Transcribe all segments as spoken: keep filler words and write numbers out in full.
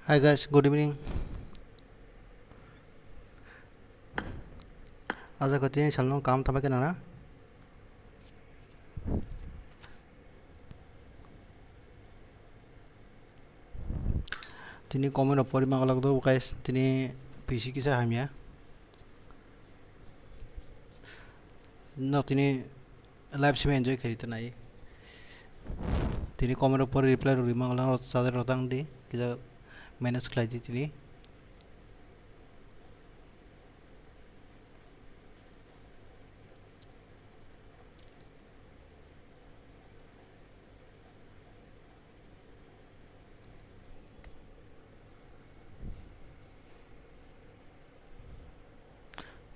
Hi guys, good evening. Aja ko tini salno kam tama kena na. Tini comment rok pori mangalak do guys, tini P C kisa hamya. No tini live simi enjoy khairi ta nai. Tini comment rok pori reply rok rima wnglang rok charger rok tang di kisa manage khlai di tini.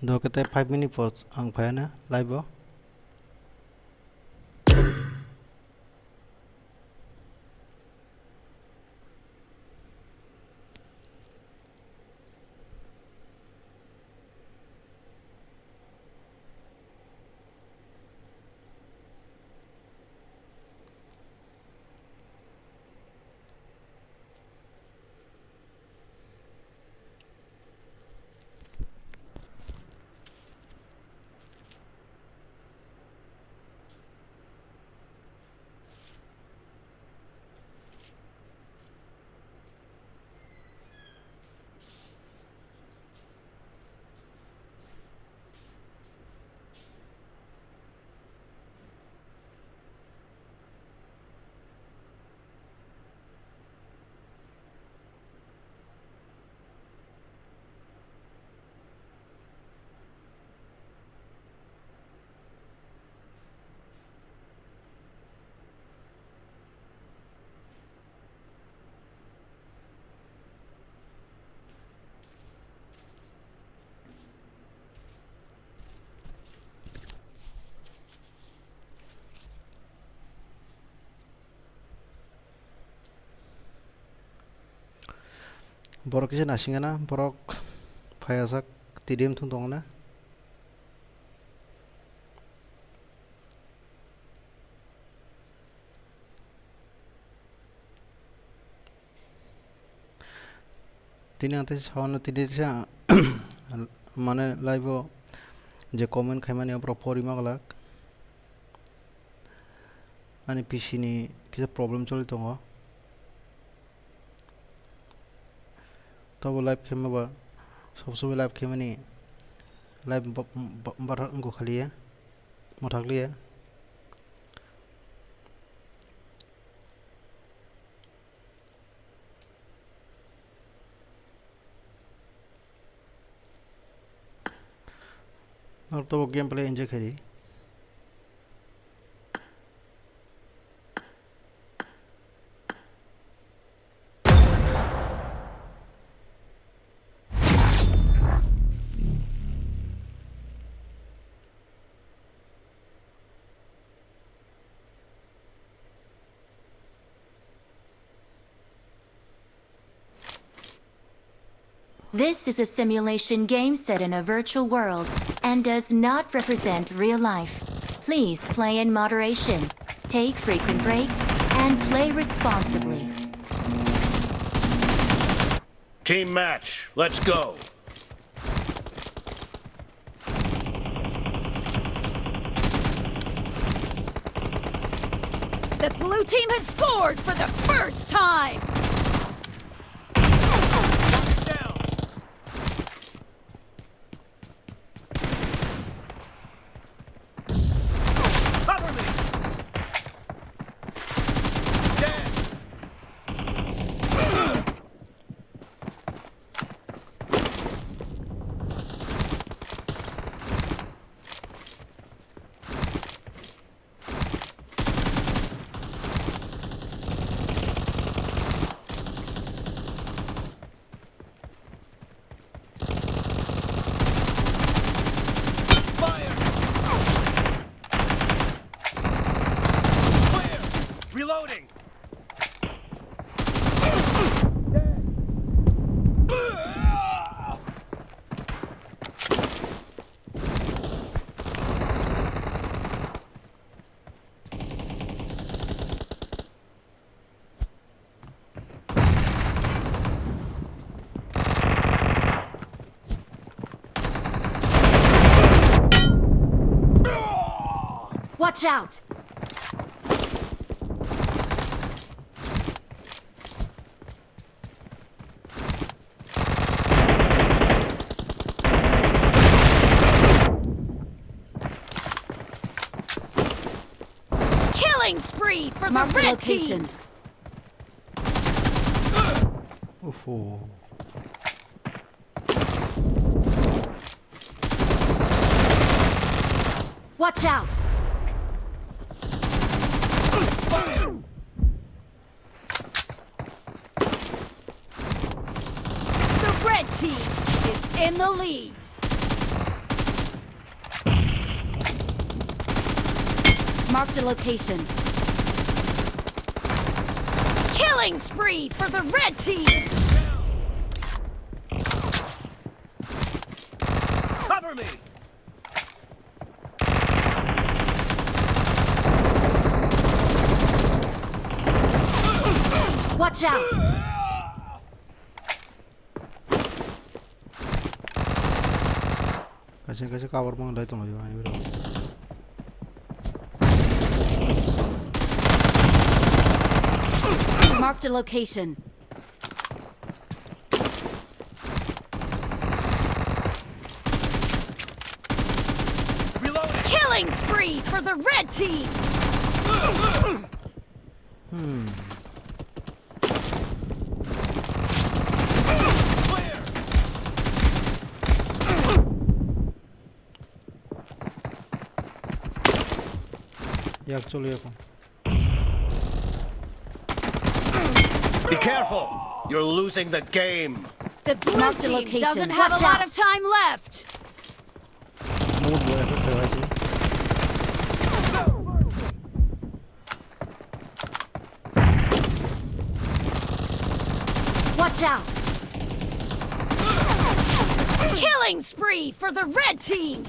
Dokete five minute por ang phaiana live o. Borok kisa nasing gana, borok phaiya sak T D M thung tong na. Tini ang teisa sawano tini teisa mane live o je comment khaimani aborok pori maglak. Ani P C ni kisa problem choli tongo. Tobo live khaima ba sob sobai live khaimani live ba-, ba-, barha wngkha khaliya, mwthakliya. Norok tobo gameplay enjoy khaidi. This is a simulation game set in a virtual world and does not represent real life. Please play in moderation, take frequent breaks, and play responsibly. Team match, let's go! The blue team has scored for the first time! Down. Cover me! Dead! Watch out! Killing spree for the Marked a red team! Location. Oho. Watch out! The red team is in the lead. Marked a location. Killing spree for the red team! Cover me! Watch out! Kaisa kaisa cover manglai tonglaio ani bwrwi. Marked a location. Killing spree for the red team! Hmm. Yak cholo yakon. Be careful! You're losing the game! The blue Marked a team location. Doesn't have a Watch lot out. Of time left! Smooth boy, effect hai bhai. Watch out! Killing spree for the red team!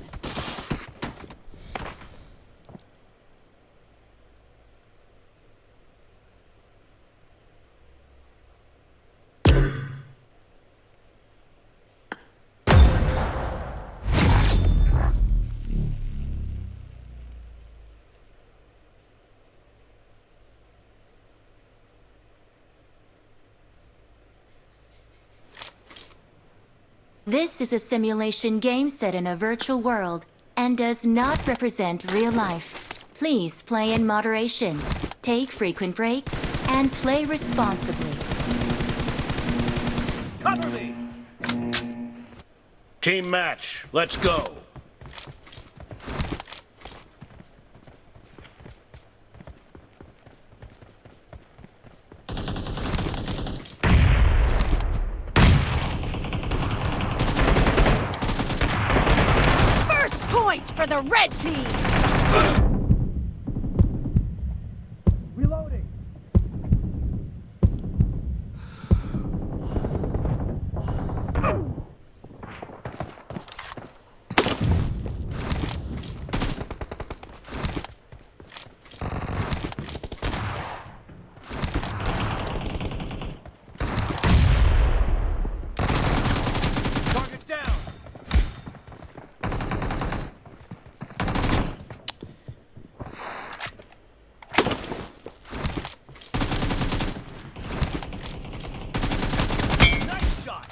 This is a simulation game set in a virtual world and does not represent real life. Please play in moderation, take frequent breaks, and play responsibly. Cover me! Team match, let's go! First point for the red team! Reloading! Target down! Nice shot!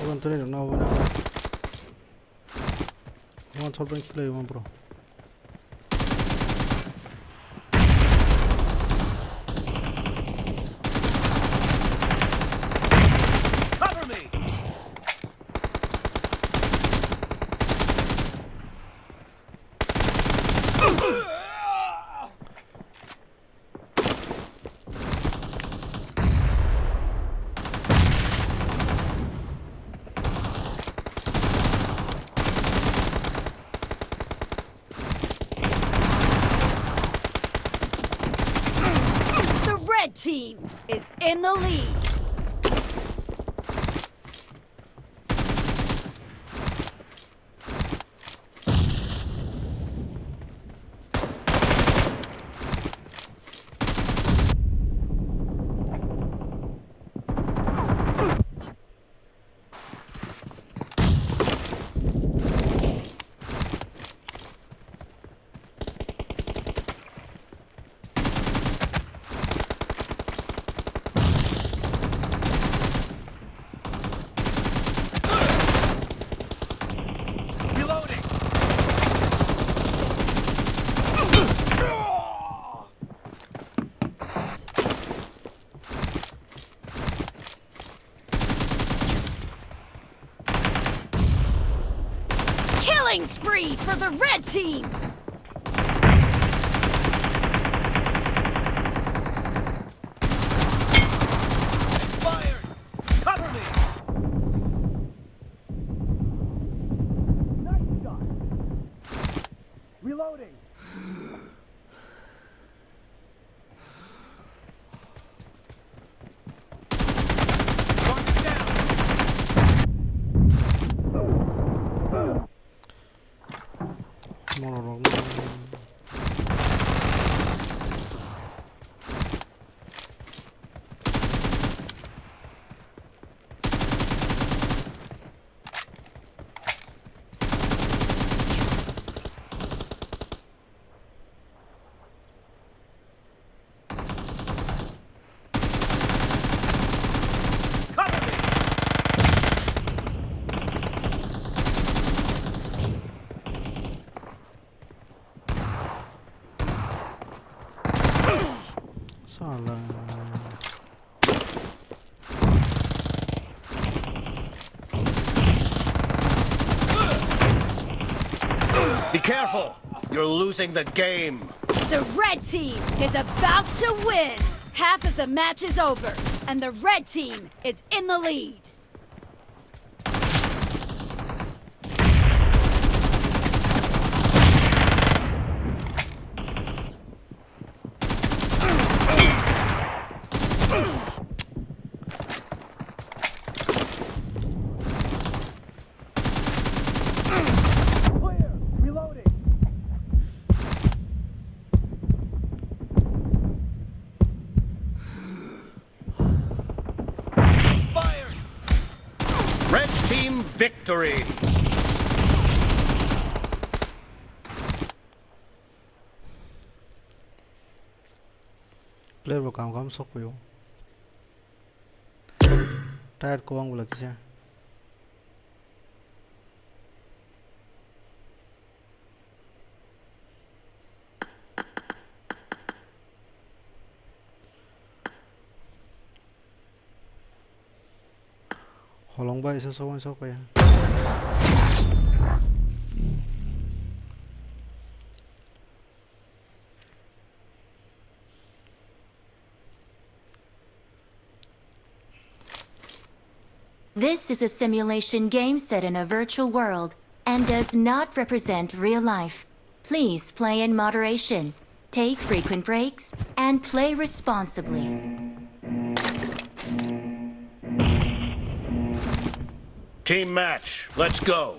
One three rok na obo na. One shot bang kilo one bro. Cover me. The red team is in the lead. Reloading. Killing spree for the red team! Expired! Cover me! Nice shot! Reloading! Sala. Be careful! You're losing the game! The red team is about to win! Half of the match is over, and the red team is in the lead. Clear. Reloading. Expired. Red team victory. Player bo kam kam sok phaio. Tired kwbang bwla kisa. Holong bai se sok sok phaia. This is a simulation game set in a virtual world and does not represent real life. Please play in moderation, take frequent breaks, and play responsibly. Team match, let's go!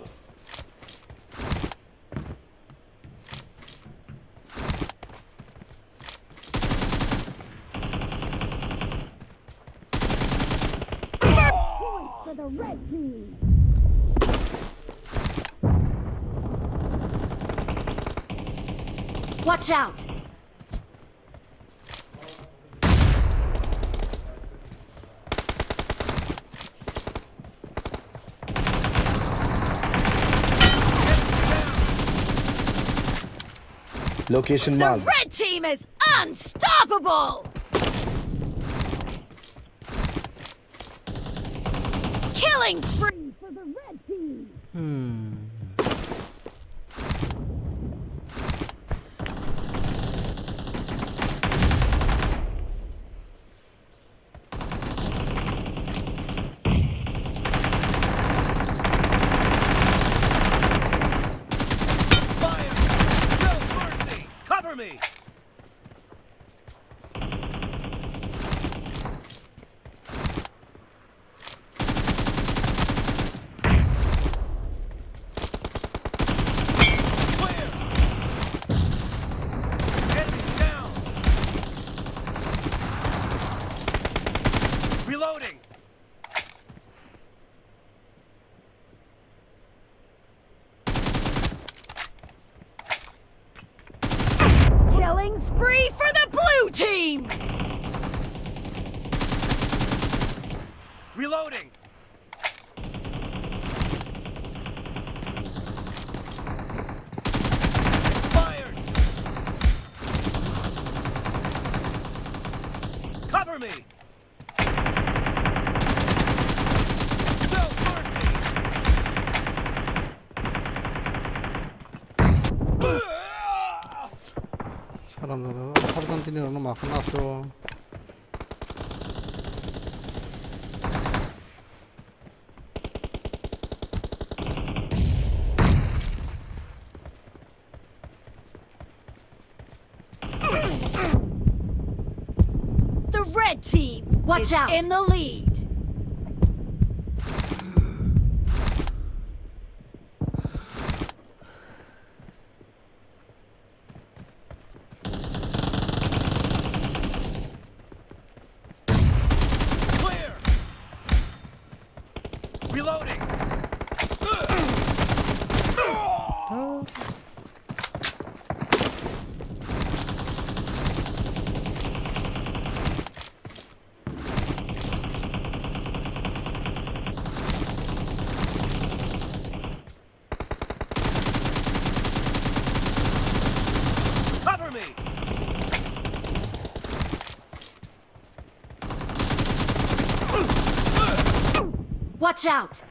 First point for the red team. Watch out! Location marked. The red team is unstoppable! Killing spree for the red team! Hmm. Fire! No mercy! Cover me! Clear! Enemy down! Reloading! Killing spree for the blue team! Reloading! Expired! Cover me! No mercy! Salam dada, sarjan tini rokno makhon aso. The red team Watch is out. In the lead. Clear! Reloading! Cover me! Watch out!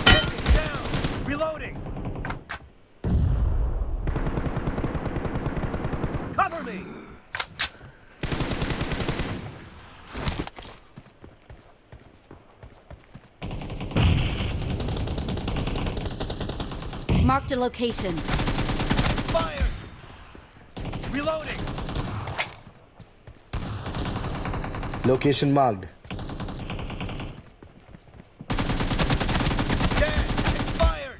Enemy down! Reloading! Cover me! Marked a location. Expired! Reloading! Location marked. Dead! Expired!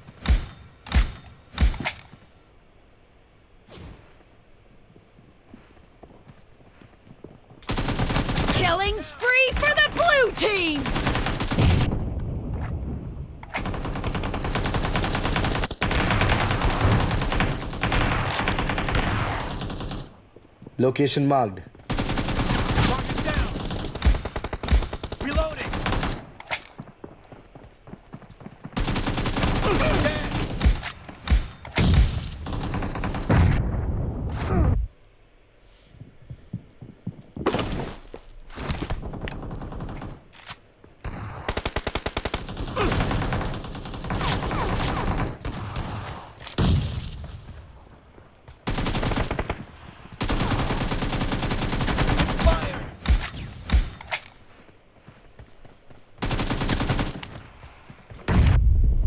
Killing spree for the blue team! Location marked. Mark it down. Reloading. Dead.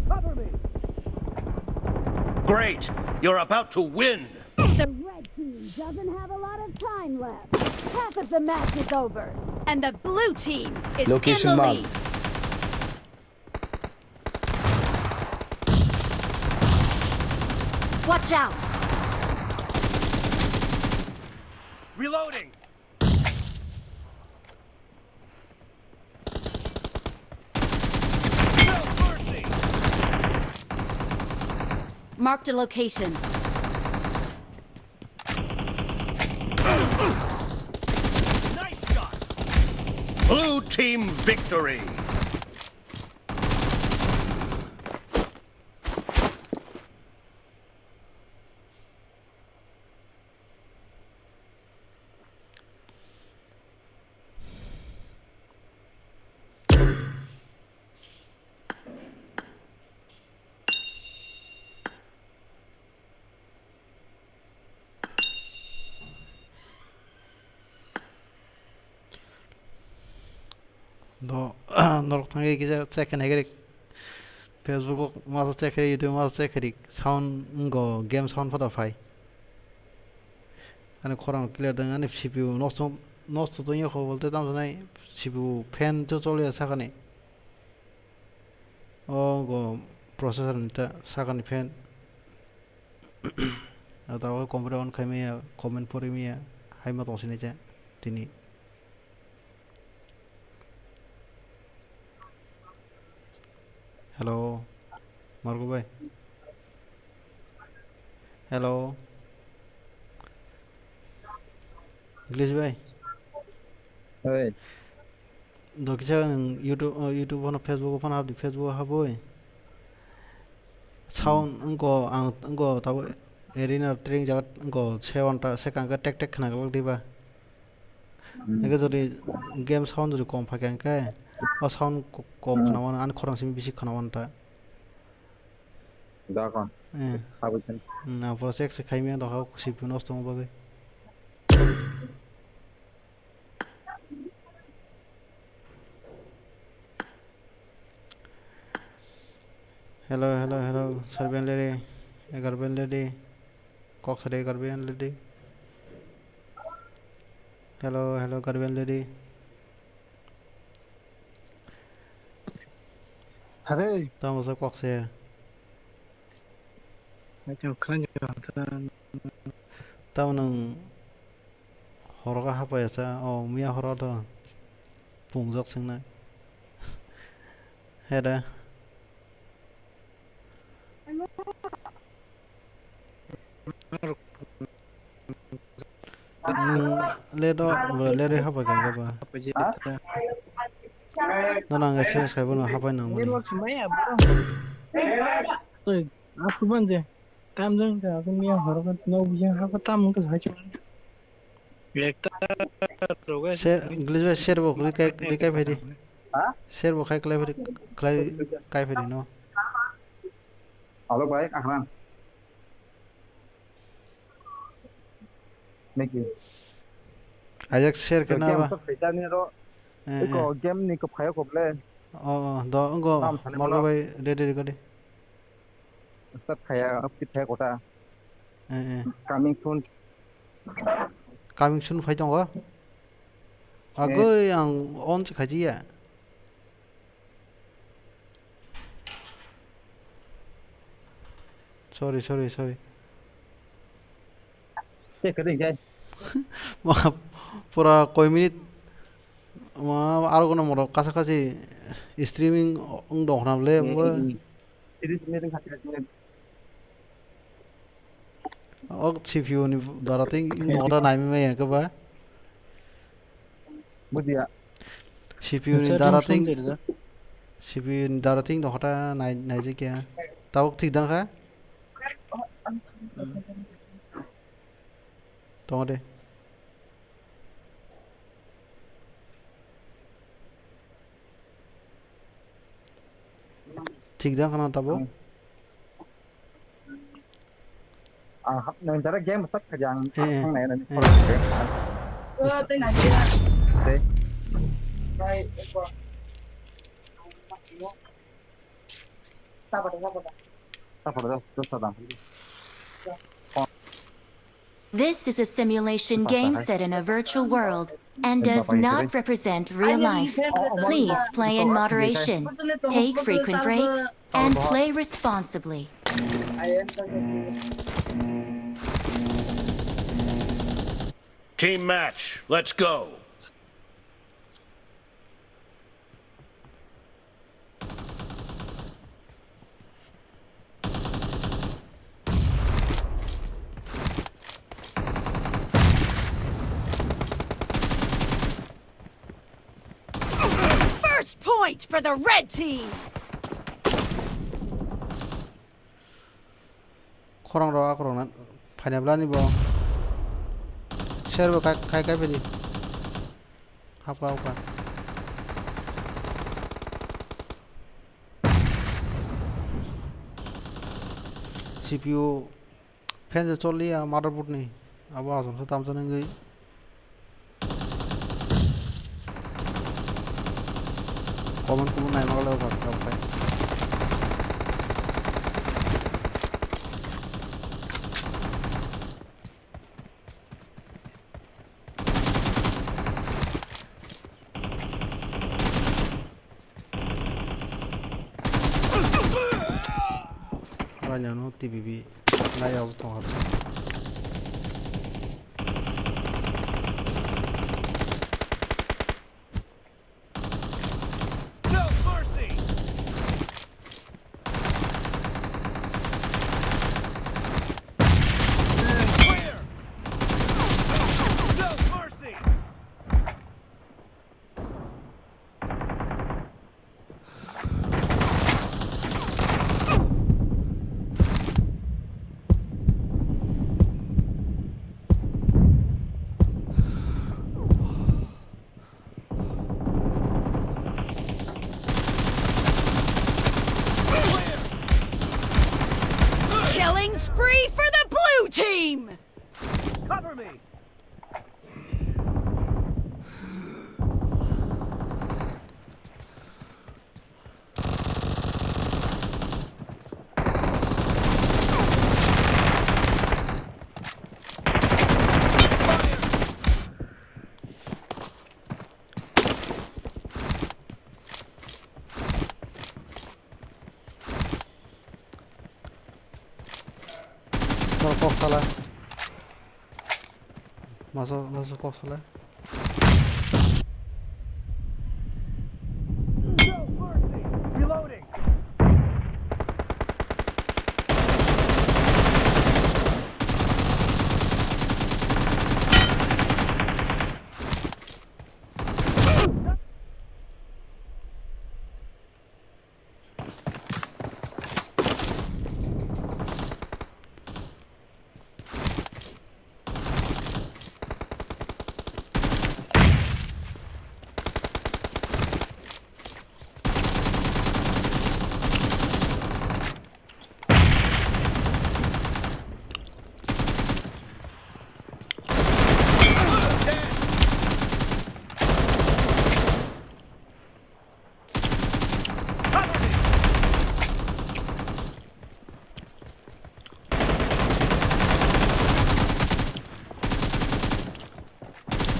Cover me. Great! You're about to win! The red team doesn't have a lot of time left. Half of the match is over, and the blue team is Location in the marked. Lead. Watch out! Reloading! No mercy! Marked a location. Nice shot! Blue team victory! Do norok thangwi kisa check khainai gari. Facebook o masa check khairi, YouTube masa check khairi. Sound ngo game sound photo phai. Ani khorang clear dang ani C P U nosto nosto tongya kho bolte tam sanai C P U fan cho choliya sakani. O go processor ni ta sakani fan. Ata o computer on khaimaya comment porimaya haima tong sinai cha tini. Hello, Margo bhai. Hello, English bhai. Oi. Do kisa nwng YouTube, o, YouTube phano, Facebook phano habdi, Facebook haboi. Sound wngko ang wngko tabo arena training jaga wngko se wanta se kangke tek tek khna glak diba. Hmm. Eke jodi game sound jodi kom phai kangke o sound ko-, kom Hmm. khna mano, ani khorang simi bisi khna manta. Dakon. Eh. Haboi khan. Hmm, apura check se khaimya doha C P U nosto wng bagwi. Hello, hello, hello, Serbian lady, Garbian lady, kok sade Garbian lady. Hello, hello, Garbian lady. Hare. Tamo sa kok se. Acho khan jo ta. Tamo nang Horoka hapaya sa, o miya horo do pungjak singna. Heda. Nung le do, le re hapa gangga ba. No nang S M S kai bono hapai nang mani. Network sumaya bro. Oi, aku banje. Tamjang ka, aku miya horo ka, no biya ha ka tam ka hai chuma. Ekta roga. Share, English ba share bo khlai kai, khlai kai phai di. Ha? Share bo khai khlai phai di, khlai kai phai di no. Alo bai, ahran. Niki. Ajak share kena ba. Game sok khaita ni ro. Eh, eh. Iko game ni ko phayo koble. Oh, oh, do, ngo, Tam thani Margo bolo. Bai ready, ready. Start khaya, update khaya kota. Eh, eh. Coming soon. Coming soon phai tongo. Eh. Agoi ang on se khaji ya. Sorry, sorry, sorry. Te kadi jai. Ma, pura koi minute. Ma, aro kono moro kasa kasi streaming ong dong khna le, Eh, bo. Eh, eh. Series ni ring khati khati. O C P U ni dara tei mokta naimai maya khe ba. Bujiya. C P U ni Setting dara tei, song diri da. C P U ni dara tei dokhota nai, naijak ya. Tabuk thik dang kha? Tongo de. Thik jang khana tabuk. Ang hap nang jara game start kha jang. Eh, eh. Thang nai nani. Eh. Tei. This is a simulation game set in a virtual world and does not represent real life. Please play in moderation, take frequent breaks, and play responsibly. Team match, let's go. First point for the red team. Khorang rok akhorok na phaina bwlani bo. Ser bo kai, kai, kai pedi. Hapka, hapka. C P U fan je choli ya motherboard ni. Abo asam sa tam chani ngi. Comment kubun naima le overclock bai. Ranya no T V B nai abo tong hapsa. No mercy! Clear! No mercy! Killing spree for the blue team! Cover me! Kok salai. Masa, masa kok salai.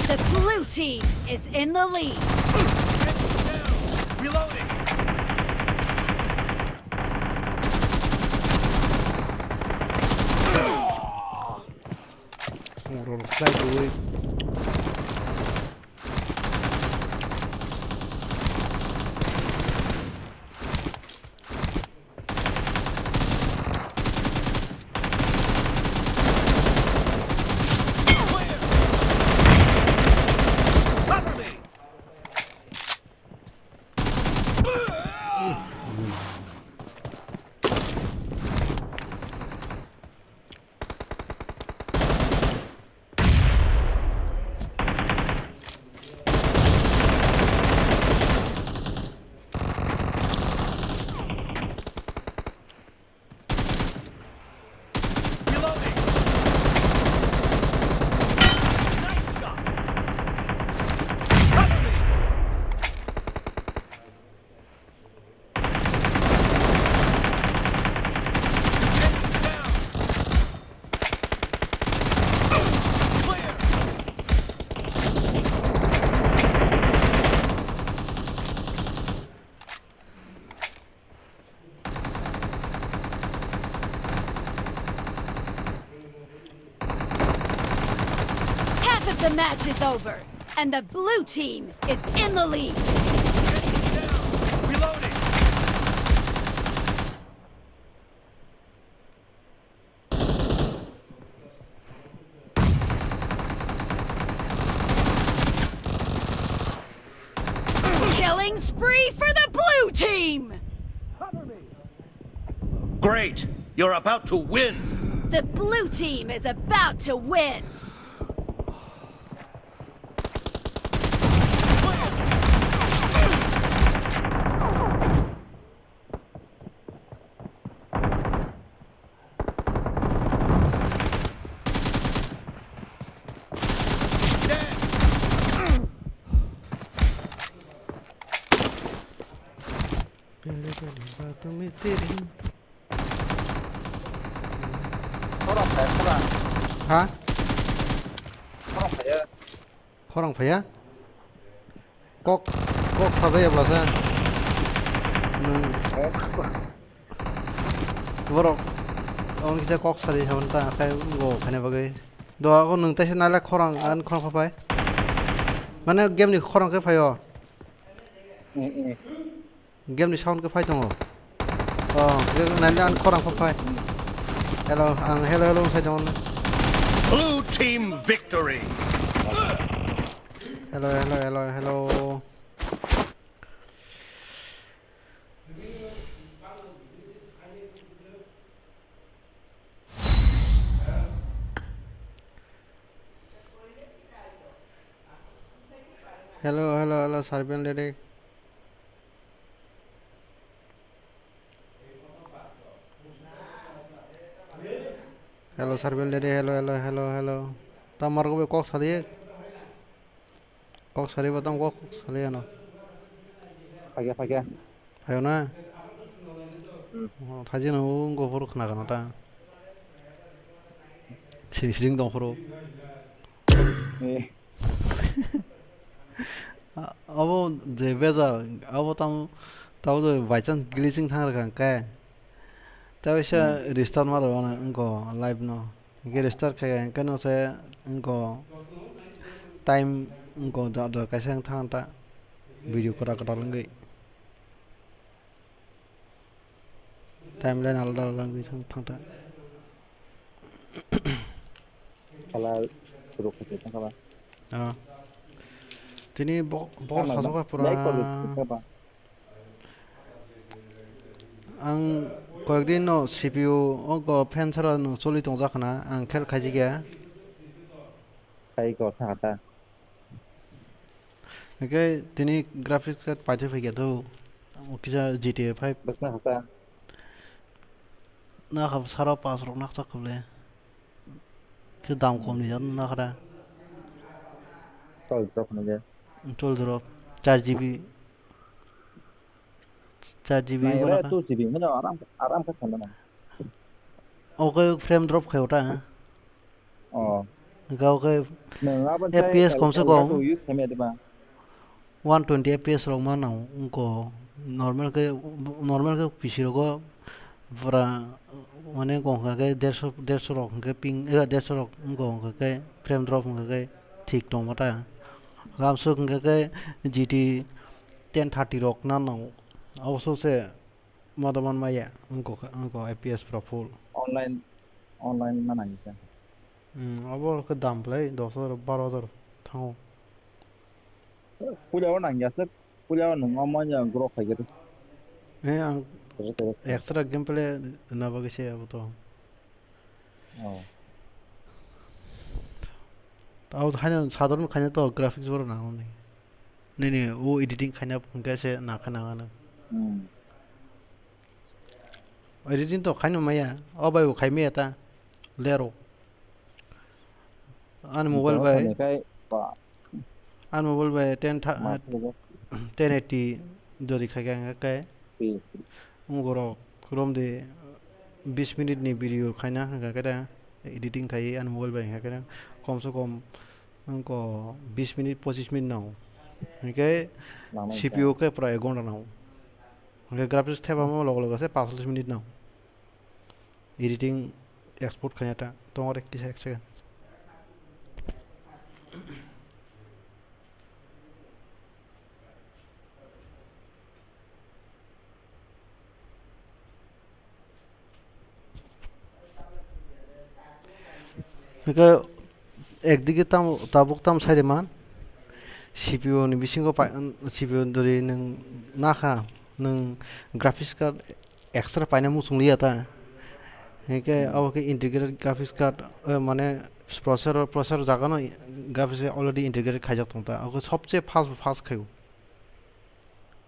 The blue team is in the lead. Reloading. Half of the match is over, and the blue team is in the lead. Reloading. Killing spree for the blue team! Great! You're about to win! The blue team is about to win! Ha? Khorang phaiya. Kok, kok sajaya bwlasa. Nwng borok, aboni kisa kok sadi saboni ta, akhai go khaina bagwi. Do, ako nwng taisa nailak khorang, ang khorang phapai. Mane game ni khorang khe phaio. Game ni sound khe phai tongo. Oh, nailak ang khorang phapai. Hello, ang hello, hello sai tongo. Blue team victory. Hello, hello, hello, hello. Hello, hello, hello, Serbian lady. Hello, Serbian lady, hello, hello, hello, hello. Tamar ko be kok sadi. Kok sari ba tamo kok sali ano. Phagya, phagya. Phayo na? Hmm. Oh, thaji no wng go phuru khna khna ta. Sing sing dong phuru. Eh. A-, abo je bejal, abo tam, tamo je by chance glitching thang rwkha hwnkhe. Tei waisa Hmm. restart ma rwmani wngkha live no. Hwnkhe restart khaikha hwnkhe no se wngkha time wngkha da-, da kaisa wng thang ta video kwtal kwtal wngwi. Timeline alada alada wngwi thang, thang ta. Khala rok khaikhe thang khala. Ah. Tini bo-, bor Tama sajokha pura. Like kolo, kaba. Ang koyekdin no C P U o go fan sara no choli tongjak khna, ang khel khaijikya. Khai go thang ta. Hwnkhe tini graphics card paithai phaikya do. Kisa G T A five. Bwsna hata. Nakha sara pash rok nakchak kha le. Khe dam kom ni jat nakha da. Tol drop hwnwi de. Tol drop. Char G B. Char G B Nai ko re nakha. Two G B hwnwi aram, aram kha khana. Oke frame drop khayo ta. Oh. Hwnkhe oke Nwng abo F P S sai komse Elgato kom. Use khaimya diba? One twenty F P S rok ma nang wngkho. Normal khe, normal khe P C rogo pura, mane, wngkha khe derso, derso rok hwnkhe ping, eh, derso rok wngkha khe frame drop wngkha khe thik tongma ta. Gamsuk hwnkha khe G T ten thirty rok na nang, abo sose modoman maya wngkha, wngkha F P S pura full. Online, online ma nang khe. Hmm, abo khe dam belai dos hajar, baro hajar thango. Puila o nang ya se, puila o nang ma ya grok khai khe. Eh, ang Khe khe. Extra gameplay na bagwi se abo to. Oh. Abo haino sadharon khaina to graphics boro nang ni. Nini o editing khaina hwnkhe se nakha nangano. Hmm. Editing to khaino maya, o bai bo khai maya ta, lero. Ani mobile bai, Khai ba ani mobile bai ten tha-, ma thwgo. Ten eighty jodi khai kha hwnkhe, Hmm. Borok romdi bis minute ni video khaina hwnkha khe ta editing khai ani mobile bai hwnkha khe ta komse kom wngkha bis minute, pochis minute nango. Hwnkhe Nangmani C P U khe pura ek ghonta nango. Hwnkhe graphics thepama logo logo se pash minute nango. Editing export khaina ta tongo re kisa ek second. Hwnkhe ekdigi tamo, tabuk tamo sai de man, C P U ni bisingo pai-, C P U dori nwng nakha, nwng graphics card extra paina muchung liya ta. Hwnkhe Hmm. abo khe integrated graphics card, eh, mane processor, processor jaga no graphics already integrated khaijak tong ta. Abo khe sobse fast, fast khaio.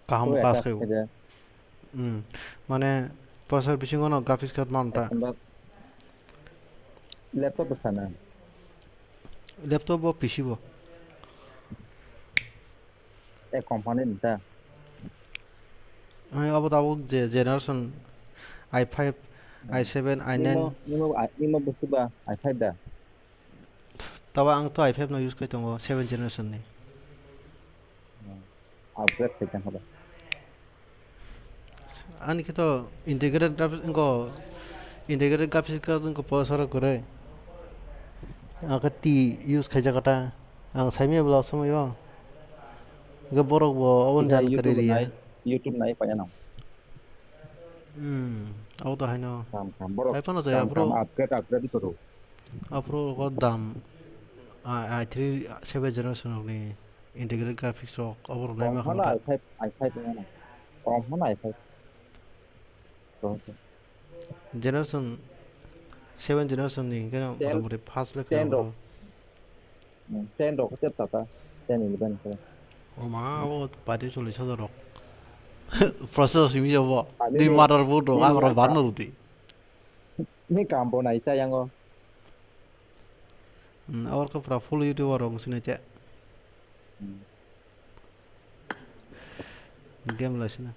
Kaham O, pass acha khaio. Khaide. Hmm. Mane processor bisingo no graphics card man ta. Ekdom laptop bo sana. Laptop bo P C bo. E company ni ta. Ai abo tabuk je generation i five, Hmm. i seven, i nine. Nimo, nimo, nimo busti ba i five da. Tabo ang to i five no use khai tongo, seven generation ni. Hmm. Upgrade khai tong holo. Ani khe to integrated graphics wngkho, integrated graphics card wngkho processor kwrwi. Ang khe T use khaijak ta. Ang saimanya vlog somoio. Hwnkhe borok bo obo Kisa jan YouTube kwrwi rw ya. Nai, YouTube nai paina nang. Hmm, abo to haino. Kam kam borok. Hai phano jaya kam kam aphuru. Upgrade upgrade to. Aphuru ko dam, ah, i three seven generation rokni integrated graphics rok, abo rok naima phano. Kom hwnkhe i five, i five wngmano. Kom hwnkhe i five. Kom hwnkhe. Generation seven generation ni hwnkhe ten, motamoti first le ten rok. Hmm, ten rok khe tata, ten eleven khe. O ma, abo pati chollish hajar rok. Processor simi jabo. Ani ni ni, motherboard rok, ni ang rok ni barno rwdi. Ni kambo nai chayang o. Hmm, abo khe pura full YouTuber rok wngsinai te. Hmm. Game lai sina.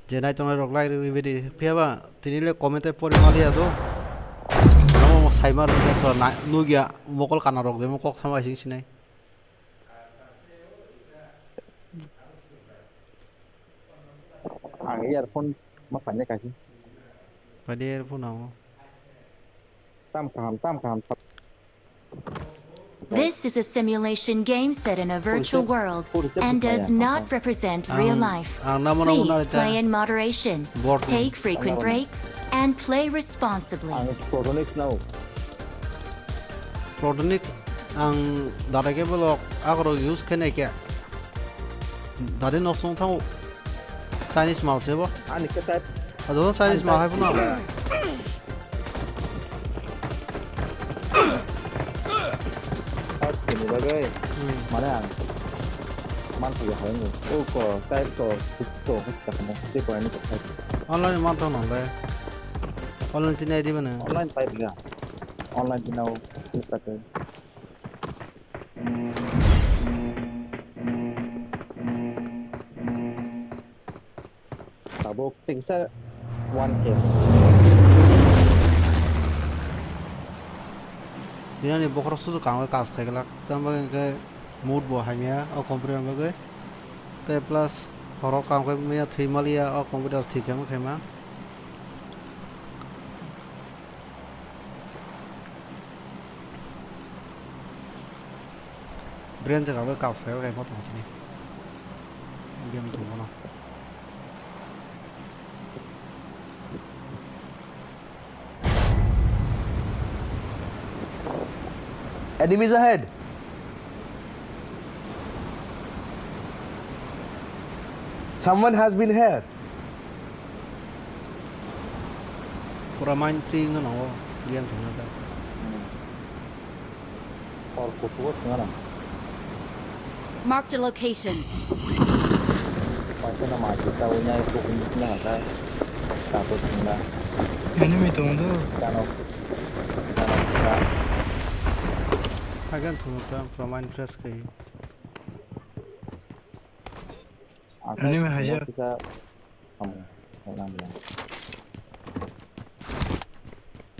Je nai tongnai rok like rwdi, phiya ba tini le comment tei pori ma liya do. Amo mo sai ma rwdi, so na nugya mokol kana rok je mo kok sama sing sinai. Ang earphone ma phainai kaisa. Phaidi earphone nango. Tam kaham, tam kaham. This is a simulation game set in a virtual world and does not represent real life. Please play in moderation, take frequent breaks, and play responsibly. Ang Protonix nao. Protonix ang data cable rok agro use khe nai khe. Dadi nok song thango. Chinese mal sebo. Ani khe type. Ado Chinese mal hai puno. Type ni bagwi. Hmm. Mane ang. Man phaga hai ni. O ko type ko ko ko ko ko ko ko ko. Online man thang nang le. Online tini I D bana. Online type ya. Online tini o. Tabuk tingsa one K. Dinani bokhorok susu kangwi kas khailak, tamo hwnkhe mood bo hamya o computer bagwi. Tei plus horok kangwi maya thwi maliya o computer thwi khaima khaima. Brain jaga bai kap sai bai bo tong tini. Game tong bono. Enemies ahead. Someone has been here. Pura mind free wngna nango game thwngna da. Hor kuchugo thwngna nang. Marked a location. Paisa na ma kita unya itu ini na ka. Satu thwngna. Enemy tong do. Kano. Kano ka. Hagan thwngna ta pura mind fresh kai. Enemy haya.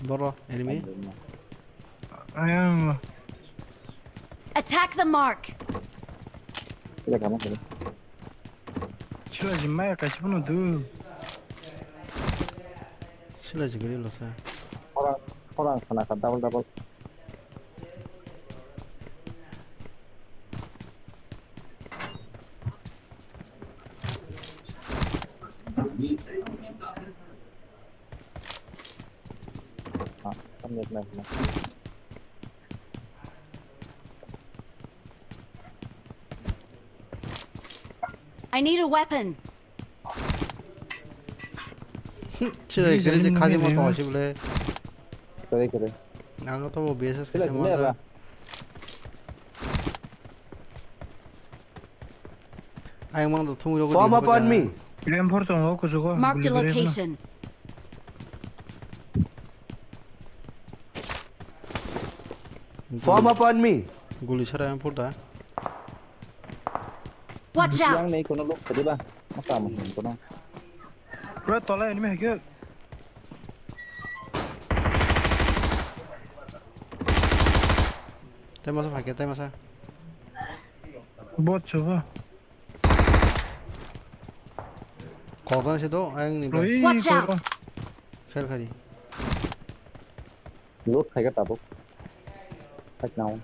Boro enemy. Ayang. Attack the mark. Sila jimma ya kasi pun udu. Sila jigri lo sa. Orang, orang sana ka double double. I need a weapon. Sila kiri je khaji mo tong si bole. Kore kore. Ang to bo B S S khe ma. Ayang mang do thumui rogo. Form up on me. M four tongo kuchugo. Marked a location. Form up on me. Guli sara M four da. Watch out. Yang nei kono lok khadi ba. Mata mo kono. Bro, tola enemy hai khe. Tei masa phaikhe, tei masa. Bot chuba. Kokdana se do, ayang ni bai. Oi, Watch out! Khel khari. Loot khaikha tabuk. Thak nao.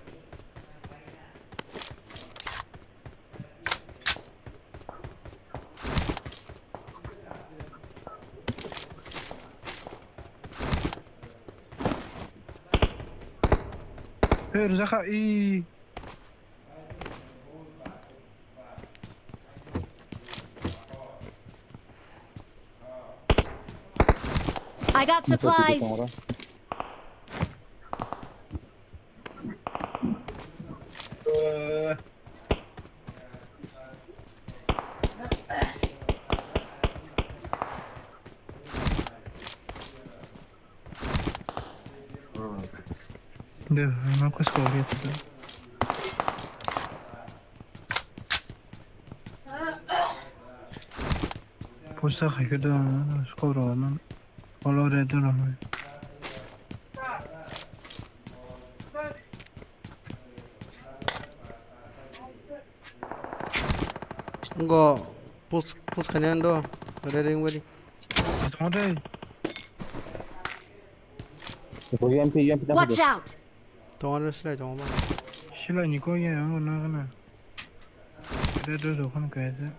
Hey, rwjakha, ee. I got supplies. De, no kos ko ge ta. Pusa khai ke do, score ro no. Follow re do no. Ngo push, push khaina ando, ready wngwi. Tamo tei. Ko U M P, U M P tamo Watch tei. Out! Tongo silai tongo ba. Silai ni ko ya ang na na. Re do do khon ka ya.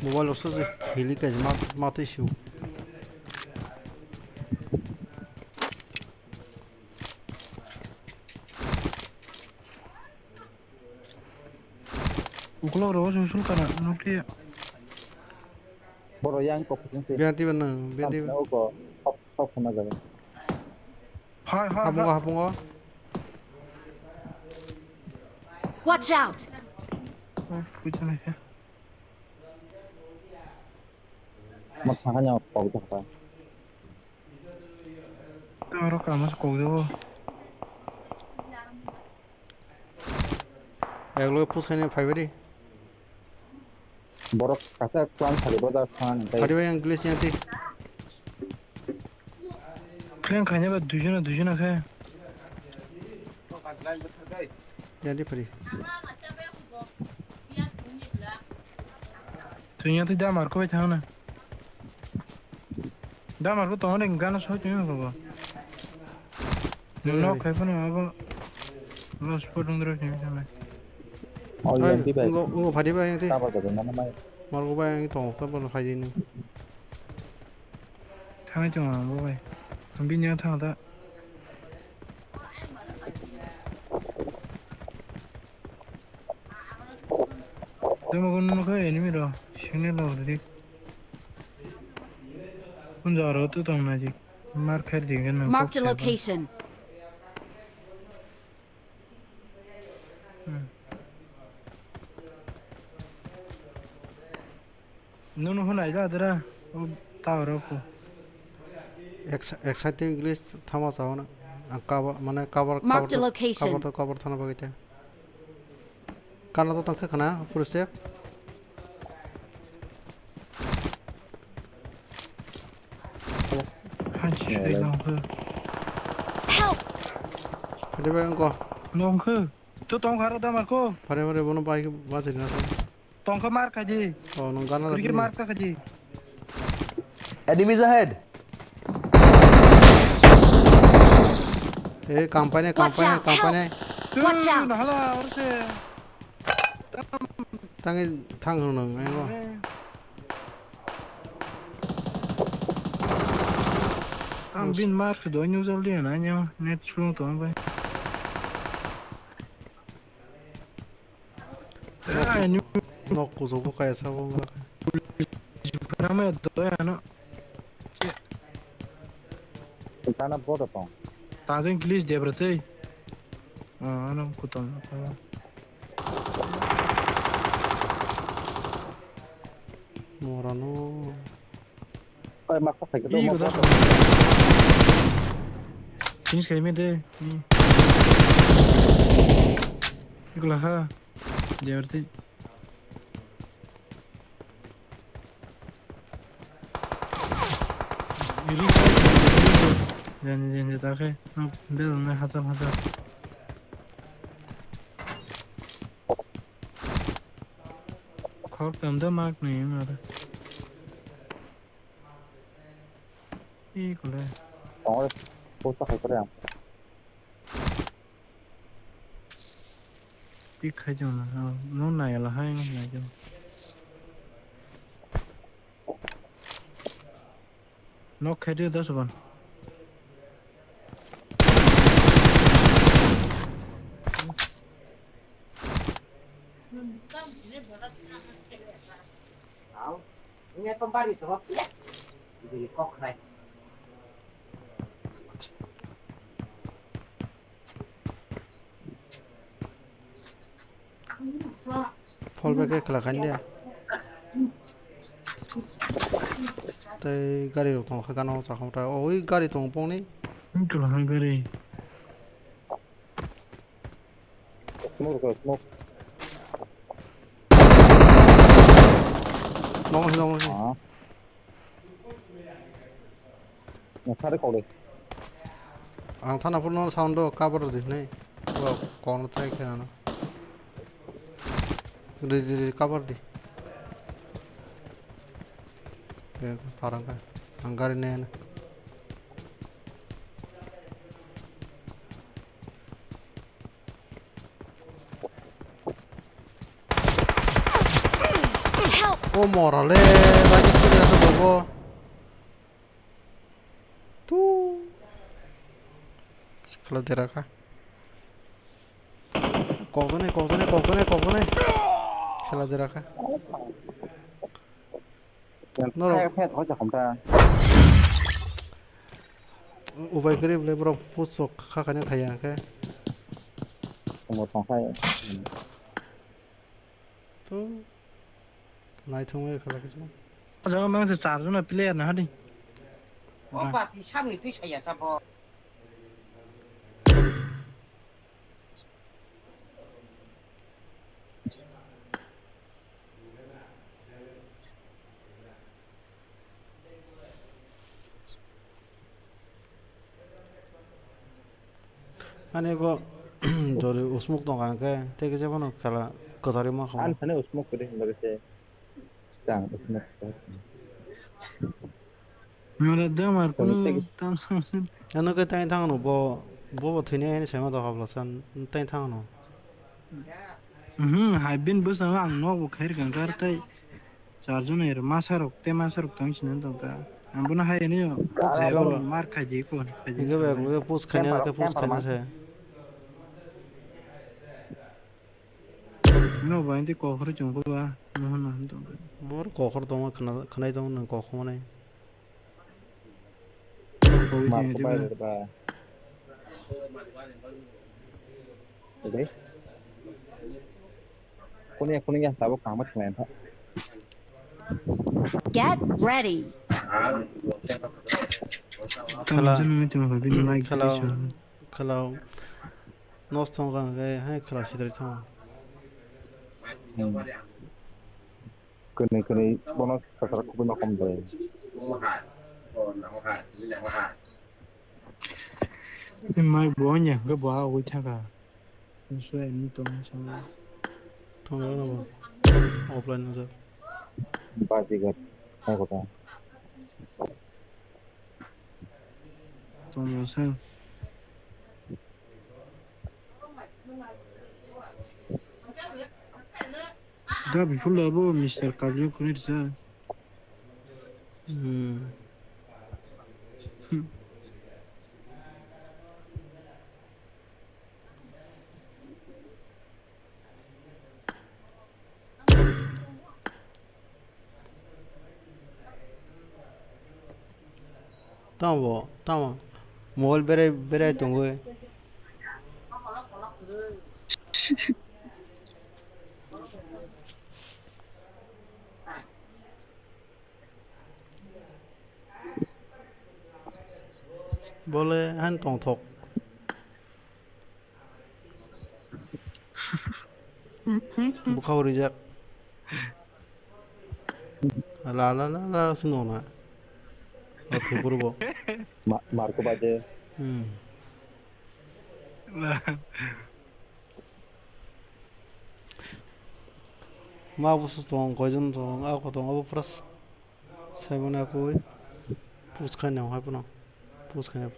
Mobile o se hili ka ma ma te shu. Ukulok rogo susul kana nukliya. Boro yang kok kuching se. Bianti ba nang, bianti ba. Samsung ko top top sama jaga. Hai hai. Hapungo, hai. Hapungo. Watch out! Oh, kuching se. Mat thangkha nya kok jaga. Aro kama se kok jago. Eklo push khaina phaibai di. Borok kacha clan sari bo da khan tai. Phadi bai ang glitch yang ti. Clan khaina ba duijona duijona khe. Yang ti phadi. Twi yang ti da mar ko bai thang na. Da mar ko tong ni gana soi twi ko. Nok khai phano abo. Los pot dong dro ni sana. Oh, yang ti bai. Ngo, ngo phadi bai yang ti. Taba ko na mai. Mar ko bai yang tong, taba lo phadi ni. Thangwi tongo ang bo bai. Ang bini yang thang ta. Tamo kono nokha enemy ro. Sini lo dik. Kun jaro tu tong na dik. Mar kher dik na. Marked a location. Hmm. Nunu hunai da dra. O ta ro ko. Exciting English thama sao na. Ang cover mane cover. Marked a cover location. Cover to cover thana bagwi te. Kana to tangkhe khana purse. Hanchi sui nongkhe. Help! Phadi bai wngkha. Nongkhe. To tongkha ro da marko. Phare phare bono bai bachirina to. Tongkha mar khaji. Oh, nong gana. Kurikhe mar khaji. Enemies ahead. Eh, kampanye, kampanye, kampanye. Watch out! Nahala orse. Tangwi thang hwnwi nang, eh, bo. Ang bin mar khe doi nujal di na nya net slow to bai. Nok kujogo kaya sabo wngkha. Rama doi ano. Tana bodo tong. Tajeng glitch debra tei. Ah, ano kutom. Morano. Oi, mak pakai Ih, kedua udah. Finish kayak ini deh. Ih. Ikulah ha. Dia berarti. Ini Jani jani ta khe, no, belong na hajar hajar. Khok tam da mak ni mara. Ih, kule. Tongo, post ta khai pore ang. Tik khai jong na, oh, no nai la hai, no nai jong. Nok khai de das ban. Ini pembari tu apa ya? Jadi kok hai. Fall back khe khwla khaindia. Tei gari rok tongo khe gana o chakhamta. O ui gari tongo bongni. Wng tong kha gari. Smoke rwkha, smoke. Nong, nong, nong. Ah. Nang sari kok de. Ang thana phuru no sound o cover di hinwi. Bo kok no try khe nang. Di, di, di, cover di. Ye, parang ka. Ang gari ne na. Help! O mora le, bagi kiri asa bobo. Tu. Khela dera kha. Kokjane, kokjane, kokjane, kokjane. Khela dera kha. Norok. Phet, phet, hoi jakom ta. Ubai kwrwi bwlai borok push rok kha khaina thai ya khe. Tongbo tongkhai. To naithok wngwi khalai khe. O jaga mangsa char jona player na hadi. O ba pi samni twi saya sabo. Ani bo jori usmuk tong kha hwnkhe tei kisa bono khela kwthari ma kha. Ani thani usmuk kwrwi hinba khe se chang usmuk. Mara damar kunu tam samsin. Ano khe tai thangno bo, bo bo thwini ani sema da habla san tai thangno. Mhm, hai bin bwskango ang nogo khair kang kar tai. Charjon er masa rok te masa rok tang sinan tong ta. Ang bono hai ani jero mar khai di ko khai di. Hinkhe bai khe post khaina khe post khaina se. No bai te kokhor chong ko ba. No no tong. Bor kokhor tong khna khnai tong nang kokhor mane. Oke. Kuni kuni ya tabuk kama khlai ta. Get ready. Khela, khela, khela. Nos thong kang khe hai khela sidri thong. Kwnwi kwnwi bono kwcharo kubui ma kom de. Mai bo nya hwnkhe bo a ui thaka. Sui ni tong sama. Tong na bo. Offline na jak. Baji gat. Hai kota. Tong sa. Da before labo Mister Kabyo kuni sa. Hmm. Tamo, tamo. Mobile berai, berai tongwi. Bole han tongthok. Bukhao rijak. La la la la swngo na. O thupuru bo. Ma-, Marco Baje. Hmm. Ma bwswk tong, koijon tong, ako tong, abo pura s-, saimano akoi. Post khaina hai phano. Post khaina.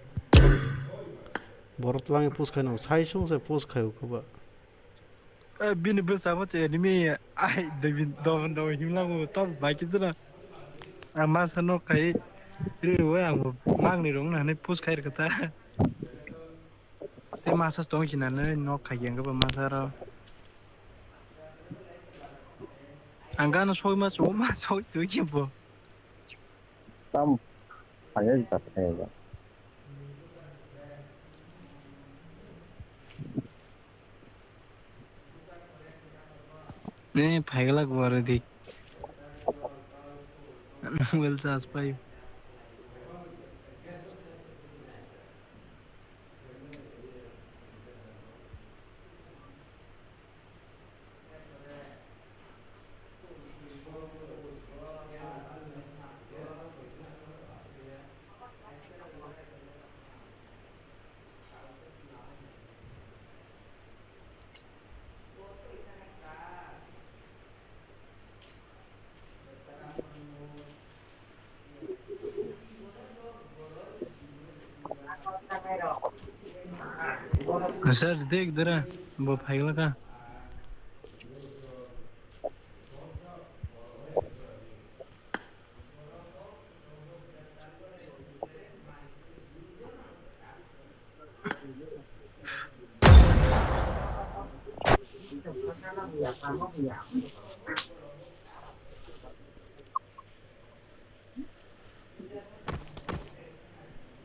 Borok twlangwi post khaina. Sai sung se post khaio kwba. Eh, bini bwskango che enemy ai David Dobon Dobon himlamo tor bai khe jora. Ang masa no kai ri we ang bo mang ni rong na ne push khai rwkha ta. Te masa tong khe na ne nok khai yang ba masa ro. Ang gana soi ma so ma soi tu khe bo. Tam phai ta phai ba. Ne phaigala guwar dik. Mobile charge pai. Sir, dik dara, bo phaigla ka.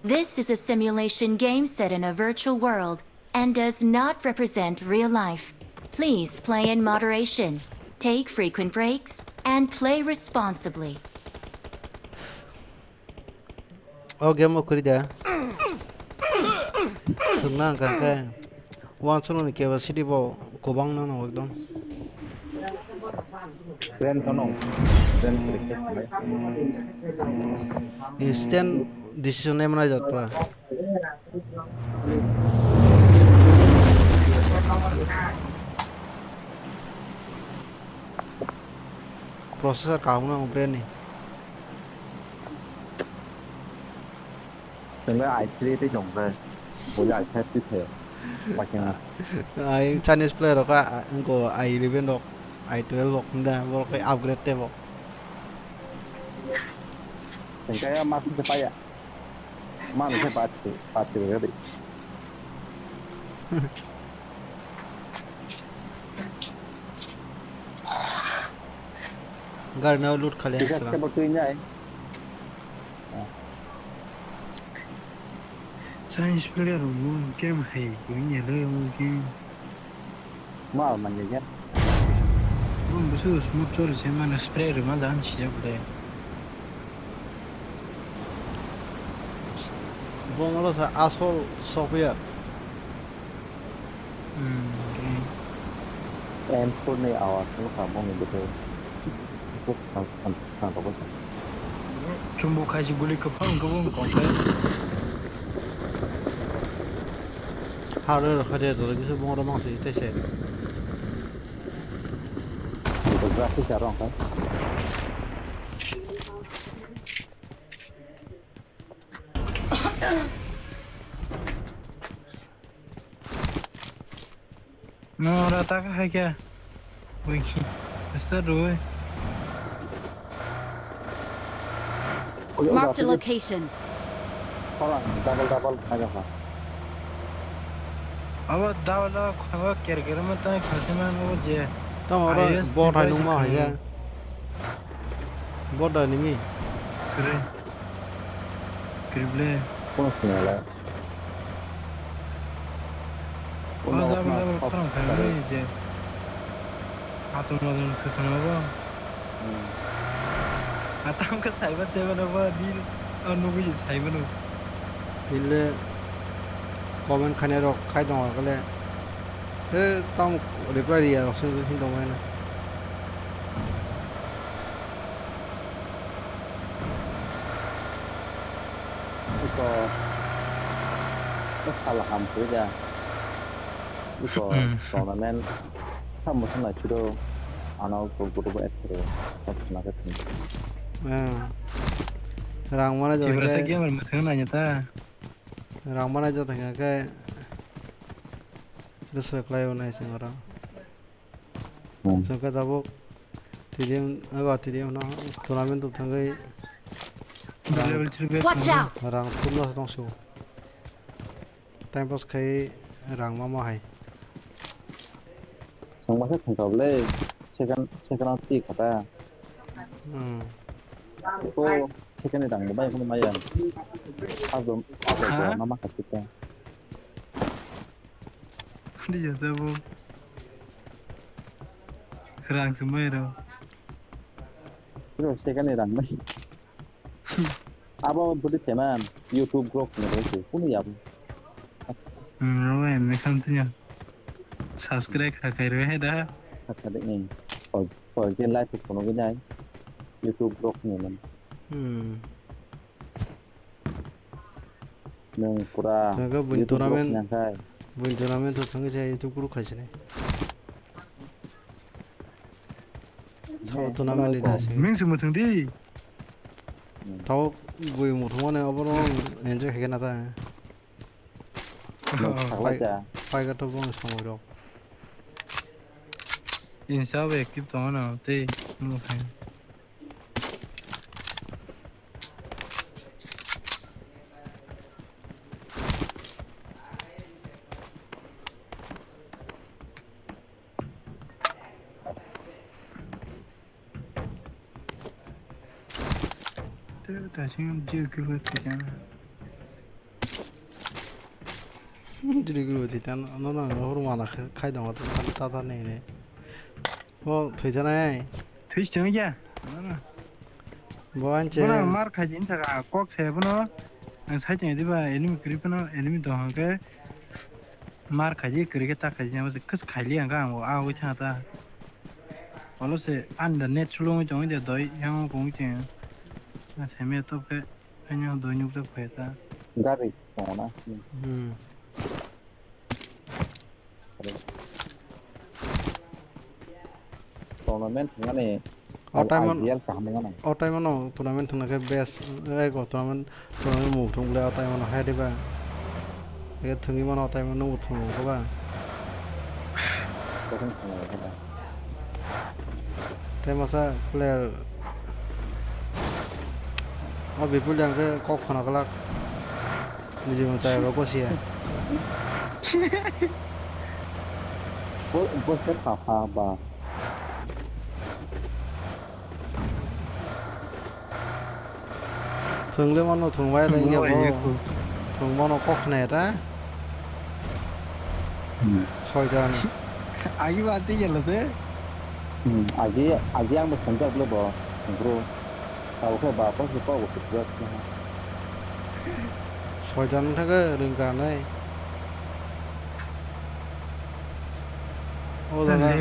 This is a simulation game set in a virtual world and does not represent real life. Please play in moderation, take frequent breaks, and play responsibly. O game o kwrwi da. Thwngna hwnkha khe. Uansukmani capacity bo kwbang no no ekdom. Plan phano. Plan kwrwi khe thangnai. Instant decision naima naijak pura. Processor kaham no brain ni. Tengla i three tei tong khe. Bo i five tei the. Bakhe na. Ai Chinese player rok a, a, go i eleven rok, i twelve rok hwnda, borok khe upgrade tei bo. Tengka ya mas se paya. Man se pat se, pat se re. Gari no loot khali. Ticket aswrang. Tebo twi nai. Science player rok mo game hai koi ya le mo game. Ma man ya. Bo busu smooth chori se mane spray rima dan si jak de. Bongolo sa asol software. Hmm, okay. M four ni awas no ka bong de. Chumbu khaisi guli kwphang kwbang kongkhe. Hardware rok khaide jora kisa bongora mangsi tei se. Graphics aro wngkha. No, ora taka hai kya? Wiki. Esta roi. Marked a location. Ora, double, double, hai kha. Abo double, double, khaba ker ker ma tai khasi man abo je. Tamo ora highest bot hai price nung ma hai khe. Kya? Bot da nimi? Kre. Krible. Kono sini ala. Kono double, double, khorang khainai je. Atom atom khainai bo. Hmm. Atam khe saiba saiba no bo di, o nugui se saiba no. Tile comment khainai rok khai tongo kale. He tam reply riya rok se hin tongo na. Iko, o sal ham khe da. Iko Hmm. tournament. Sa musa nai chiro. Ano ko gudu bo ekre. Sa na ka tin. Ah. Rang mana jai Tiprasa ke. Gamer muthung nai ta. Rang mana jai ta ke. Dusra klai nai sing ora. Hmm. Chwng khe tabuk T D M, ego T D M no tournament o thangwi Level three. Watch out! Rang phurno tong su. Time pass khai rang ma ma hai. Chwng masa thang kha bwle, second, second out ti khata. Hmm. Ko second ni rang bai ko maya. Abo, abo Ha? ma ma kha kita. Di jajabo. Rang sumai ro. Bro, second ni rang mai. Abo budi teman YouTube grok ni ro se kunu yabo. Hmm, ro em ne kam tinya. Subscribe kha khai ro he da. Kha de ni. Oi, oi, ke live ko no ginai. YouTube grok ni man. Hmm. Nwng pura Thangkhe buini YouTube tournament, nangkhai. Buini tournament to thangkhe se YouTube group khai sini. Sao tournament ni da se. Ming se muthung di. Hmm. Tao bui muthung mane obono enjoy khaikhe na ta. Nwng Oh. Pai, sakhlaikha. Pai ka to bong samoi rok. Insa be active tongo na tei muthung. Jiri guru thita no no no hor mana khai dong ta ta ne ne. O thoi janai. Thoi sitong ya. Bo anche. Bono mar khaji ni saka kok se bono. Ang sai tong diba enemy creep no enemy dong hangke. Mar khaji kri ke ta khaji amo se kus khaili ang ang a wi tha ta. Olo se an da net sulung tong de doi yang kong tong. Na se me to ke anya doi nuk tak phe ta. Gari tong na. Hmm. Tournament thangmani o time I P L kaham wngmano. O time no tournament thangna khe best, ego tournament, tournament move thung le o time no hai diba. Ege thungwi mano o time no move thung ko ba. Kothong thangna khe ba. Tei masa player o Bipul yang khe kok phano glak. Niji mo chaya ba gosi ya. Bo, bo se kha kha ba. Thwng le mano thwng bai le ya bo. Thwng mano kok khna ya ta. Hmm. Soitan. Agi ba tei ya lo se. Hmm. Agi, agi ang bo sanjak le bo. Bro. Tao khe ba ko se ko ko se. Soitan thangkhe rwngka nai. O jaga.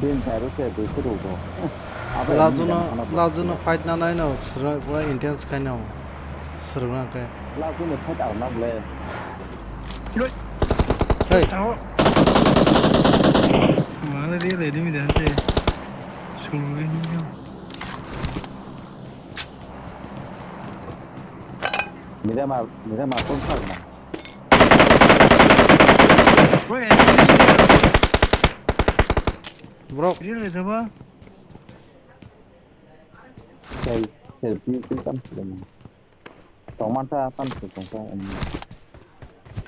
Din khairo se dui khe rwgo. Abo Lajuno, Lajuno fight na nai no, sra-, pura intense khai no. Srwngna khe. Lajuno fight arwna ble. Hey. Mane dia ready mi dan se. Sulu ni. Miramar, Miramar kon thar na. Woi, enemy. Bro. Real le jaba. Sel, sel, pin, pin, tam, pin. Tongmanta tam se tongsa enemy.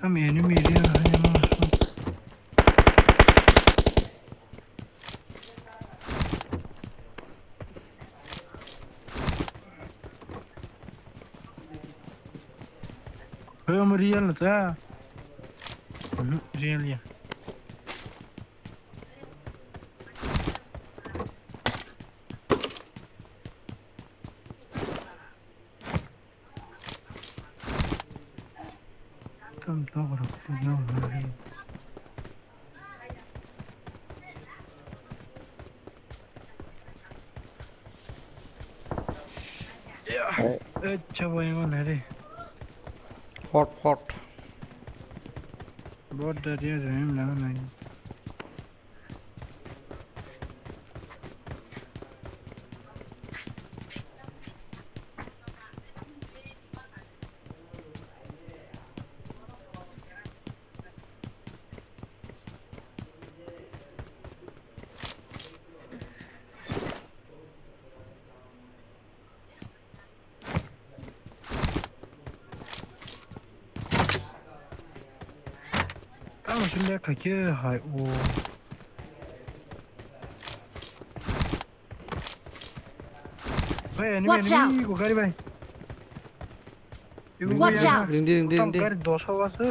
Tam enemy area hai ma. Hey, omo real no ta? Mhm, real ya. Tam tok rok no hari. Eh, chabo yang mana re? Hot, hot. Bot dari ya, jangan mana. Tamo sile kake hai o. Hey, enemy, Watch enemy, out! Go gari bai. Ring, ring, ring, ring. Watch out! Ring di, ring di, ring di. Tam gari dosa wasa.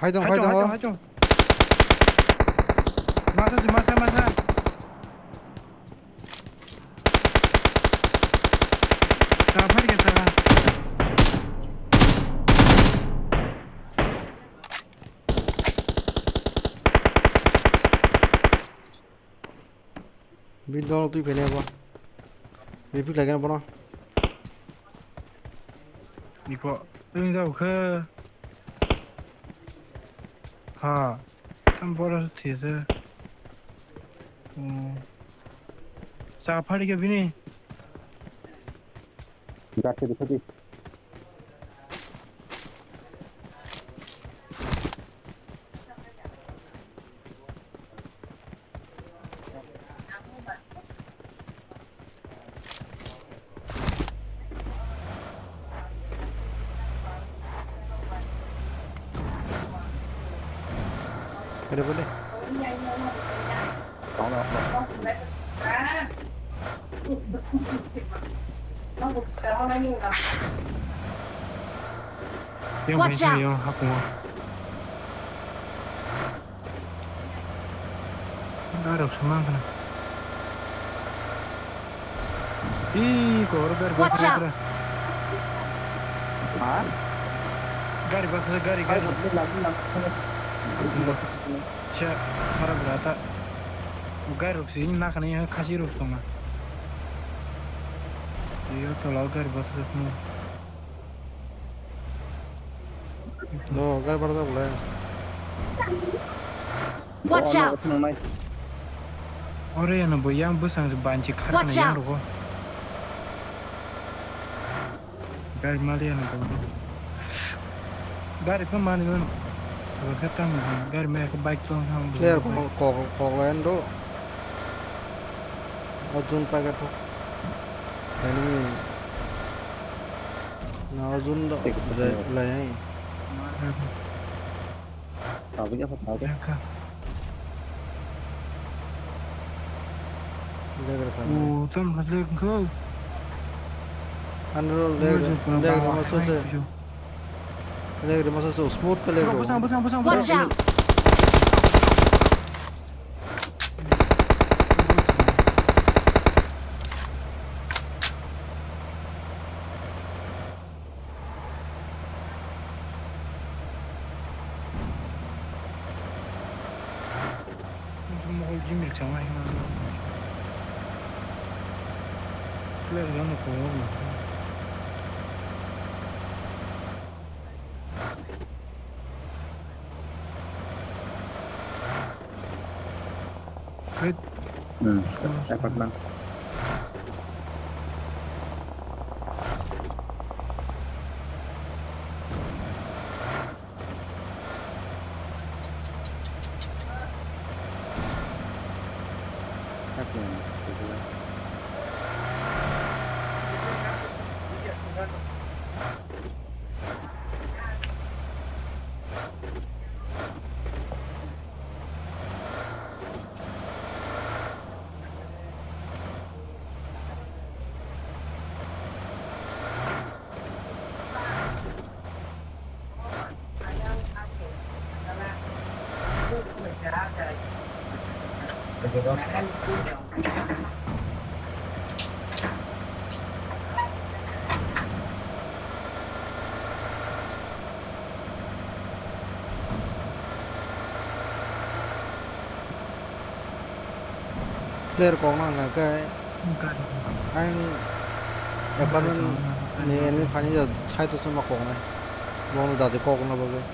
Hai dong, hai dong, hai dong, hai dong. Masa, masa, masa. Chapar ke chara. Bini dol twi phainai bo. Repeat lai gana bono. Niko, twi jao khe. Ha. Tam boro these. Hmm. Cha phari khe bini. Gate di khadi. Ada boleh. Watch out! Gari rok se mankha na. Ih, kor gari. Watch out! Ha? Gari baksa, gari, gari. Sa, mara bra ta. Gari rok se nakha na, khasi rok tongma. Iyo tola gari baksa tongma. No, gari barajak le. Watch out! Ore ano bo yang bwsang se banchi kharkana yang rogo. Gari mali ano bo. Gari khe mani man. Bo khe tamo gari me khe bike tong ham. Player kok kok kok lain do. Ojun packet kok. Enemy. Na ojun do. Lainai. Sabi apa tahu deh. Legra kami. Oh, tam legra kau. Andro legra, legra masuk se. Legra masuk se, smooth ke legra. Busang, busang, busang, busang. Watch out! Mokol jimrik chama hima. Player gano kongor no. Wait. Hmm, dapat lang. Player kok nang nang khe ang apartment ni enemy phani ja side o chuma kok nai. Bong da de kok na bagwi.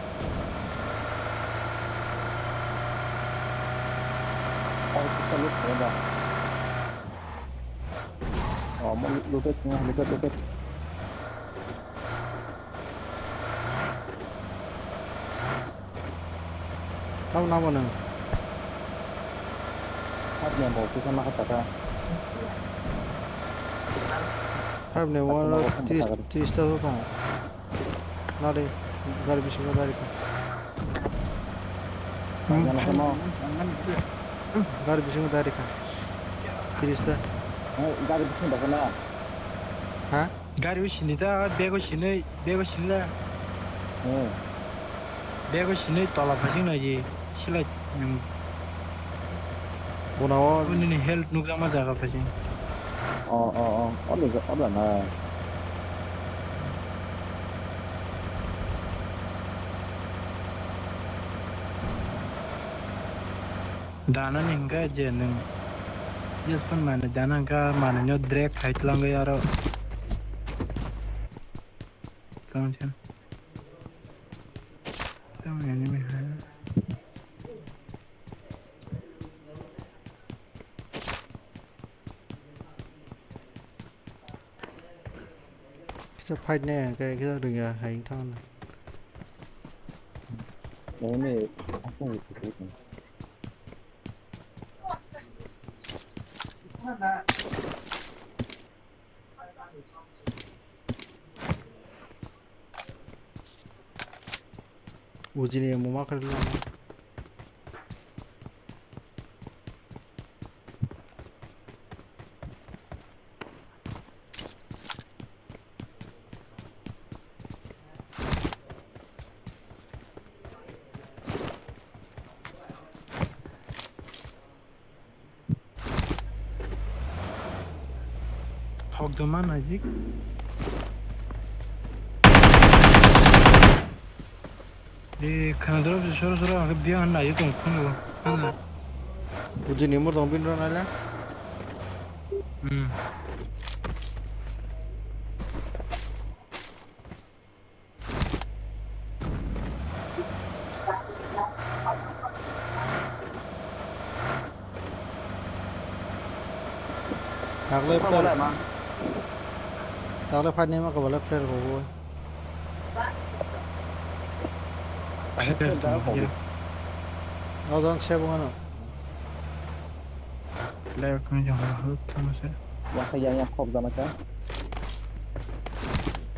Oh, kita loot kena dah. Oh, mau loot, loot, loot, loot. Tamo namo nwng? Habni amo kisa ma kha taka. Habni amo tris, tris ta tongo. Nari, gari bisingo dari kha. Gari bisingo dari kha. Tris ta. Gari bisingo dari kha na. Ha? Gari o sini da, bego sini, bego sini da. Hmm. Bego sini tola phasing na ye, silai. Bona o. Nini health nukjakma jaga phasing. Oh, oh, oh. Order, order na. Dana ni hingka je nung. Yes pun mane dana hingka mane nyo drag khai tlangwi aro. Tamo chan. Tamo enemy hai. Kisa fight ne, kaya kisa ringya, hai thang na. Enemy, aku ngerti sih. Ujini emo ma kharwi lama. Hok doma najik. E khana doro soro soro ang biya han najik tong khun lo. Khana. Buji ni mur tong bin ro nala. Hmm. Tagle Apa player. Boleh, Mang? Tagle fight ni ma kabala player ko bo. Player ko. Ojan se bo ano. Player ko jong hal tamo se. Yang yang yang khok jana ka.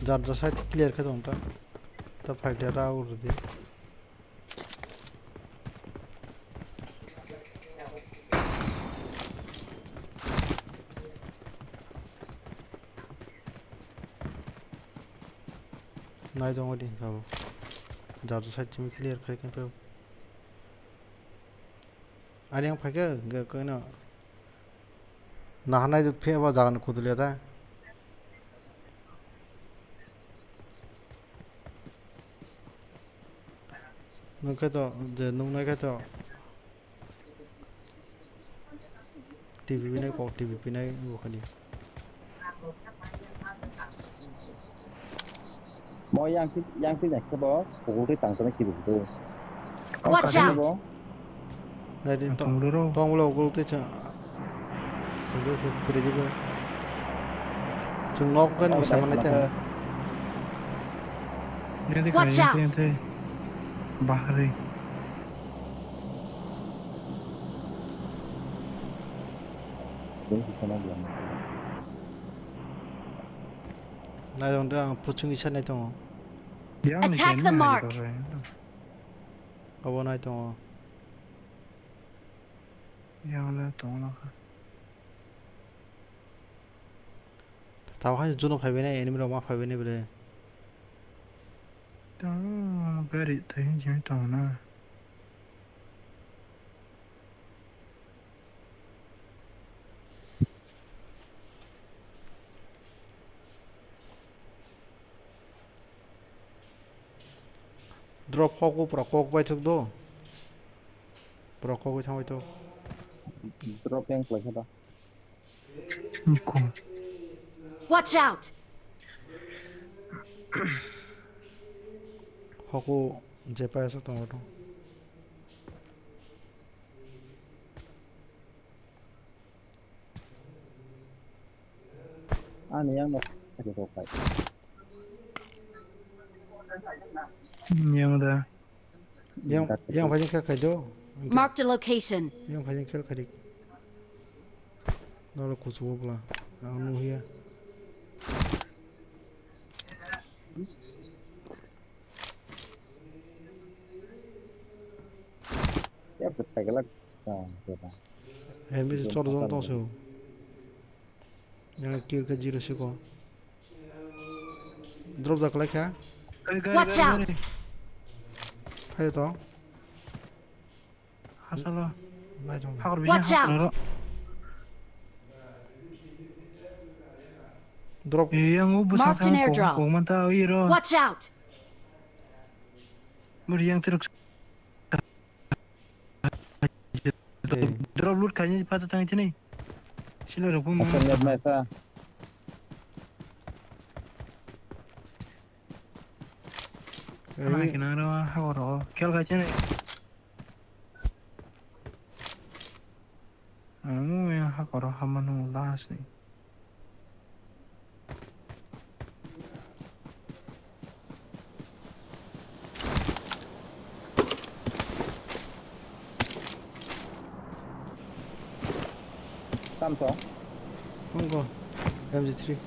Jar ja side clear khe tong ta. Ta fight ya ra ur di. Nai tongo di sabo. Jar ja side chimi clear khai khe. Ari ang phaikhe hwnkhe khe no naharnai phe ba jaga ni kudulia ta. Nwng khe to je nuknai khe to T V pinai kok T V pinai wngkha di. Mo yang si, yang si naikhe bo, pukul twi tang tongna kibi do. Watch out! Bo. Nai di tong, tong duro. Tong ulo pukul twi chang. Sungdo pukul twi di bo. Chung nok kan bisa mana ta. Watch out! Bahari. Naijong de ang puchung isa nai tongo. Attack the mark. Abo nai tongo. Yang le tongo nokha. Tao hai juno phaibai nai enemy rok ma phaibai nai bele. Tao gari thai jeng tongo na. Drop kok bo pura kok bai thok do. Pura kok bai thang bai thok. Drop yang klai kha da. Watch out! Hoko jepai sa tongo to. Ani yang no kati ko kai. Yang da. Yang, yang phai khe khai do. Marked a location. Yang phai khe khai. Nolo kuchu bla. Ang nu hiya. Ya, betul lagi. Nah, coba. Enemy chor jon tong se. Yang kill khe zero se ko. Drop da kwlai kha. Watch out! Hai to. Hasalo. Nai jong. Hakor bisa. Watch out! Drop. Yang u busang. Marked an airdrop. Kong manta iro. Watch out! Muri yang teruk. Drop loot khaini pata tang tini. Sila rok pun. Asal lihat masa. Ana kinang ro ha oro khel khai chene. Amu ya ha koro ha manu last ni. Samsung. Mungko M G three.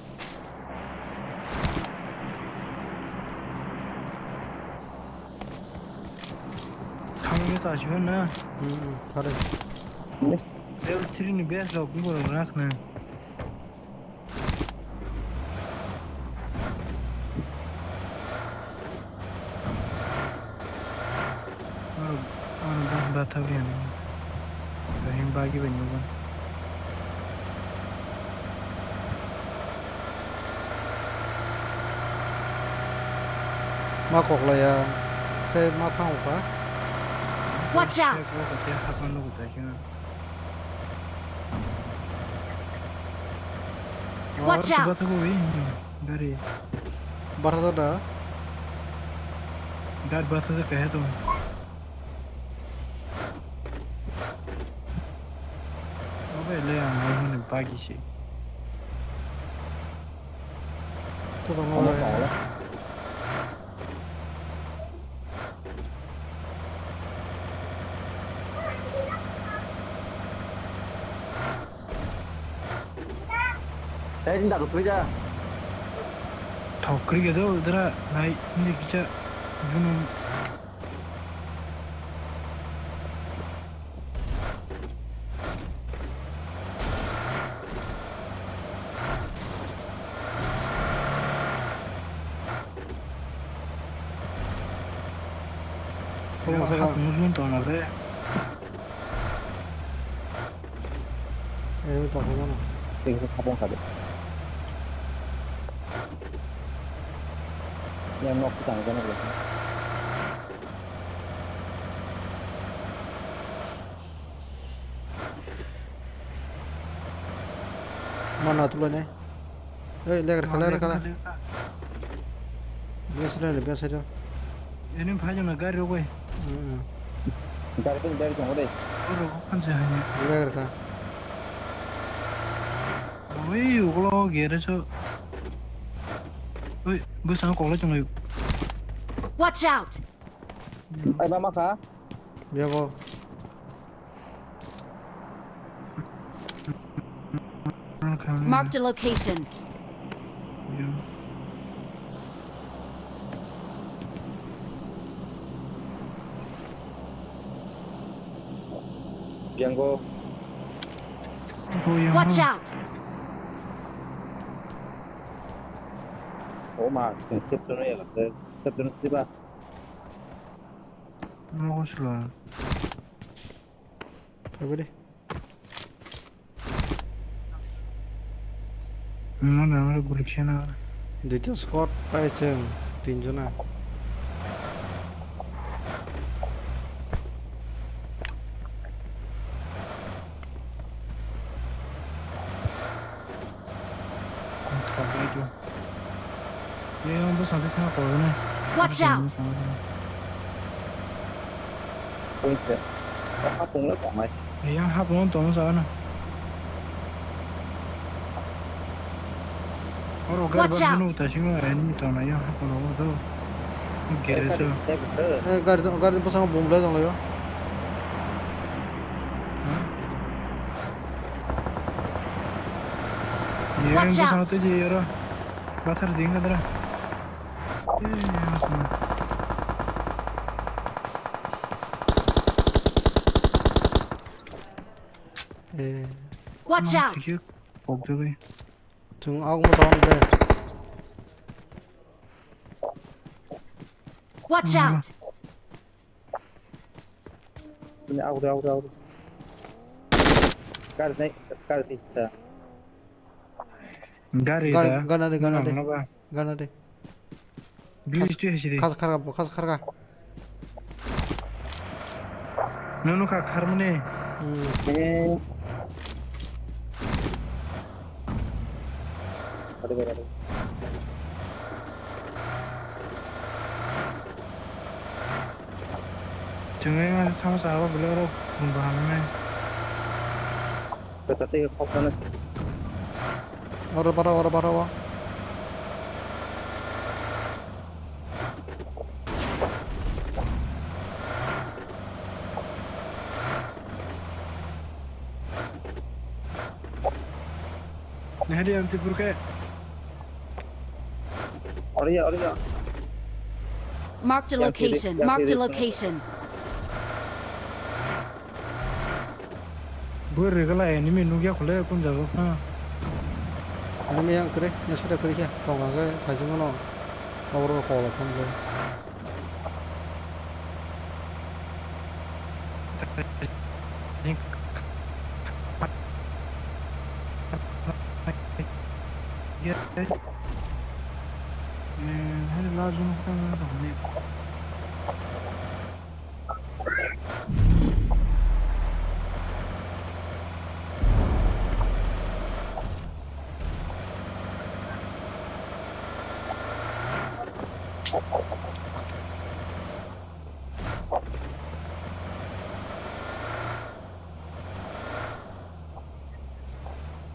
Thangwi ta siya na. Hmm, thare. Level three ni best rok bumbo rok rak na. Aro, aro bah bathak ya ni. Bahim bagi banyo ban. Ma koklaya, khe ma thango kha. Watch out! Khe khe khe hapma nugo ta khe. Watch out! Bathak wi, gari. Bathak da? Gari bathak da khe to. Obe le ang nai hwnwi bagi se. Tubang obe. Hei, ini tak kusuida. Thok kri gedo udara nai ini kicha junum. Tong masa ka. Hapung tong na be. Enemy tong mano. Tingsa hapung ka de. Yang nok tang ka na. Mana tu lane? Hey, legar khala, legar khala. Biasa ni, biasa jo. Ini bhai jona gari rogoi. Hmm. Gari pun gari jong deh. Oro kan sih hanya. Legar kha. Oi, ulo gere so. Oi, bus ang kolai jong. Watch out! Ai, mama kha? Yago. Marked a location. Yango. Watch out! Oh ma, step tu na ya, step tu na. Nogo silo. Tabari. Nogo na guri khena. Duita squad pai cheng tinjona. Sadi thang ko ne. Watch out! Pungse. Apa pungla tongai? Yang hapung tong sa na. Oro gari Watch bus out! Munu ta sing ai ni tong na yang hapung lo do. Gere so. Eh, gari, gari bosong bumble tong lo yo. Watch out! Bathar ding kadra. Eh, Watch out! Kok jagwi. Chung aw mo tong de. Watch out! Ini aw, aw, aw. Kar naik, kar naik. Gari da. Gana de, gana de. Gana de. Bilis tu hisi de. Khas kharga, khas kharga. Nunu kha kharmani. Hmm. Chwngwi ma thangsa abo belai oro phone bahanani. Kwchak tei khoknani. Oro bara, oro bara o. Nahari ang tipur ke. Oro ya, oro ya. Marked a location. Marked a location. Bwrwi gala enemy nukya khole kun jago ha. Enemy yang kre, ya sudah kre kya, tong ang kre, thajung no. Oro kola thang kre.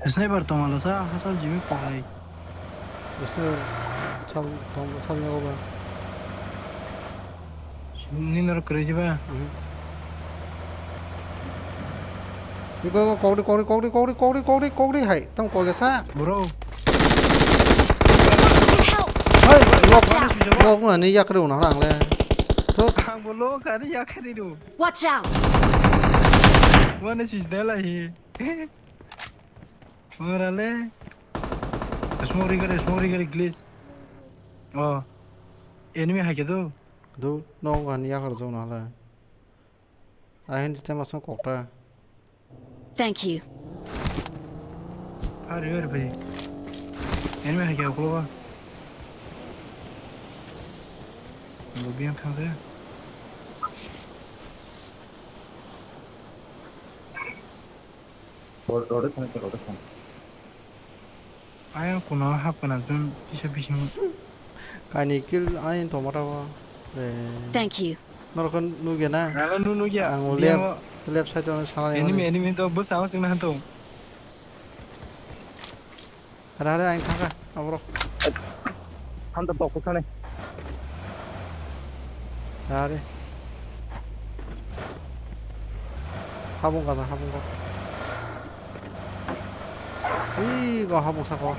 Sniper tongmalo sa, hasal jimi palai. Sniper sam tong sam yago ba. Nini norok kwrwi jiba. Mhm. Iko kokri kokri kokri kokri kokri kokri kokri hai tong koi sa. Bro. Hai lok lok mani yakri una rang le. Thok. Ang bo lok ani yakri do. Watch out! Mane sis dela hi. Ora le. Smori gare, smori gare, glitch. Oh. Enemy hai ke do. Do, no gani yakar jong na le. Ahin tema song kokta. Thank you. Are, are, bhai. Enemy hai ke oklo. Lo biang thang de. Rode thang, rode thang. Ayang kuno hap kana jun kisa bising. Kaini kill ayang tomata wa. Eh. Thank you. Norok nugya na? Nalo nu nugya. Ang left, left side o sana. Enemy, enemy to bus ang sing na to. Hara hara ayang thangka aborok. Hanta tok sana. Hara. Habung kaza habung kok. Ih, go habung sako.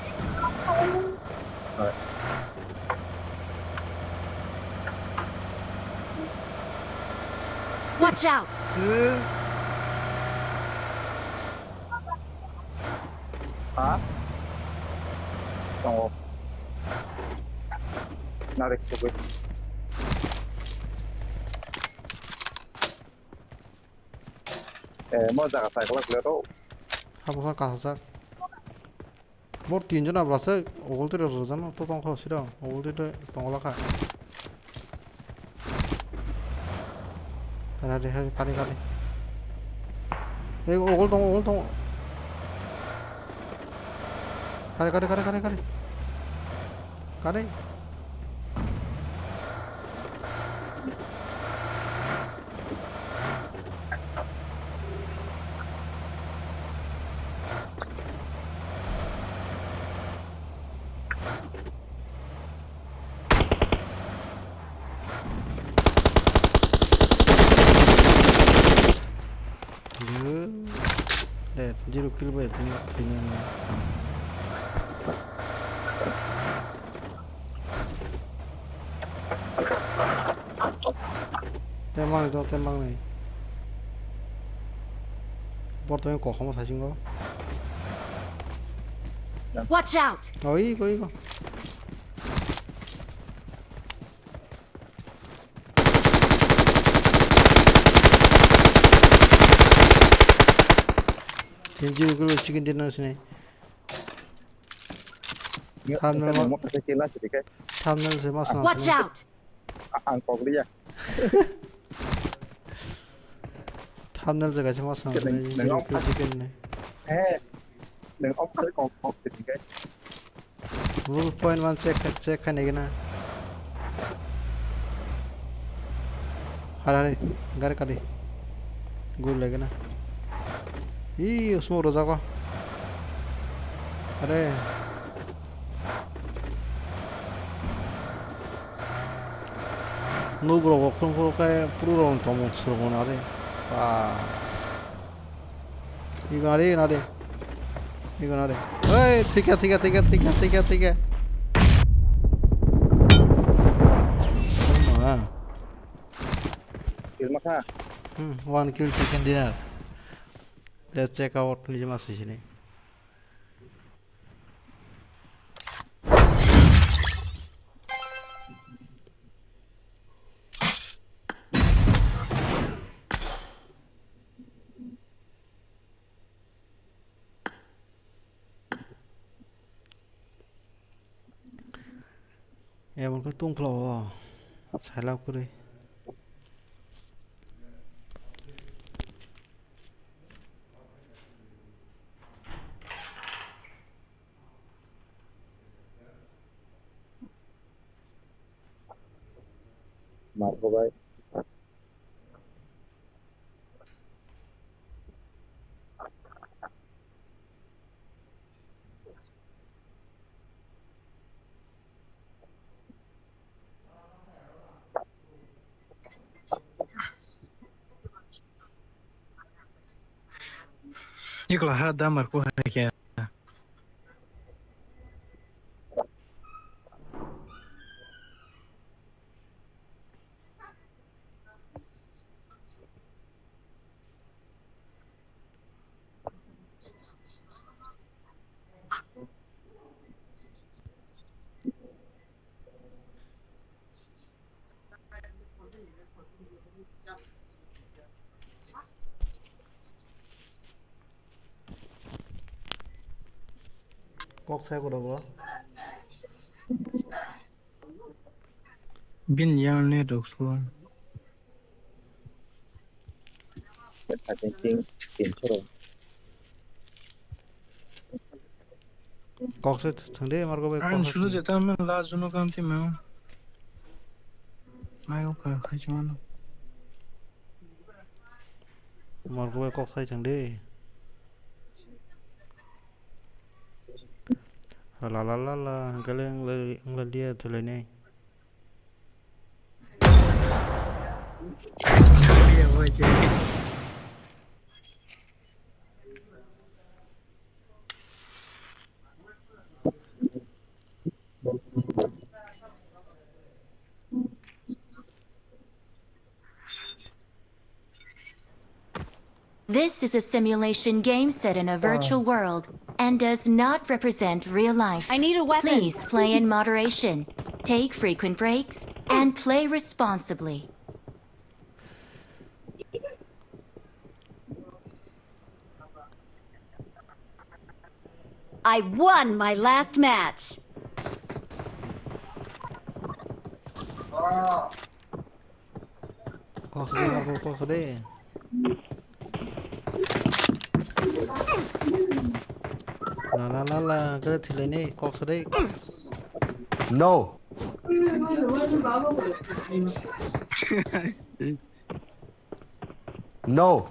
Watch out! Ha? Tongo. Narek tugui. Eh, mo jaga cycle kule to. Habung sa kasajak. Bor tinjon abla se ogol twi rwjak no to tongkha siro ogol twi tongla kha. Hari hari kari kari. Ei ogol tong ogol tong. Kari kari kari kari kari. Kari. De, zero kill bai tini, tini. Tei mangnai do, tei mangnai. Bortoni kokhoma saisingo. Watch out! Oh, iko, iko. Tini zero kill bai chicken dinner sinai. Thumbnail ma-, thumbnail se mas nang. Watch out! Ang kok liya. Thumbnail se kaisa mas nang. Chicken ni. He. Nang off kali kok kok chicken kai. Rule point one check, check khai nai gana. Hari hari, gari kali. Gul lagi na. Ih, smoke rojak o. Are. Noob rok bo khulum khulum khe pro rok tongmung swrwngmung nari. Ba. Igo nari, nari. Igo nari. Oi, thika, thika, thika, thika, thika, thika. Ma. Kill ma kha? Hmm, one kill, chicken dinner. Let's check out, nijima sisini. Emon khe tongphla o, sailak kwrwi. Marko bai. Ikla ha damar ko hai kya? Kok sai ko dogo. Bin yang ne dok so. Kok se thangde margo bai. Ang kok se sulu thangde. Jeta men la juno kam ti men. Mai ko kha khai chuma no. Margo bai kok sai thangde. La la la la, hwnkhe le wng lai, wng lai liya thwlainai. This is a simulation game set in a virtual world and does not represent real life. I need a weapon. Please play in moderation, take frequent breaks, and play responsibly. I won my last match. Kok sade, kok sade. La la la la, khe thwilaini kok sade. No. No.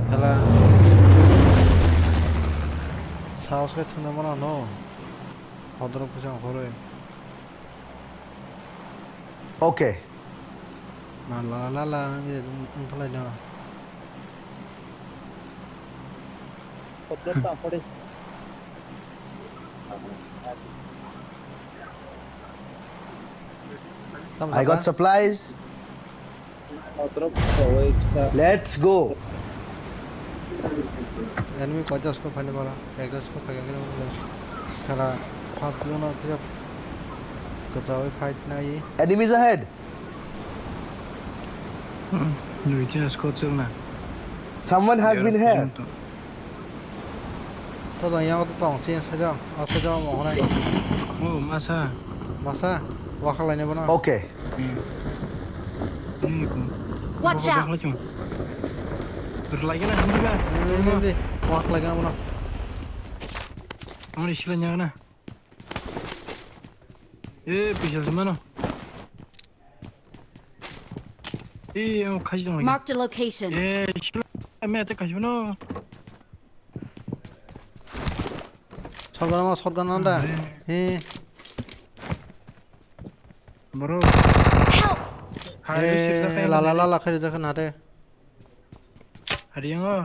Hala. Saos khe thwngna mano no. Hodorok kisa horoi. Okay. Na la la la la, ang je ang thalai na. Hodorok ta horoi. Tam I got saka? Supplies. Let's go. Enemy koita squad phaina bala, ekta squad phaikha khe nang. Sara first zone o kisa kwchaui fight nai. Enemies ahead. Hmm, nui chini squad chwngna. Someone has been here. Todong yang to tong, sini saja, o saja mo hwnai. Oh, masa. Masa, wakha lainai bono. Okay. Hmm. Ini ko. Watch out. Berlagi na, hindi ba? Hindi, hindi. Wakha lainai bono. Ang isi lanya na. Eh, pisa semano. Eh, ang khaji dong lagi. Marked a location. Eh, isi lanya, ame ate khaji mano. Shotgun ma, shotgun nanda. He. Bro. Help! Hari Eh, sisa kaya la la la la khairi jakha nade. Hari yang oh.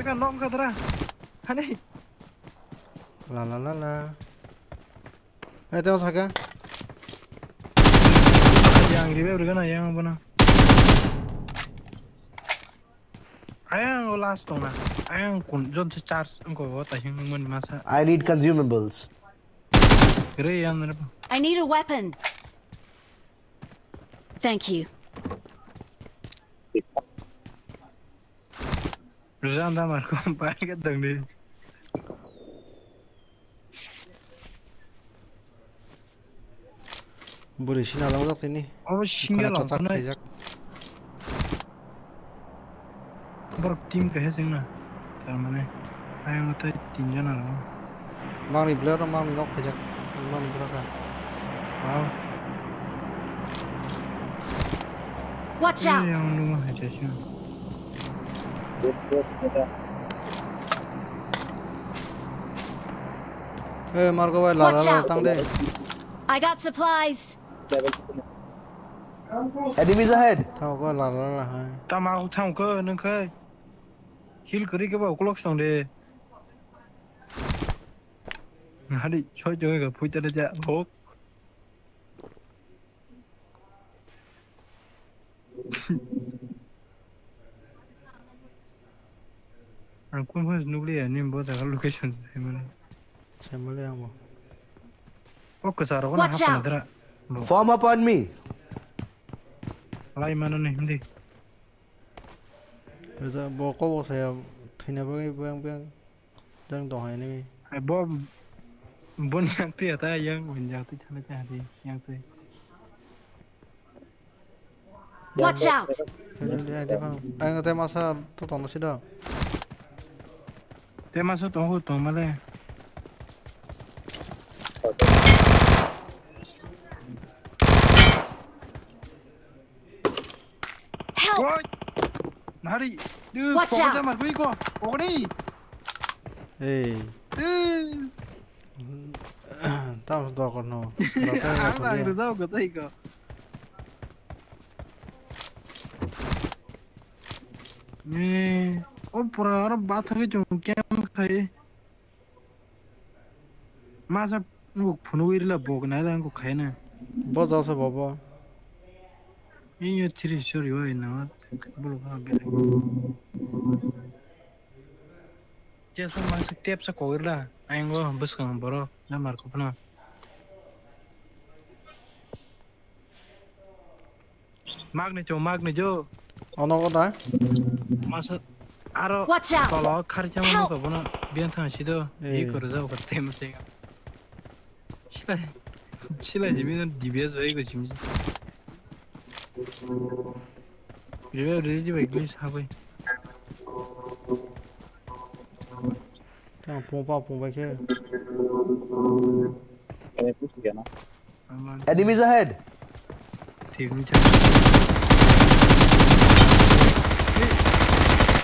Kan nok kadra. Hani. La la la la. Eh, tengok saka. Yang ribe urgana yang bono. Ayang o last tongna. Ayang kun jon se charge angko o ta hing mani masa. I need consumables. Re yang re. I need a weapon. Thank you. Rizan da mar ko pai ka dang ni. Bwrwi sina langjak tini. Obo single khana chachak langkhanai. Khaijak. Borok team kaisa chwngna. Tar mane ayang tei tinjon aro. Mangni player rok mangni nok khaijak. Mangni bwraka. Wow. Watch out! Ayang numa hai jaisa. Eh, Margo bai, la, la, la, tang de. Watch out! I got supplies. Enemies ahead. Tamo ko la, la, la, hai. Tamo ko tamo ko nung khai. Heal kari ke ba ukolok song de. Hari choi choi ga phuita de ja hok. Ang kun phone nukliya ni bo jaga location sai mani. Sai mali ang bo. O kwcharo ko na. Watch out! Hapna dra. Form up on me. Lai mano ni hindi. Reza bo ko bo saya thina bagwi bang bang. Jang tong hai nini. Hai bo, bon yang twi ata yang, bon yang twi chana cha di yang twi. Watch out! Thai thai thai thai phano. Ang tei masa to tong si do. Tei masa tong ko tong male. Help! Oi! Nari! Dude, watch out! Pokoknya mas gue kok. Pokoknya. Hey. Dude. Tam dorkar no. Ang nang rwjak kok tei kok. Ni, o pura aro bathagwi chwng kem khai. Masa nuk phunugwi rwla bok naila wngkha khaina. Bo jasa bobo. Iyo chiri sori oi na. Bolo ka bere. Jesu masa tep sa kogirla. Aingo bwskang borok namar kophna. Magni cho, magni cho. Ono ko da? Masa aro. Watch out! Tolo khari chama no ko bono biyan thang si do. Eh. Di koro jao ko tem se. Sila, sila jimi no D B S bai ko jimi. Ribe riji bai glis ha bai. Tang pung pa pung bai khe. Eh, push kiya na. Enemies ahead!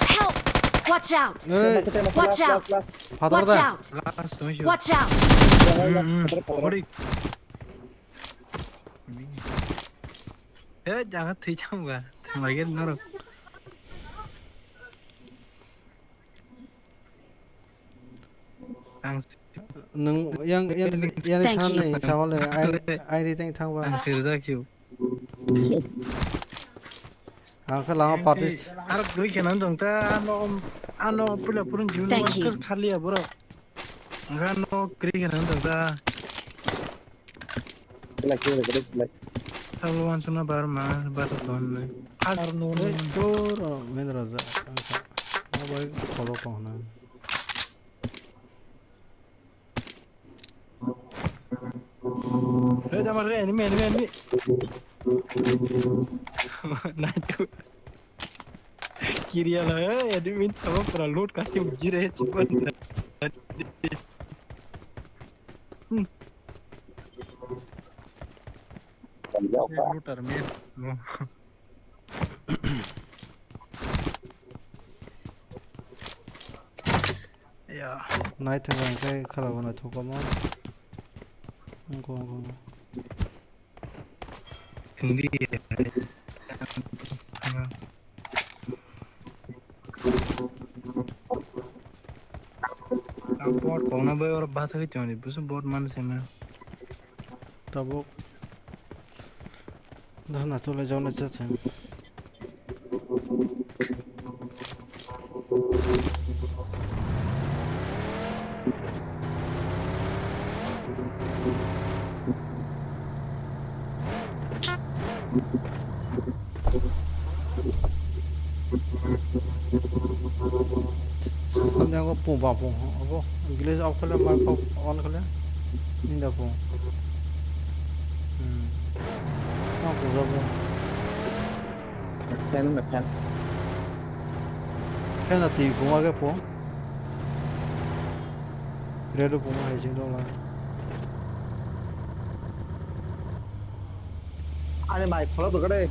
Help! Watch out! Hey. Watch out! Phatar Watch da. Out! Last tong sio. Watch out! Hmm, hmm. Pokori. Eh, jangan thui chang ba. Lagi norok. Ang Nung yang yang yang Thank than you. Ni chawale ai ai ri teng thang ba. Ang sirjak hiu. Ang khe lama party. Ar gri khe nang dong ta ano ano pula purun jiu Thank you. Khali ya bro. Ang ano gri khe nang dong ta. Like, like, like. Talo wan suna bar ma bar ton ne. Ar no. Hey, tur, oh, men raja. Ang kha. Mo bai kholo ko na. Hey, damar re, enemy, enemy, enemy. Naju. Kiriya la, hey, enemy, tamo pura loot kasi ujire, chupa. Hmm. Looter, man. Ya. Naithok ang khe khala bo naithok omo. Wngkho, wngkho. Hindi. Ang bot kok na bai oro basa khe chwng di, busu bot man se na. Tabuk. Dah na chole jona cha cha. Samjang ko pung ba pung. Abo glass off khle, mic off on khle. Ninda pung. Hmm. Ma pung ja pung. Fan na fan. Fan na twi pung age pung. Red pung hai jing dong la. Ani mic kholo to kade.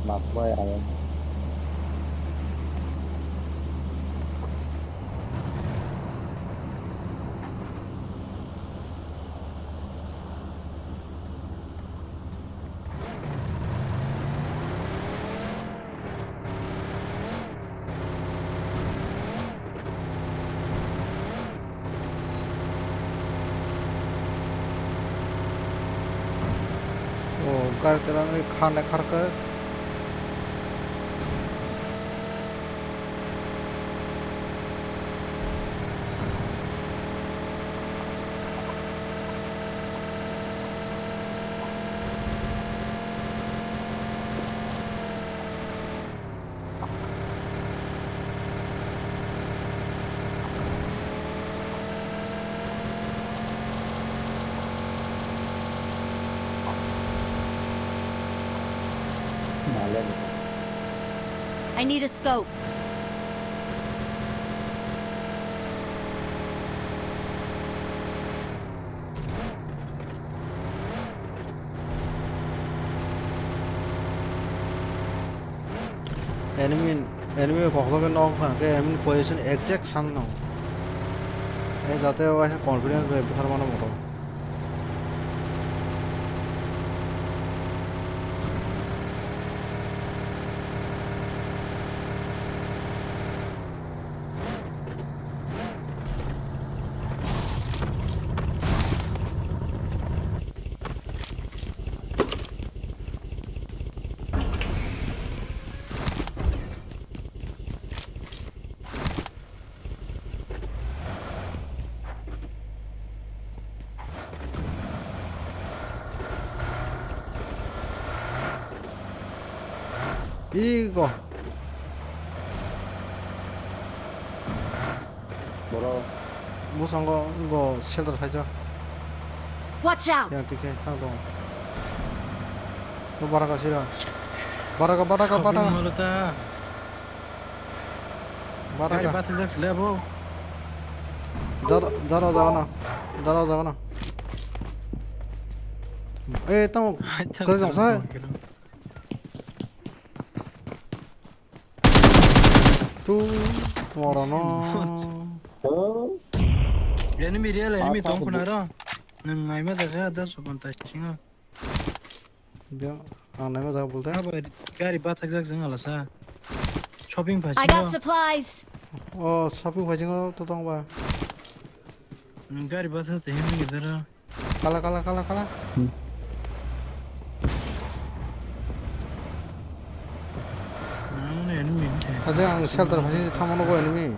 Map bai ayang. O, gari kwrwngwi kharnai kharkhe. I need a scope. Enemy, enemy koklo ke nok kha ke enemy position exact san no. E jate o confidence bai buthar mano moto. Igo. Boro. Busango go shelter khaijak. Watch out! Yang tikhe thang dong. Bo baraka sira. Baraka, baraka, baraka. Baraka. Gari bathajak sile abo. Daro, daro jagana. Daro jagana. Eh, tamo, kau jang sa? Tu, morono. Enemy real enemy tong khuna ro. Nang nai ma jaga da so konta singa. Dia, ang nai ma jaga bolte. Abo gari bathak jak jang ala sa. Shopping phai. I got supplies. Oh, shopping phai jingo to tong ba. Gari bathak te hin gidara. Kala, kala, kala, kala. Nang enemy. Aja ang shelter phai thamo no enemy.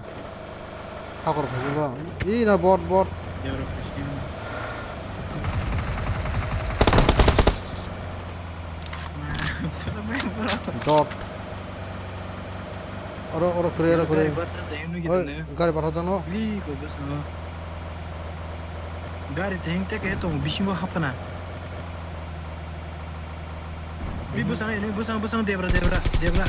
Hakor phai go. I na bot, bot. Dot. Oro, oro kre, oro kre. Gari bathak te hin gidara. Gari bathak jano. Wi ko bwsano. Gari theng te ke tong bisingo hapna. Bi bwsang, ini bwsang, bwsang, debra, debra, debra.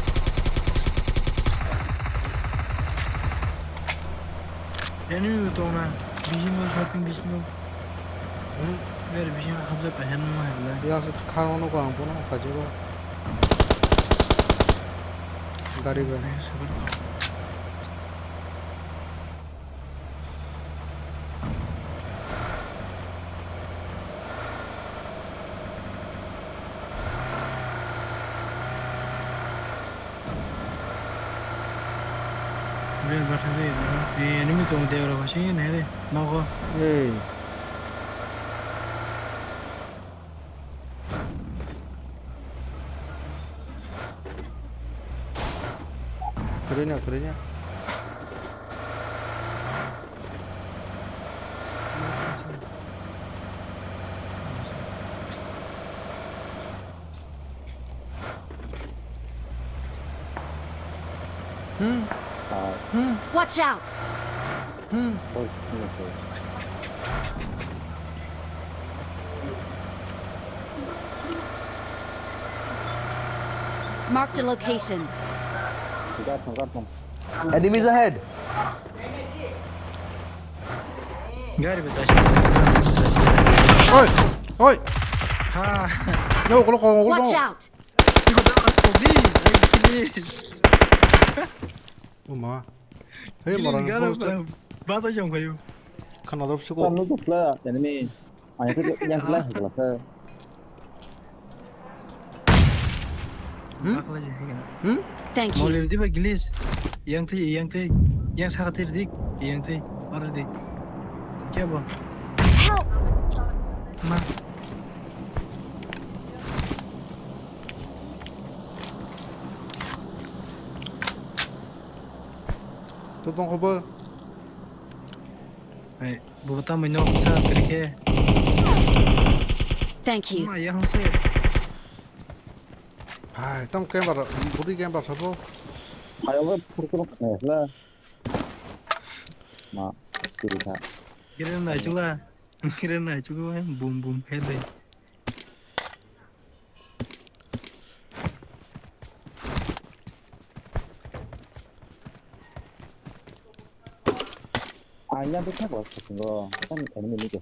Ini tongna, bisingo, shopping bisingo. Hmm? Gari bisingo hapjak pahen mo hebla. Ya se khano ko ang pono kajigo. Gari ba. Enemy tong debra ba se nai re nogo. Ei. Kwrwino, kwrwino. Hmm. Hmm. Watch out! Hmm. Marked a location. Enemies ahead. Gari betai. Oi, oi. Ha. Yo, kolo, kolo, kolo. Watch out! Iko da, kok di. Uma. Hey, morang. Gari bata jong kayu. Khana drop suko. Kamu tuh lah, enemy. Ayo tuh yang lah, lah. Hmm? Hmm? Thank you. Molir di ba gilis. Yang tei, yang tei. Yang saka tei dik. Yang tei. Molir di. Kya bo? Help! Ma. Tu tong khobo. Hai, bo tamoi nok sa kri khe. Thank you. Ma ya hong se. Hai, tam camper, budi camper sabo. Ayo, purkun, eh, la. Ma, kiri kha. Kiri nai chula. Kiri nai chula, boom, boom, head. Ang yang tu tak lah, satu go. Kan enemy ni tu.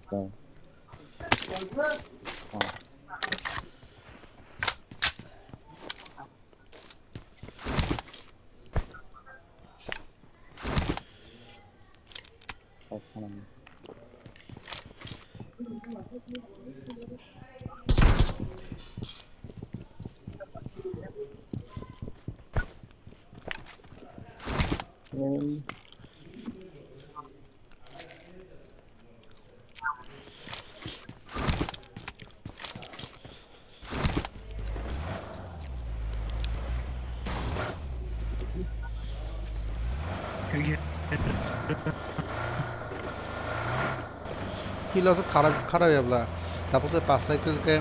Kilo se khara khara ya bla. Tapo se pasta kill ke.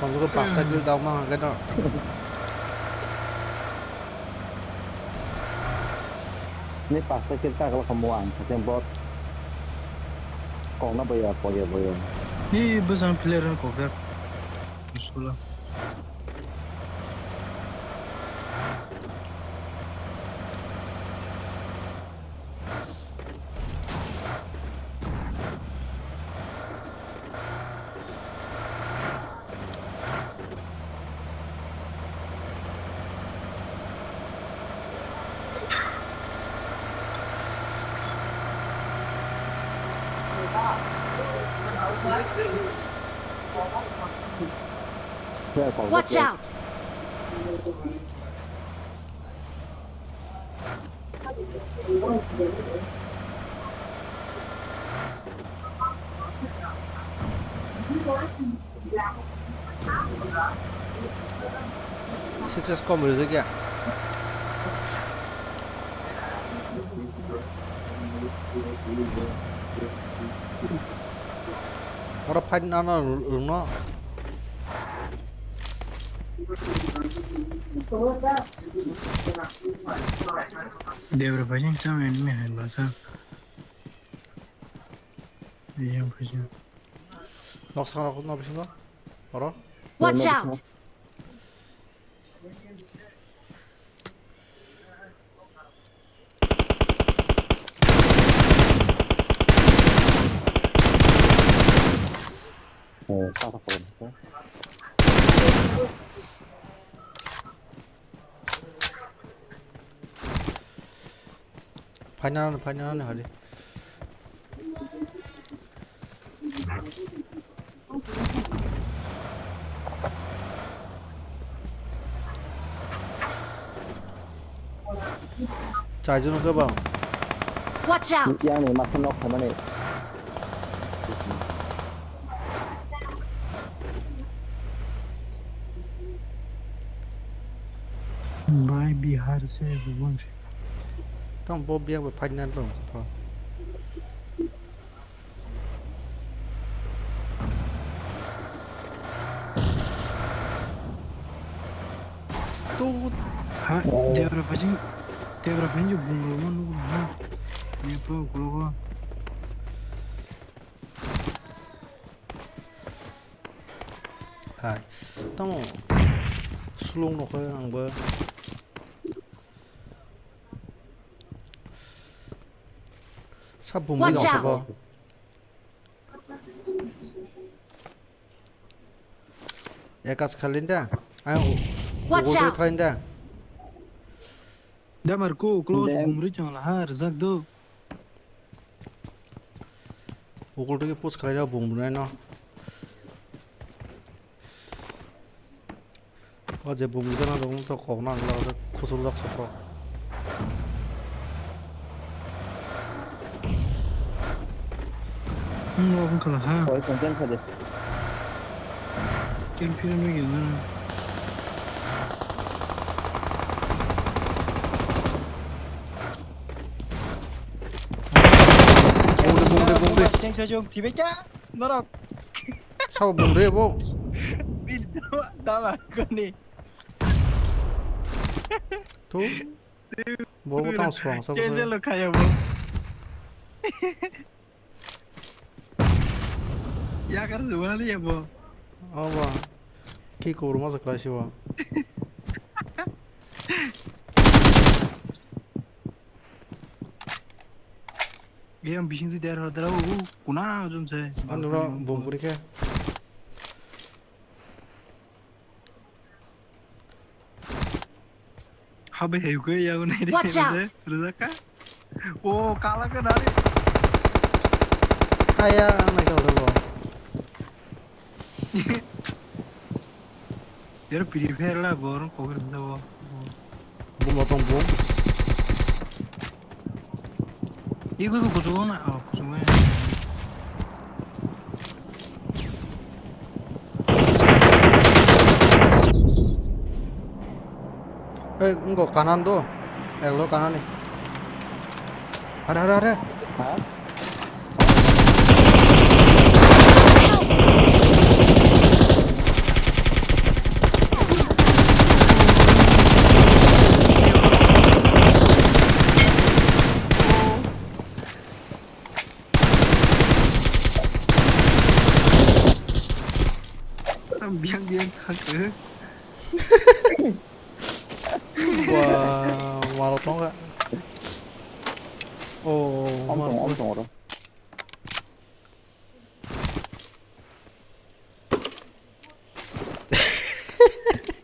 Tapo se pasta kill dau ma ke no. Ni pasta kill ta kala kamu ang kacang bot. Kok na boya boya boya. Ni besang player kok ya. Muskula. Watch out! Sixes kom rijak ya. Oro fight nana rungno. Debra phai jang cham enemy hai lo sa. Yang phai jang. Nok sakha rok no bisingo. Oro. Watch out! Final, final ni hadi. Chaijuno kebang. Watch out! Yang ni masa nok khamani. Bai Bihar se bubang se. Tong bo biang bo fight nan tong. Tu. Ha, debra phajing, debra phajing bung rok no nugo na. Ni pro ulo go. Hai, tamo sulung no khe ang bo. Sa bung. Watch out! Ekas khalin da. Ang. Watch out! Khalin da. Da Marco, close. Bung ri chang la har, zak do. Ukul twi push khlai jak bung bunai no. O je bung jana dong to kok na angla khusur jak sokro. Hmm, open khala ha. Oi, content kha de. Kim phira nui gel na. Bung de, bung de, bung de. Cheng chajung, tibe kya? Norok. Sao bung de bo. Bil dama koni. Tu. Bo bo tang suang sa. Cheng bo. Chelo khaya bo. Yakar jual ya bo. Awa. Ki kurma sa klai siwa. Yang bising tu der der u kuna jum se. Anu ra bom kuri ke. Habe heu ke ya unai. Watch out! Rujaka. O kala ke nari. Aya nai kau dulu. Yar Free Fire la bor kok rim da bo. Bung motong bung. Iku tu kuchuk na, oh, kuchuk na. Ei, wngkha kanan do. Eklo kanani. Hare, hare, hare. Ha? Biang biang thangkhe. Wah, malo tongkha. Oh, malo tong, tong.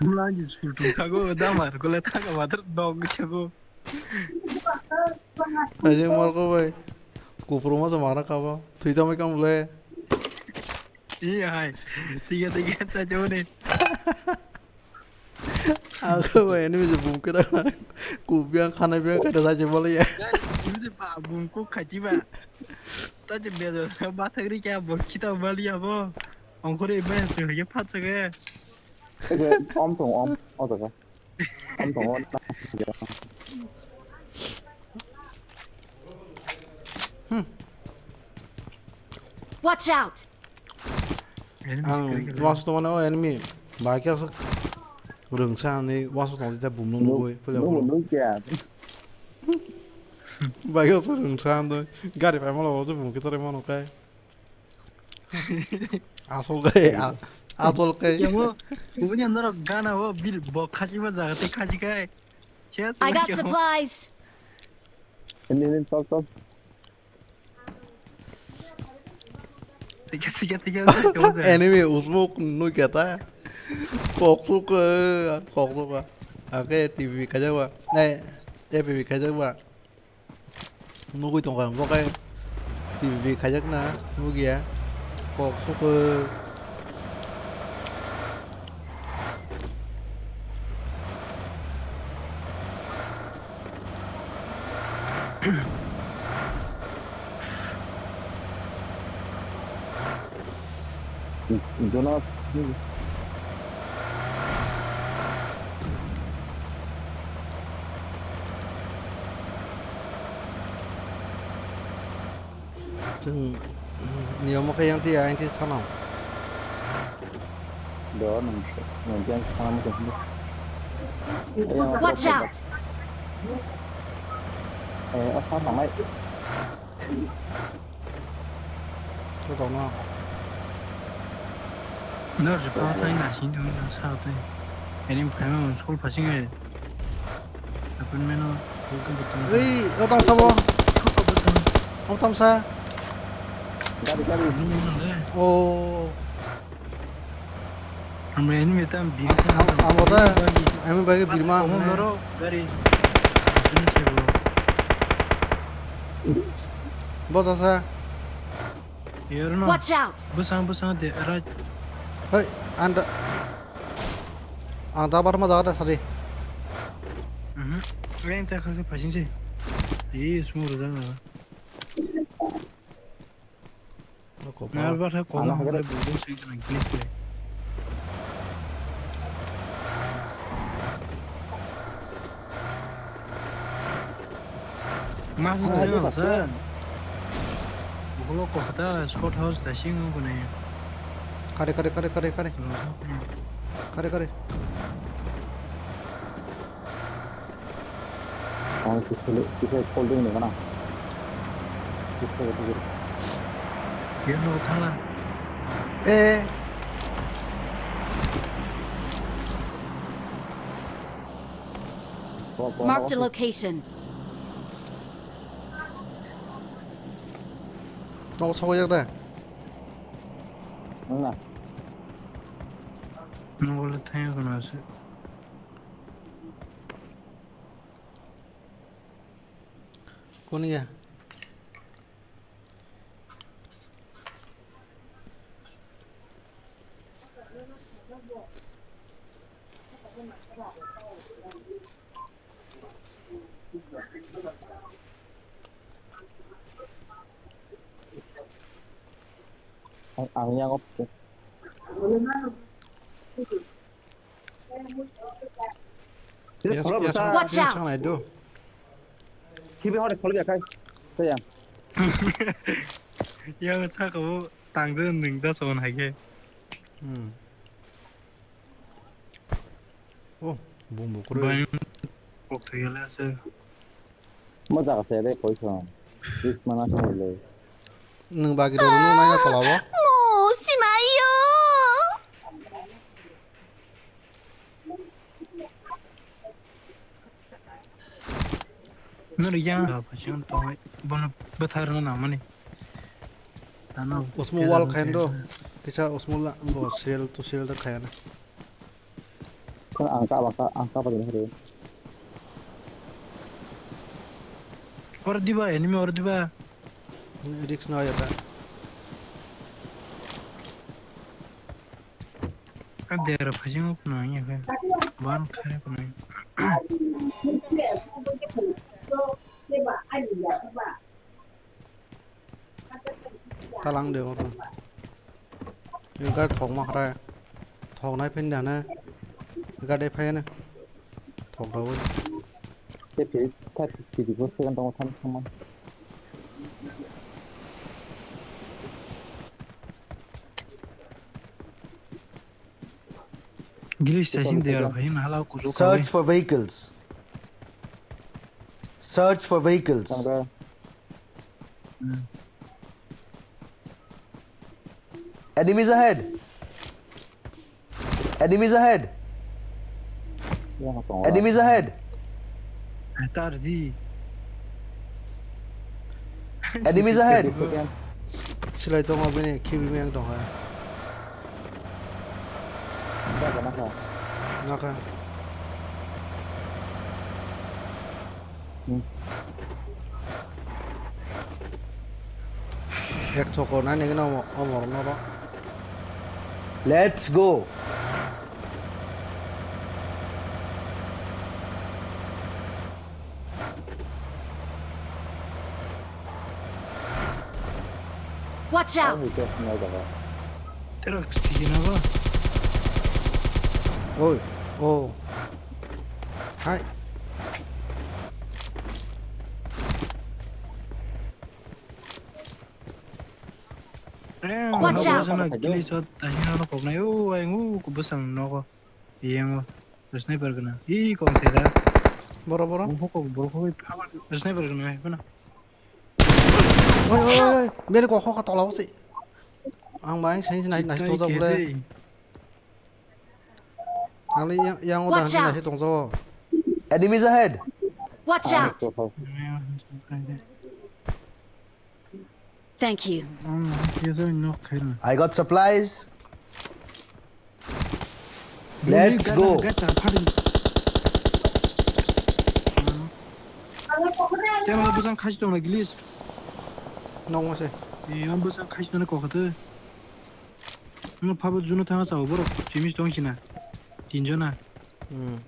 Mula ni sultung thago, damar gole thago, batar dog thago. Aje morko bai. Kupro ma jama na kabo. Thui tamo kam le. Iya hai. Tiga tiga ta jone. Ako ba enemy je bum kira. Ku biang khana biang kada sa je bole ya. Jimse ba bum ko khaji ba. Ta je be ba thagri kya bo kita bali ya bo. Ongkore ba se ke phat se ke. Om tong om o jaga. Om tong om. Hmm. Watch out! Ang wasu tongmani o enemy bai khe rwngsa ani wasu tongdi ta bumno nugwi phaila bro. Bai khe rwngsa ani gari paimalo bumkhe tore mano kai. Asol kai, asol kai. Kemo, kubuni andaro gana o bil bo khasi ma jaga te khasi kai. I got supplies. Ini ini top top. Tiga tiga tiga. Enemy usmuk nui kata. Kok suk, kok suk. Ake T V kaijak ba. Eh, F P V kaijak ba. Nugui tongkha, bo khe T V khaijak na, nugya. Kok sukhe. Jonas. Chwng niyom khe yang twi, ayang twi thano. Do nung, nung yang thano mo tong. Watch out! Eh, oh, thano mai. Sotono. Nor je pa thai na sin thung na sa te. Erim phaima mon school phasing e. Apun meno. Ei, o tam sabo. O tam sa. Gari, gari. Oh. Ang enemy tam biri. Ang, ang oda, enemy bagi biri man. Gari. Bota sa. Watch out. Busang busang de right. Hei, anda. Ang dabar ma dabar sadi. Mhm. Reng ta khasi phasing si. Ih, semua udah. Nalbar ha koma hwnle building swi gwnang glitch le. Mas swi gwnang san. Bukulo kok kha ta short house da sing wng kune. Kare, kare, kare, kare, kare. Kare, kare. Ang kisa, kisa folding ni mana? Kisa, kisa. Dia no thala. Eh. Marked a location. Nok sokjak da. Nang na. Nang le thang kana se. Koniya? Ang, ang yang op. Yes, yes, watch out! Kibi hore khol ya kai. Saya. Yang saka bo tangje ning da son hai ke. Hmm. Oh, bumbu kuru. Bai kok thai le se. Mo jaga se de koi son. Risk mana sai le. Nwng bagi rok nwng nai na tola o. Mo simai yo. Nwng yang ha phasing tong bono bwthar na namani. Tano usmo wall khain do. Kisa usmo la bo sel to sel da khayana. Ang ka, ang ka, ang ka, bagini hari. Or diba, enemy or diba. Risk no ya ta. Adera phajingo kuno ya kan. Ban khare kuno. Talang de mo. Yung gar thok ma khara. Thok nai phin da na. Gar de phai na. Thok da wo. Te phi, ta phi, phi, phi, phi, phi, phi, phi, phi, Gili station there, bhai, na hala kujo Search kawai. For vehicles. Search for vehicles. Tamra. Hmm. Enemies ahead. Enemies ahead. Yang song Enemies ahead. Tar di. Enemies ahead. Silai tongo bini khibi meng tongo. Jaga nakha. Nakha. Hmm. Ek thoko nani gana omo, omo rok no ro. Let's go. Watch out! Terok sijina ba. Oi, oh. Hai. Watch out! Kili sot tahina no koknai o, ai ngu kubusang nogo. Iyango. Sniper gana. I kong theda. Boro, boro. Boro kok, boro kok. Sniper gana, hai, bana. Oi, oi, oi, oi. Bini kok kok tola usi. Ang bai, sai, sai, nai, nai, toja bole. Ang le yang, yang udah, nai, sai tongjo. Enemies ahead. Watch out. Thank you. I got supplies. Let's go. Temo bwsang khachi tongla gilis. Nongma se. E, ang bwsang khachi tongna kokha twi. Ang phabo juno thanga chao borok chimis tong sina. Tinjona. Hmm.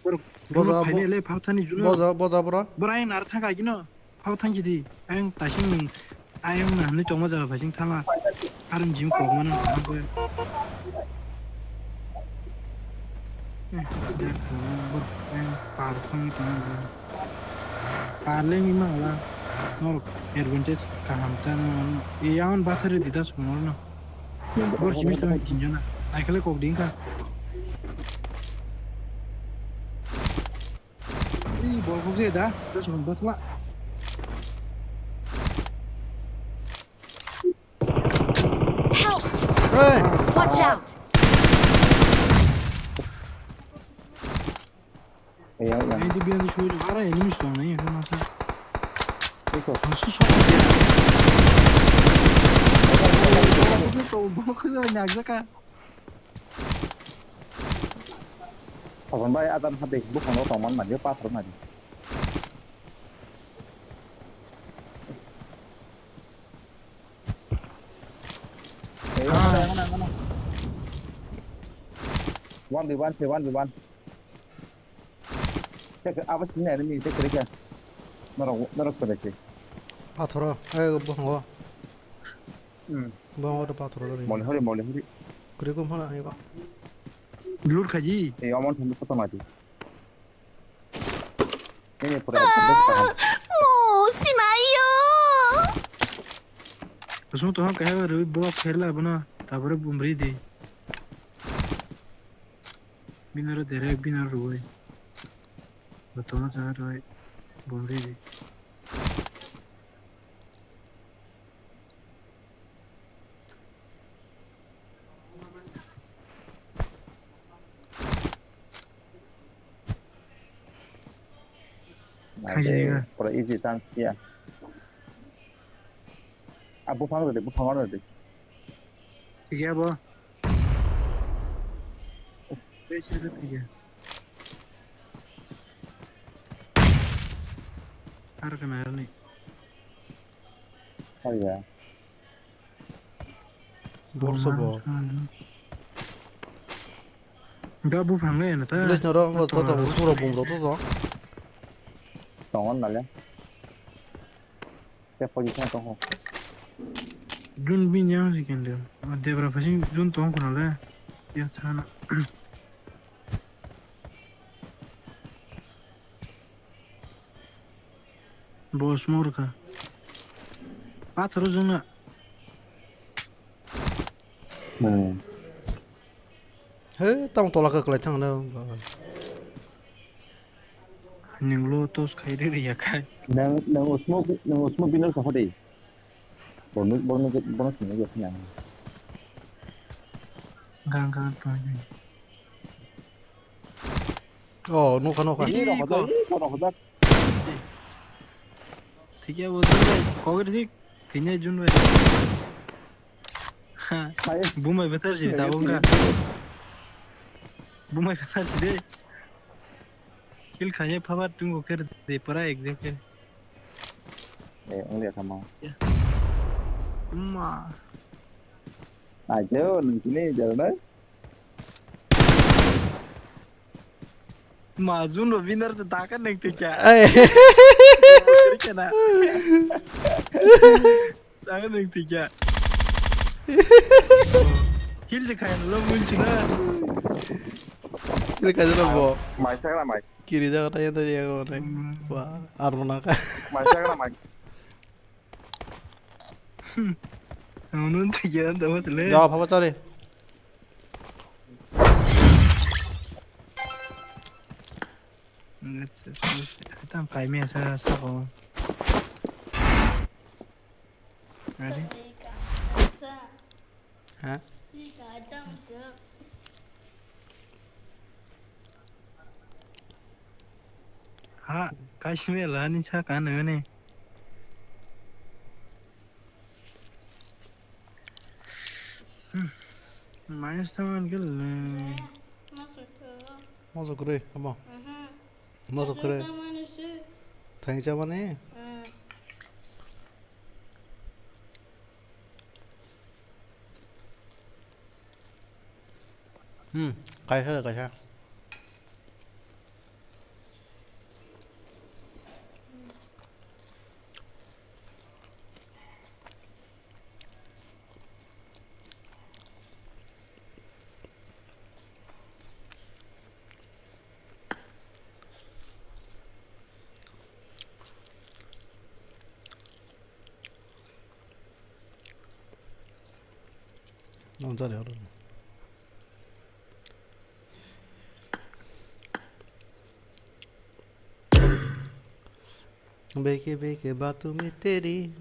Borok boja, phaile le phabo thani juno. Boja, boja bro. Bora ang nar thanga gino. Phao thangsi di, ayang tasing nung, ayang na hinui tongma jaga phasing thama, arung jim kok mano, ang khe. Eh, jak, bor, ayang par thangwi tongma jaga. Par le wngwi mangla, norok advantage kaham ta no, e, yaon bathari di das norno. Bor simi simi tinjona, aikhle kok ding kha. Ih, bol kok je da, terus membuat pula. Help! Hey! Watch out! Yang, yang. Ini biar disuruh arah ini mesti dong nih, masa. Iko. Langsung shot aja. Bol kok je nyagja kah? Tokon bai adar hade buphang rok tongmani manya pathor mani. Ei, ano, ano, ano, ano. One v one se, one v one. Tek, abo sini enemy, tek, tek, tek. Norok, norok pada se. Pathoro, eh, buphang o. Hmm. Bang oro pathor dori. Moli hori, moli hori. Kuri kum hana ayo. Blur khaji. Ei, omon thumbu koto mati. Ini pura thumbu kaham. Mo, simai yo. Kusung tohang kahai ba rwi bo kherla bono, tabore bumri di. Binaro derek, binaro rwi. Botono sa rwi, bumri di. Thangsi diga. Pura easy chance ya. Ah, buphang rwdi, buphang rwdi. Thik ya bo. Thik ya. Ar kana ar ni. Haiya. Borok sobo. Da buphang le na ta. Village norok, to, to, to, to, to, to, bumrok to, to. Tongo nale. Te position tongo. Jun bin yang si kende. Debra phasing jun tong kono le. Ya sana. Boss morka. Pathoro jungna. Hmm. He, tamo tola kwklai thang na. Ninglo tos khai re ya khai. Nang, nang usmo, nang usmo binal ka hode. Bono, bono, bono sini ya khna. Gang gang to. Oh, nokha, nokha. Ih, rokojak, ih, rokojak. Thikya bo jun bai, kok ri thik, thikya jun bai. Ha, hai. Bumai betar si, hai, tabung ka. Bumai betar si de. Kill khanye phabar tungo ker de para exactly. Eh, only kama. Ma. Ajo, nung sini jalan. Majun ro winner se taka neng tikya. Ai. Kena. Taka neng tikya. Kill je kaya lo mun china. Kill kaya lo bo. Mai sakra mai. Kiri jaga tanya tanya ko nai. Hmm. Wah, armona ka. Mai sakra mai. Ang nun tigiyan dapat le. Ya, apa cari? Tam kaimi asa asa ko. Ready? Ha? Ha, kaisme lani sa kan ne. Hmm. Minus seven ke le. Moso kre, amo. Moso kre. Thank you, mani. Hmm, kaisa, kaisa. Nang jari oro. Beke beke baat tu main teri.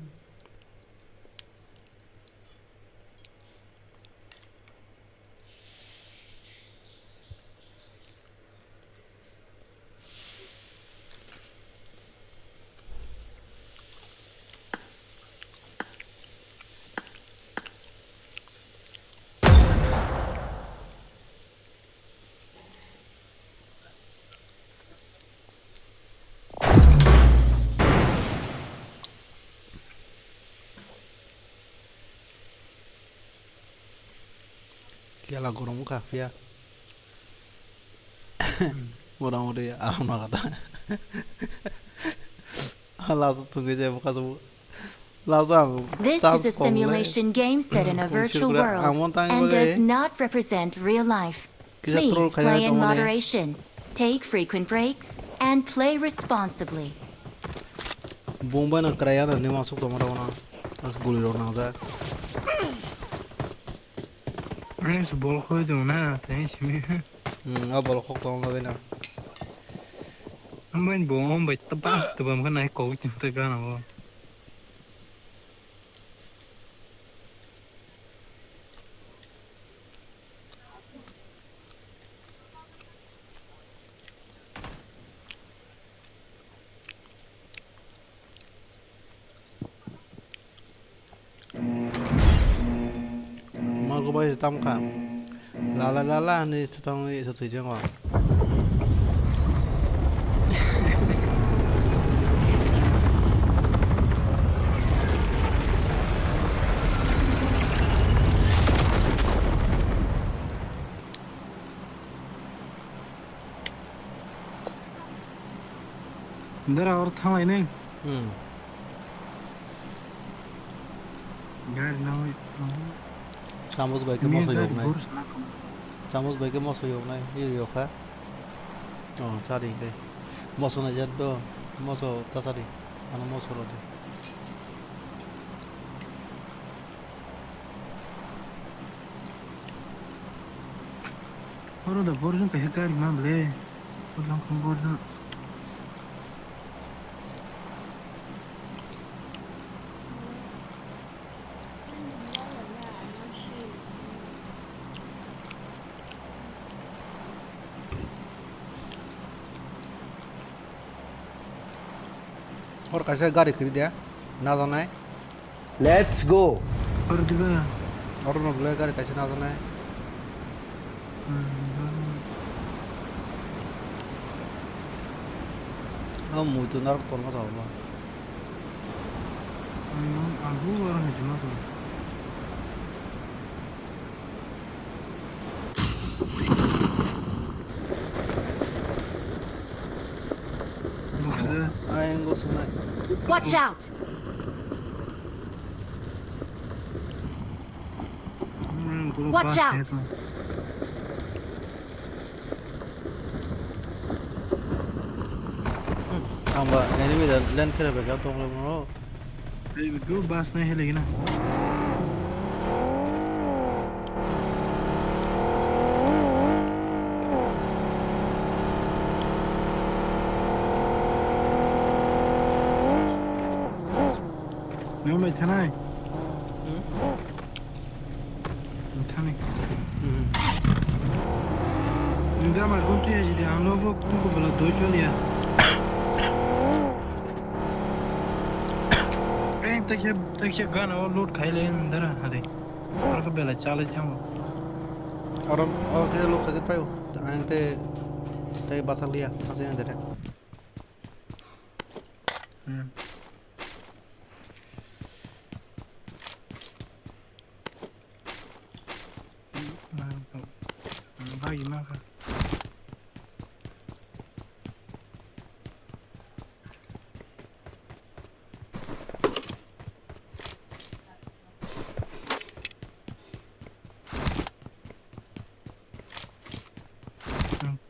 Kela gorong wngkha phiya. Motamoti aram nokha ta. Hala thungwi jai bwkha. This is a simulation game set in a virtual world and does not represent real life. Please play in moderation, take frequent breaks, and play responsibly. Bumbai no kwraya no nima suk tongma rok no. As guli rok nangjak. Ani se bol khoi tong na, tei simi. Hmm, a bol khok tong na bena. Ambai bo ambai tabang tabang kana kok tin ta kana bo. Margo bai tam kha. Lala lala ni thwtwng wi thwi thwi jwngo. Dara or thanglai nai. Hmm. Gari nangwi. Chamus bai khe moso yok nai. Chamus bai khe moso yok nai. Yok kha. Oh, sari khe. Moso nai jat do. Moso ta sari. Ano moso rodi. Oro da borjong kaisa gari man le. Borjong khum borjong. Hor kaisa gari kwrwi de, najaknai. Let's go. Hor diba? Oro no bwlai gari kaisa najaknai. Hmm. Oh, muitu narok tongo to abo. Ang, ang bu oro ni juma ko. Watch out! Watch out! Ang ba enemy da land khe bai ka tong le mo. Ei, go bus nai hele gina. Nang bai thanai. Hmm? Thani. Hmm. Nungga mar gun tuya jidi ang no bo tung ko bela doi chol ya. Eh, takya, takya gana o load khai le ndara hade. Ar ko bela chale chamo. Oro, oro khe load khai payo. Ang te, te bathak liya, asina dere. Hmm. Bagi maka.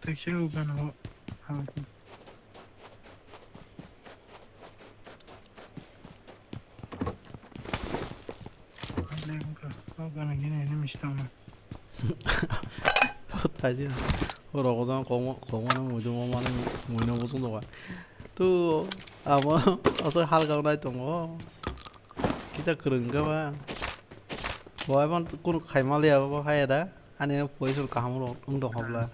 Tekse ugan ho. Taji, o rogo jang kongma, kongma no muidu mama no muina busung doga. Tu amo asai halka nai tongo. Kita kwrwng khe ba. Bo abo kunu khaima liya bo haya da. Ani position kaham wng tong hobla.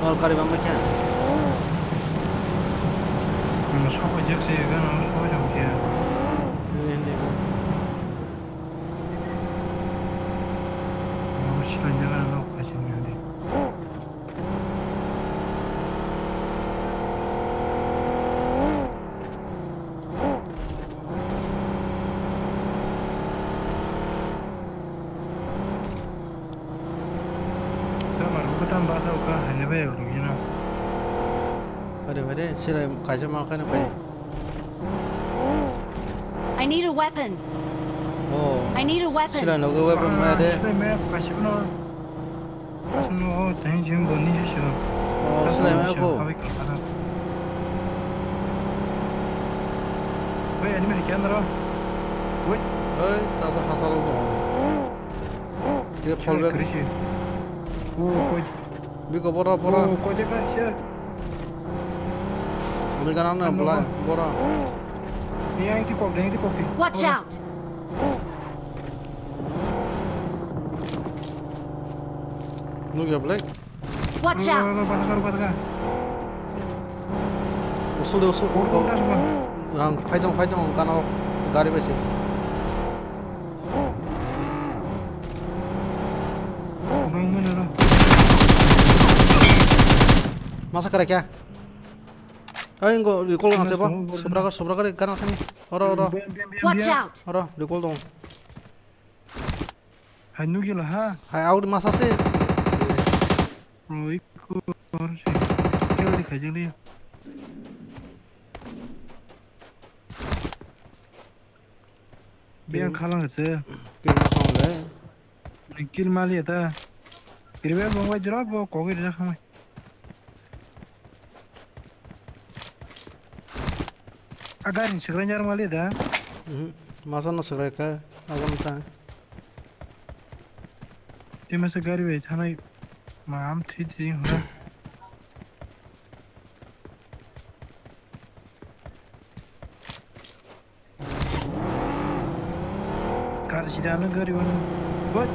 Nor kari bang khe. Ang sokoi jak se gan ang sokoi jak khe. Hindi ko. Ang silan jaga nok kaisa hindi. Tamar buku tam bata uka hanya bai ulugina. Pare pare, silai kaisa ma khaina pai. I need a weapon. Oh. I need a weapon. Silai nogo weapon ma de. Silai ma kaisa no. Asno, oh, thank you, Boni, sir. Oh, silai ma ko. Wait, enemy ni kyan ro. Wait. Oi, ta sa hasal do. Ye fall back. Kiri si. Oh, wait. Biko boro, boro. Oh, koi de ka siya. Ani gana na. Ano bulai, ba? Boro. Ni ang ti kok de, ang ti kok de. Watch out! Nugya Black? Watch out! Usul de usul. Ang phaidong, phaidong, ang kana o gari bai se. Masa kara kya? Ay, ingo recall na seba. Sobra kar, sobra kar, kana sani. Oro, oro. Watch out! Oro, recall dong. Hai nugila ha. Hai out masa se. Oi ko. Kya dikhai jang liya. Biang khalang se. Kill song le. Kill mali ta. Kiribe bong wai jora bo kogi rina khamai. A gari ni swkrai jar mali da. Mhm. Masa no swkrai ka abon ta. Te masa gari bai thanai ma am thwi thwi hwnba. Kar sida ano gari wano. What?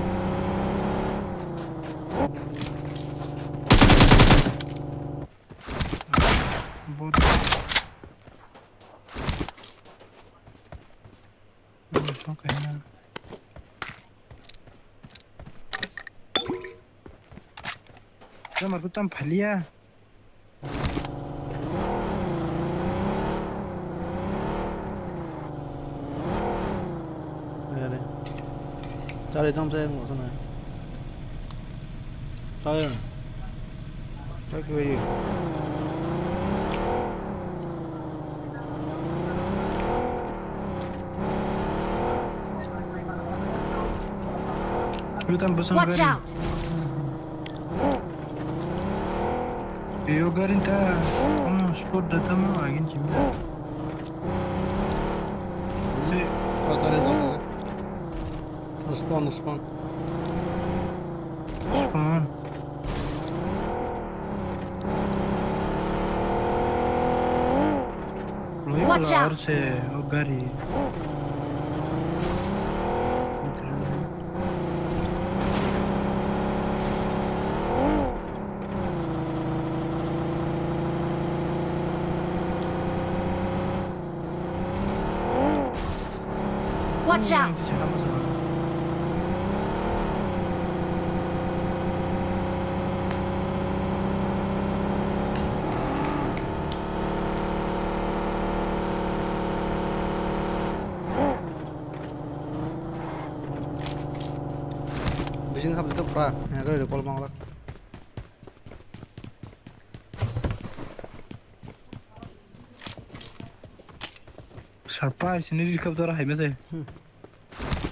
Bot. Hmm, okay na. Kamar ko tam phalia. Are. Chari tam se ngo sana. Chari. Chari ki bai. Watch out! Yo garin ta, hmm, sport da tamo agin chimna. Patare, patare. Spawn, spawn. Spawn. Watch out! Loi se o gari. Watch out! Bising hap jatuh pra, yang ada di kolong bang lah. Surprise, ini di kaptor hai mese. Hmm.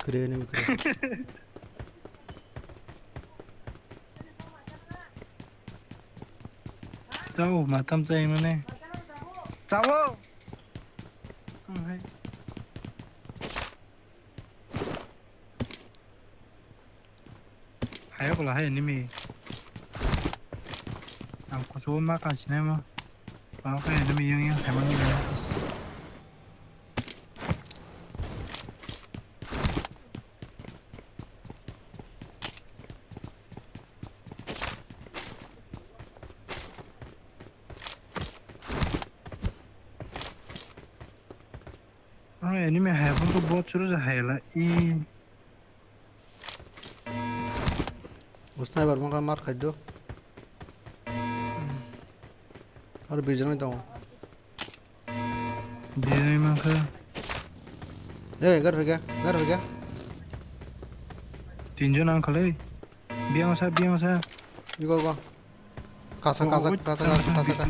Keren ini, keren. Tahu, matam saya mana? Tahu. Hmm, hai. Hayok la hai enemy. Ang kuchugo ma kan sinai mo. Ang khe enemy yang yang hai mani. Ang enemy hai phone to bot churu ja hai la i. O sniper mokha mar khai do. Aro bijon oi tongo. Bijon oi mankha. Eh, gar phaikha, gar phaikha. Tinjon ang khalai. Biang sa, biang sa. Go, go. Kasa, kasa, kasa, kasa, kasa, kasa.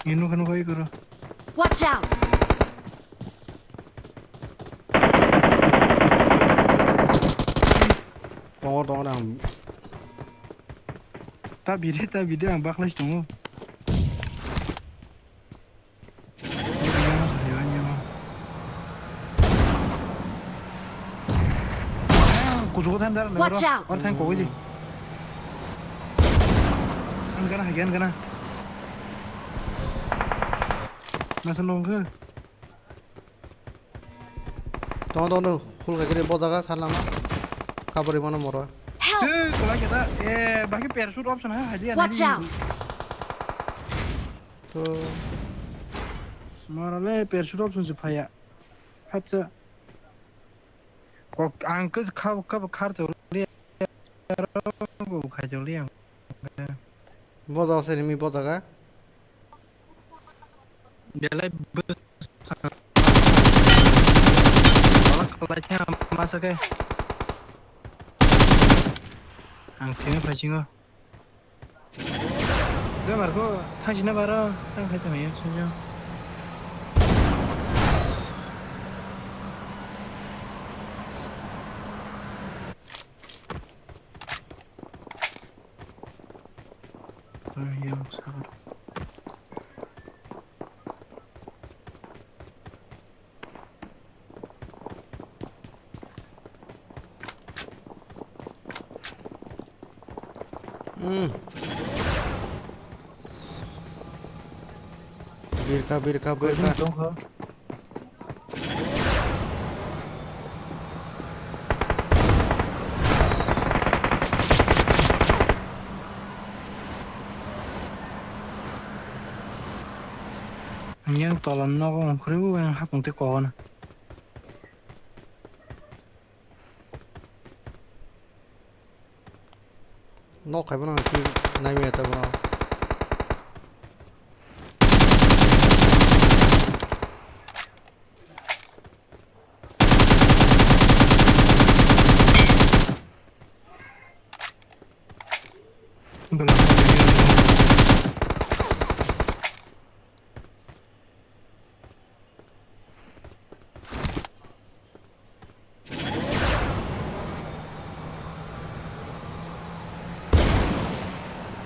Ino kano kai koro. Watch out! Tongo, tongo, nang. Ta bide, ta bide, ang baklai tongo. Kuchugo than dar. Watch out! Or than kogoi di. gana, hai gana, gana. Masa nongkhe? Tong, tong, tong. Full khaikhe bo jaga salama. Kabari mano moro. Help! Eh, kolai khe ta. Eh, baki parachute option ha, hai di, Watch hai di. Out! To. Moro le parachute option se phaya. Phatsa. Kok ang ke kha, kha, khar to le. Ko khai to le ang. Bo jaga se enemy bo jaga. Belai bwsa. Wala khlai thang masa khe. Ang thini phaisingo. Gamar ko thang sina baro, thang khai thang ya, sunjo. Hmm. Birka, birka, birka. Yang tola nogo ongkhorwi bo yang hapung tei kogono. Nok khai bono si nai maya ta bono.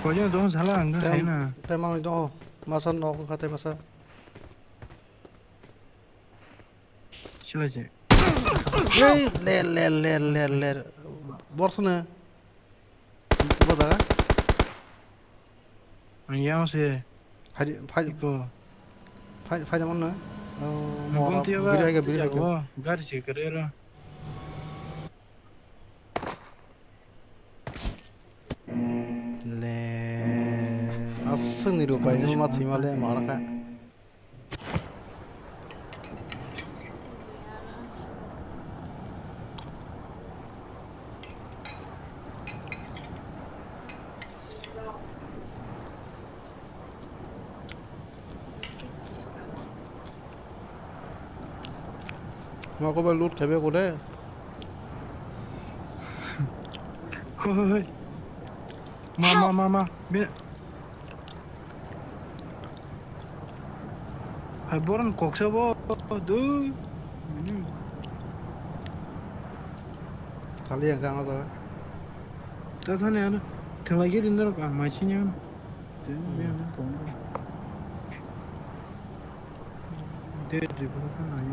Koino dong sala ang khe Tem-, hai na. Temang dong, masa nok kha tei masa. Silai se. Ei, ler, ler, ler, ler, ler. Borsone. Bo jaga. Yang se. Phai, phai, Iko. Phai, phai jamon na. Oh, Nang mora, kon tiya ba, biri hai ga, biri tiya hai ga. Go, gari se kare ra. Le, aswk ni rupai, ma thima le, ma raka. Nogo bai loot khaibai kode. Hoi, hoi, hoi. Ma, ma, ma, ma. Be-, hai boron koksa bo, du. Hmm. Thali ang kang ada. Ta thani ano. Thalai giri norok ang mai sini ano. Tei Hmm. Biyang kong. Tei dribble kha nai.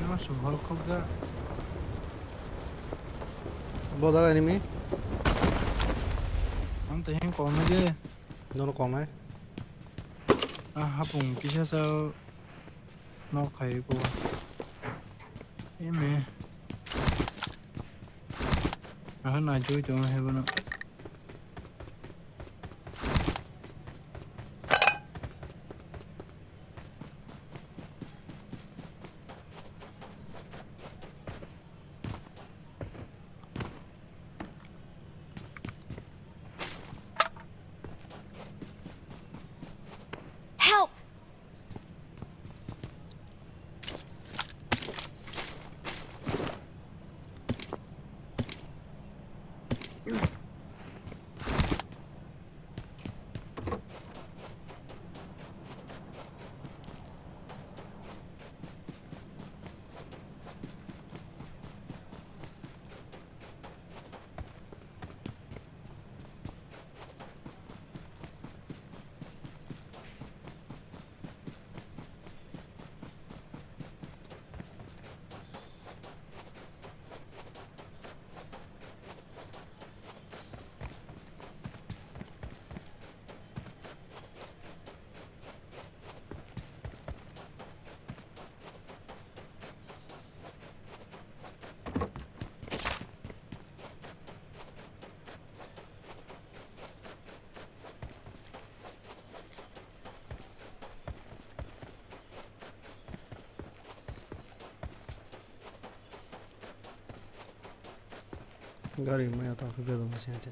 Mas hol khokjak. Bo jaga enemy. Ang tei heng kong nai je. Nono kong nai. Ah, hapung kisa sa nok khai ko. Eme. Aha na joi to he bono. Help! Gari maya to khe bedong se ate.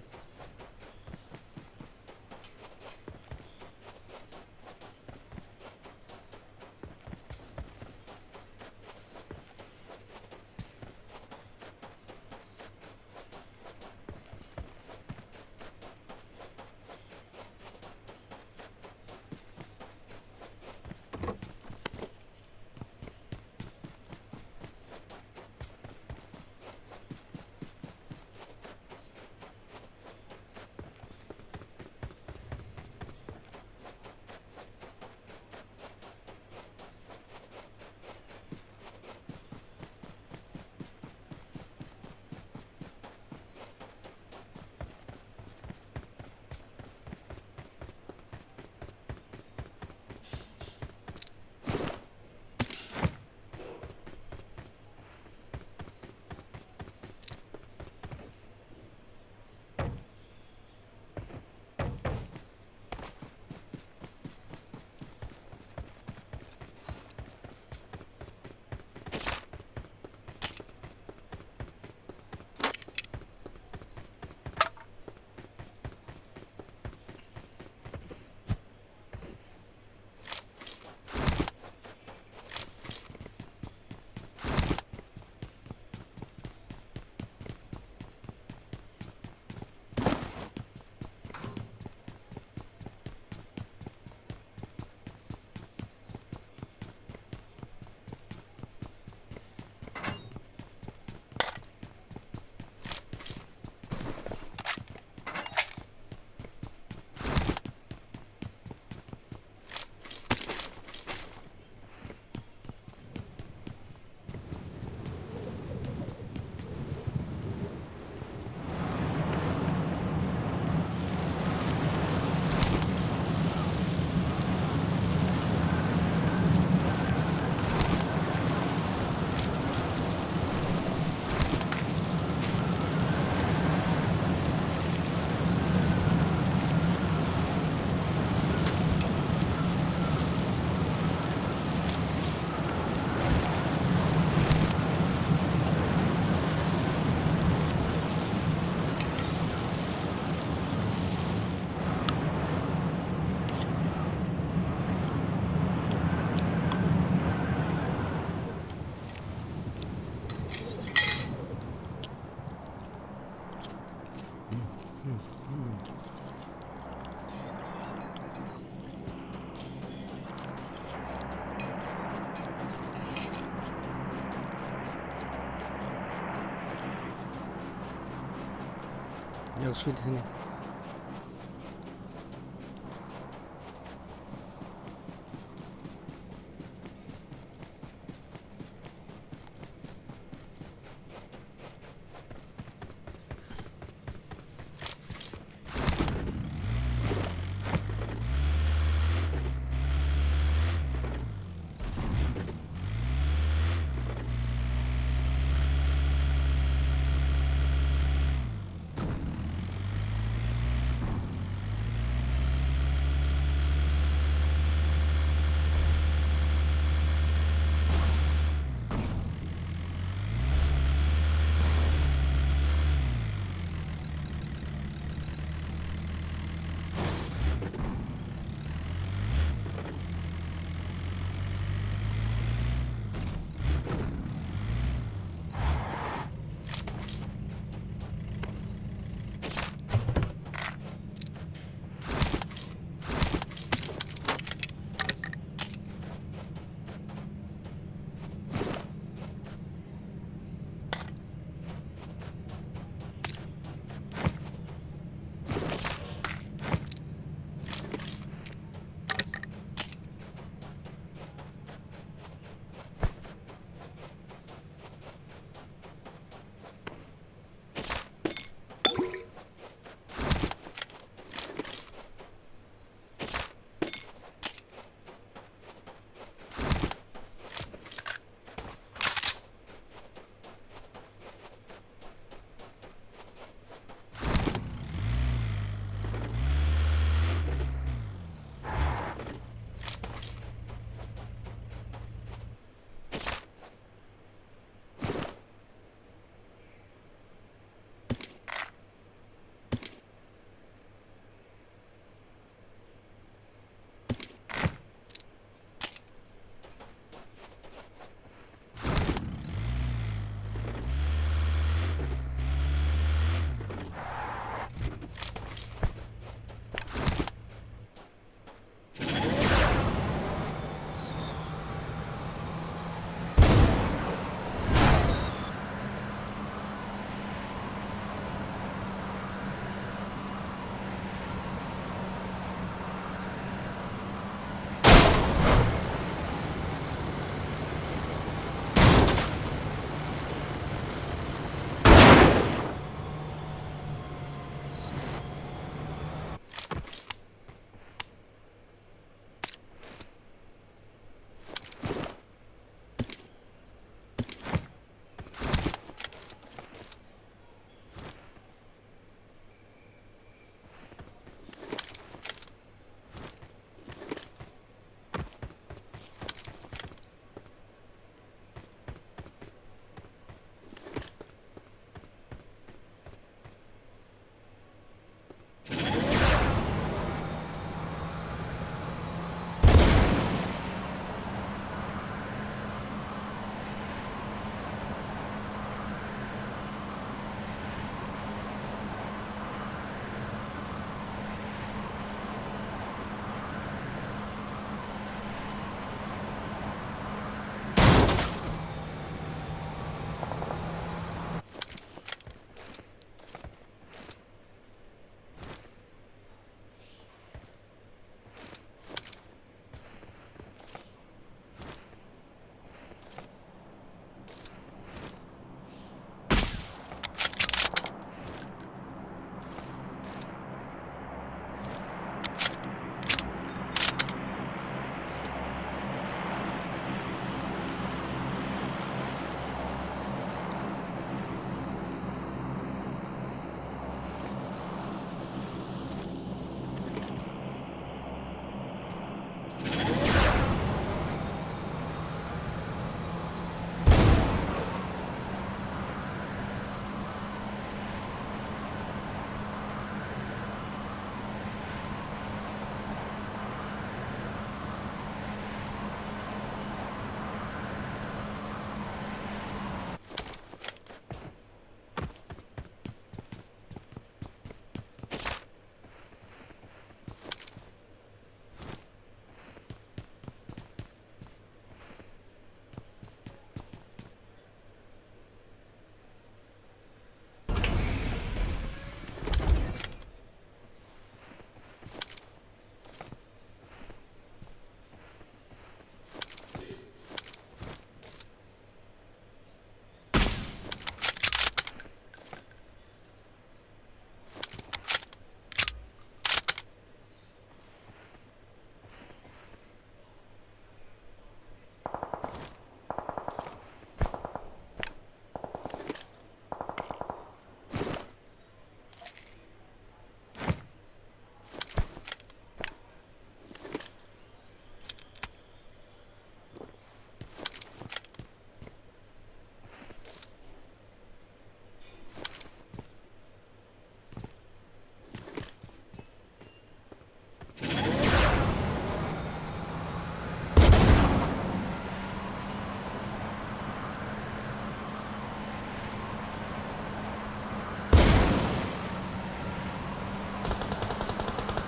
Yak sweet hani.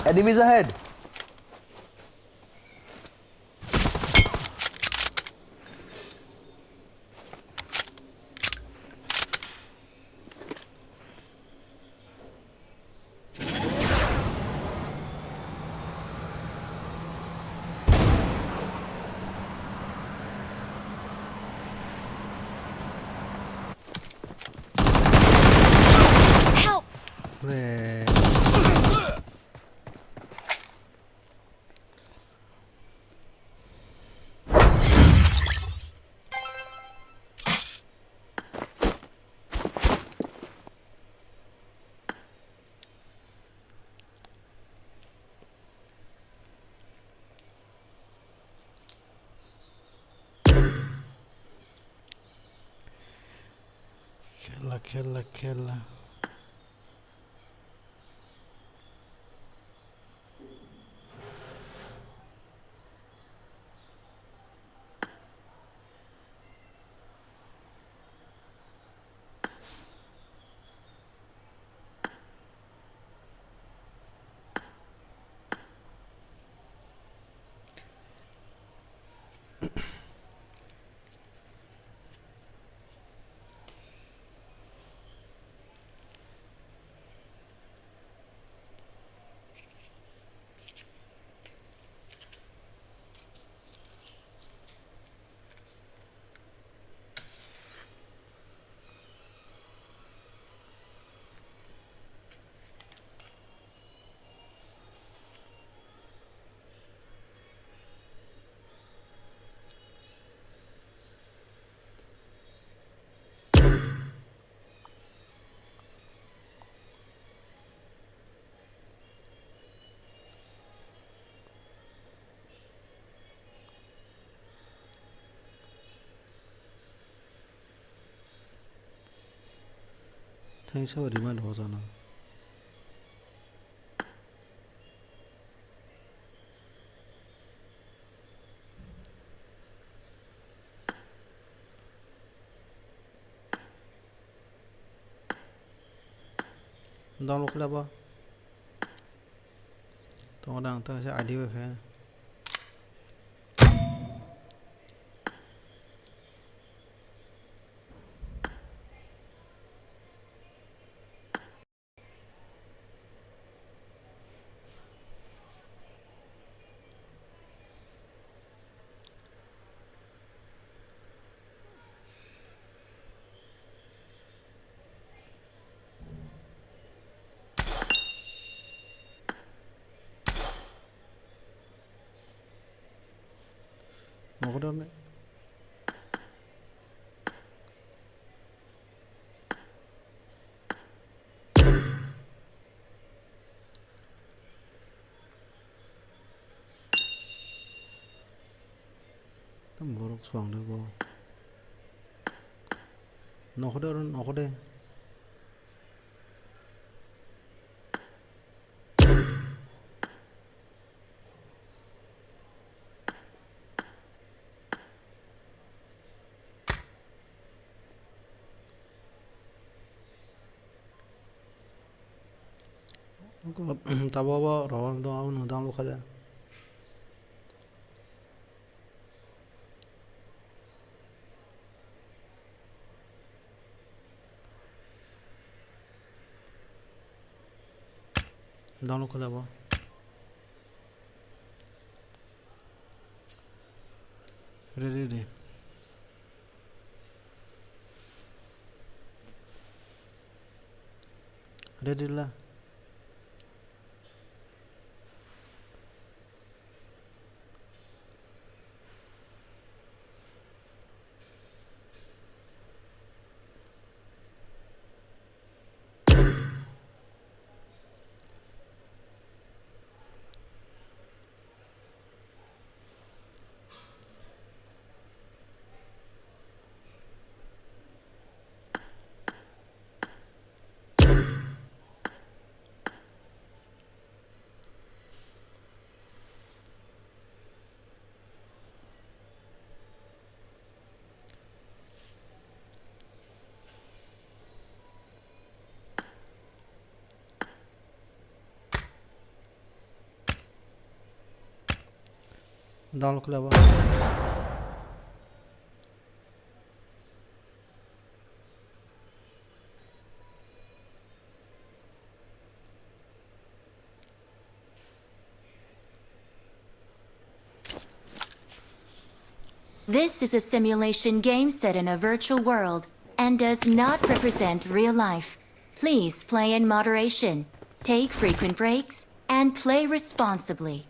Enemies ahead! Help! Khela, khela, khela. Thanks for remind hosa na. Download khlai bo. Tongo dang, tang se I D bai khe. Nogo dor ne. Tam borok swang de bo. Nogo de oro, nogo de. Tabuk abo rohor dong, abono download khaja. Download khaja bo. Ready, ready. Ready la. Download khlai bo. This is a simulation game set in a virtual world and does not represent real life. Please play in moderation, take frequent breaks, and play responsibly.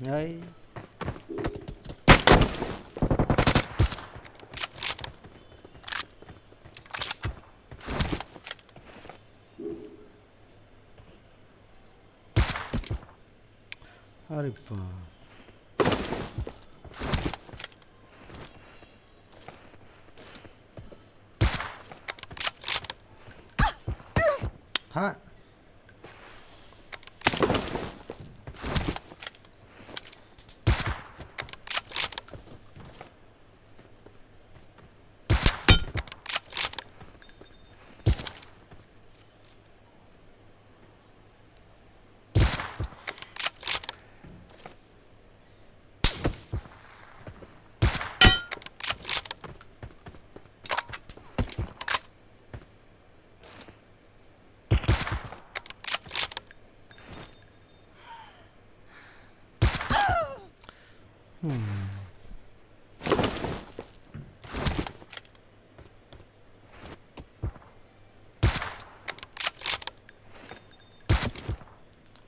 Ai. Ari pa. Ha. Hmm.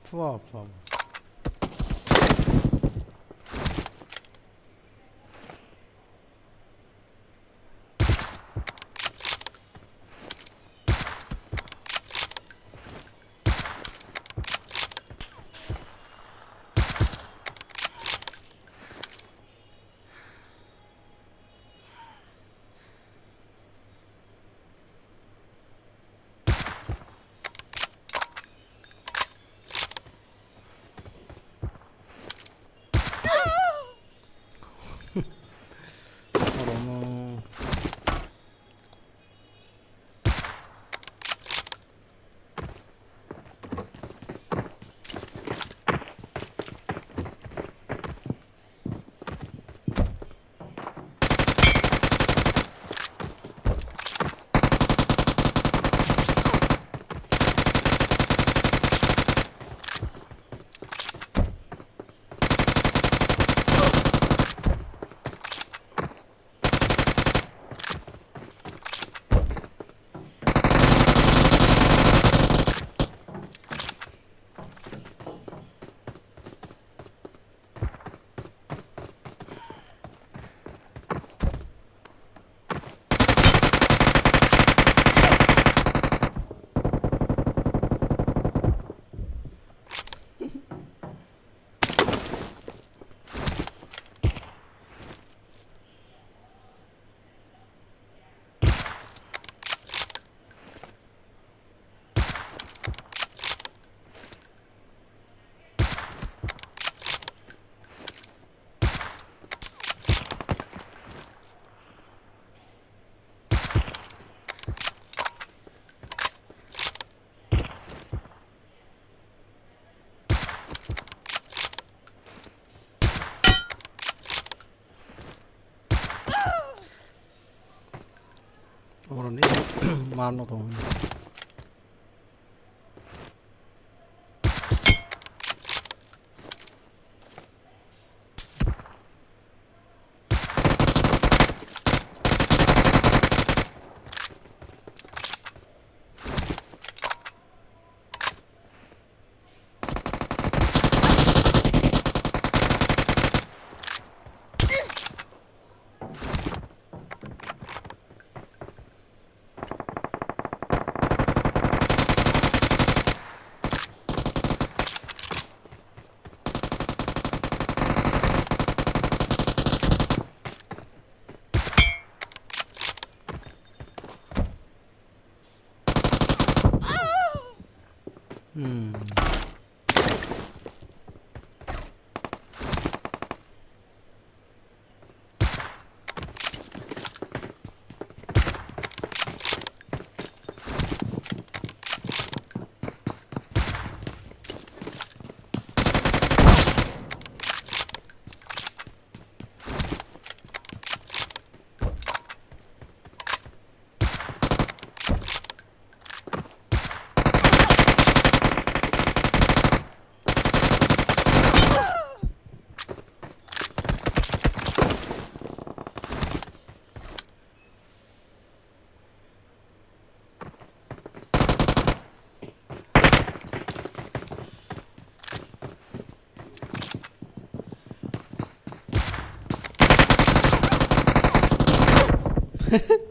Pua, pua. Oromo. Oroni mano tong. Jaga.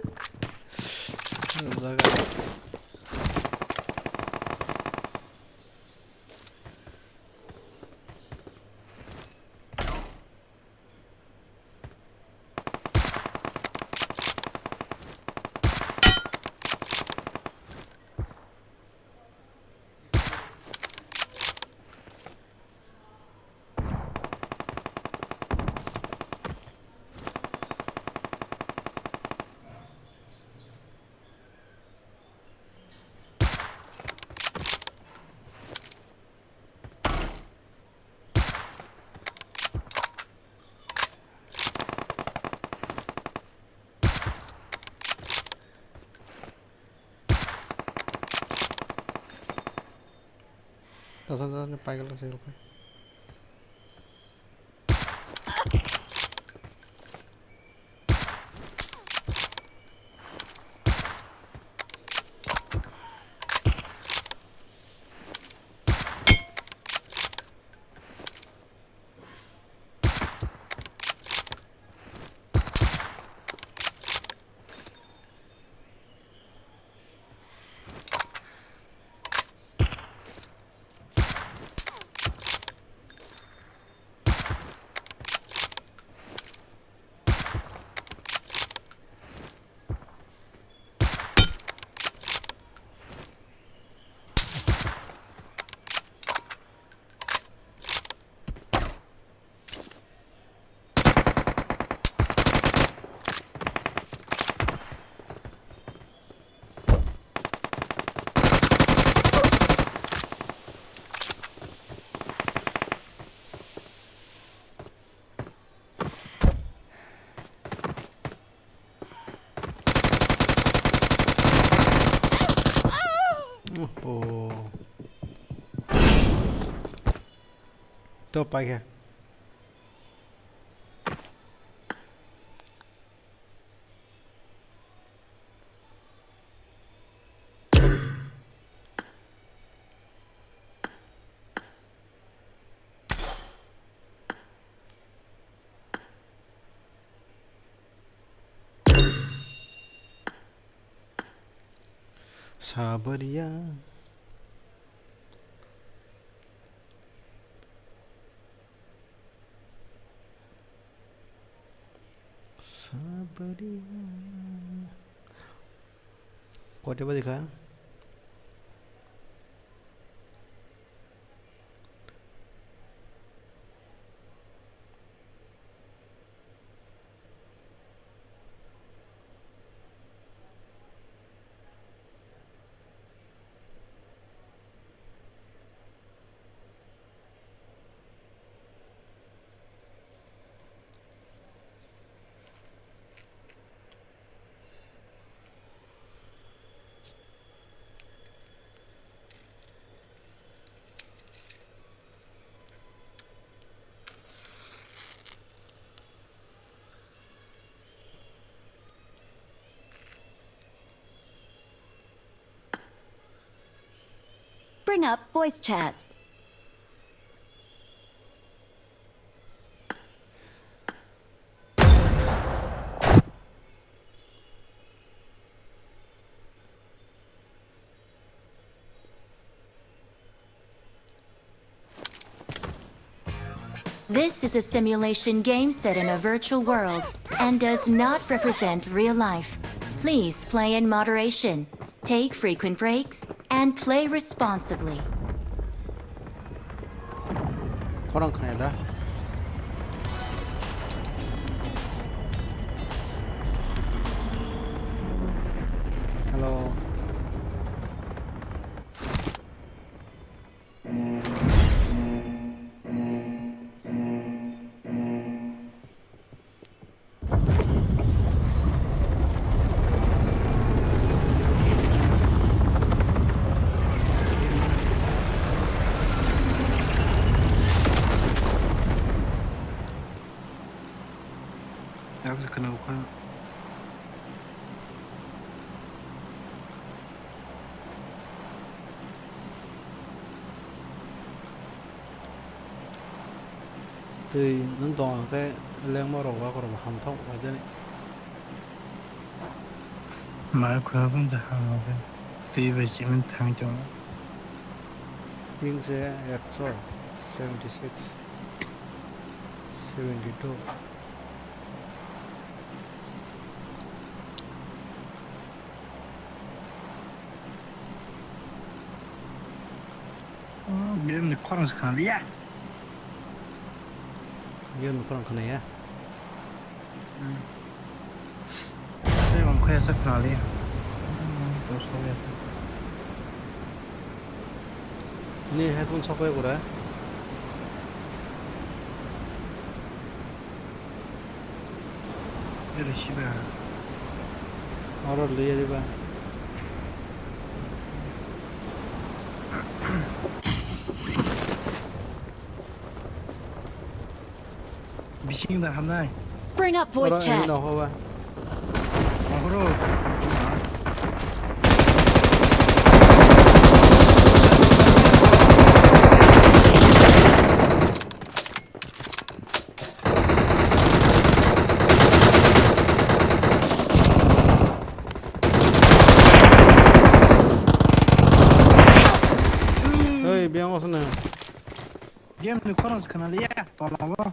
Tasa tasa ni paigala se rok hai. Oho. To paikha. Sabaria. Sabaria. Koita baji kha? Bring up voice chat. This is a simulation game set in a virtual world and does not represent real life. Please play in moderation, take frequent breaks, and play responsibly. Khorang khna da. Hello. Yak se khwna ukha. Twi nwng tong khe lengma rok ba khorok ham thok bai jani. Mai khura bung ja ha mo khe. Twi bai chiming thang chong. Ping se ekso seventy six, seventy two. Game ni khorang se khna liya. Game ni khorang khna ya. Hmm. Tei omo khe asa khna liya. Hmm, to sok ya. Ni headphone sok ya gura. Ere siba. Oro liya diba. Bising da hamnai. Bring up voice chat. Oro eno hoba. Ahoro. Hey, biang osne. Game ni khorang se khna liya, tola o.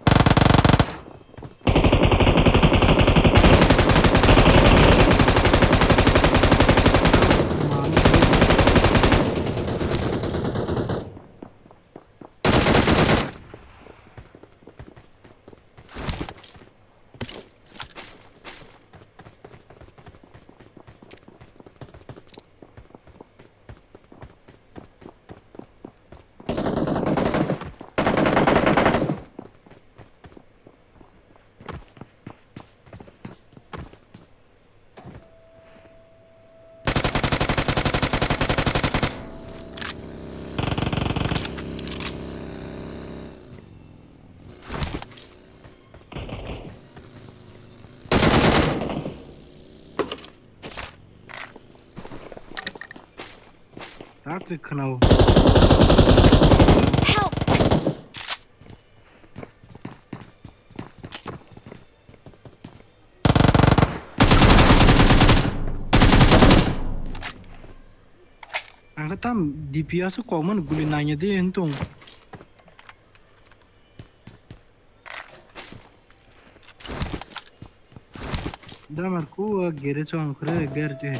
Rak se khwnao. Help! Ang khe tam D P S o kokmani guli nangya de wng tong. Damar ku a gere chong khre ber te he.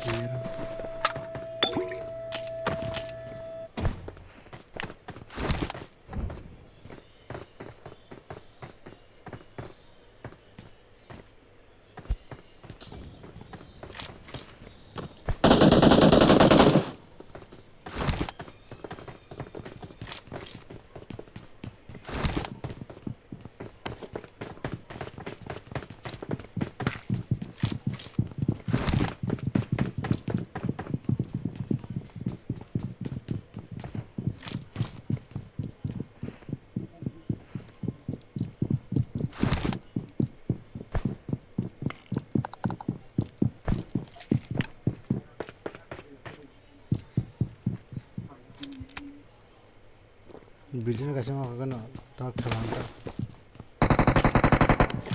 Building kaisa ma khe no tak khalang ta.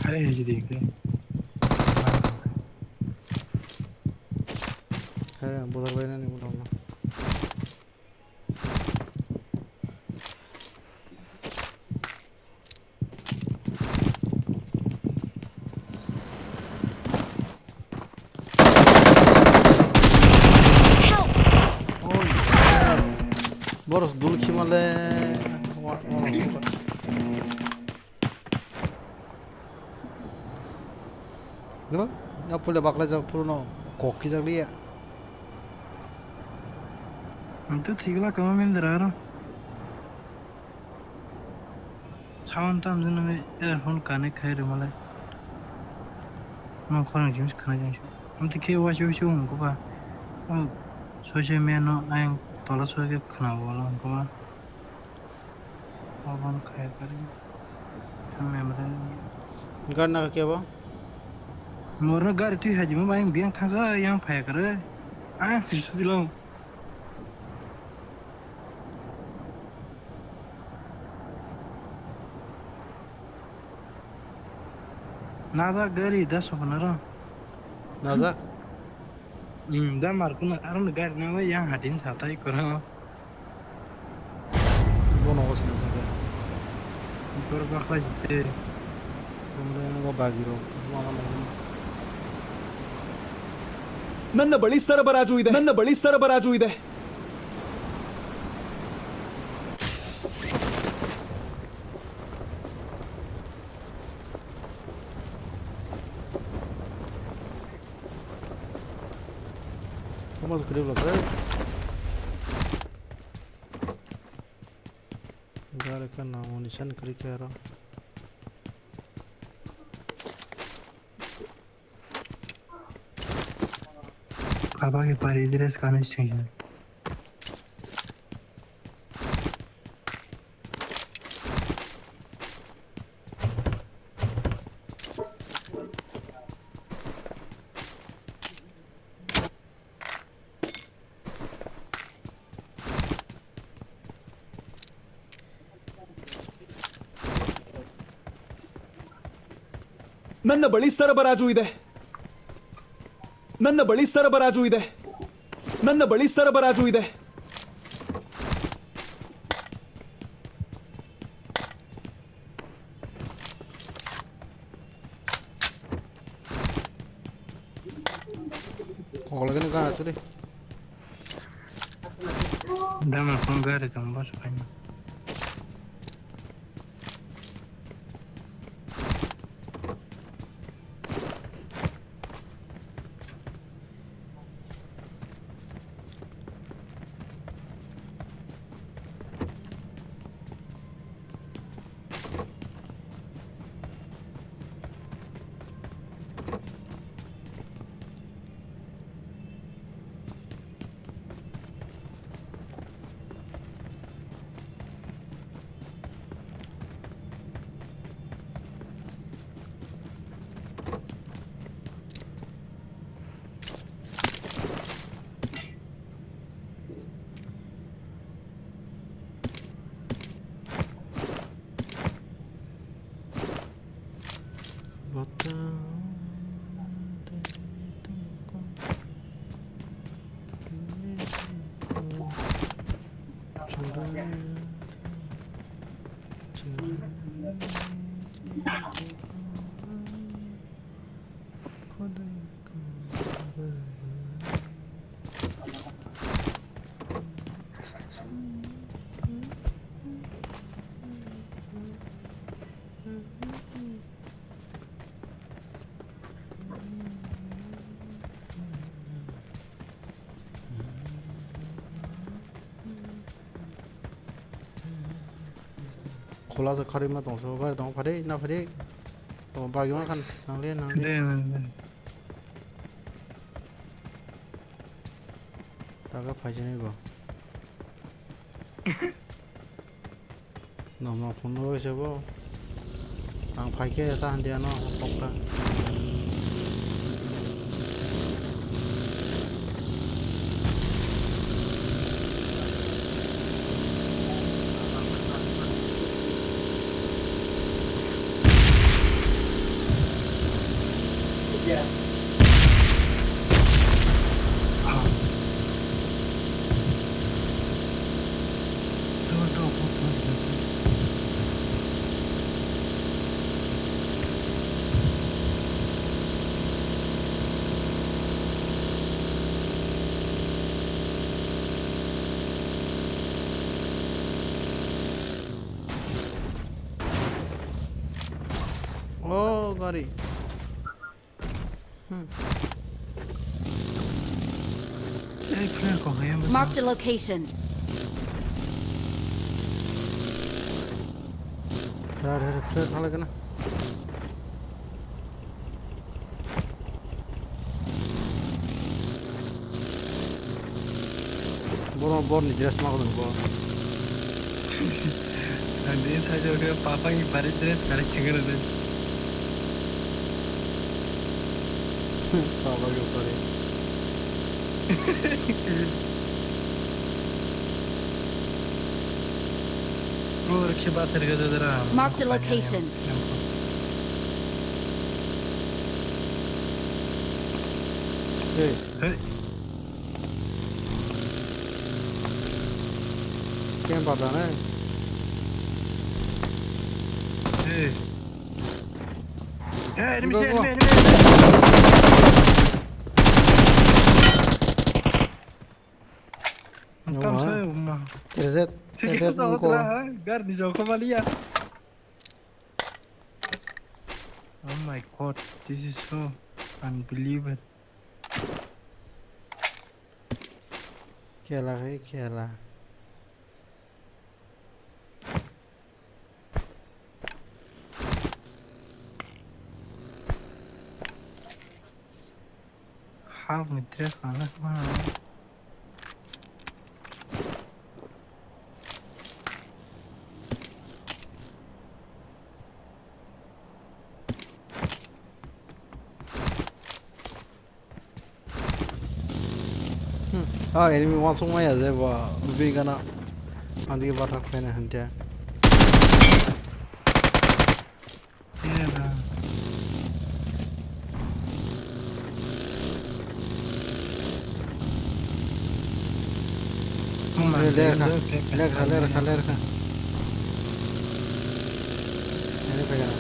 Hai hai jodi ke. Hai bodol bai nani bodol na. Help! Boros dul khimale. Wa, wa, wa. Diba? Na pule bakla jak puro no kok ki jak liya. Ang to thigla kama mendra aro. Sound tam jeno me earphone connect khai rwmalai. Mang khorang jim khana jang. Amte khe waisi waisi wng khe ba. Soise meno ayang tola soike khna wala wng khe ba. Obo wng khe kari. Memory. Gari naka kebo? Morno gari twi hajima ba ayang biyang thangsa yang phaya kare. Ayang sujilong. Najak gari da sopanaro. Najak. Hmm, da Markuna, aroni gari na yang hadin satai koro. Bono o sini satai. Koro bakla jite. Koro ba bagiro. Mama lagi. Nanna bali sara baraju ide. Nanna bali sara baraju ide. Omo se kwrwi bwlasa. Gari kha namo nisan kwrwi khe aro. Abo ke pari dress kani sing. Nanna bali sara baraju ide. Nanna bali sara baraju ide. Nanna bali sara baraju ide. Kok lagi nih, Kak, tuh deh. Dama phone gari tong bos paina. Khula se kharwi ma tong so, gari tong phadi na phadi. To bagwi ma khan nang le, nang le. De, de, de. Taga phaijani bo. Noma phunuk se bo. Ang phaikhe ta handiano hokha. Oh, gari. Hmm. Ei, flare ko hai, Marked a location. Flare, flare, flare thala kana. Borok borni dress ma kono bo. Ang din sai jor ke papa ni pari dress kare chingere de. Papa ke pari. Bro, rikshi baat kar ke jara. Marked a location. Hey. Hey. Yang pada na. Hey. Hey, enemy, Go, go. Enemy, enemy, enemy. Tam Wah. Saya uma. Terset. Sigi Terset tahu ko. Lah, gar di jauh kembali ya. Oh my God, this is so unbelievable. Khela hai khela. Half ni dress mana mana. Hmm. Ah, enemy wansuk maya je ba bini gana. Andi bathak phaina hante. Iya dah. Eh, lerkha, lerkha, lerkha, lerkha. Ini pegang.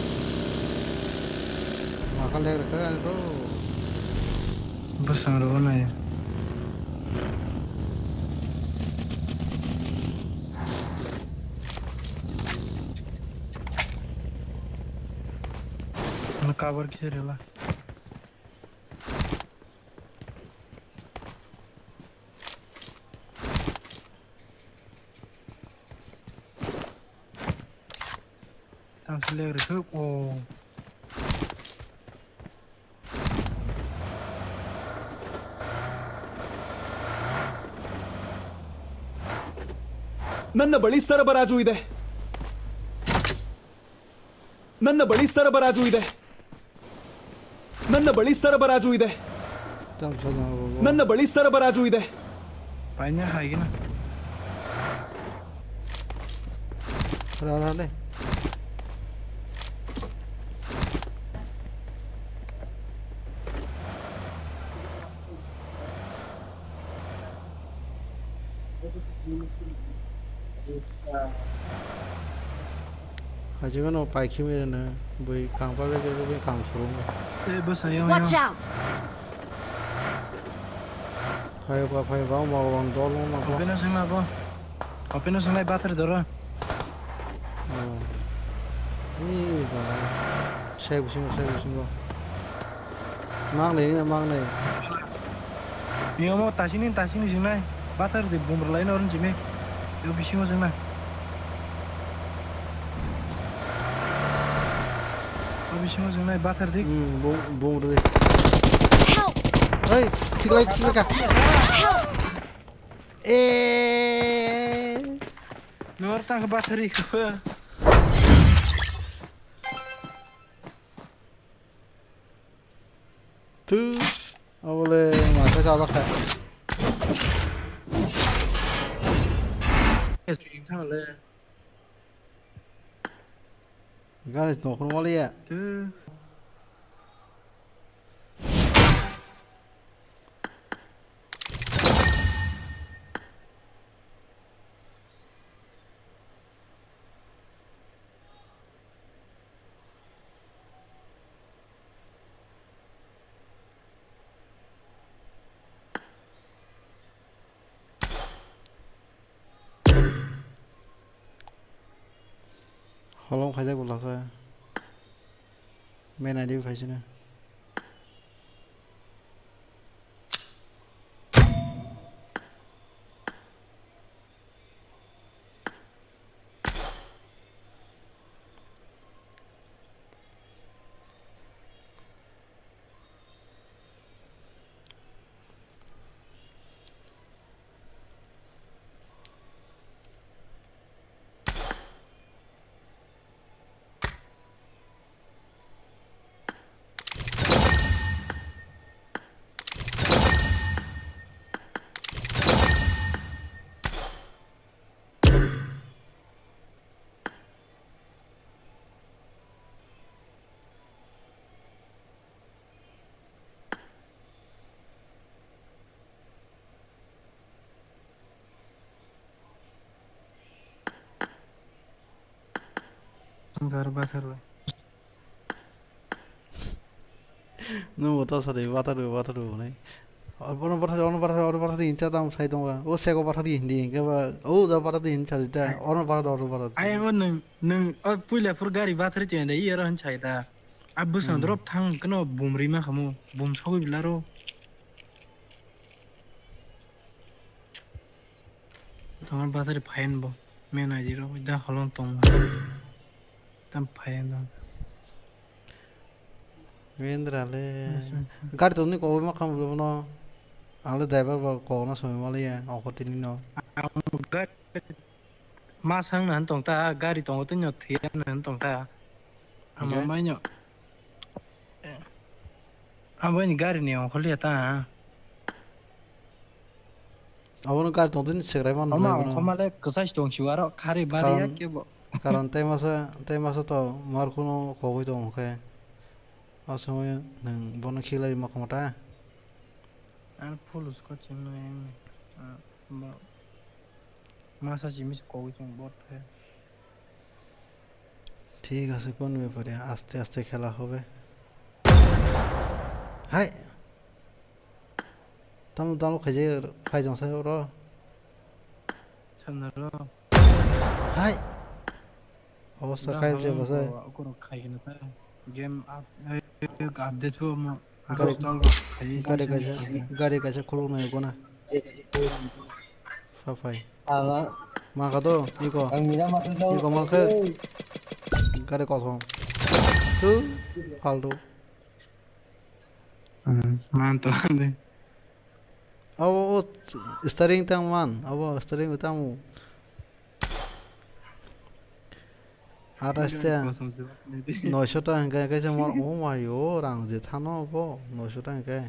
Maka lerkha, aduh. Bwskango rw nai. Ano cover khe rwla. Tang selek rwkhe o. ನನ್ನ ಬಳಿ ಸರಬರಾಜು ಇದೆ. ನನ್ನ ಬಳಿ ಸರಬರಾಜು ಇದೆ. ನನ್ನ ಬಳಿ ಸರಬರಾಜು ಇದೆ. Tam sa jang bo. ನನ್ನ ಬಳಿ ಸರಬರಾಜು ಇದೆ. Paina haigina. Ra ra le. Hajimano paikhi mene bui kangpa bege bui kang surung. Eh, bwsa yang Watch yang. Out! Phayoka phayoka o mawrang dol wng nokho. Openo swngnai bo. Openo swngnai bathar doro. Ni ba. Sai bisingo sai bisingo. Mangnai wngya mangnai. Niyomo tasini tasini swngnai. Bathar di bumrwlaino oroni jimi. Yo bisingo swngnai. Yo bisingo swngnai bathar di. Hmm, bung bung rwdi. Help! Hey, khiklai khiklai ka. Help! Eh. Nor tang bathar di ko. Tu. Abole mata chalak kha. Gari tongkhor waliya. Tu. Holong khaijak bo lasa. Main I D bo khaisino. Gar bathar bai. Nwng bo ta sadi bathar bai, bathar bai hwnwi. Ono bathar, ono bathar, ono bathar di hinsa tamo sai tongo. O sego bathar di hindi hinkhe ba, o ja bathar di hinsa di ta. Ono bathar, ono bathar. Ai, o nwng, nwng, o puila phur gari bathar di hinsa, i oro hinsa da. A bwsang drop thang keno bum rima khamu, bum sogwi bilaro. Tongma bathar phayan bo, men aji ro, da holong tong. Tam phayan no. Wendra le. Yes, yes, yes. Gari tongni kogwi ma kham bolo no. Ang le driver ba kogna somoi ma le ya, oko tini no. Ang gari ma sang na tong ta, gari tongo tini no thiya na tong ta. Ang ma mai no. Abo ni gari ni ongkhorliya ta. Abono gari tongtwini segrai mano. Oma bai bono. Ongkhorma le kwchai tong siu aro khari bari ya kebo. Karon tei masa, tei masa to mar kuno kogwi tong khe. O somoy nwng bono khiklai ma khoma ta. Ar full squad chimno yang. Ah, bo. Masa simi se kogwi tong bot khe. ঠিক আছে, কোন ব্যাপারে? আস্তে আস্তে খেলা হবে। Hai! Tamo, tamo khaije phai jong sai oro. Samna ro. Hai! Obostha khai je bwsai. Okorok khai gana ta. Game up, eh, update bo mo. Gari, gari kaisa, gari kaisa khuluk nai gona. Sa phai. Mangkha do, iko. Iko mangkha. Gari kosom. Tu, faltu. Hmm, man to ande. Abo, o, steering tang man. Abo, steering tang. Aras te noisho ta hingkai kaisa mor, oh my, o rang je thano bo noisho ta hingkai.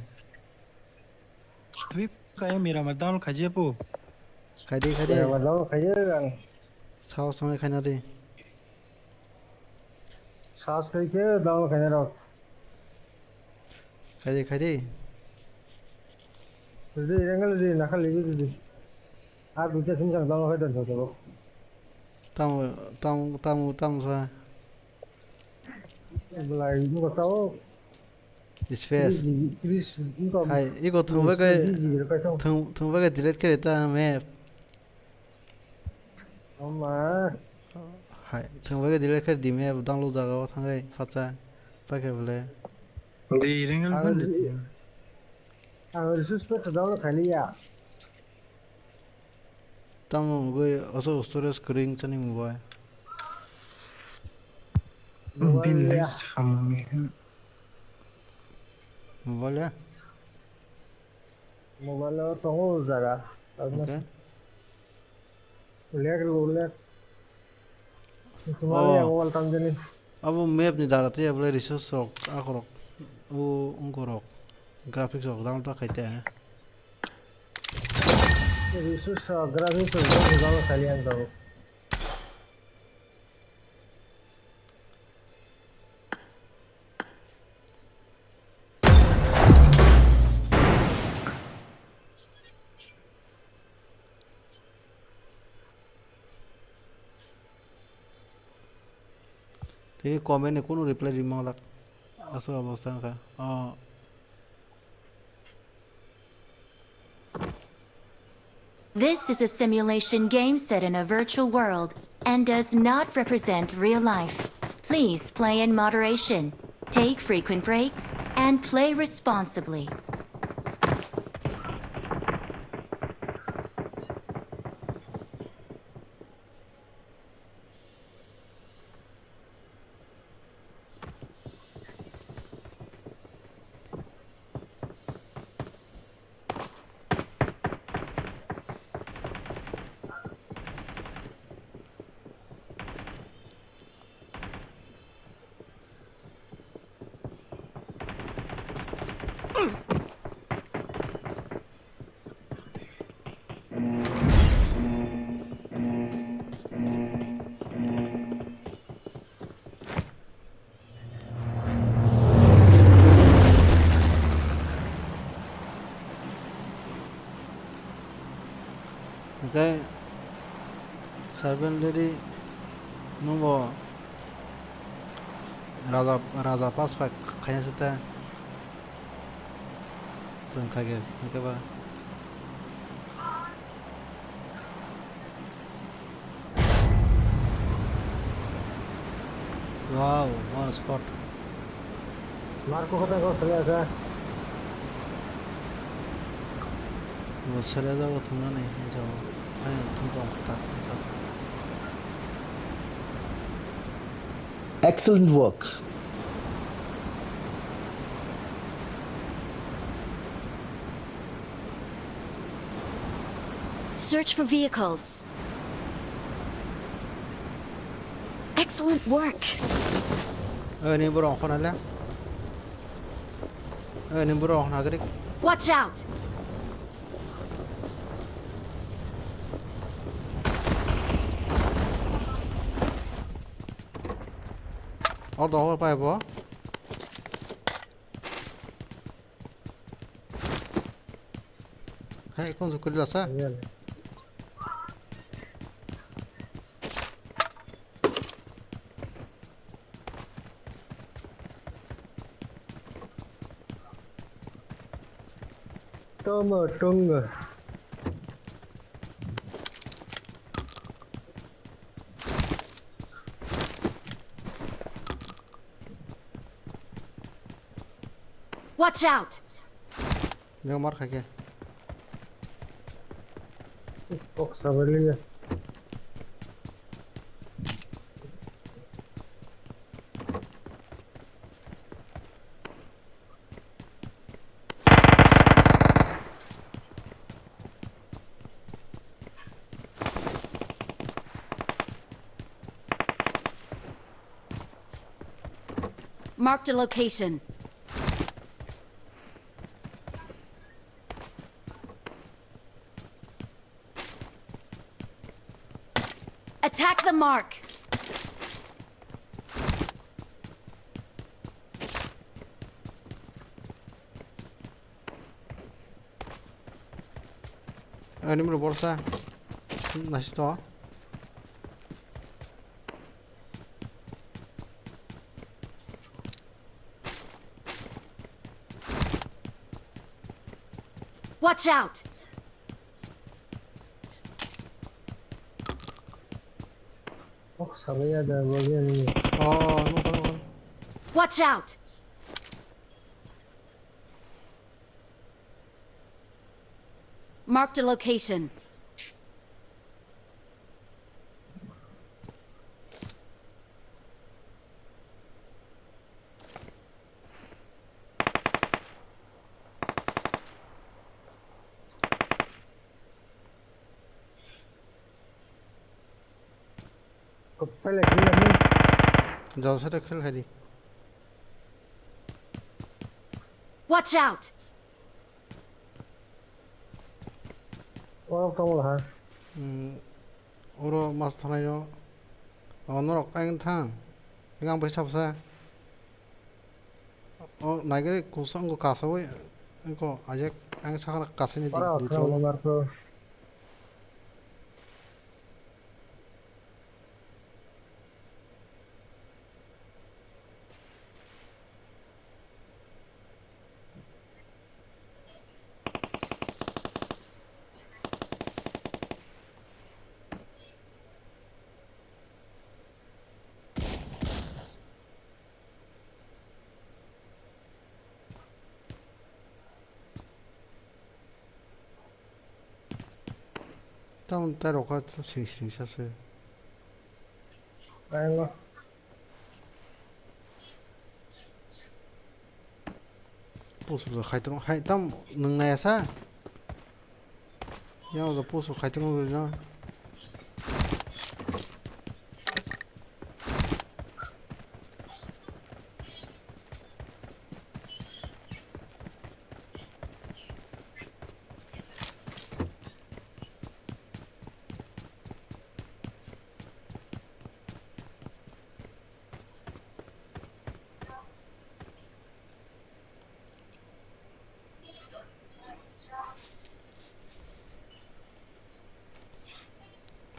Twi kaya mira ma download khaji apu. Khaidi, khaidi. Mira ma download khaji rang. Sao sangai khaina di. Sao sangai khe download khaina rok. Khaidi, khaidi. Di, rengal di, nakal di, di, di. Ah, duita sini jang download khai dan jabo. Tamo, tamo, tamo, tamo sa. Belai, ini kau tahu. Space. Hai, iko thungbai kai, thung, thungbai kai delete khe ta map. Oma. Hai, thungbai kai delete khe di map, download jaga o thangwi phacha. Paikhe bole. Di rengal ban de. Ang resource pack download khailiya. Tamo wngwi oso storage kwrwi wngchani mobile. Mobile ya. Mobile ya? Mobile o tongo o jaga. Okay. Lag rw lag. Mobile ya, mobile tamjani. Abo map ni dara tei abo resource rok akhorok o wngkho rok graphics rok download ta khaite. Resource rok graphics rok download khaili ang tongo. Tini comment ni kunu reply rima lak. Aswk obostha wngkha. Oh. This is a simulation game set in a virtual world and does not represent real life. Please play in moderation, take frequent breaks, and play responsibly. Hwnkhe Servant Lady nwngbo Raja, Raja pass pack khaina sita. Chwng khaikhe, hwnkhe ba. Wow, what a spot. Marco kota ko sele asa. Bo sele jago thumnani jago. Ani thum tong kota. Excellent work. Search for vehicles. Excellent work. Ani borok khona le. Ani borok khona grik. Watch out. Or dohor pai bo. Hai, kung su kuri lasa. Toma tunga. Watch out! Nang mar kha khe. Kok sabaliya. Marked a location. Attack the mark. Ani bro borsa. Nasi to. Watch out! Oh, sabaya da, bagya ni. Oh, no, no, no. Watch out! Marked a location. Kopele khel ni. Jao sa to khel khai di. Watch out! Oro tongo ha. Hmm, oro mas thanai no. Oh, norok kain thang. Yang bai sabsa. Oh, naigari kusa ngo kasawi. Ngo ajek ang sakra kasini di. Oro di thang tro. Marko. Tamoni tai rok kha sing sing sa se. Push rwjak khai tongo. Hai, tam nwng naiya sa? Yang rwjak push rw khai tongo rwino.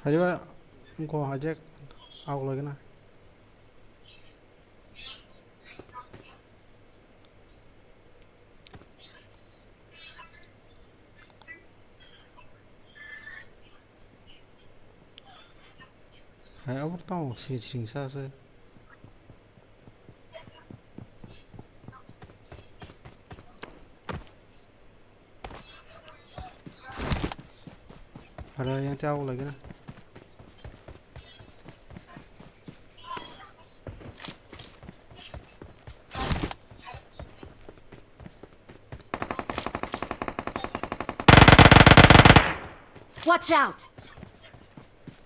Haiba, wngkho hajek, aok lagina. Abo tamo sing sing sa se. Ada yang tiap lagi na. Watch out!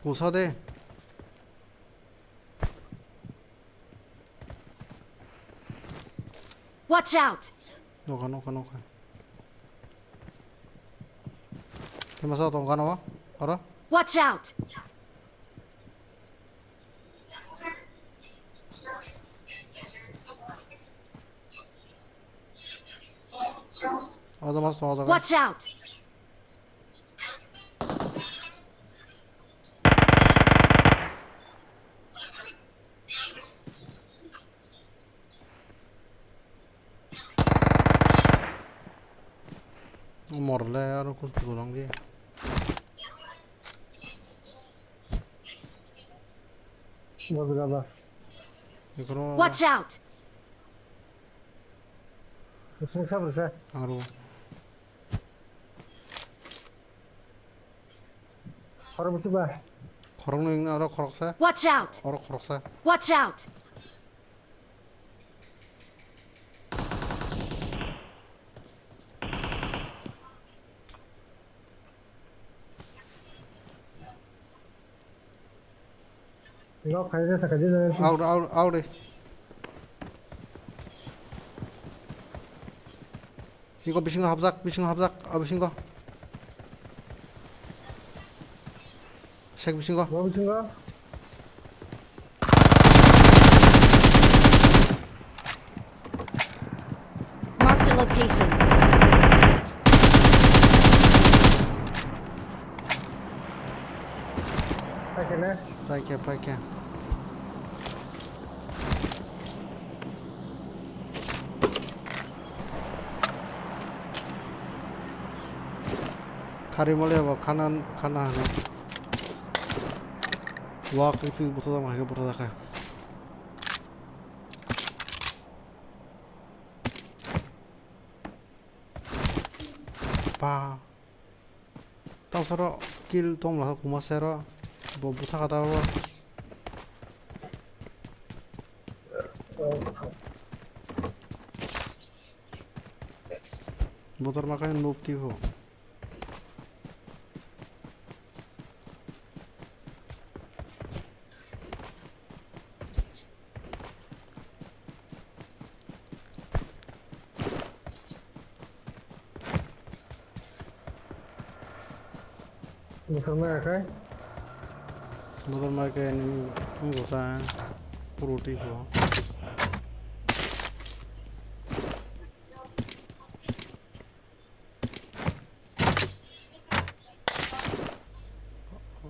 Kusa de. Watch out! Noka, noka, noka. Kemasa tongkha no? Oro? Watch out! Oda mas, oda mas. Watch out! Morle aro kus kudu langdi. Watch out! Bising sa, bising. Aro. Khorok bisi ba? Khoroknwi wngna oro khoroksa. Watch out! Oro khoroksa. Watch out! Lock khai de, sakha de. Out, out, out de. Iko bisingo hapjak, bisingo hapjak, o bisingo. Sek bisingo. Bo bisingo. Marked a location. Paikhe ne? Paikhe, paikhe. Khari mole bo khana, khana hano. Wak itu busa sama ke busa ka. Pa. Tang soro kill tong la kuma sero. Bo busa ka ta bo. Motor makai noob tibo. Motor mai kai. Motor mai kai ni, ni gota puro ti ko.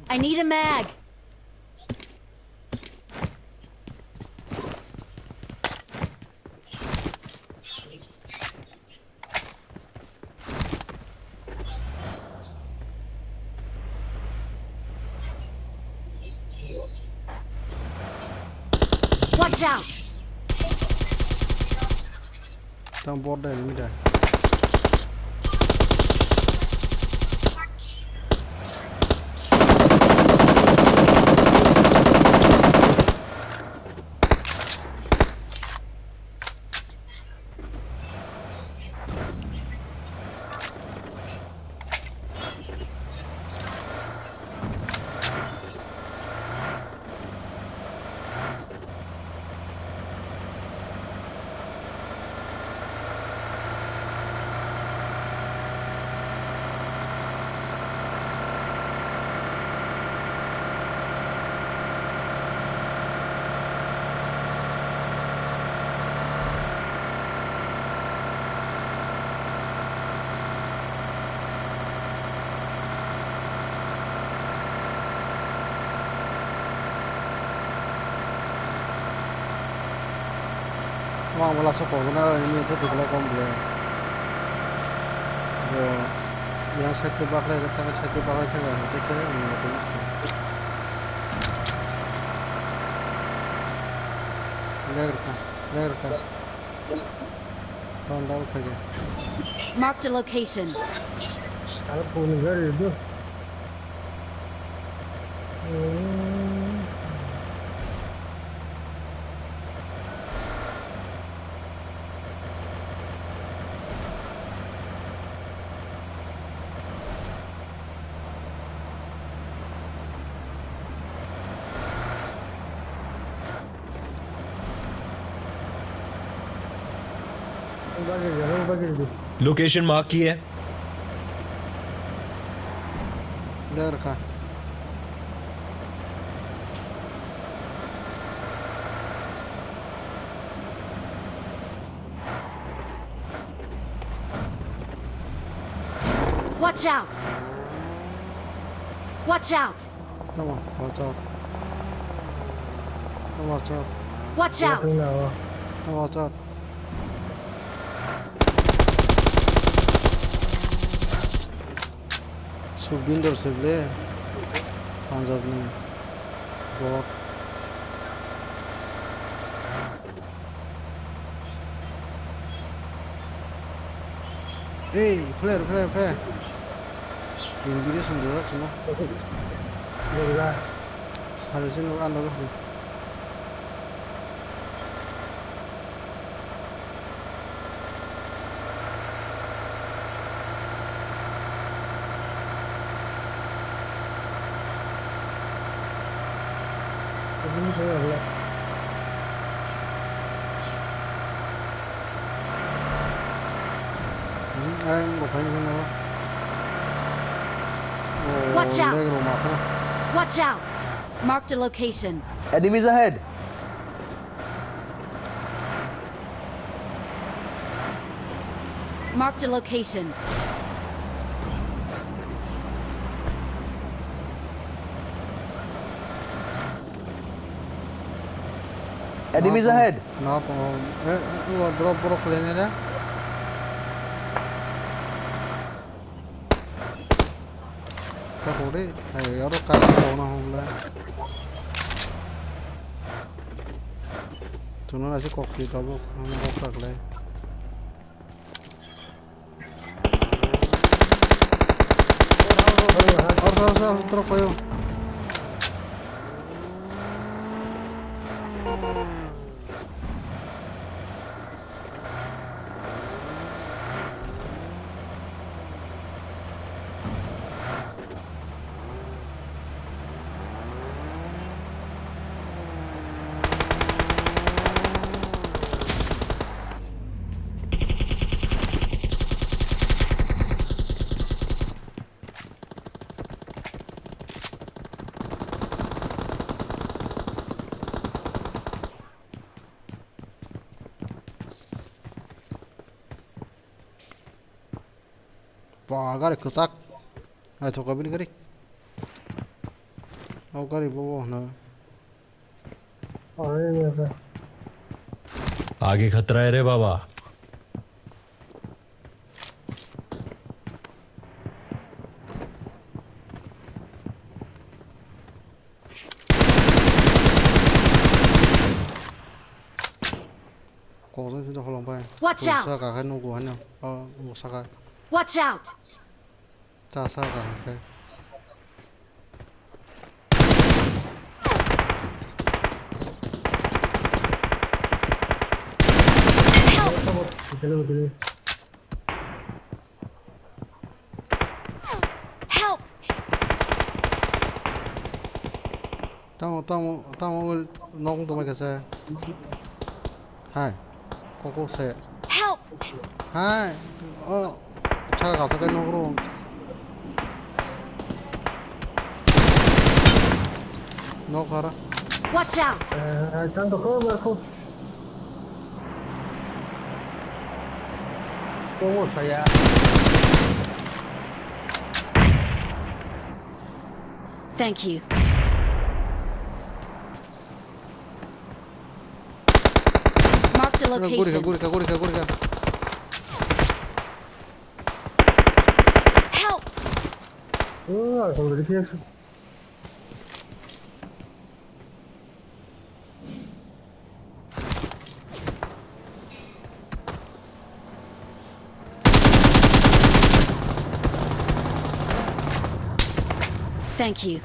I need a mag. Watch out! Tang bot dai enemy dai. Omo ang bwla sok kok na, ini itu tu belai kom bwle. Bo yang side tu baklai, tang side tu baklai thaka, hingke khe ang nukho. Jagrata, jagrata. Ton dal khaja. Marked a location. Aro phone gari do. Location mark की है? Jagrata. Watch out! Watch out! Come on, watch out. Come on, watch out. Watch out! Come on, watch out. Sukhbinder se ble. Punjab ni. Bot. Ei, flare, flare, flare. Yang biri sung dua sung. Hari sini lo anda lo. Watch out! Watch out! Marked a location. Enemies ahead! Marked a location. Enemies ahead. No, no, eh, eh, drop, drop, khlainai da. Ka rode, ai, aro ka rode ona hongla. Tuno na si kok si tabuk, hongla kok tak lai. Or, or, or, or, drop kayo. Ba, gari kwchak. Naithok bini gari. O gari bo bo hwna. आगे खतरा है रे बाबा। Kokjang sida holong pai. Watch out! Saka khai nugo hano. Oh, nugo saka. Watch out! Ta saka khai. Help! Help! Tamo, tamo, tamo, nok tongmai kasa. Hai. Koko se. Help! Hai. Oh. Cha ka sa kai nok ro. Nok hara. Watch out! Eh, tang to ko ba ko. Tongo saya. Thank you. Marked a location. Gurika, gurika, gurika, gurika. Help! Oh, already finished. Thank you.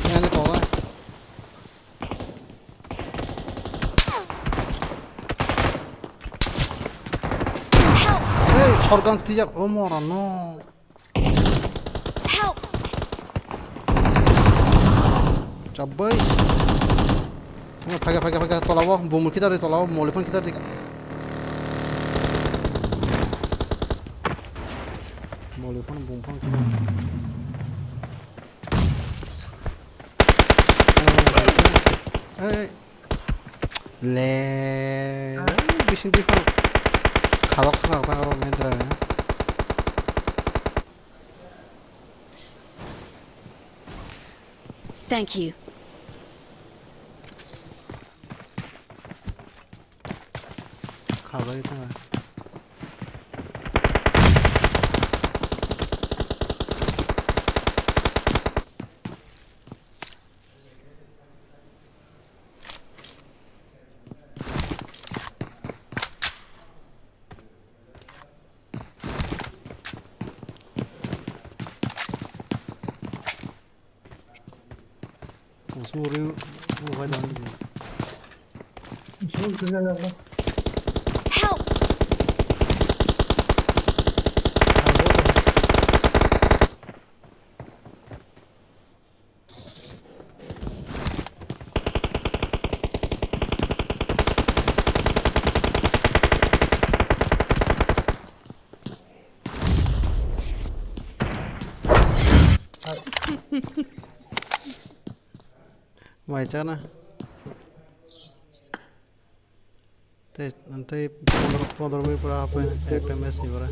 Yang ni kowa. Hey, shotgun tijak, oh, mora no. Help! Chabai. Phaga, phaga, phaga, tolao, bumur kita di tolao, moli phone kita di. Moli phone, bum phone kita. Hey. Le. Bising di phone. Khalok khalok khalok mendra. Thank you. Khabai ta. Help! Mai chana. Tei, tei pondro, pondro minute pura hapai ekta match ni bara.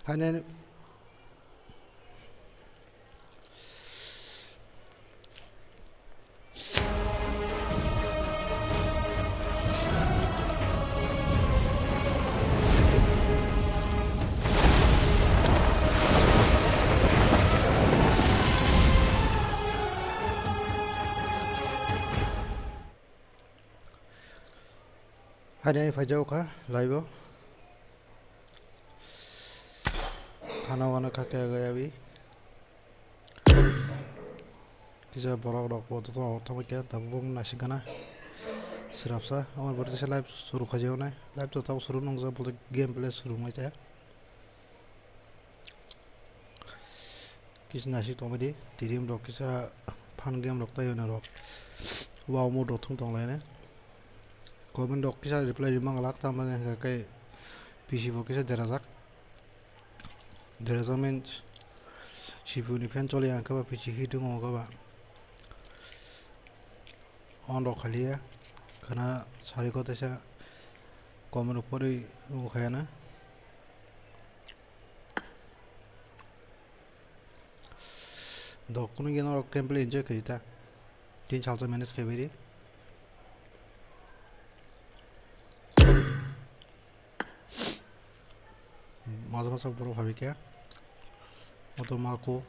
Phainani Phainai phaijao kha live o. Khana wana kha khe yawi. Kisa borok rok bo joto rok thangwi khe tabuk naising khana. Srapsa amo borok kisa live suru khaijak nai. Live to tabuk suru nungjak, bolte gameplay suru wnglai khe. Kisa naising tongbaidi, team rok kisa fun game rok tei ono rok wow mode rok thung tonglainai. Comment rok kisa reply rimang lak, tamo hwnka khe P C bo kisa derajak. Derajak means C P U ni fan choli ang khe ba P C hit wngo khe ba. On rok khaliya khwna sari ko teisa comment rok pori wngo khayana. Dok kunu gena rok gameplay enjoy kari ta. Tin salsa manage kai beri. Maza maza boro phabi khe. Oto Marco.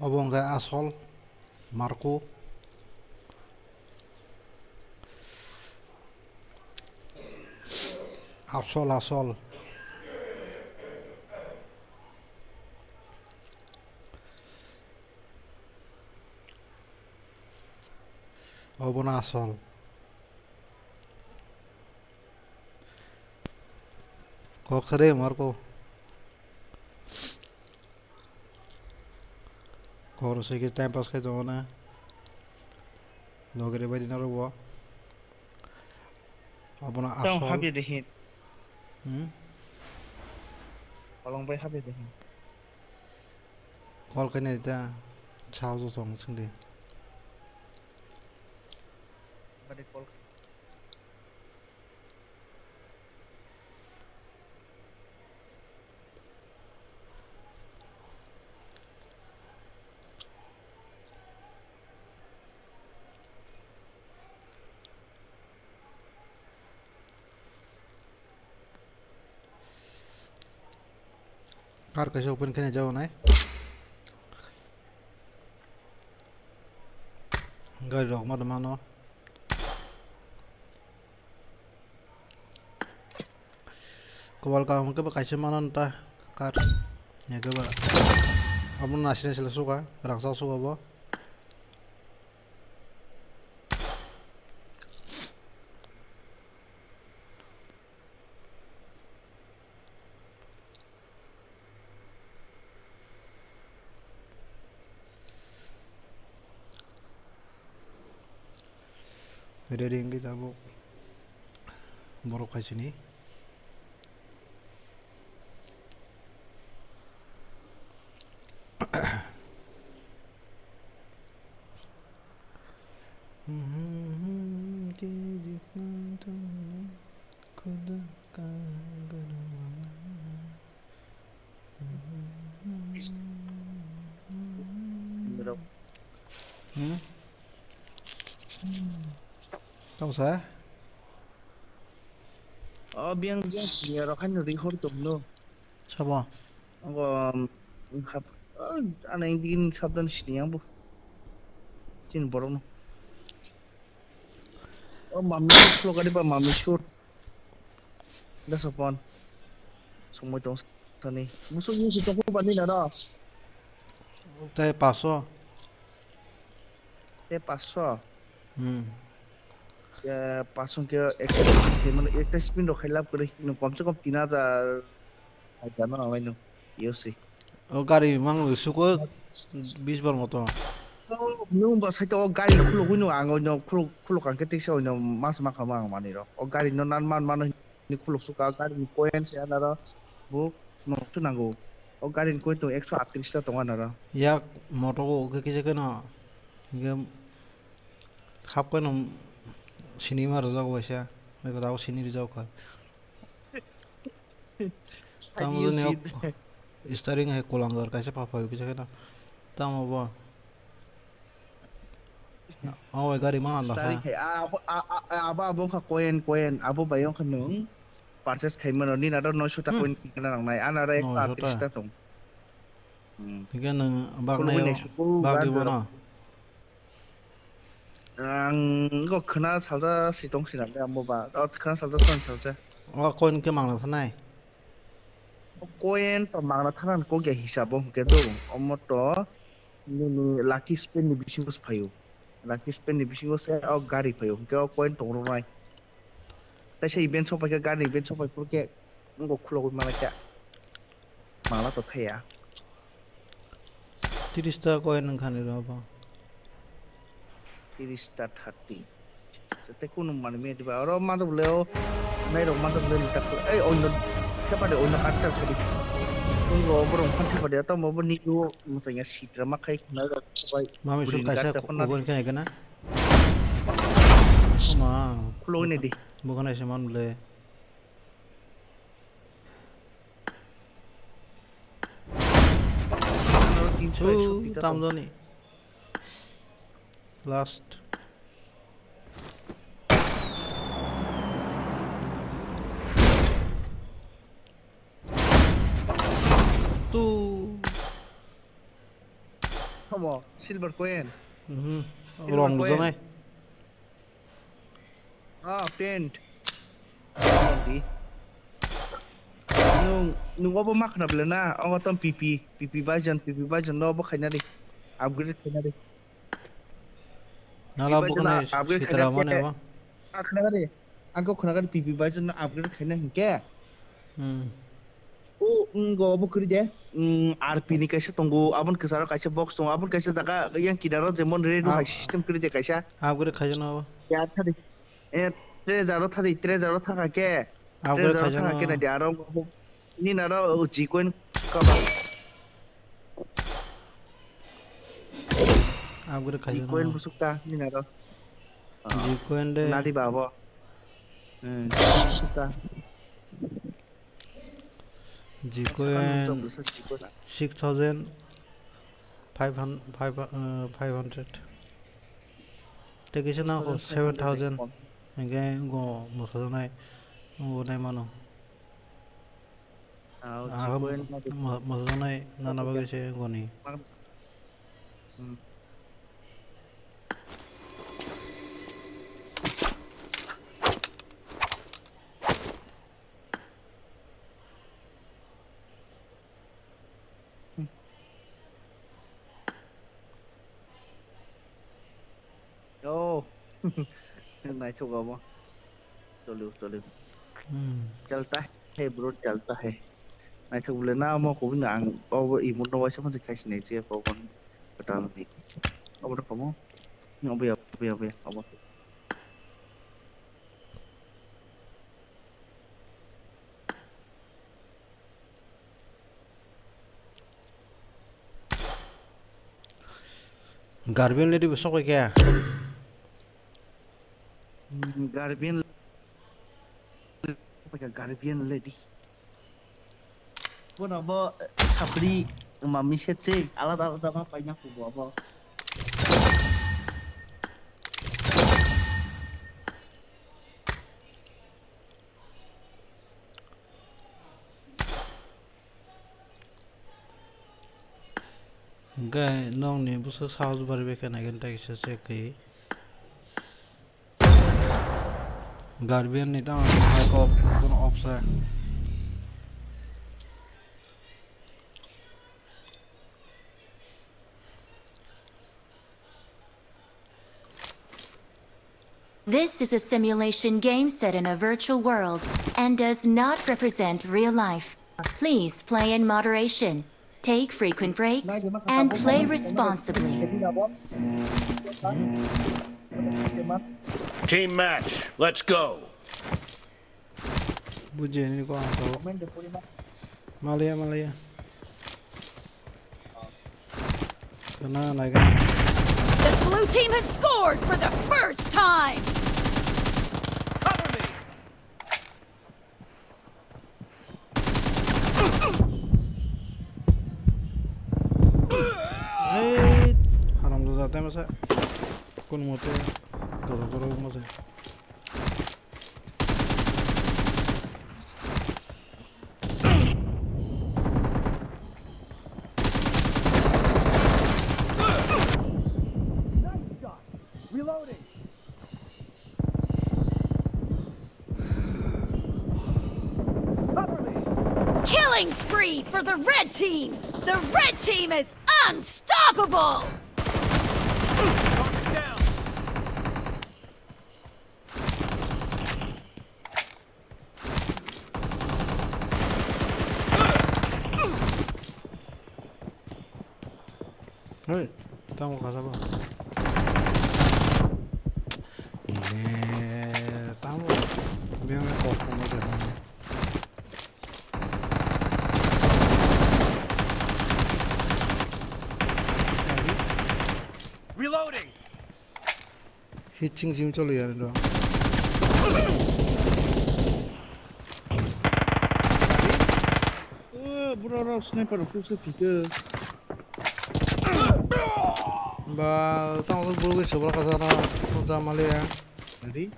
Obo hwnkhe asol Marco. Asol, asol. Obono asol. Kok sade Marco. Kok rw se khe time pass khai tongo na. Logere bai dina rw bo. Abono asol. Tong habya de hin. Hmm? Kolong bai habya de hin. Call khe nai ta. Sao jo tong sing de. Bade call khe. Kar kaisa open khe nai jao nai. Gari rok ma mano. Kobal kaham khe bo kaisa mano ta kar. Ya khe ba. Abo nasi nasi le suka, rangchak suka bo. Ready wngwi tabuk borok kaisini. Hmm? Tong sa? O biyang jang sini rok haino ri hor tong no. Sabo? Ogo, um, hap, oh, ana ingin sabdan sini yang bo. Chin borok no. O mami shoot vlog ari ba mami shoot. Da sapon. Songmoi tong sani. Musuk musuk tong ko bani na da. Tei paso. Tei paso. Hmm. Ya, paso ke ekta spin khe mano, ekta spin rok khai lab kore hino, kom se kom tin hajar. Ai jano amai no. Yo si. O gari mang suko bis bar moto. Nwng bo sai to o gari khulugwi no ang oino khuluk khuluk ang khe teksa oino mas ma kha ma ang manwi rok. O gari no nan man mano hwnwi khuluk suka o gari ni coin se anaro bo no tu nango. O gari ni coin to ekso atris ta tongo anaro. Yak moto o khe kisa khe no. Hingke hap khe no sini ma rwjak waisa. Eko dago sini rwjak kha. Tamo ni steering hai kulang dor kaisa pha pha kisa khe no. Tamo bo. Aw gari mana da. Steering hai abo abo wngkha coin coin abo bai wngkha nwng purchase khai mano nini aro noisho ta coin kina nang nai ana aro ekso atris ta tong. Hingke nwng bag nai bag di bono. Ang go khna salsa si tong sinam de amo ba. O khna salsa tong salsa. O coin ke mangna thanai. O coin to mangna thanan ko ge hisabo hwnkhe do. Omo to nini lucky spin ni bisingo se phaio. Lucky spin ni bisingo se o gari phaio. Hwnkhe o coin tong rwnai. Taisa event sopai khe gari event sopai phuru khe ngo khulogwi malai kha. Mangla to thaya. Tiris ta coin wngkha ni rw bo. Tiris ta thirty. Tei kunu manwi maya diba? Oro manjak le o. Nai rok manjak le ni tak. Ei oino. Thepa de oino card card khadi. Tungo borok phan thepa de. Tamo bo ni o. Mutanya sitra ma khai khna rok bai. Mami sur kaisa kubun khe nai kana. Oma. Khulogwi nai di. Bo khna se man le. Tamjani. Last. Tu. Omo, silver coin. Mhm. Silver coin. Rong rwjaknai. Ah, paint. Di. Nung, nung obo ma khna bela na? Obo tong P P, P P version, P P version no obo khaina di. Upgrade khaina di. Nala P P version bukhwnai upgrade sitra khaina mane khe. Ba? Ah, khna gari. Ang kok khna gari P P version no upgrade khaina hinkhe. Hmm. O, wng go, obo kwrwi de. Wng, R P ni kaisa tongo, aboni kwcharo kaisa box tongo, aboni kaisa jaga yang kinaro jemon red hai system kwrwi de kaisa. Upgrade khaijano abo. Ya, thari. Eh, treasure o thari, treasure o thaka khe. Upgrade khaijano. Treasure o thaka khe na de aro. Nini aro G coin kaba. Upgrade khaijano. G coin busuk ta, nini aro. G coin de. Nadi babo. Hmm, busuk ta. G coin six thousand five hundred, five, uh, five hundred. Tei kisa nang seven thousand. Hingke go mosajaknai, go nai mano. Mosajaknai nana bagwi se goni. Oh. Naithok abo. Choliu, choliu. Hmm. Chalta hai, bro, chalta hai. Naithok bole na mo ko na ang obo imut no waisa phansi khai sinai che ko kon. Katal ni. Obo no komo. Obo ya, obo ya, obo ya, obo. Guardian lady bo sokoi khe. Hmm, Guardian, Guardian lady. Bono bo, eh, sapri mami se che alada alada ma paina kubo abo. Hingke nokni bwswk sahos bari bai khe naikhe tei kisa check khe. Guardian ni tamo hai kok bono off se. This is a simulation game set in a virtual world and does not represent real life. Please play in moderation. Take frequent breaks and play responsibly. Team match, let's go. Buji ni ko ang tau. Malaya, malaya. Kana nai kana. The blue team has scored for the first time. Cover me. Hey, haram da jate masa. Kun mote. Doro doro masa. Reloading. Killing spree for the red team! The red team is unstoppable! Hei, tamo kaza ba. Ine, tamo. Biang kok tamo jaga. Reloading. Hitching jim cholo yar do. Bro, bro, sniper rok suk suk phikhe. Ba tamo bulu bai sobra kaza na. Jamale ya. Ready?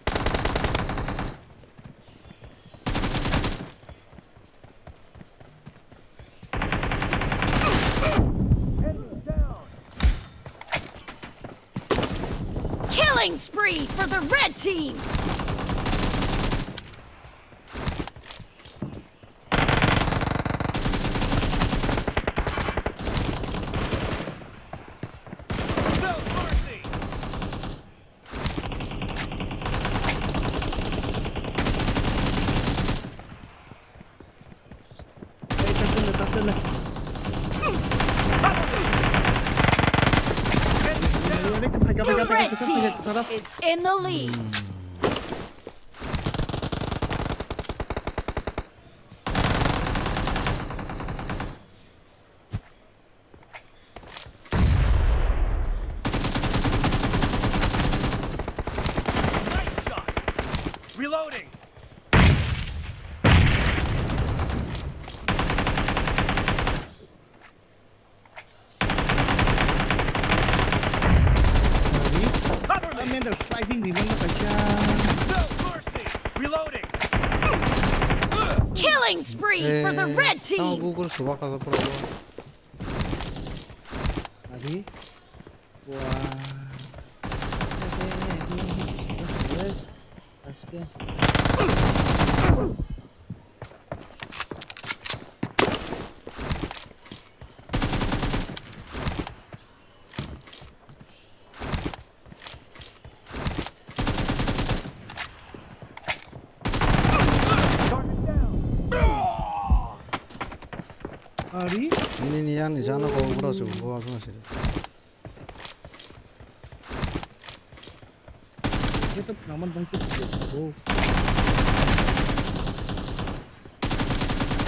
Killing spree for the red team! The red team is in the lead. Nice shot. Reloading. Cover me. Sliding di mana kaisa. No mercy. Reloading. Killing spree for the red Tamo team! Google suba kaza pro. Adi. Wah. Aske. Ari? Nini yang ni jana ko bro su bo asma sir. Ito naman bang tu.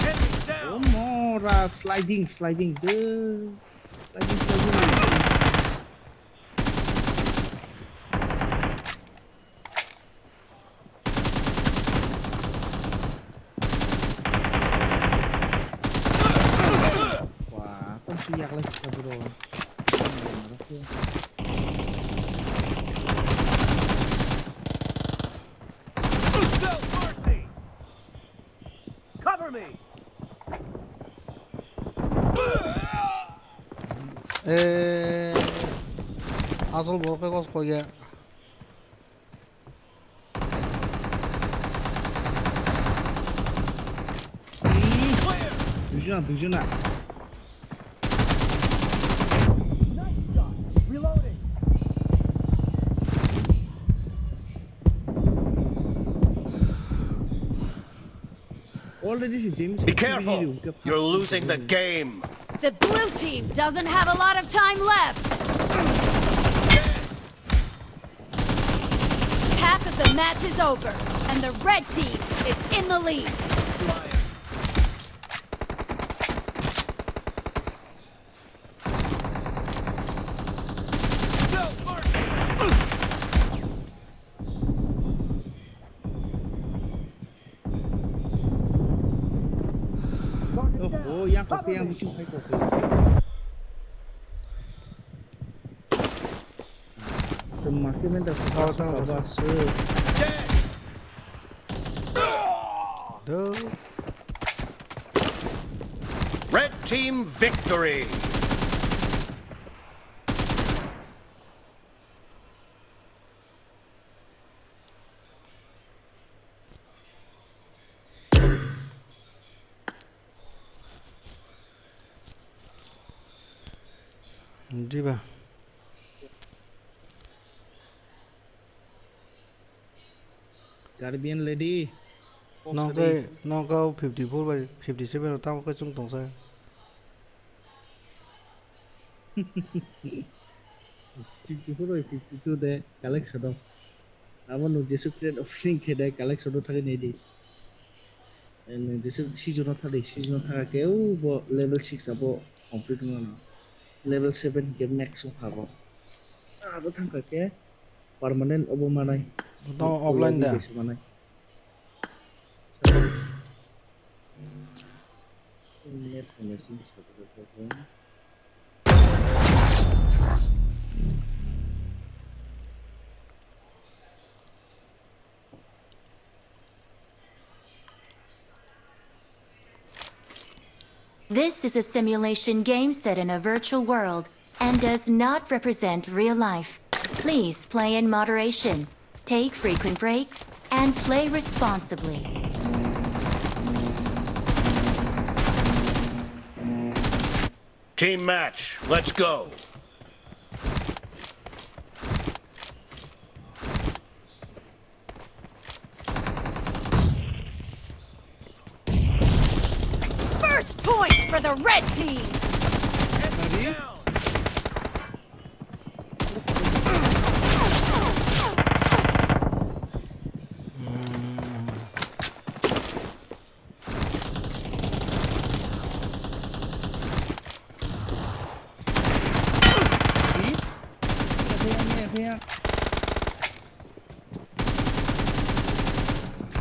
Enemy down. Mora sliding, sliding de. Sliding, sliding. Wah, kan si yak lagi kabur. No mercy. Cover me. Eh, asol borok khe kos koi ya. Duijona, duijona. Already si James. Be careful. You're losing the game. The blue team doesn't have a lot of time left. Half of the match is over, and the red team is in the lead. Oho, yang kok yang bising hai kok. Cuma kita minta. Tahu, tahu, tahu. Duh. Red team victory. Diba. Caribbean lady. Nokhe, nokhe fifty four bai fifty seven o tamo khe chwng tongsa. Fifty four bai fifty two de collection o. Abo nwng jesuk trade opening khe de collection o thangwi nai di. Nwng jesuk season o thadi, season o thangkhe o bo level six abo complete wngmano. Level seven khe max wngkha abo. Abo thangkha khe permanent obo manai. Offline da? Manai. This is a simulation game set in a virtual world and does not represent real life. Please play in moderation, take frequent breaks, and play responsibly. Team match, let's go. First point for the red team.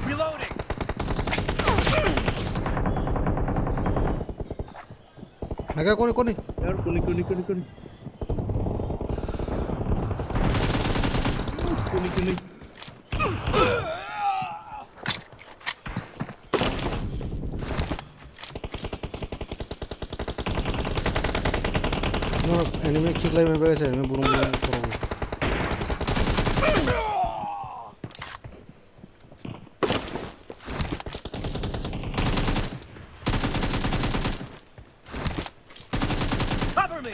Reloading. Naga kuni kuni. Yar kuni kuni kuni kuni. Kuni kuni. Norok enemy khiklai mai bai se enemy burung burung khorok. Cover me.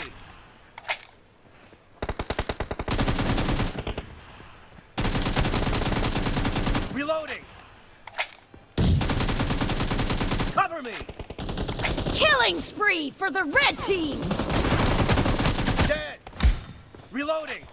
Reloading. Cover me. Killing spree for the red team. Dead. Reloading.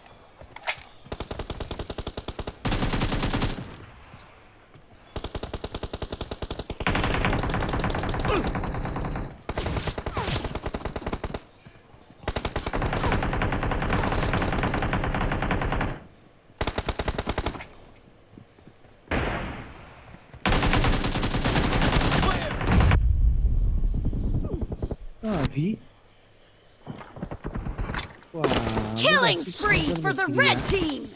Ah, V. Wah, killing spree for the red team.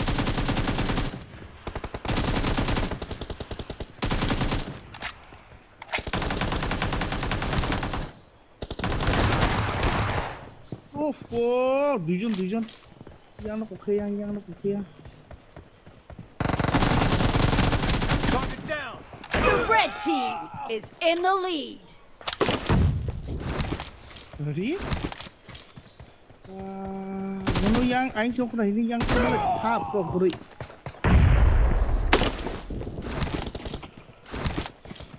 Oho, duijon, duijon. Yang no kokhe yang, yang no kokhe yang. Target down. The red team is in the lead. Sorry? Wah, mono yang aing song kena ini yang kena hap kok beri.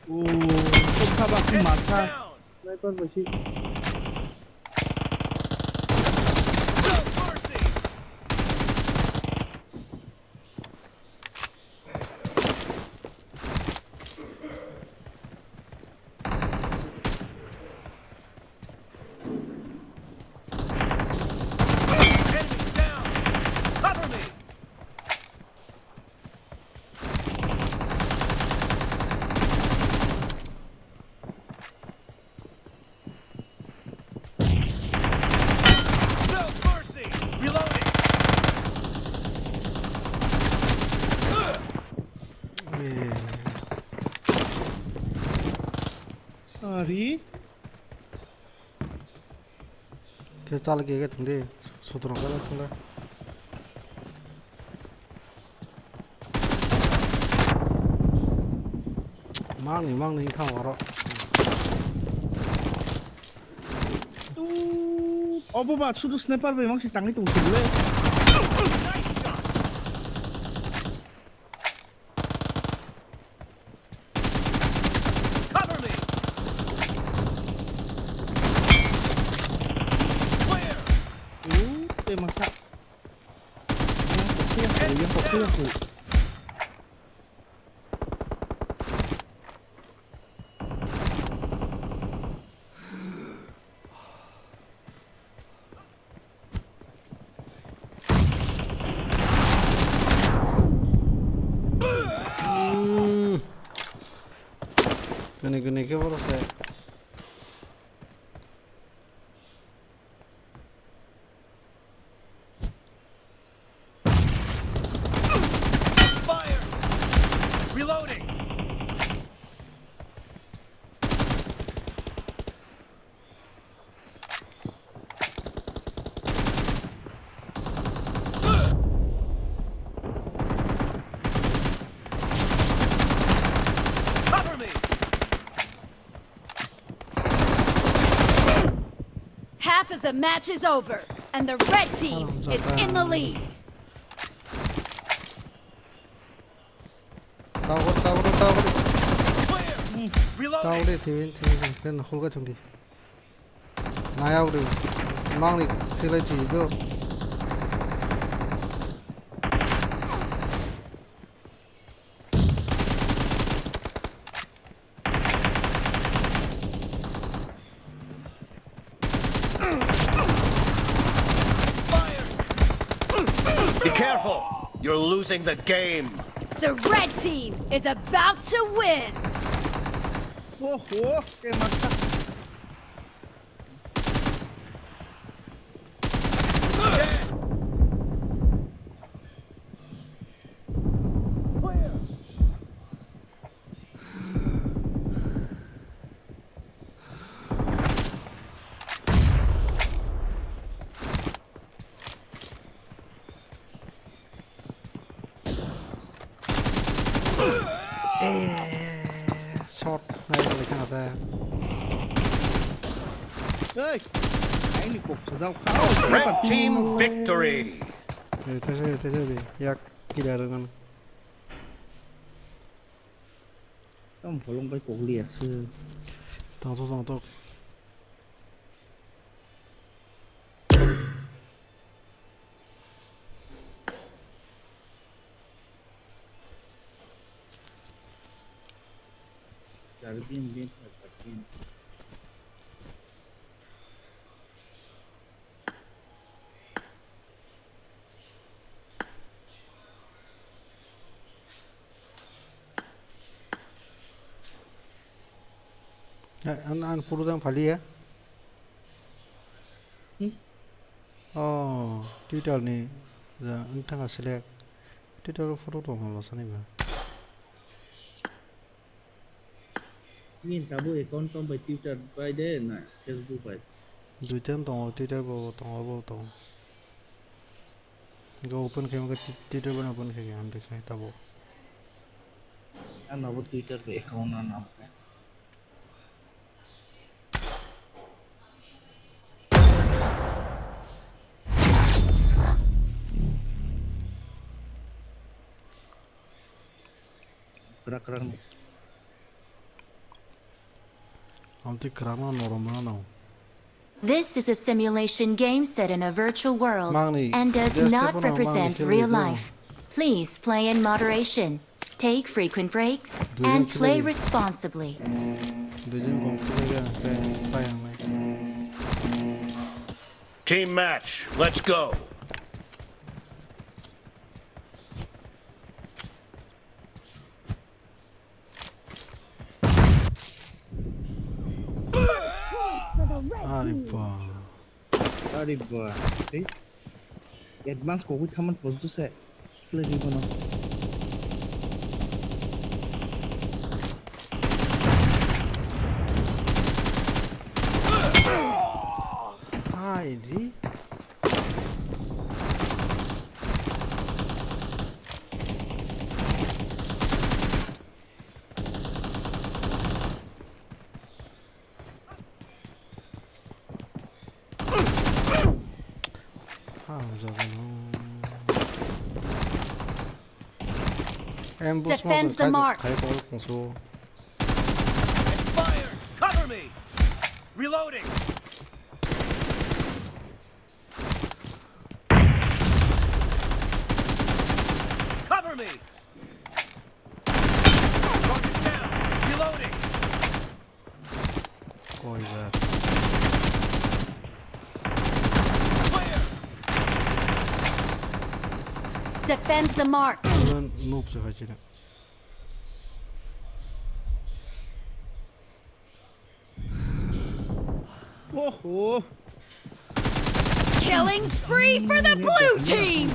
Oh, kok sabak si mata. Sniper bai si. Ri. Khe chal ge ge thung de. Sotro ka thung de. Mangni, mangni thang oro. Tu, obo ba sudu sniper bai mang si tangni tong si le. Cover me. Where? Uh, te masa. Yang kok, yang kok, yang kok. Gini gini ke boros ya. Fire! Reloading! Cover me! Half of the match is over, and the red team is in the lead. Tawar, tawar, tawar. Clear. Reloading. Tawar de, thibin, thibin, thibin, hulga thumdi. Nayawdi. Mangni khelai thi do. Be careful! You're losing the game! The red team is about to win! Oho, te masa. Eh, shot, naik lagi kan ada. Hey, ini kok sedang kau. Red team victory. Eh, tadi, tadi, tadi. Yak, kira dengan. Tam bolong bai kok liya se. Tang so, tang tok. Jardin din, jardin. An, an photo jang phaliya. Hmm? Oh, Twitter ni ja wng thang select. Twitter o photo tong hwnba sani ba. Nini tabuk account tong bai Twitter bai de na Facebook bai? Duita no tongo, Twitter bo tongo, abo bo tongo. Go open khe, Twitter bo open khe, ang de khai tabuk. Ano bo Twitter bai account ano. Kwrak kwrak no. Amtwi kwrak no norom no. This is a simulation game set in a virtual world and does not represent real life. Please play in moderation, take frequent breaks, and play responsibly. Duijon bom khe pai ang nai. Team match, let's go. Ari ba. Ari ba. Advance kogwi thaman posto se. Khlai di bono. Ai ri. Hamjagano. Ambush. Defend the mark. Khai, khai, khai, khai, khai. Expired! Cover me! Reloading! Cover me! Target down! Reloading! Koi ba. Clear! Defend the mark. Noob se khai chini. Oho. Killing spree for the blue team!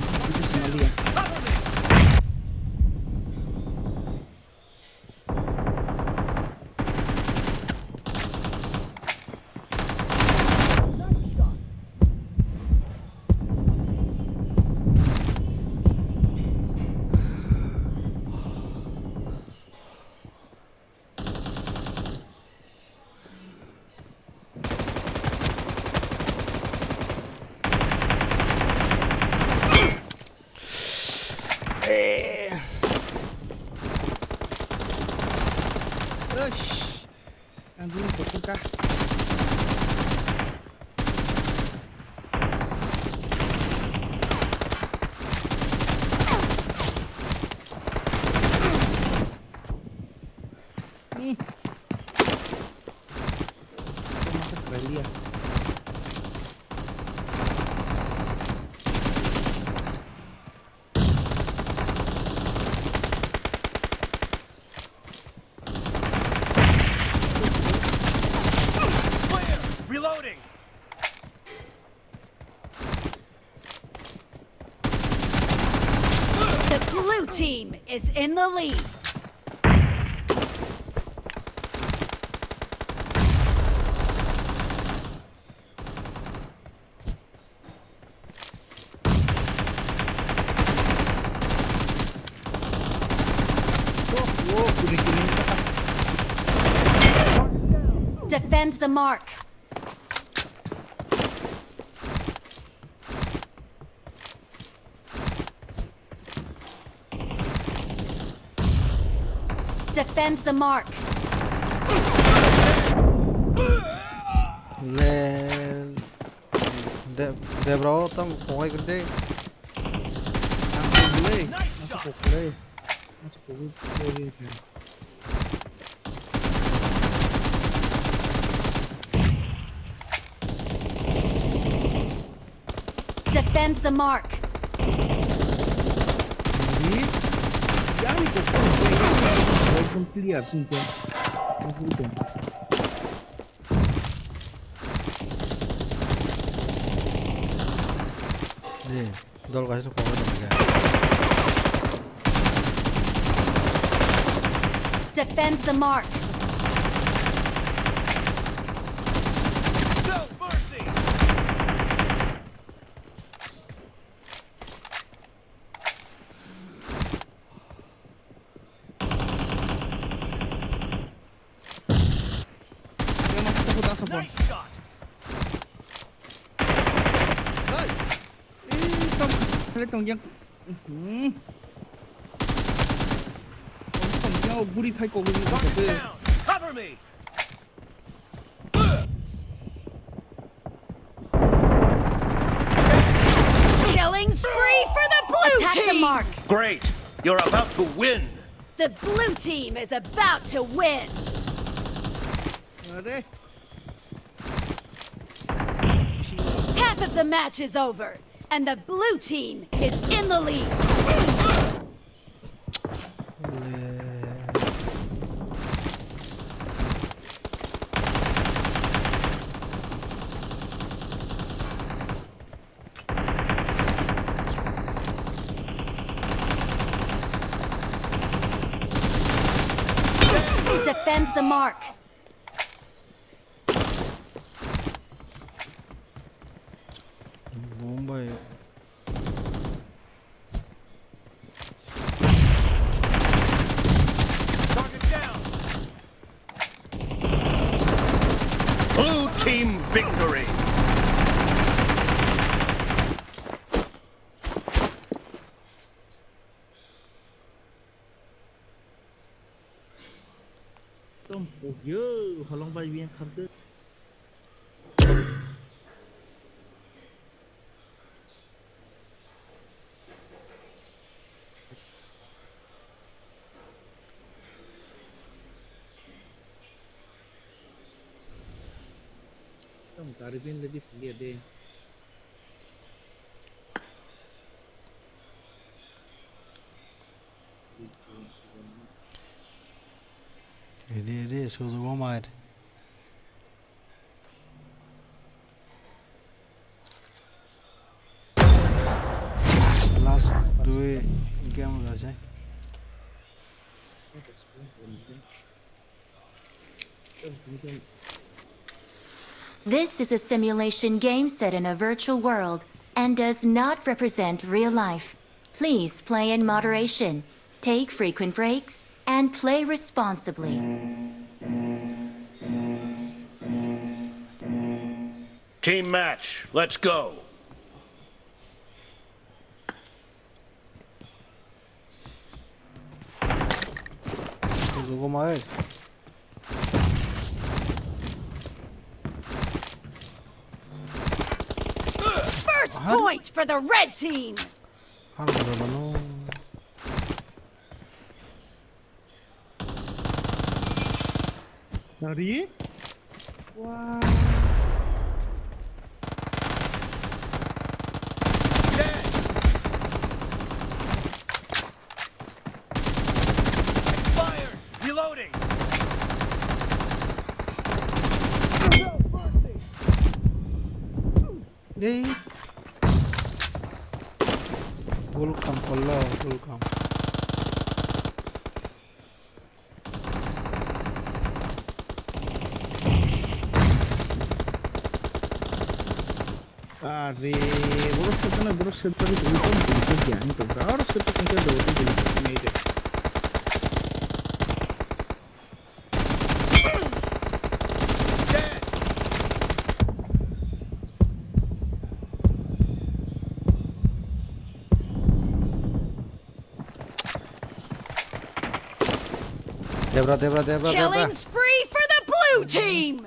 Ang bini kotor ka. Ih. Kau masuk kali ya. Clear! Reloading! The blue team is in the lead. Defend the mark. Defend the mark. Le de de bro tam koi kerde. Nice shot. Defend the mark. Yang ni kok. Welcome clear sih kan. Aku itu. Ni. Dol kaisa kokno tongkha. Defend the mark. No mercy. Nice shot. Hey. Eh, tong, tong yang. Hmm. Tong, tong yang, buri khai kok ni. Target down. Cover me. Killing spree for the blue team. Attack the mark. Great. You're about to win. The blue team is about to win. Are. Half of the match is over, and the blue team is in the lead. Defend the mark. Yo, holong bai biang kharde. Tong dari bin lagi dia deh. Ede, ede, sujugo mair. Last dui game rajai. This is a simulation game set in a virtual world and does not represent real life. Please play in moderation, take frequent breaks, and play responsibly. Team match, let's go. Sujugo mair. First point for the red team. Hal bana no. Nari? Wah. Expired. Reloading. Ei. Welcome, Allah, welcome. Are, borok sotana, borok sotana, borok sotana, borok sotana. Debra, debra, debra, debra. Killing spree for the blue team!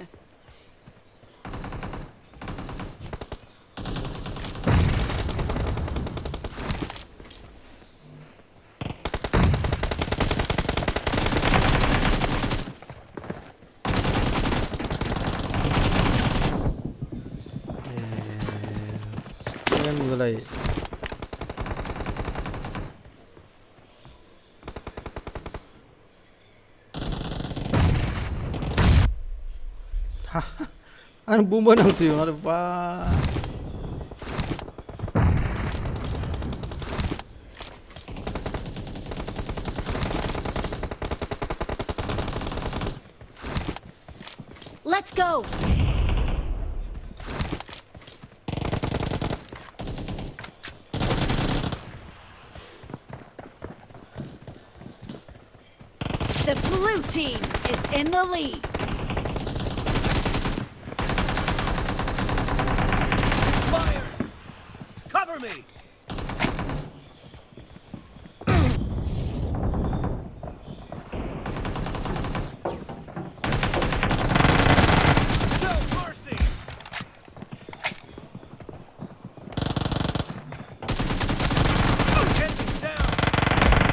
Eh, yang mulai. Ano bomba nang tuyo, ano ba. Let's go! The blue team is in the lead. Fire! Cover me! No mercy!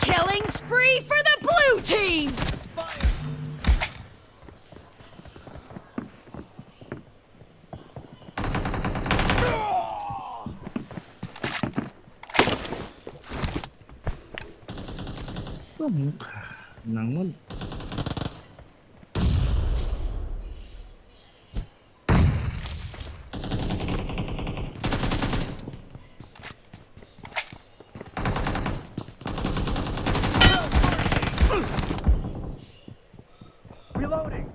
Killing spree for the blue team! Nangman. Reloading.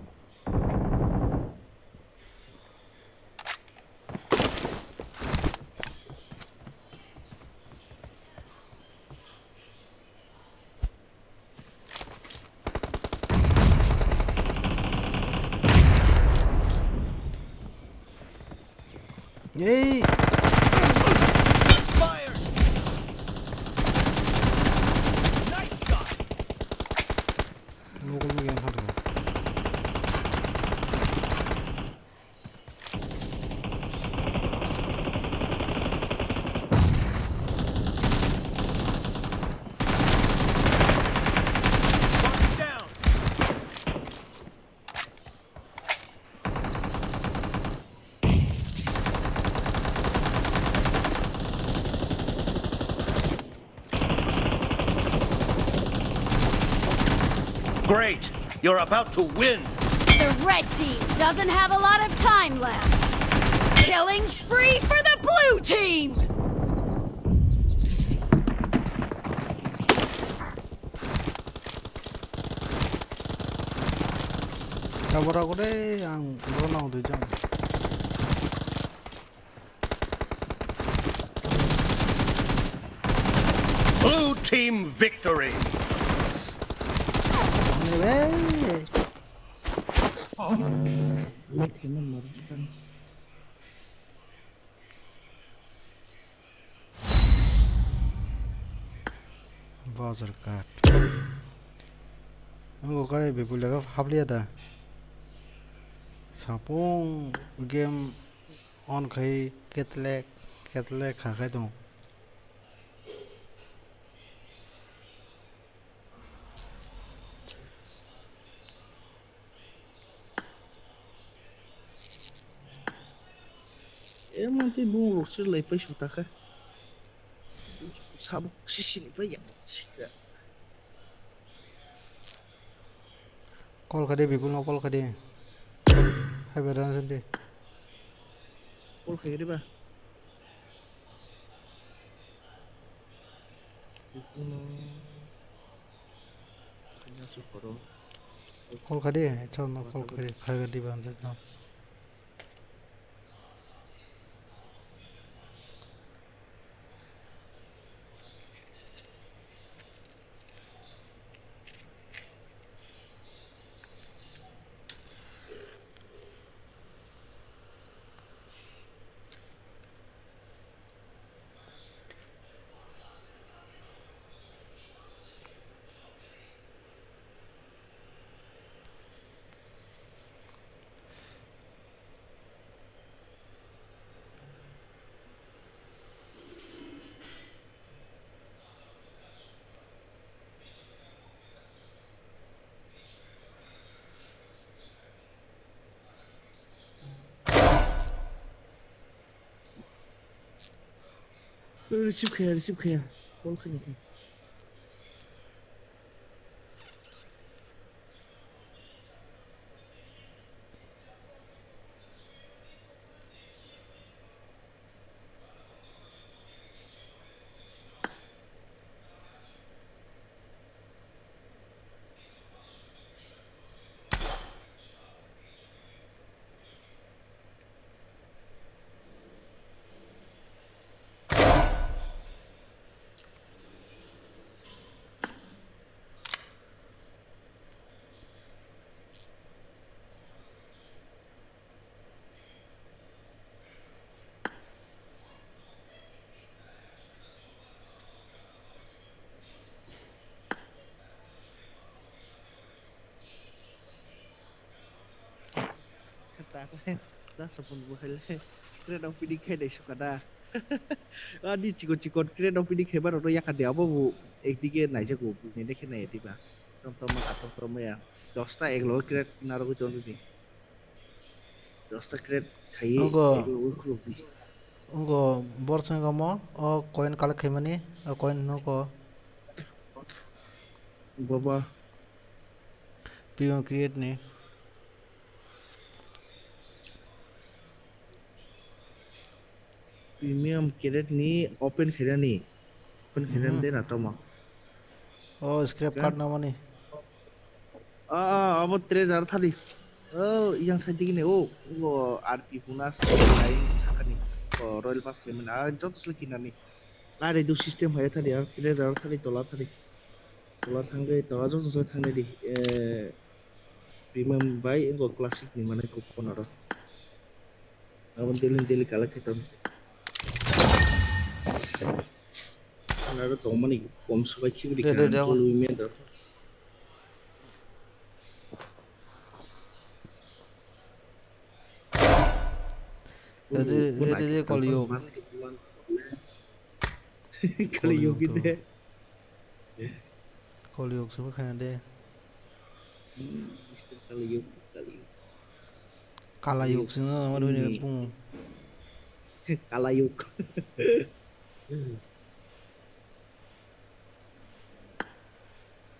Ei! Expired! Nice shot! Local yang hadu. Great! You're about to win! The red team doesn't have a lot of time left. Killing spree for the blue team! Tabora kore ang borok nang dui jang. Blue team victory! Bazar card. Ang kok kai bipul lega habliya da. Sapung game on khai ketlek ketlek kha khai tong. Emon tei bung rok se lai pai su ta khe. Sabo sisi ni pai ya. Call kha de, bipul no call kha de. Hai ba dan sandi. Call kha de ba. Bipul no. Kanya su koro. Call kha de, chal no call kha de, kha de ba no. Receive khaya, receive khaya. Call khaya khe. Ta khe da sapun bo hele. Kre dong pidi khai dai suka da. Ani chikon chikon kre dong pidi khai ba rok yakha de abo bo ekdike naijago bini de khe nai diba. Tom tom ma tom tom ya. Dosta ek loge kre narogwi ton di. Dosta kre khai Ogo. Ek loge khuluk di. Ogo bor sengamo o coin collect khaimani o coin no ko. Baba. Premium create ni. Premium create ni open khainani. Open khainani Mhm. de na tamo. Oh, scrap Ka? Card namani. Ah, ah, abo treasure thali. Oh, yang side digi ne, oh, oh, R P bonus, lain sakani. Oh, Royal Pass khaimani. Ah, joto sle kinani. Are do system hai thali, ah, treasure thali, tola thali. Tola thangwi, tola joto sle thangwi di. Eh, premium bai, engo classic ni mane coupon aro. Abo daily, daily collect khe tong. Ana aro tongmani kom sobai khibidi Dede, ka dede, tulu abo. Mendo. Dede, dede, dede, Kali Yug. Kali Yug de. Kali Yug sabo khaya de. Hmm, Mister Kali Yug, Kali Yug. Kala Yug sino nama doi ne Hmm. Bungo. Kala Yug.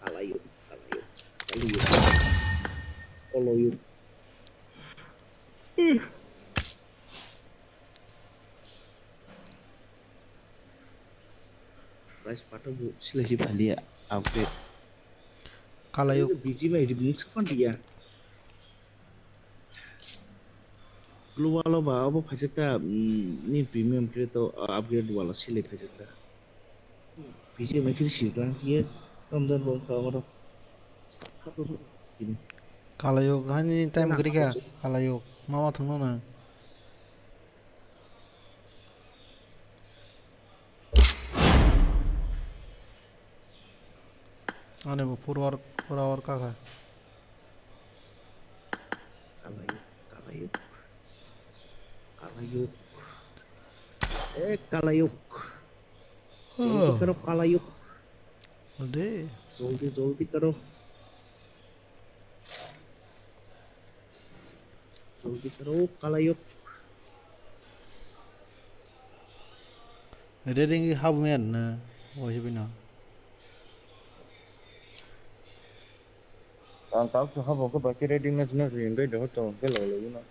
Kala Yug, Kala Yug. Kalayo. Kalayo. Guys, patok bo silai si phaliya upgrade. Kalayo. B G M I remix khan diya. Global o ba obo phaisakta, mm, ni premium upgrade o, uh, upgrade wala silai phaisakta. B G M I khe sirkang khe Ramjan bo kha oro. Kalayo hani time kwrwi kha. Kalayo mama thangno na. Ani bo pura or, pura or kakha. Kalayuk, kalayuk, kalayuk. Eh, kalayuk. Joldi karo, kalayuk. Joldi. Joldi, joldi karo. Joldi karo, kalayuk. Reding habmaya na, waisa bino. Ang tak sa habo ko baki reding na sina rin bai doho to ke lo lo na.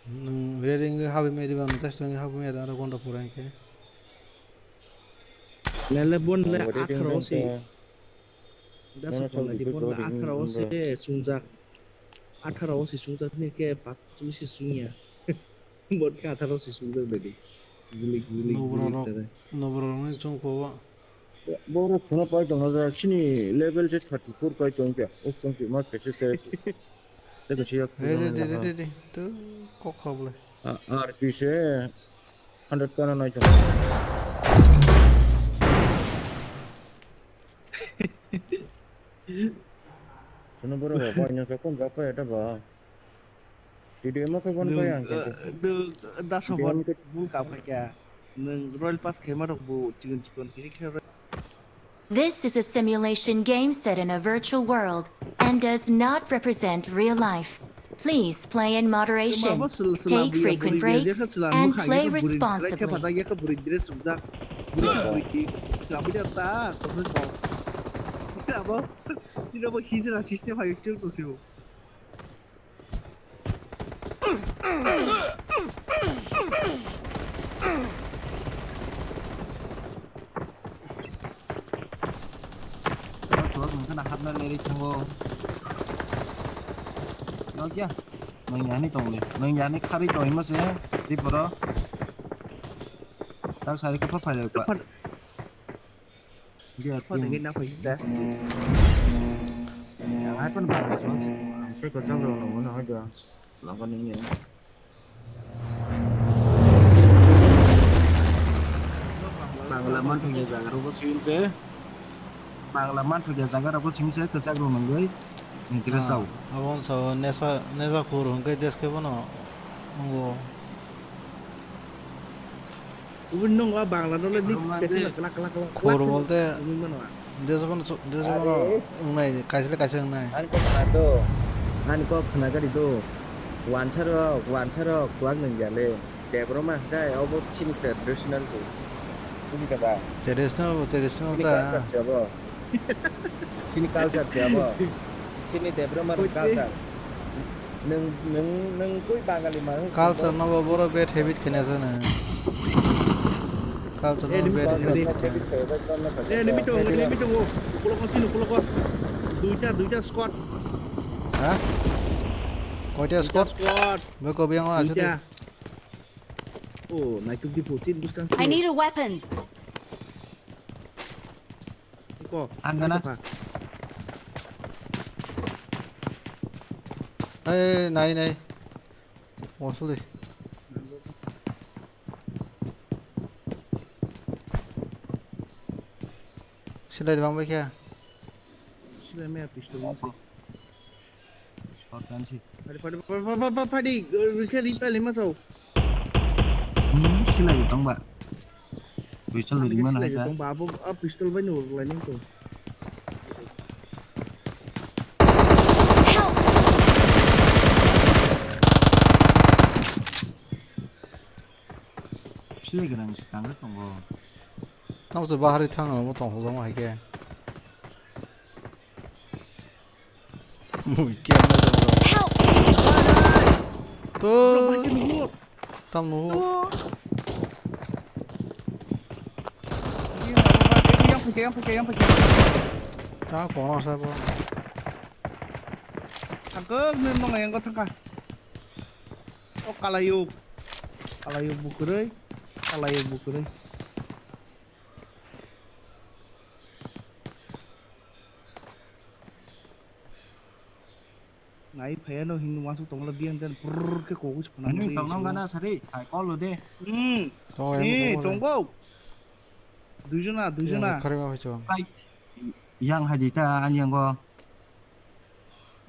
Nung reding habmaya di bang tas tong habmaya da aro gonda pura ke. Lele bon le akharo si. Dasa pon di pon atharo o se sungjak. Atharo o se sungjak ni ke patwi se sungya. Bot ke atharo o se sungjak bedi. Gilik gilik gilik sare. Noborok ni chungkho. Borok khuna pai tong hajar sini level se thirty four pai tong kya. O tong kya ma kese se. Teko siya. Re re re re re. Tu kok khablai. R P se. Hundred kana nai chong. Sono boro ba, ba ino chokon ba pa eta ba. Video mo khe bon pa yang khe. Dasa bol bul ka pa kya. Nung Royal Pass khema rok bu chikon chikon kiri khe. This is a simulation game set in a virtual world and does not represent real life. Please play in moderation, take frequent breaks, and play responsibly. Chuwak nung kheno hapna leri thango. Nok ya. Nung yani tong le. Nung yani khari tong ima se. Tripura. Tak sari ko pa phai pa. Dia tin. Yang ai pun bang so. Ang pe ko jang lo no no ha ga. Lang ko ni. Bangla manthokya jaga rokbo simi se. Bangla manthokya jaga rokbo simi se kwchak rok nungwi. Ni dress au. Abo wngkha nesa nesa khur hwnkhe deske bono wngo. Ubun nung o Bangla no le ni session kla kla kla. Khor bolte desobono desobono wngnai, kaisa le kaisa wngnai. Ani kok khna do, ani kok khna gari do. Wansa rok, wansa rok, chuwak nung ya le. Debra ma hwnkhe obo chini traditional se. Buji kha ba? Traditional bo traditional ta. Chini culture se abo. Chini culture se abo. Chini Debra ma culture. Nwng, nwng, nwng koi Bangali manwi se. Culture no bo borok bad habit kheno se nwng. Culture no bad habit khe. Enemy tongo, enemy tongo. Ukulogo, chini ukulogo. Duita, duita squad. Ha? Koita squad? Squad. Beko biang wana chute. Oh, naituk di pochin buskang. I need a weapon. Ko. Ang gana. Ai, nai, nai. Wasuli. Silai bang bai khe. Silai me pistol. Shotgun si. Padi, padi, padi, padi, padi, rikha ri pali ma sao. Hmm, silai tong ba. Pistol ri ma na ka. Tong ba, abo, a pistol bai no lai ning to. Silai gwnang si tang tongo. Tamo se bahari thang mo tong hojong hai khe. Mui kiya na jang. Help! To. Bro, bike ni hu. Tam no. To. Yang pakai, yang pakai, yang pakai. Ta kono sa bo. Thangka, nung nung yang ko thangka. O kalayo. Kalayo bukuroi. Kalayo bukuroi. Nai phaiya no hinwi uansuk tongla biyang den brrrr khe kogwi se phano. Nini tongno gana sari, hai kol lo de. Hmm. To, ni em, tongo. Duijona, duijona. Khari ma phaicho. Hai. Yang hai di ta ani yang go.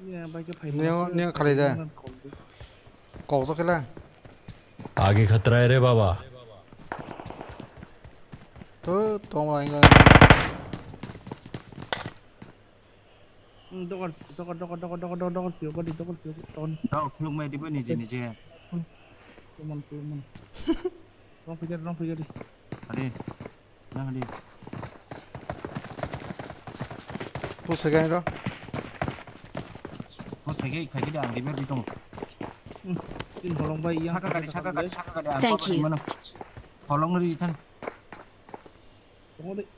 Ni ang bai khe phai. Ni ang, ni ang khalai de. Kok to kela. Aage khatra hai re baba. To, tongla inga. Hmm, dokar, dokar, dokar, piyok gadi, dokar, piyok, ton. Dok, khuluk mai dibo nije, nije. Tumon, tumon. Rong pijak, rong pijak di. Ade, nang ade. Push khai gani ro. Push khai khai khai di ang dibo di tong. Hmm, tin holong bai yang. Saka gadi, saka gadi, saka gadi. Thank you. Holong ri than. Tong de.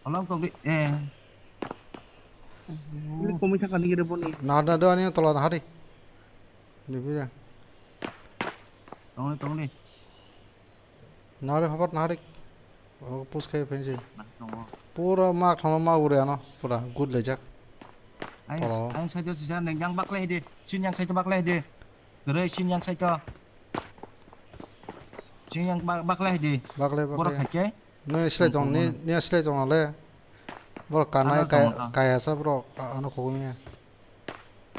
Holong tong di, eh. Ini komoi thangka ni gede boni. Na, na, do ani tola na hari. Dibi ya. Tong di, tong di. Na re habat na hari. Oh, push khai pensi. Mati tongo. Pura mak thama ma ure ano. Pura good lejak. Ang, tolo. Ang side o sisa neng yang baklai di. Sin yang side o baklai di. Dere sin yang side o. Sin yang bak-, baklai di. Baklai, baklai. Borok hai khe. Nui slai tong, ni, ni slai tong le. Borok kanai, ano kai-, tong, ah. Kaya sa borok, a-, ano khogwi ya.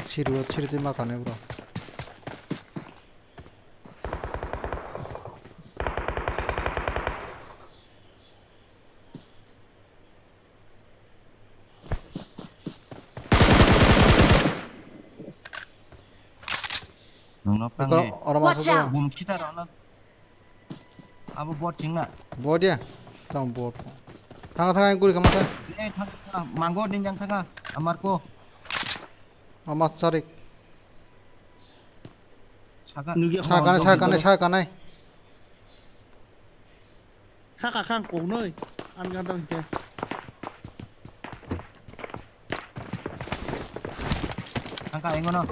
Siru, siru twi ma kanai borok. Nungno pang di. Oro ma. Watch out! Bum khitar ono. Abo bot chingna. Bot ya? Tang bot. Thanga, thanga, guri kama ta. Eh, thanga, thanga. Mango ning jang thanga. Amar ko. Ama charik. Saka. Nugya. Saka nai, saka nai, saka nai. Saka khang koknoi. Ang gadang khe. Saka engono.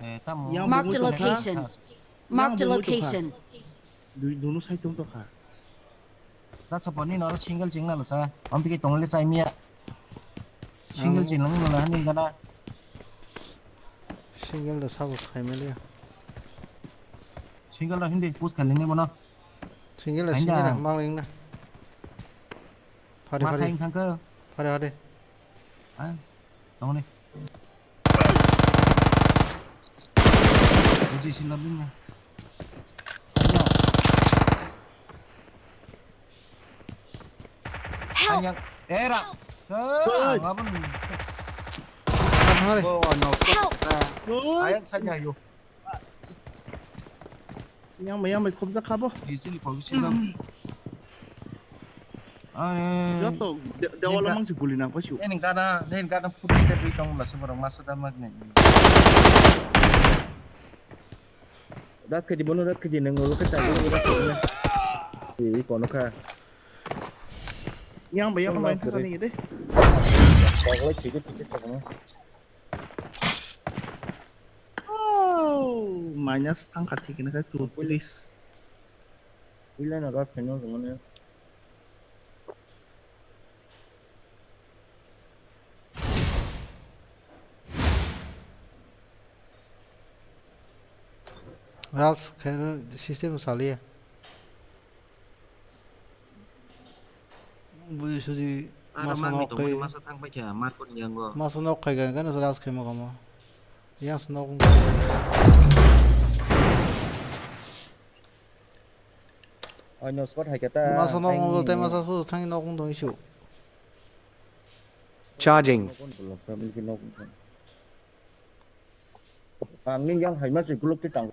Eh, tamo. Yang. Marked a bungo tongkha. Location. Marked a location. Dui, duno side tong tokha. Da sapor ni noro single ching nalo sa. Am tiki tong le chai miya. Single ching lang nalo hani gana. Single da sabo khai meliya. Single da hindi push khali ni bono. Single da single da mang ling na. Phari, phari. Masa ing thangkha. Phari, phari. Ah, tong ni. Buji si labin na. Help! Anyang, era. Ah, ngabun. Phari. Oh, no. Help! Ayang sanya yo. Yang bai, yang bai khobjak kha bo. Easily khobjak. Joto de-, dewalo mangsi guli nang pasu. Nini gana, nini gana footstep ri tong masa borok masa da mak nai. Das kedi bono, das kedi nang lo keta bono, das kedi na. Eh, kono kha. Yang bai, yang bai, yang bai. Pokok lagi sedikit, sedikit, pokoknya. Oh, minus thang kha thik na kha chutris. Puila na gas khaino rwmani. Gas khaino system saliya. Buji suji. Aro masa mangni nok tongmani kai. Masa thang paikha, Marco ni yango. Masa nok kai gan gan ras khai ma kamo. Yang se nok wng. Ai no spot hai kata. Masa nok wng tei masa su thang nok wng tong isu. Charging. Ang ning yang hai ma se gulok te tang.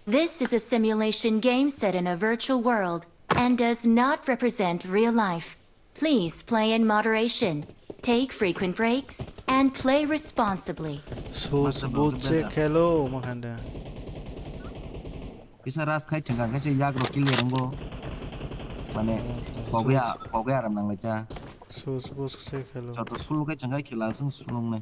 This is a simulation game set in a virtual world. and does not represent real life. Please play in moderation, take frequent breaks, and play responsibly. Sus butse khelo makhande. Kisa ras khai thwngkha khe se yak rok kill rwngo. Mane pogya pogya aram nang lai ta. Sus butse khelo. Joto sulu khai thwngkha khela sung sulu nai.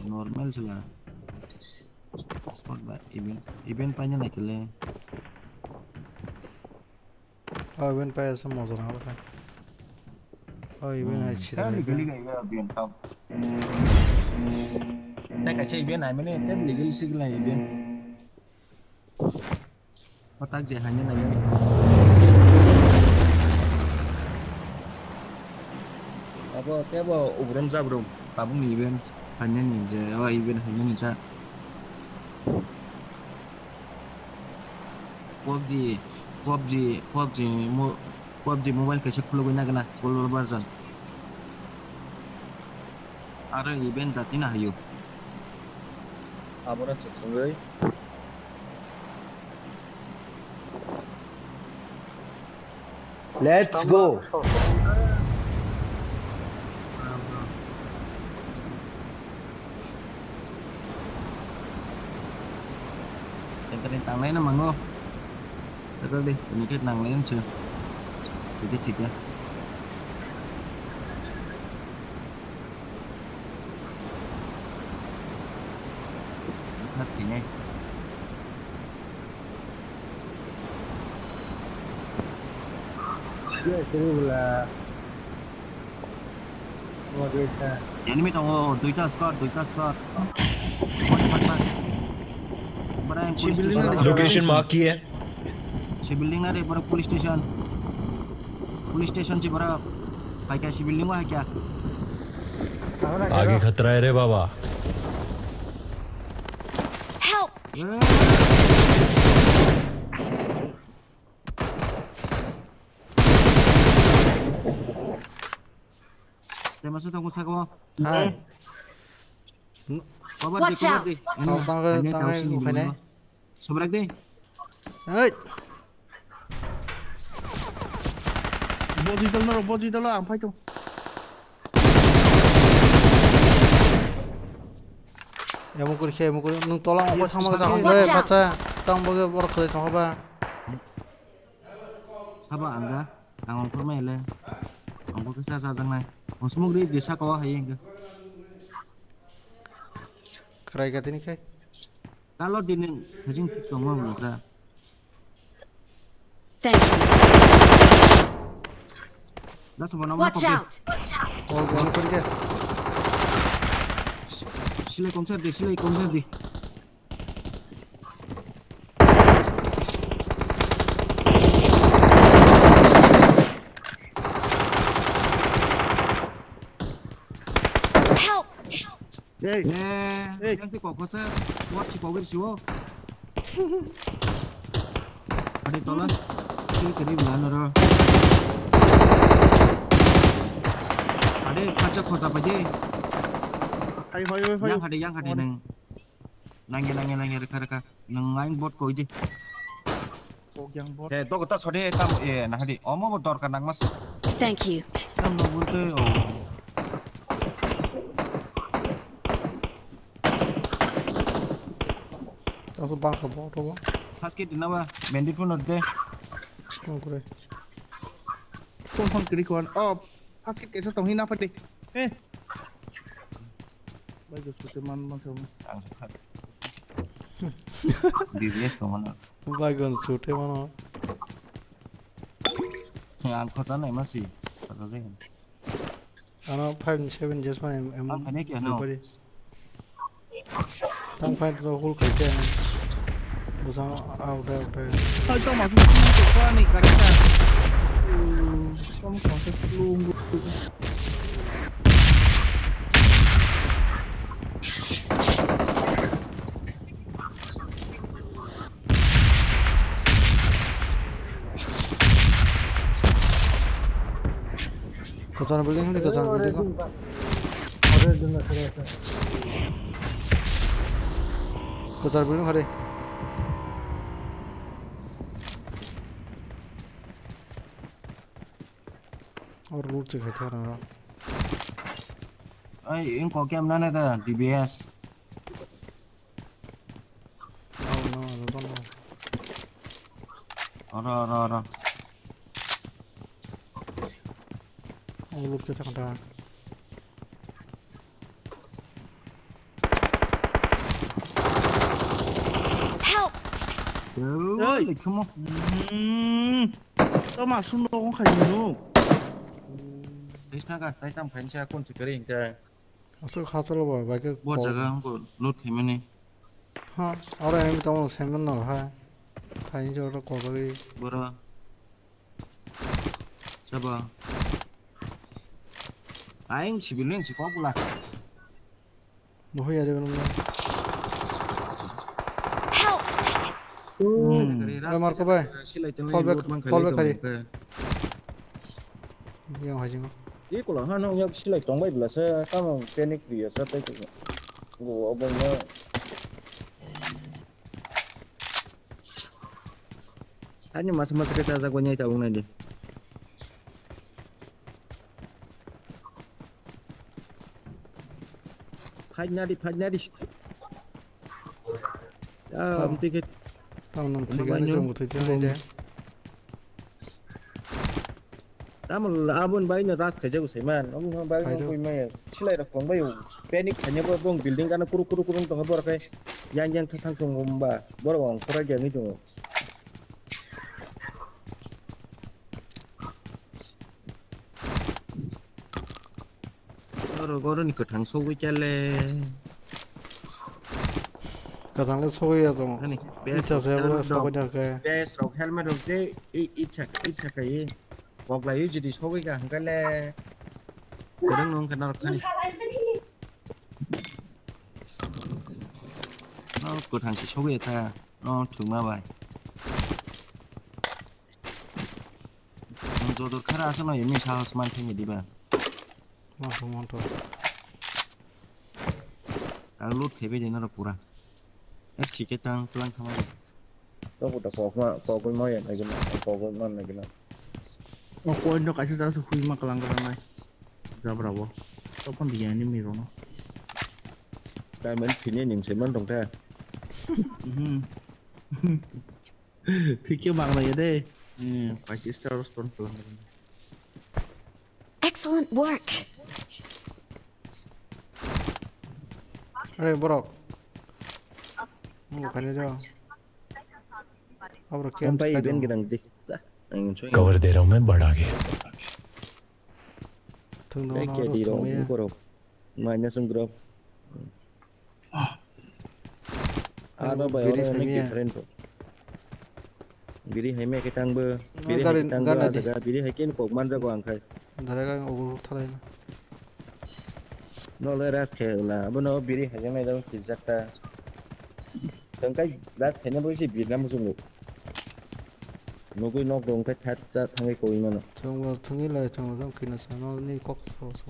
Normal sila. Spot ba event event paina naikele. Oh, event pai asa mojo na kha. Oh, event hai chira. Tei kaisa event hai mane tei legal sigla event. Kotak je haino nai. Abo tebo ubrom jabrom tabuk ni event haino ni je o event haino ni ta. PUBG, PUBG, PUBG mo-, PUBG mobile kaisa khulugwi nagana, gold version. Aro event da tina hayo. Abora chwngswngwi. Let's go. Tengkar ni tanglai na mango. Tengkar di, ini kita nanglai na sih. Jadi tiga. Hat sini. Enemy tongo, duita squad, duita squad. Location mark kiya hai. Si building na de, borok police station. Police station si borok. Hai kya si building wa hai kya? Aage khatra hai re baba. Help! Tei masa tongo saka o. Hai. Cover di, cover di. Tang, tang, tang, tang, tang, tang. Sobrak di. Hai. Boji dal no, boji dal ang fight. Emo kuri khe, emo kuri. Nwng tola ang thangma jagong bai, bacha. Tang boge borok khlai tongkha ba. Sabo ang ga, ang ongkhorma ele. Ang bo kisa sajaknai. Ang smoke ri di saka o hai ang ga. Krai ga tini khai. Talo di nwng hajing tongo ang sa. Thank you. Last one, watch out. Oh, one kori ke. Silai kongsa di, silai kongsa di. Help! Hey. Eh, hey. Yang ti kok kosa, kuat si kogir siwo. Ada tola. Sini kiri bulan ro. Ada kaca kota apa je? Hai, hai, hai, hai. Yang ada, yang ada neng. Nangya, nangya, nangya, reka, reka. Nang lain bot koi di. Kok yang bot. Eh, dok ta sode tam, eh, nah di. Omo bo dorkar nang mas. Thank you. Tam no bulte o. Taso bangsa bot obo. First kit dina ba, bandit pun ode. Kong kore. Kong kong kiri kwan. Oh, first kit kesa tong hina pati. Eh. Bai go chute man man thong. Ang sakha. D B S tong mano. Bai go chute mano. Ang khosa nai masi. Khosa jai. Ano five seven just ma em em. Ang khane kya no? Tang fight to hul kai te. Busa out out. Ai to ma su ko ni karita. Kom kom se slung. Kotor building ni kotor building ko. Ore din na khare ase. Kwchar building hari. Or loot se khai thar aro. Ai, in ko kem nane da D B S. Oh no, I don't know. Oro, oro, oro. Oh, loot ke thang thang. Help! Hey! Hey! Come on. Hmm. Tama sung dong khai no. Tei sna ka, tei tam khai sa kon se kari hingka. Aswk ha chalo ba, bai khe bo kok. Jaga ang ko loot khai mani. Ha, oro enemy tamo semen nal ha. Thai jor ko bai. Bora. Chaba. Aing civilian si kok bula. Nuhoi ya jaga nungna. Help! Hmm. Ai, Marco bai. Fall back, fall back hari. Yang hajingo. Iko la hano yak silai tongbai bla sa tamo panic ri ya sa tai ko. Go abang na. Ani masa masa ke chaja go nyai ta ung nai di. Fight na di, fight na di. Ah, am ticket. Tamo nang thik ani chong thik ani de. Tamo abon bai no ras khaijak usai man. Ong no bai no koi mai. Silai rok tong bai. Panic khanya bo bong building kana kuru kuru kuru tong bor kai. Yang yang thang thang tong ba. Bor ong khora jani tong. Oro, oro ni kwthang sogwi chale. Kwthang le sogwi ya tong. Ani, vest rok, helmet rok, sogwi ya khe. Vest rok, helmet rok je i, icha, icha kai. Kok lai jodi sogwi ka hwnkhe le. Kwrwng nung khe norok thani. Oh, kwthang se sogwi ya kha. Oh, thwngma bai. Ang joto khara aswk no emi sahos man thangya diba. Monthok, monthok. Ang loot khaibai de norok pura. Ek thike tang tlang thangma de. Toko ta kokma, kokma ya nagina, kokma nagina. O coin no kaisa jasa hui ma kalang kalang nai. Jabra bo. Tokon di yani mi rono. Diamond phini ning se man tong ta. Mhm. Thik khe manglaiya de. Hmm, paisa star respond kalang. Excellent work. Hey, borok. Mo kani do. Abro kem. Ang pai ben gedang di. Ang soi. Cover de raha hu main, bada aage. Thung do. Ke di rong ko ro. Minus ang group. Aro bai biri oro hai miya. Different to. Biri hai miya khe tang bo. Biri hai khe tang bo gari. Biri hai khe kok man jago ang khai. Dare ga ogo thalai na. No le ras khe la. Abo no biri hai nai jago kijak ta. Tang kai ras khe na bo si biri nam jung. Nugui nok dong khe that cha thangwi koi mano. Chwngno thwngwi lai chwngno jang khina sa no ni kok so so.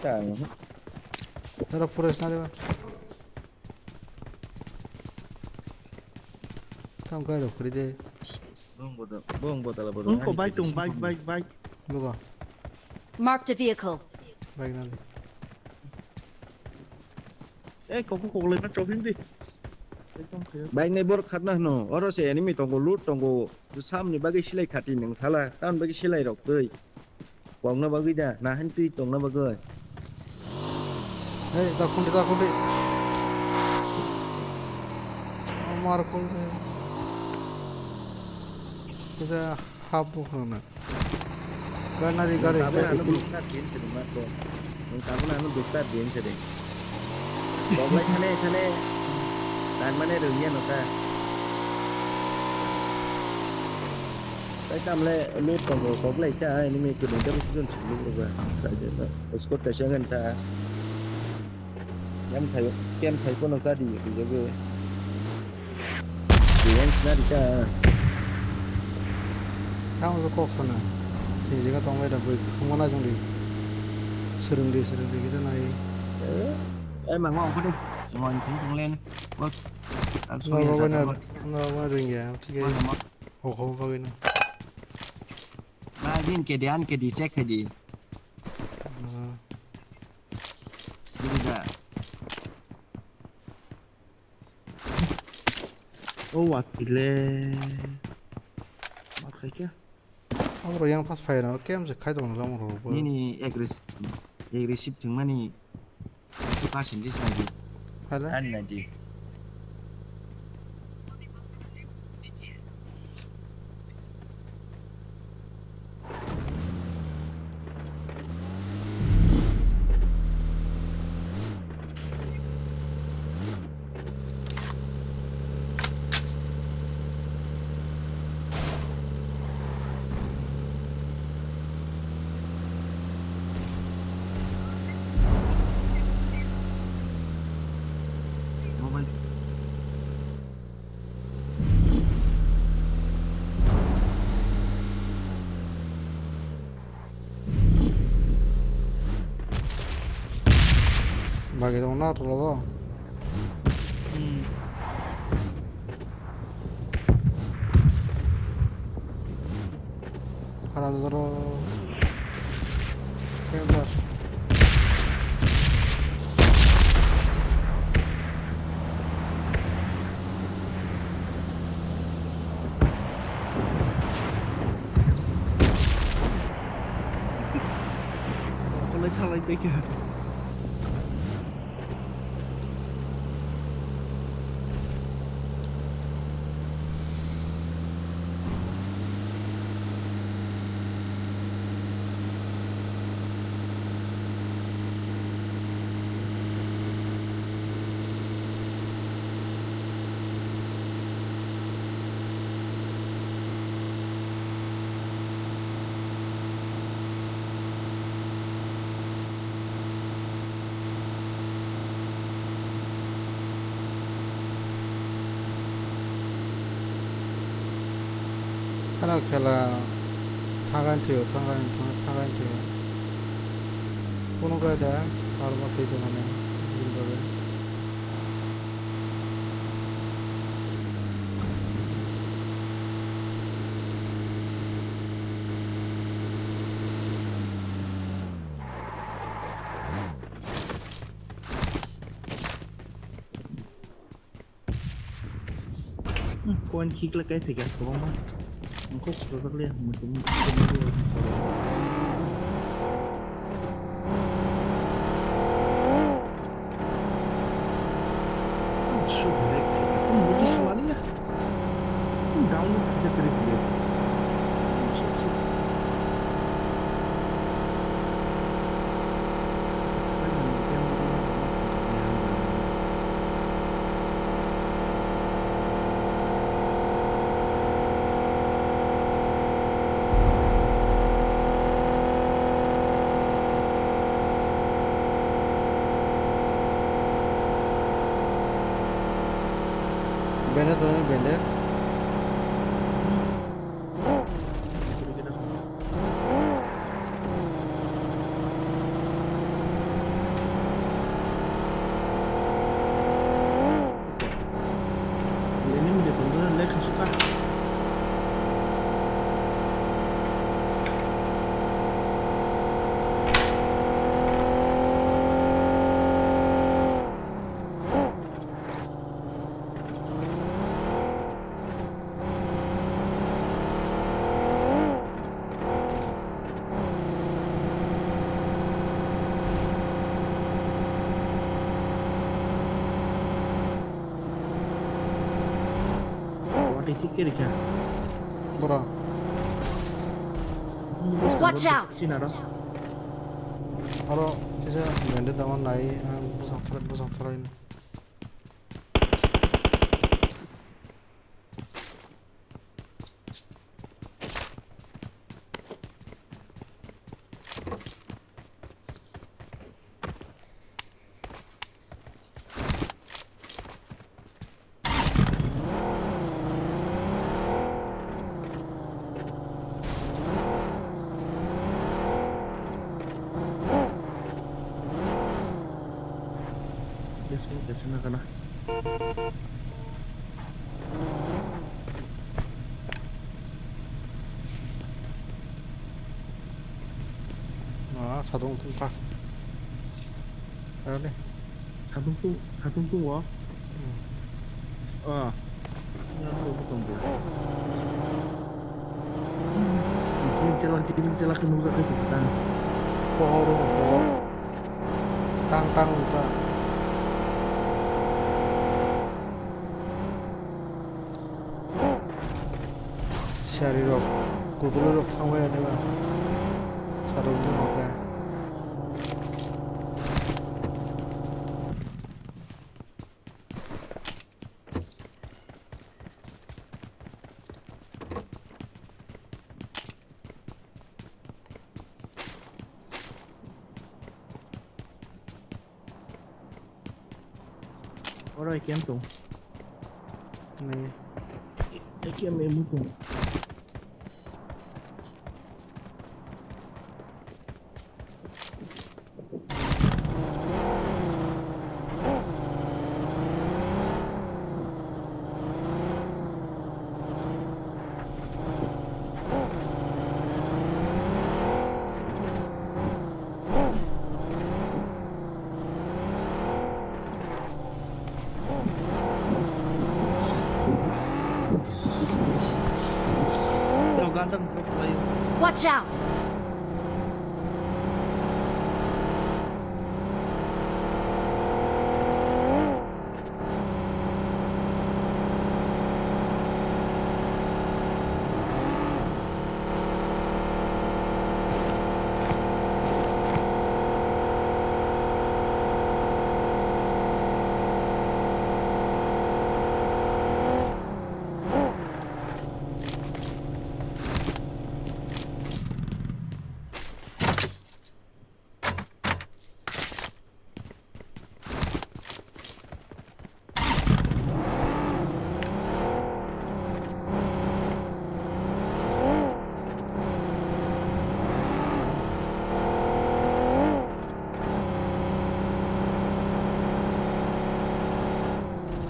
Tang. Tara forest na re ba. Tam kai ro khri de. Bong bota, bong bota la bota. Bong ko bike tung, bike, bike, bike. Bugo. Marked a vehicle. Bike na le. Eh, kok kok le na chobin di. Ekdom khe. Bike ni bor khatna hno. Oro se enemy tongo, loot tongo. Samni bagwi silai khati nung sala. Tamni bagwi silai rok twi. Kokna bagwi da, nahan twi tongna bagwi. Hey, da khundi, da khundi. Amar khundi. Kisa hap bukhrana. Ganari gari. Tabuk ano dukta din seding ma to. Tabuk ano dukta din seding. Boglai thane thane. Tan mane rungya no ta. Tai tamle loot tongo, koklai cha, enemy kwrwng ta bisi jon sulu rwba. Cha je no. Squad kaisa ngan cha. Kem thai, kem thai kono cha di, di je. Revenge na di cha. Tamo kok sana. Sini jaga tong lai da bui, khumana jong di. Swrwng di, swrwng di, kisa nai. Eh, mang wang kudi. Semua ini tinggal lain. Bot. Aku No, suya babai satu na, bot. No, babai ringya. Sige. Mana mau? Ho, ho, babai na. Nah, din kedian kedi cek kedi. Ah. Ini dah. O wakile. Mat khai kya? Abo yang pas phai na kem je khai dong lam ro. Nini aggressive, aggressive thwngmani eighty percent is nadi. Hala? Ani nadi. Bagwi tongna tologo. Hmm. Haram jaro. Kembar. Kolai thalai tei khe. Kheno khela thangai thwio, thangai, thangai thwio. Kuno khe da, arma thwi tongmani, bini bagwi. Coin khikla kai thai kha kwbangma. Ang kok swchajak le muchung muchung. Ang su lag khai kha. Ang buji swmani ya. Ang download khai kha kwrwi khe. Bandage tongo, bandage. Watwi thik khe rikha. Bora. Watch out! Sinaro. Aro kisa mende dama nai, ang bwsang tharai, bwsang tharai. Smoke kaisa nang kana. Ah, sadung tungkha. Ano le. Sadung tung, sadung tung o. Hmm. Ah. Yang tu betul dia. Jil jalak, jil jalak ke nukjak ke kita. Pohor, pohor. Tang tang uta. Sari rok, kutulwi rok thangbai ya diba? Sarok ni hokhe. Oro A K M tong. Nai. A K M emu tong. Watch out!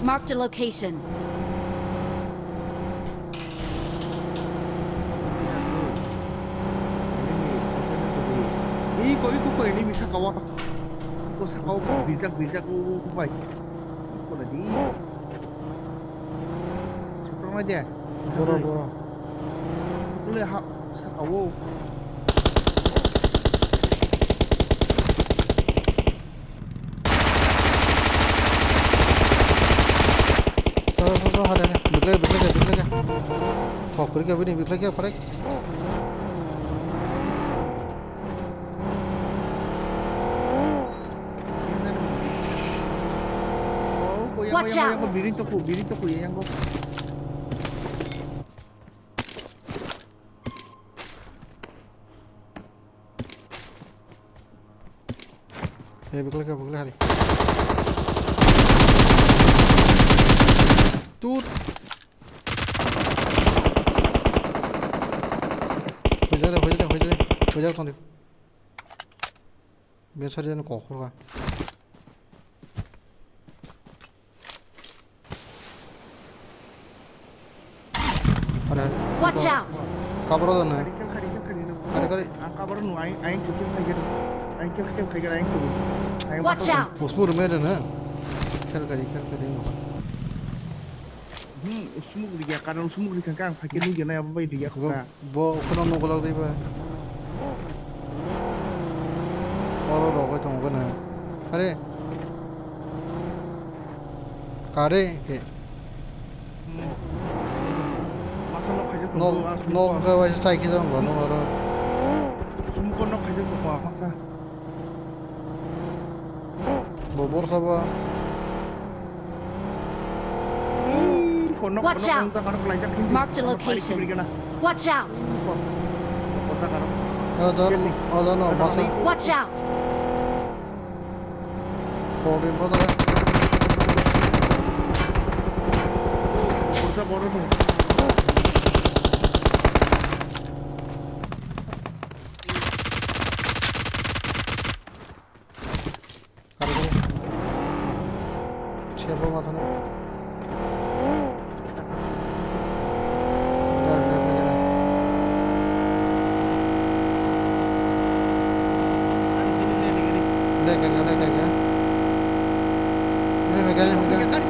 Marked a location. Iko, iko, ko enemy saka o. Ko saka o bijak, bijak o, o, o, bai. Ko na di. Suprang aja. Boro, boro. Tule ha, saka o. Tho, tho, tho, hare, hare. Biklai, biklai, biklai. Thok, biklai, biklai, biklai, biklai. Watch out! Biring toko, biring toko, yang go. Eh, bikla ka, bikla hari. Tut. Hojak de, hojak de, hojak de. Hojak tong de. Besar jan kok ka. Watch out! Kabro da nai. Kari, kari. Ang kabro nu, aing, aing kill khai kari. Aing kill khai kari, aing tu. Watch out! Usmur mere na. Khel kari, khel kari no. Hmm, usmuk riya, karon usmuk rikha kang phai khe nugya nai abo bai riya kha. Bo kheno nugulak dai ba. Oro rogoi tongo gana. Are. Kare ke. Hmm. Masa nok khaijak tongo, nok, nok wngkha waisa chai khe jang bo nok oro. Sumukor nok khaijak tongo masa. Bo bor sabo. Watch out! Marked a location. Watch out! Watch out! Kaya, kaya, kaya. Ini, kaya, kaya.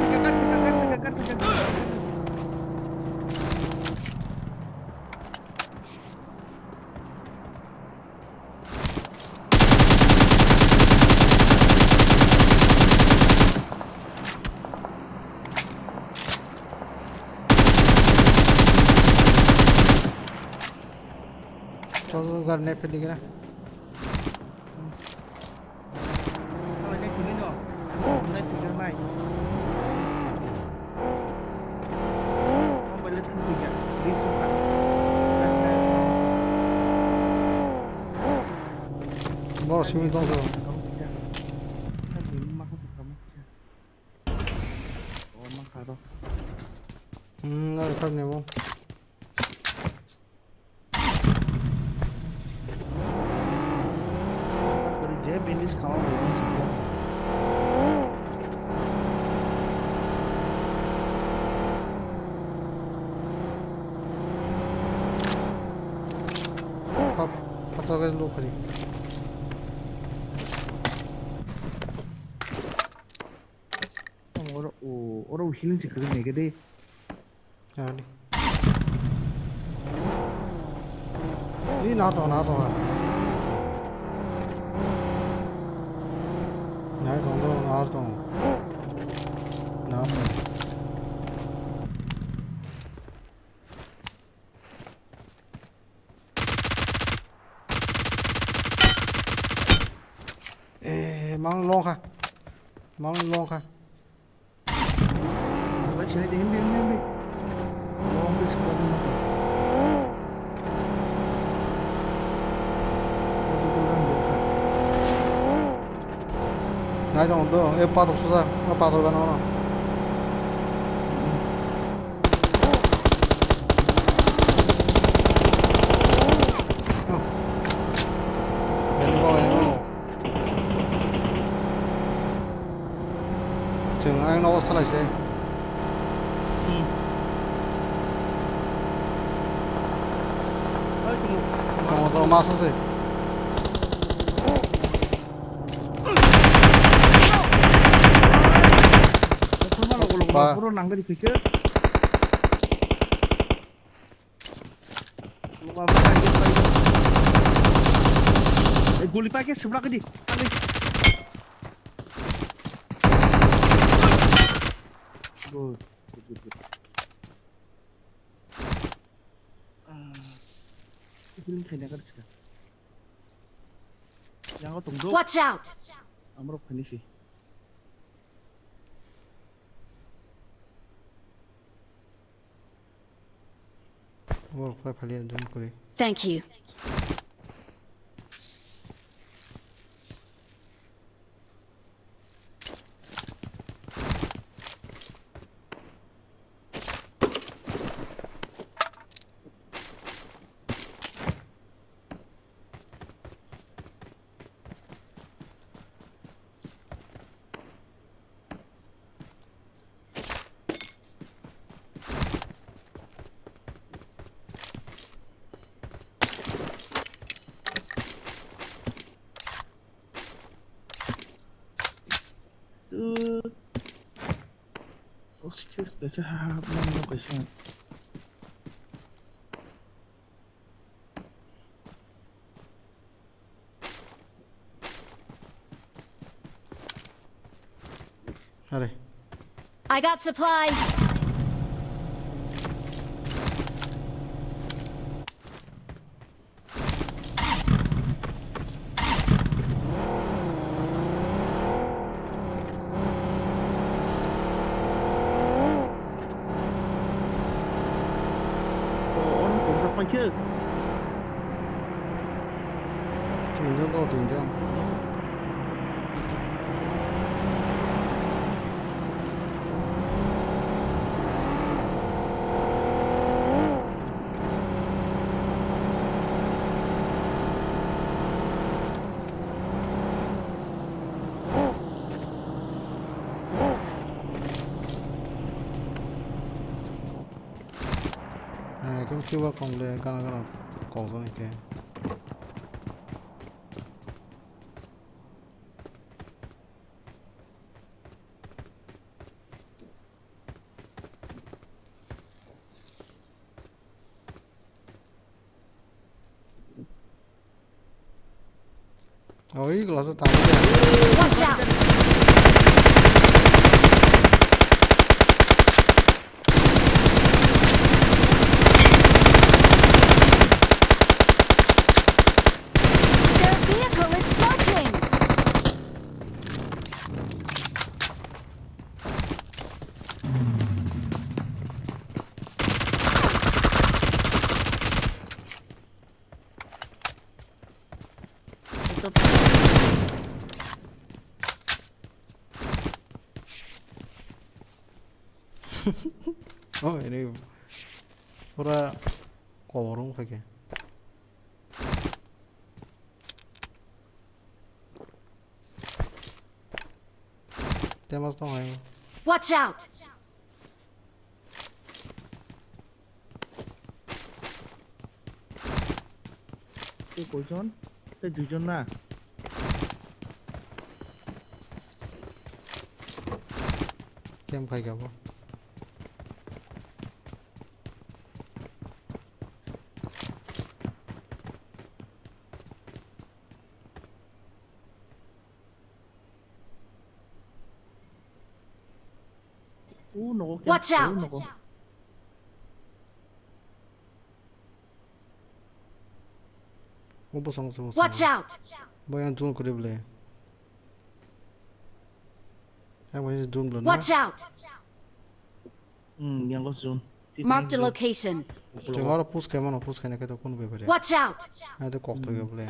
Chalo, gar ne phe digira. Boro simi tong kho. Hmm, no, no, no. Je bandage khama bo. Pap, patok es lo khali. Oro, o, oro healing se khali nege de. Yarani. Ih, na to, na to. Na to, na to. Na to. Eh, mang long kha. Mang long kha. Wai, sini di, hindi, hindi, hindi. Long ke sebelah mana, sir? Nai dong do, e patok susa, e patok gana ono. Gani bo, gani bo. Chwng ang nogo salai se. Hmm. Oi, kumu. Tongo, tongo, masa se. Ba. Puro nang dari pikir. Eh, guli pakai sebelah ke di. Tali. Good, good, good, good. Ah. Healing khaina kar chika. Yang tong do. Watch out! Amrok khaini si. Borok phai phaliya jump kwrwi. Thank you. Tu. Oh, excuse, kaisa ha, ha, ha, kaisa. Are. I got supplies. Tinjon dong, tinjon. Ekdom kiba kong de gana gana kong jani khe. Oi, glass o tamo de. Watch out! Their vehicle is smoking! Oh, ini pura kobor wng phaikhe. Temas tong hai. Watch out! Tei koijon? Tei duijon na? Kem khai gabo. U nogo khe, Watch u out! Nogo. O bosong se bosong. Watch out! Bo yang drone kore bole. Yang bo drone bole na. Watch out! Hmm, yang ko drone. Marked a location. Jeng oro push khe mano, push khe na khe to kun be bere. Watch out! Ai to kok to ge bole.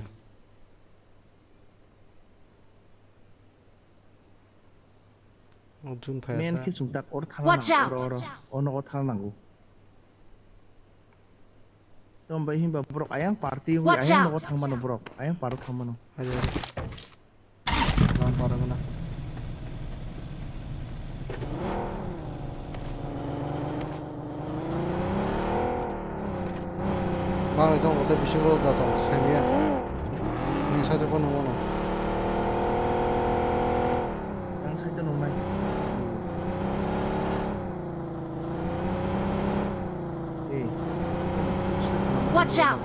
O jun phai Men sa. Khe sung tak or thang Watch nang, out! Oro, oro. O nogo thang nango. Tom bai himba borok ayang party wi Watch ayang out! Nogo thang mano borok. Ayang paro thang mano. Hari, hari. Lam paro gana. Bang itu hotel bisingo datang, saya. Ini saya telepon nomor. Yang saya itu nomor. Eh. Watch out!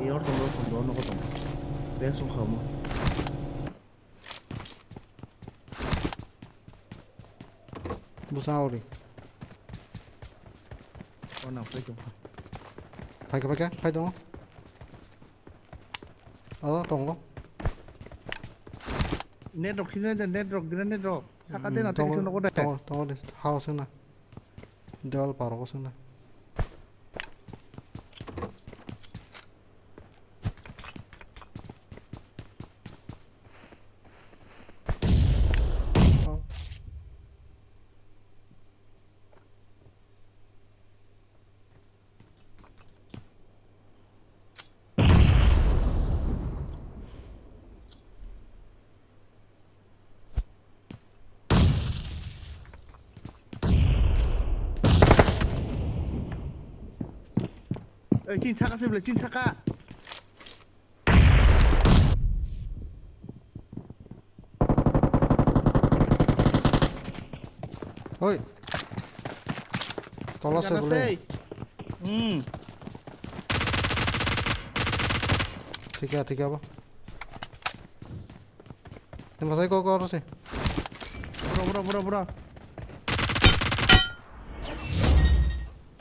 Eh, or tong, or tong, or nogo tong. Bes wng kha omo. Bwsa ori. O nang phai tong. Phaikha, phaikha, phai tongo. Oro tongo. Net rok khina de, net rok, grenade rok. Saka de Hmm, na tongo, tei nogo de. Tongo, tongo de. House na. Dewal paro ko sung na. Ei, chini saka se bole, chini saka. Oi. Tola se bole. Hmm. Thik ya, thik ya bo. Ni masai ko ko se. Bro, bro, bro, bro.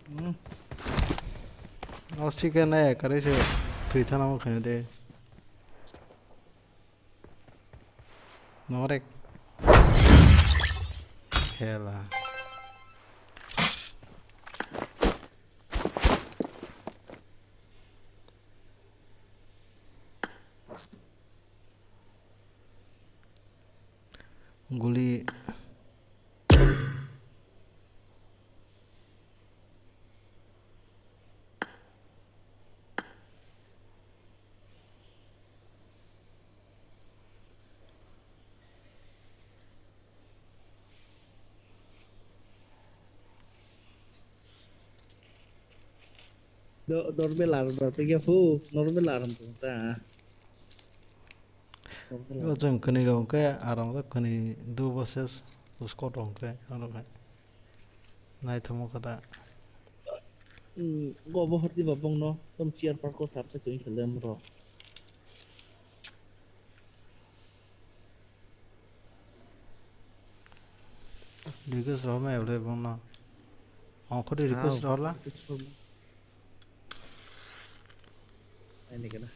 Hmm. O sike na ya kare se thui thana mo khane de. Norek. Khela. Guli. Do-, normal aram rok tei khe phu, normal aram tong ta. Normal O aram. Chwng kwnwi rok hwnkhe aram rok kwnwi do bosses usko rok hwnkhe aro hai. Naithokma khe da. Hmm, go bo hati ba bongno tom chair park o sar se twi khelem ro. Request rohorma eble bongno. Ongkhorni request rohorla. Ani kena.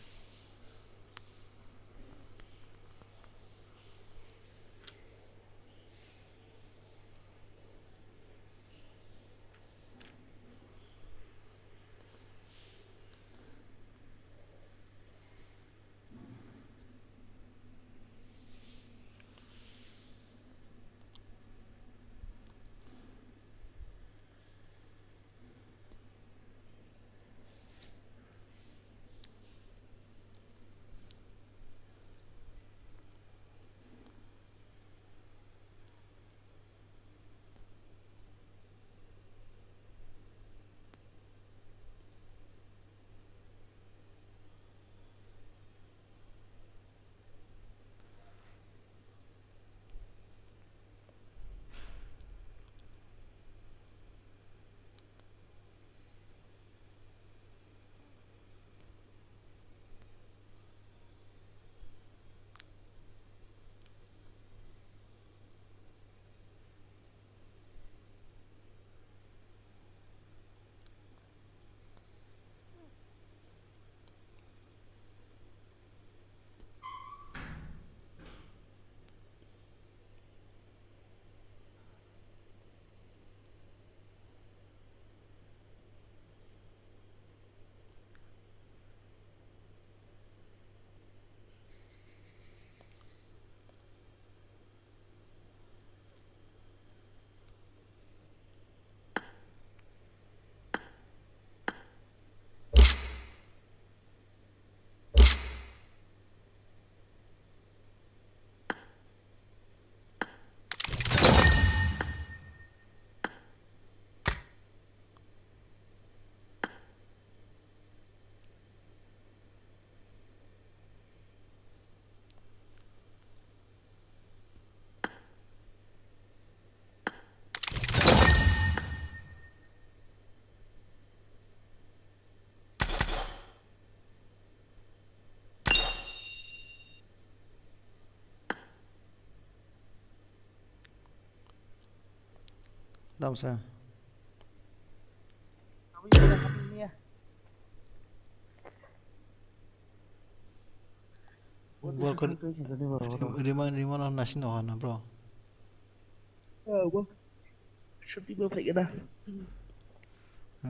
Damsa. Bor ko rima rima no nasin no hana, bro. Shooting no phaikhe da.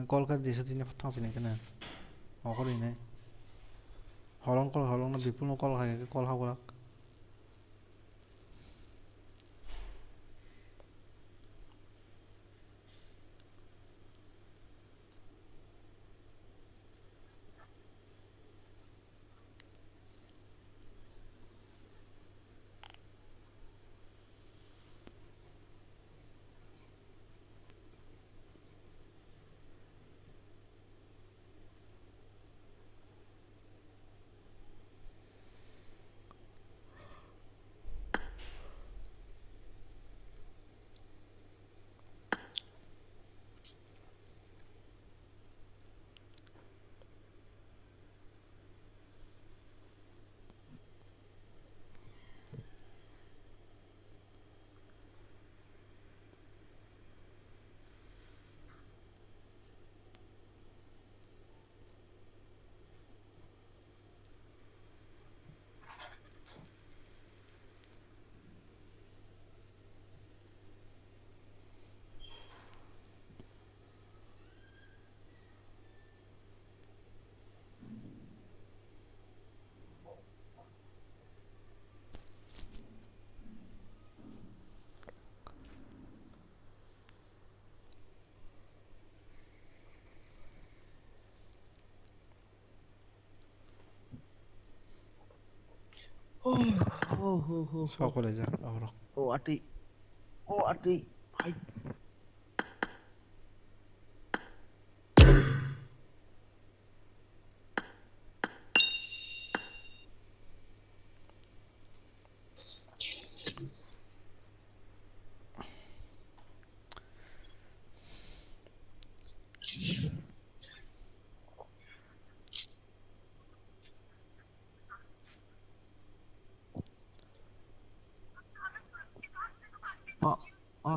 Call kha di shooting ni thang sini kena. Okor ini. Holong call, holong no Bipul no call khai, call ha gulak. Oh, oh, oh, oh, oh. Sok le jak, orok. Oh, ati. Oh, ati. Hai.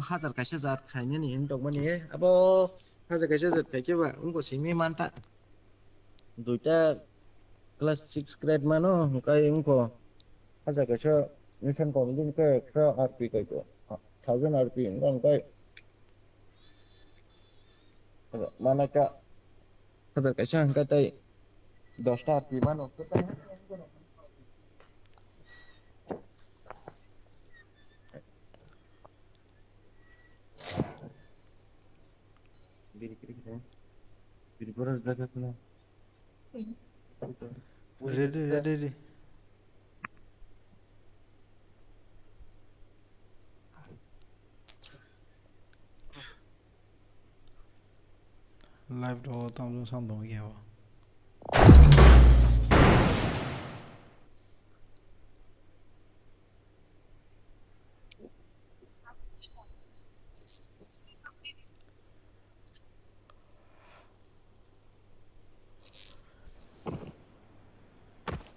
hajar kaisa jar khainani wng tongmani he. Abo hajar kaisa jar khaikhe ba wngkha simi manta. Duita class six grade mano, hwnkhe wngkha hajar kaisa mission complete khe ekso R P khaikhe, thousand R P wngkha, hwnkhe manakha hajar kaisa hwnkhe tei dosta R P mano. Ready, ready, ready. Live do tam sam dong ya.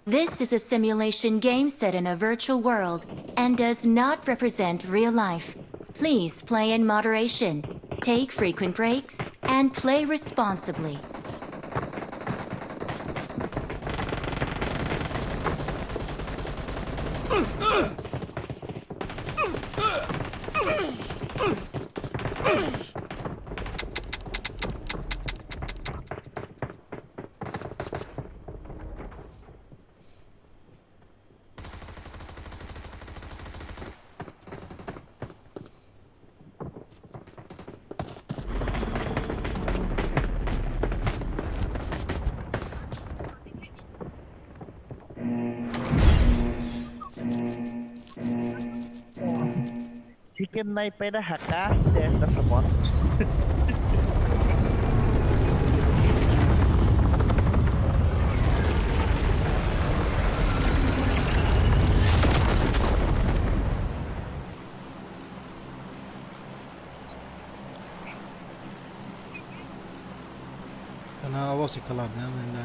This is a simulation game set in a virtual world and does not represent real life. Please play in moderation, take frequent breaks, and play responsibly. Chicken nai peda haka, de, ta sabon. Kana abo se kalar na nai na.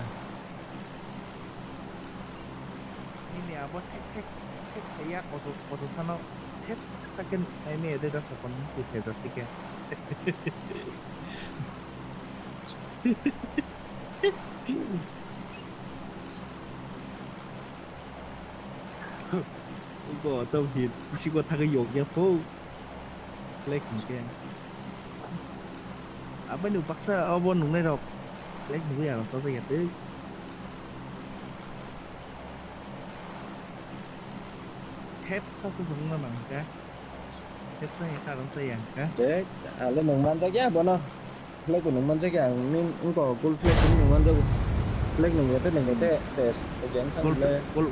Nini abo thek thek thek saya koto koto sano thek thek thek naimaya de da sokon ni se da sike. Bo to hit, bisingo thangwi yokya pho. Flag hinkhe. Aboni baksa obo nungnai rok. Flag nugwi ang rok chajakya tei. Thep sa sa songna nangkha. Thep sa ya karang sa yang kha. Tei ale nung manjakya bono. Flag bo nung manjakya ang min wngkha gold flag bo nung manjago. Flag nung ya tei nung ya tei test game thang Gold le. Gold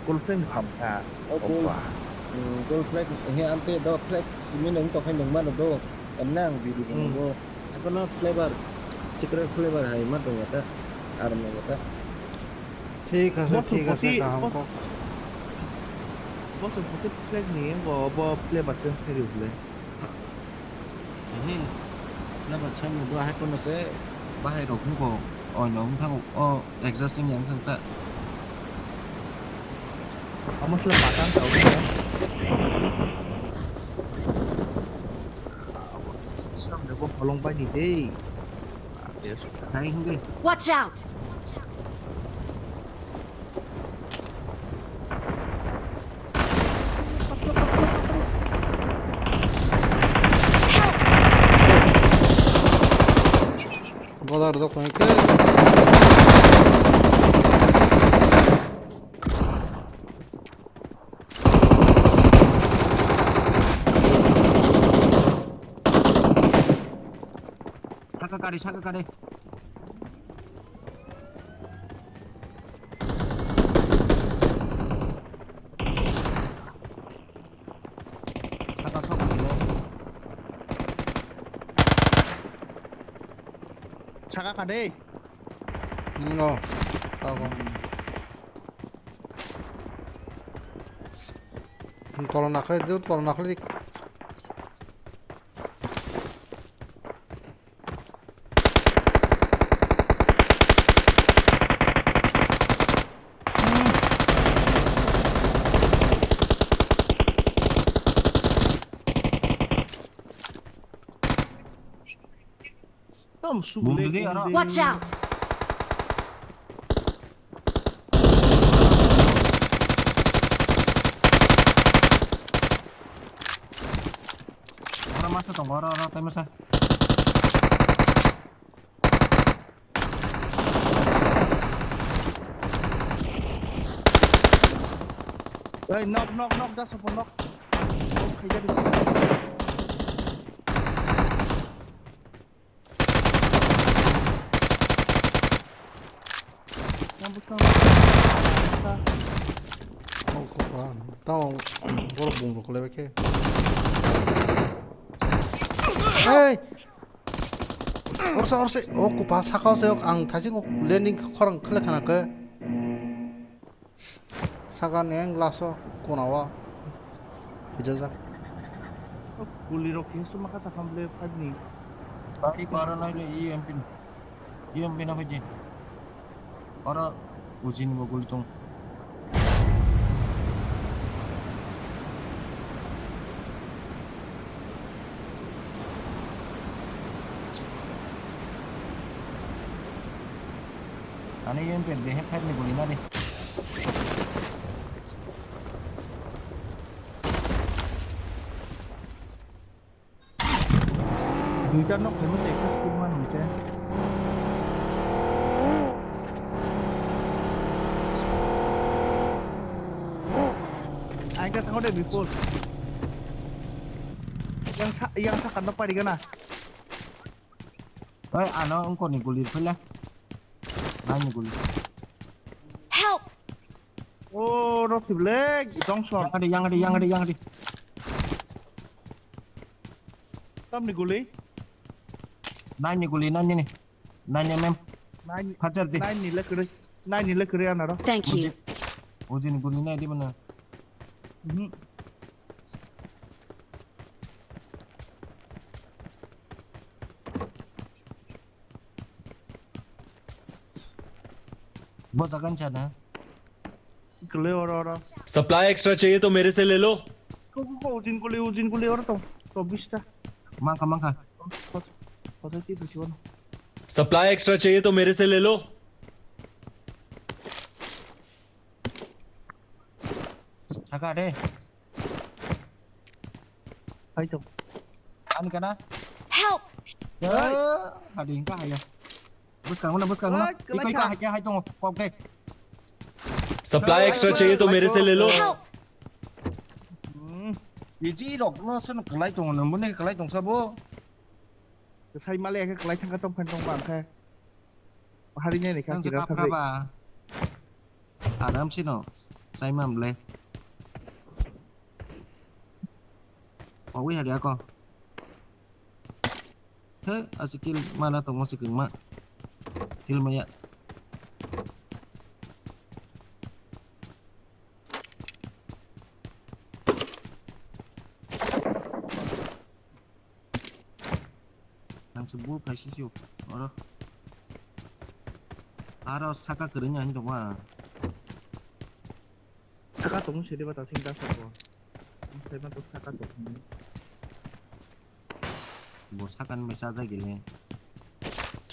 Gold flag ni phamkha. O gold. Opa. Hmm, gold flag he ante do flag simi nung tokhe nung mano do. Emna ang video Hmm. Nungo. Akono flavor, secret flavor hai ma tong ta. Ar nung ta. Thik ase, Bosu thik ase, phuti, kaham bos-, kok. Bosu phuti flag ni bo, bo flavor change khe rw le. Ehe. Flavor change bo hai kono se bahai rok hwnko oino wng thango. O Exhausting yang thang ta. Amo sila patang tau ni ya. Sam de bo holong bai ni dei. Hai hingke. Watch out! Bodar rok tong khe. Saka kari, saka kari. Saka sok kilo. Saka kade. No. Tago. Tola nakhai, tola nakhai. Tam su Bum le didi kum aro. Di. Watch out! Oro masa tongo, oro, oro, tai masa. Hey, knock, knock, knock, just open, knock. Knock, khaijak. Yang buskang. Tao, borok bung rok lebe khe. Hey! Orsa, orsa, o kupa saka se ang thajing landing khorang khle khana khe. Saka ni ang glass o kona o hijajak. Guli rok khe suma kha sakam le five ni. Tei karo nai le E M P ni. E M P na hoje. Oro ujin mo guli tong. Ani yang bed deh, five ni guli na deh. Duita nok khaimo tei ekta speed man hwnkhe. Aika thango de before. Yang sa, yang sa kanno pari gana. Oi, ano wngkoni guli rwphai le. Nine ni guli. Help! O, rok si black, Johnson. Yang adi, yang adi, yang adi, yang adi. Tam ni guli? Nine ni guli, nine ni. Nine M M. Nine, Hajar di. Nine ni le kwrwi. Nine ni le kwrwi anaro. Thank you. Uji, uji ni guli nai di bana. Mhm. Bo jaga ni sana. Kle oro oro. Supply extra चाहिए तो मेरे से ले लो। Ko ko ko ujin kuli ujin kuli oro to. To bista. Mangkha mangkha. Ko ko ko ti bisi oro. Supply extra चाहिए तो मेरे से ले लो। Saka de. Hai to. Ani kana? Help! Eh, hadi hingka haya. Buskang mana, buskang mana? Oi, kelai ikoi ka. Ka hake hai tongo, kok de. Supply extra चाहिए तो मेरे से ले लो। Help! Hmm. Iji rok no sen kelai tongo, nang bune kelai tong sabo. Sai male ke kelai thangka tong phan tong bang khe. Hari ne ne ka kira thangka ba. Aram sino, sai mam le. Owi hari ako. He, asi kill mana tongo si kengma. Kill maya. Ang se bul kaisi sio. Oro. Aro saka kwrwngya hinwi tongo ang. Saka tongo sidi ba ta thing da sabo. Ang sai ma to saka tongo. Bo sakani bai chajakgile.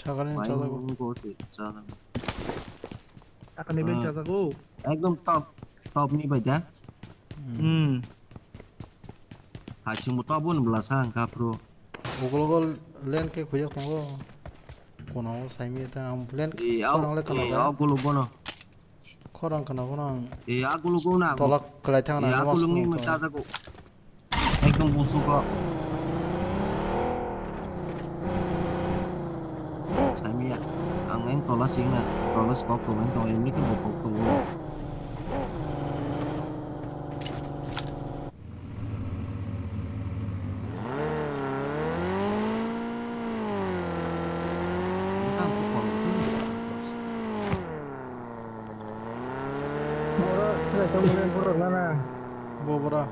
Sakani chajago. Bai bo se chajago. Sakani bai chajago. Ekdom top, top ni bai da. Hmm. Hai chwngbo top bo ni bwla sa ang kha phuru. Ukulok o lane khe khuyak tongo. Kono o saimi ta ang lane khorang le kana da. Ukulok bono. Khorang kana khorang. E, a guluk o na. Tolak kwlai thang na. E, a guluk ni ma chajago. Ekdom busu ko. Saimiya. Ang eng tola sing na. Tola skok to eng to eng ni ke bokok to. Borok, sila tongmani borok nana. Bo bora.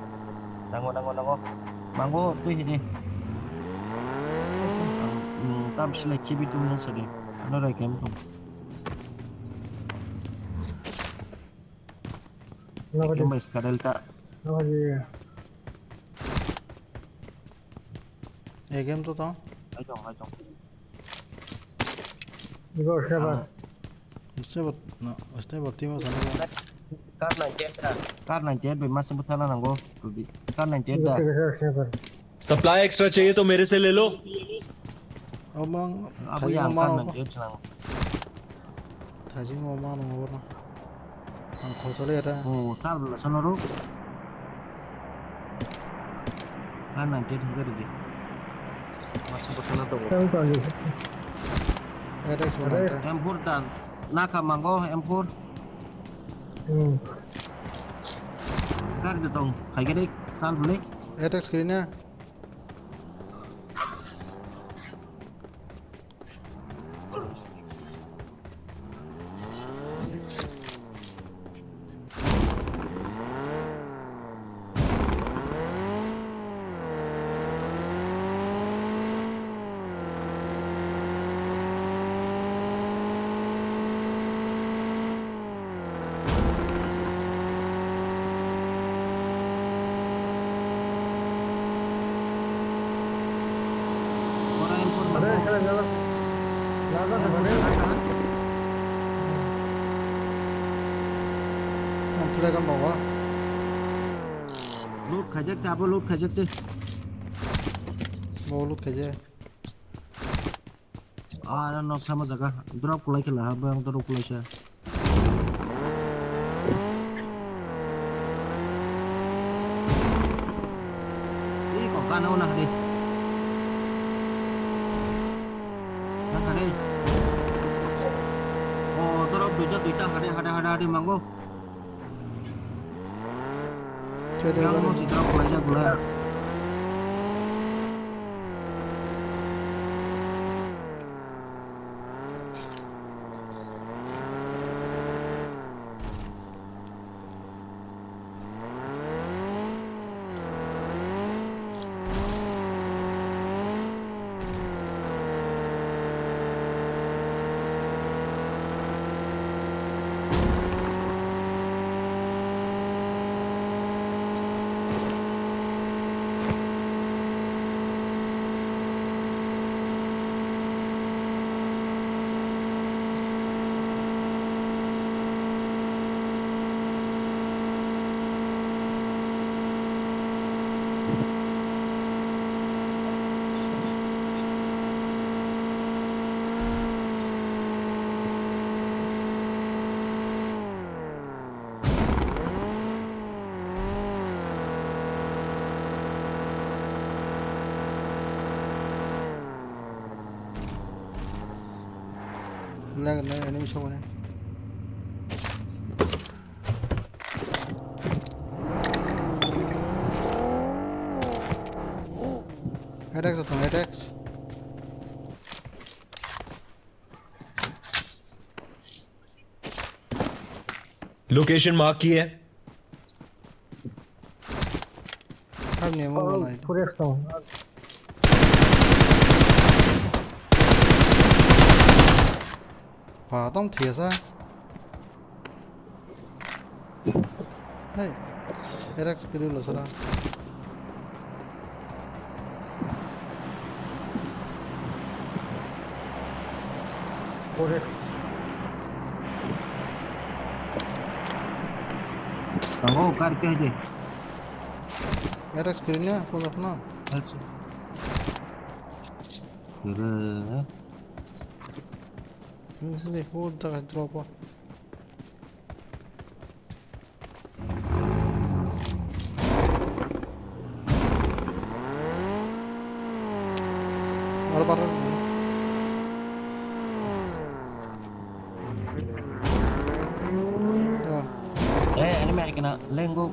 Nango, nango, nango. Mango, twi hidi. Ang, mm, tam sila kibi tum nung sadi. Ano rai kem tum. Nabadi. Kem bai skadal ta. Nabadi. Egem to to. Hai tong, hai tong. Igo sniper. Ah. Sniper, no, sniper team o sana. Kar ninety eight da. Kar ninety eight bai masa bwthana nango. Kar ninety eight da. Igo sniper. Supply extra चाहिए तो मेरे से ले लो। Amang, abo thajing yang kar ninety eight sanang. Thajing o mano oro. Ang khosole eta. Oh, tar bela sono ro. Kar ninety eight hingga di. Masa botol to. Tang tang di. Eta sono eta. M four dan. Naka mango M four. Hmm. Kar de tong. Hai gede. Sal beli. Eta screen ya. Loot khaijak se, abo loot khaijak se. Bo loot khaijak. Ah, nok sama jaga. Drop kulai khe laha, bo ang drop kulai sa. Ih, kok kana una hade. Nang hade. Oh, drop duita, duita hade, hade, hade, hade, mango. Yang mau citra apa aja gula. Lag, lag, enemy sokmani. Attack to thang, attack. Location mark की है। Har ni mo Oh, banai. Pure song. Ba, tong thia sa. Hey, erak kiri lo sara. Pure. Tango, kar kya hai? Erak kiri na, kung apna. Acha. Kira. Ini sini, oh, tak drop. Aro parang. Ya. Eh, enemy hai kena, lenggo.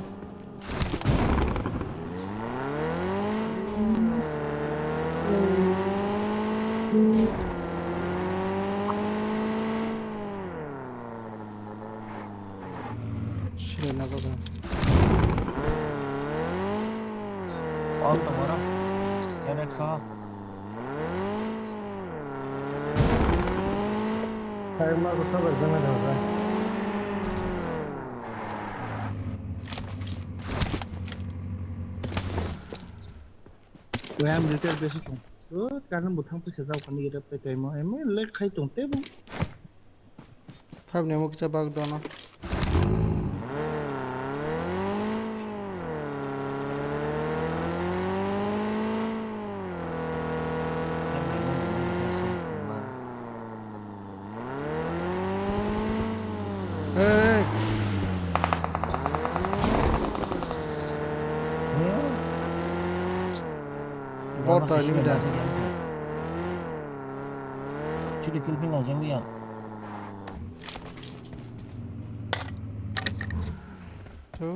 Sila na kaka. Auto moro. Enek so. Kaima ko sabar jana jana. Ram repair besi tu. O, kanan bo thang pisa jao kani ira pe kaimo, emo lek khai tong te bo. Thap ni mo kisa bak dono. Hey. Bot ta ni da. Chili kill pin long jeng liya. Tu.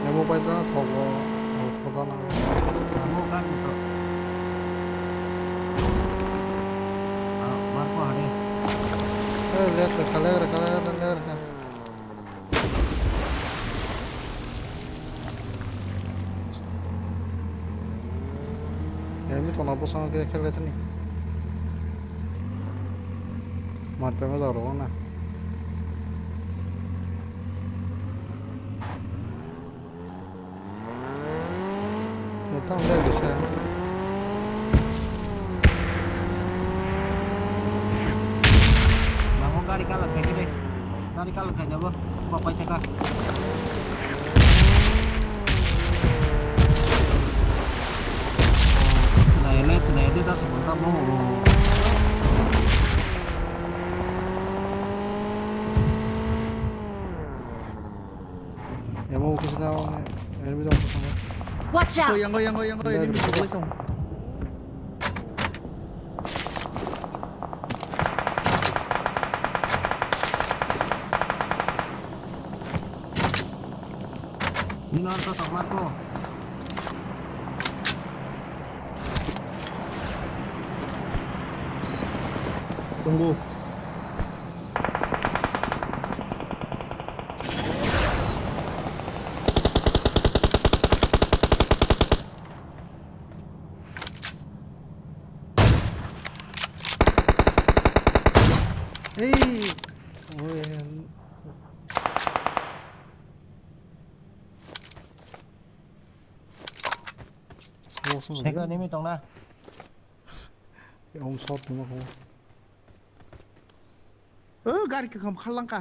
Emo pai tong thogo, thogo na. Amo kan ni to. Ah, Marco hade. Eh, left, left, left, left, left, left. Enemy tongna bwskango khe khe lai thani. Mat pema jaro na. Tamo le bisa. Namo gari kalat khai de. Gari kalat khai jabo. Bapai chaka. Nai le, nai de das bunta mo. Emo kisa na, enemy dong kisa na. Watch out! Yango, yango, yango, enemy dong. Nino arta tokma ko. Tunggu. Hey! Oh, yeah. Seka nimi tongna. Om shot tongma kho. Oh, gari ka kham khalang ka.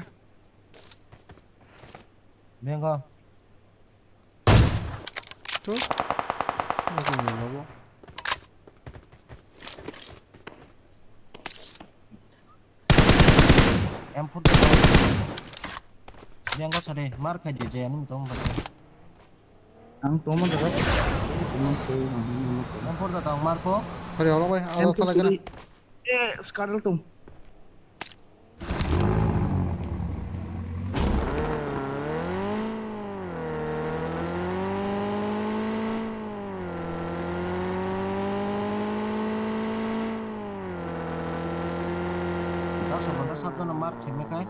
Bengo. To. Nokni lobo. M four to. Bengo sare, mar khai di je, ani tong ba. Ang tongma daga. M four da tong, Marco. Hari holo bai, aro thala gana. Eh, scar tong. Dasa bonda sabjana mar khemne kai.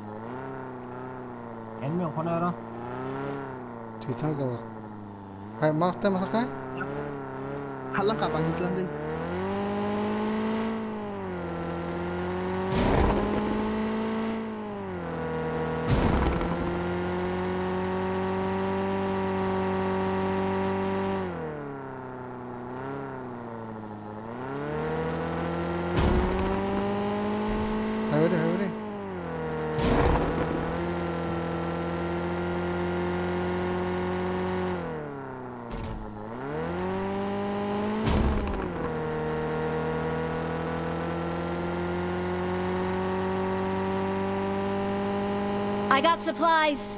Enmi okhone aro. Thwi thang jabo. Hai, mask te masa kai? Halang ka bang tlang dei. Hai, hai, hai. I got supplies.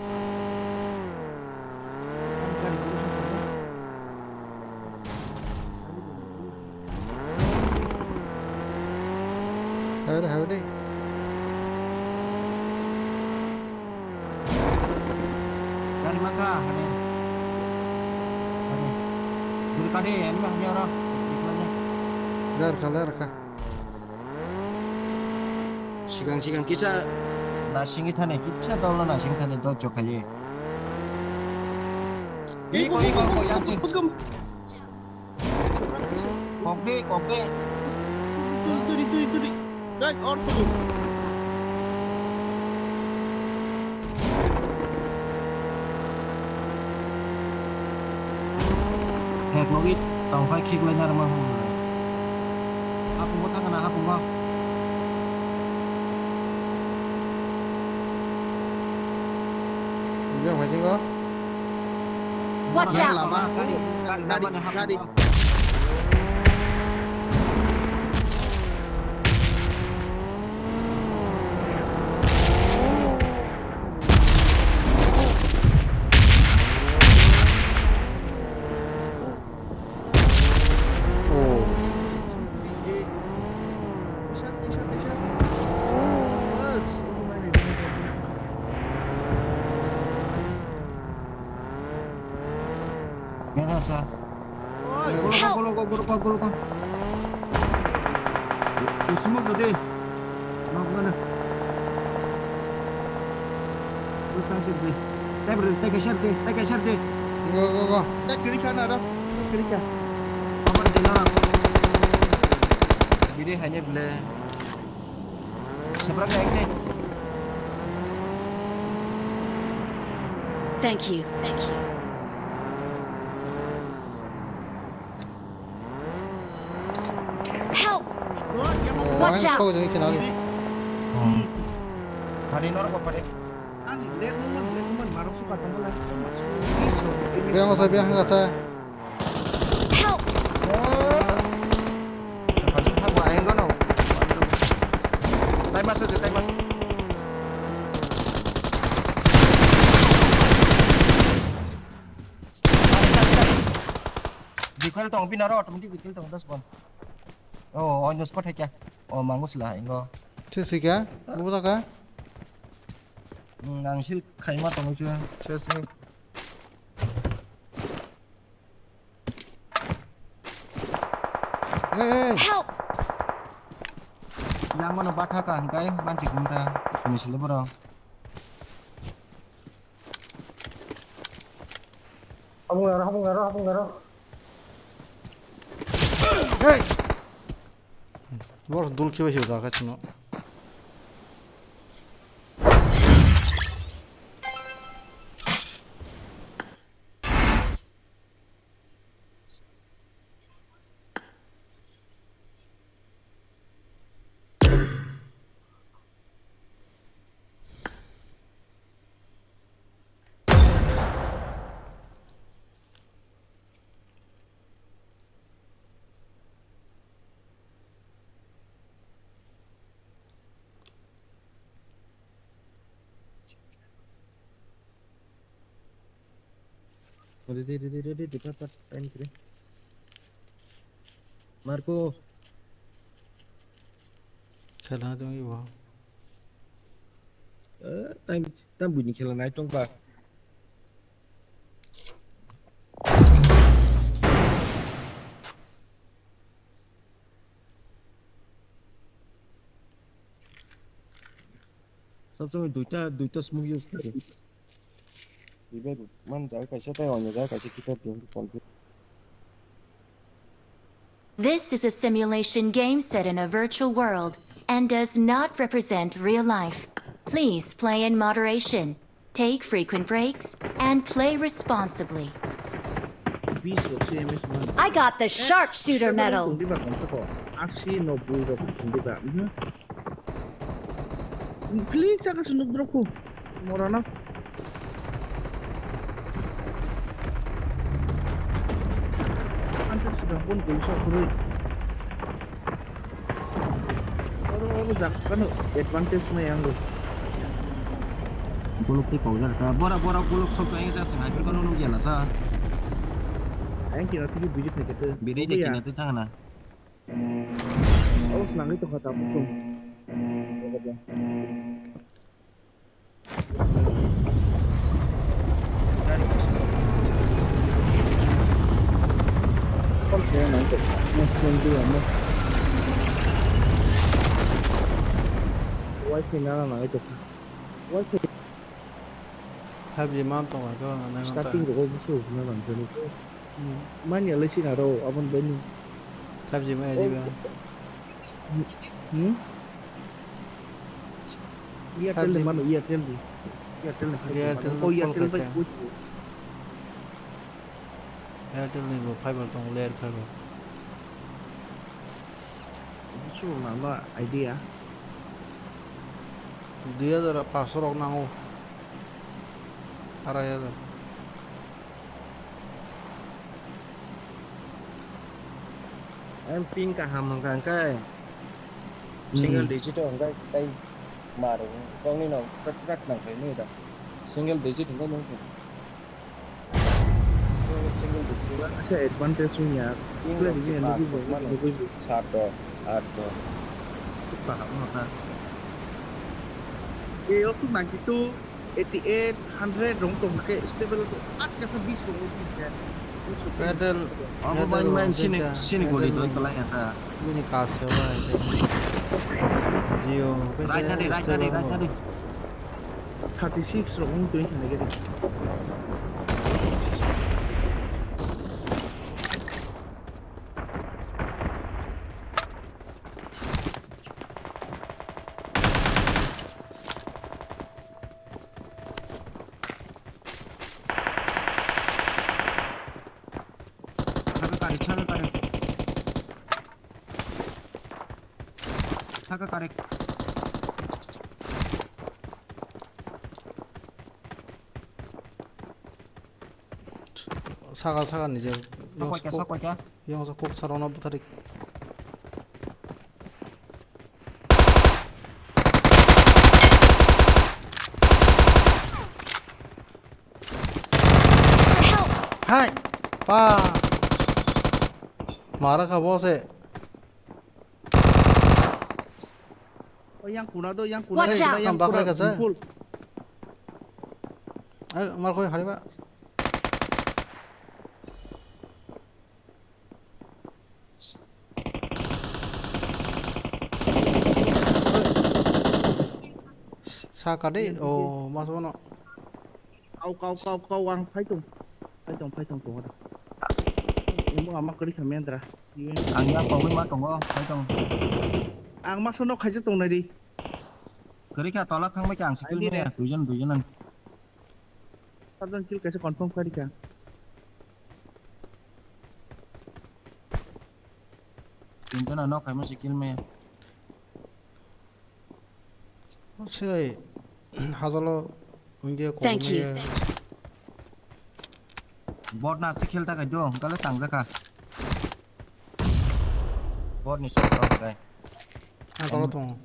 Hewde, hewde. Gari maka, hade. Hade. Guri kade, ani mah hade oro. Dikla ne. Ler ka, ler ka. Sigang, sigang kisa nasingwi thani, kisa dolo nasing thani dojjo khaye. Iko, iko, iko, yang sing. Kokde, kokde. Turi, turi, turi, turi. Dai, or kudu. Hek logi tongkha khiklai narwkma hwnwi. Hapungo thangna hapungo. Biyang phaising o. Watch out! Lama, gari, gari, gari, namani gari. Hapungo. Oh. Gana sa. Help! Gulok, gulok, gulok, gulok. Usumuk deh. Nok mana? Bus kasih deh. Teh beri, teh kasih deh, teh kasih deh. Go, go, go. Teh kiri kanan ada. Kiri kanan. Apa deh nak? Biri hanya beli. Seberang naik deh. Thank you. Thank you. Help! Watch out! Hari norok pare. Ani leg movement, leg movement, marok suka tongma lai. Biang ko sai, biang ko sai. Help! Time mas aja, time mas. Recoil tong, bini aro automatic recoil tong, dos bon. Oh, on the spot hai kya? Oh, mangus la, ingo. Chesi kya? Bubu taka? Hmm, ang shield khaima tong chu, chesi. Hey, hey. Help! Yang mana batha ka hingkai, manchi kumta, kumi sile boro. Habung laro, habung laro, habung laro. Hey! Bor dul khiba hiu da kachino. Ready, ready, ready, ready, pat, pat, sign kiri. Marco. Khela tong ibo. Eh, time, time buini khela nai tong ba. Sob somoi duita, duita smoke use kore. Revive man jaga kaisa tei onyo jaga kaisa kitor din complete. This is a simulation game set in a virtual world and does not represent real life. Please play in moderation, take frequent breaks, and play responsibly. Bish rok C M S man. I got the sharpshooter medal. Tongdiba konsoko. Asi no bui rok tongdiba. Mhm. Klik chaka se nuk drop ko. Morana. Anta sida pon gol sa kurui. Oro, oro jak kanu advantage mai ang. Golok tei kaujak ta. Bora, bora golok sok ta, engsa sing hai kunu nuk jala sa. Ang kina tiki biji phai kete. Biri de kina tei thangna. Awas nangwi tongkha tabuk chwng. Wifi nana nangwi tongkha. Wifi. Five G man tongo, khe nang Starting ta. Rogo busu hukna nang jani. Hmm. Manya le sina ro, abon bani. Five G maya jiba. Hmm? Airtel ni mano, Airtel ni. Airtel ni fiber Airtel mano. Oh, Airtel bai kuch. Airtel ni bo fiber tong layer fiber. Busu na ba idea. Dui hajar paanch sho rok nango. Arai hajar. Em ping kaham hwnkha hwnkhe single digit o hwnkhe tei maro wngkha nini no krak krak nang khe nini da single digit hwnkhe nung thung. Single digit. Asa advantage wngya. Ping rok se pass rok mano sat rok, aat rok. Kaham no ta. Ei, o tu ninety two, eighty eight, hundred rong tong khe stable to at kasa bis rong tong khe. Pedal, abo pedal bai main rong sini, tinta, sini pedal goli doi rong. Kalai eta. Bini kas se bai. Jio, right na di, right na di, right na di. Thirty six rong tong khe nai gari. Saka kare, saka kare. Saka kare. Saka, saka ni je. Sokoi kya, sokoi kya? Yang sa kok sarona butharik. Hai! Pa! Mara kha bo se. O yang kuna do, yang kuna. Watch out! Yang kam bakra kuna, kasa. Bipul. Ai, mar koi hari ba. Saka de, o, mas bono. Kau, kau, kau, kau, ang phai tong. Phai tong, phai tong, tong. Imo ama kari kha mendra. Ang ya kogwi ma tongo, phai tong. Ang maso nok khaisa tong nai di. Kari kha tola thang bai kha ang skill maya, duijon, duijon ang. Sabjon kill kaisa confirm kha di kha. Tinjona nok khaima skill maya. Sigai hajalo wngya. Thank you. Kobangya. Bot na se khel takai do, gale tangjakha. Bot ni sok tok gai. Ang tolo tongo.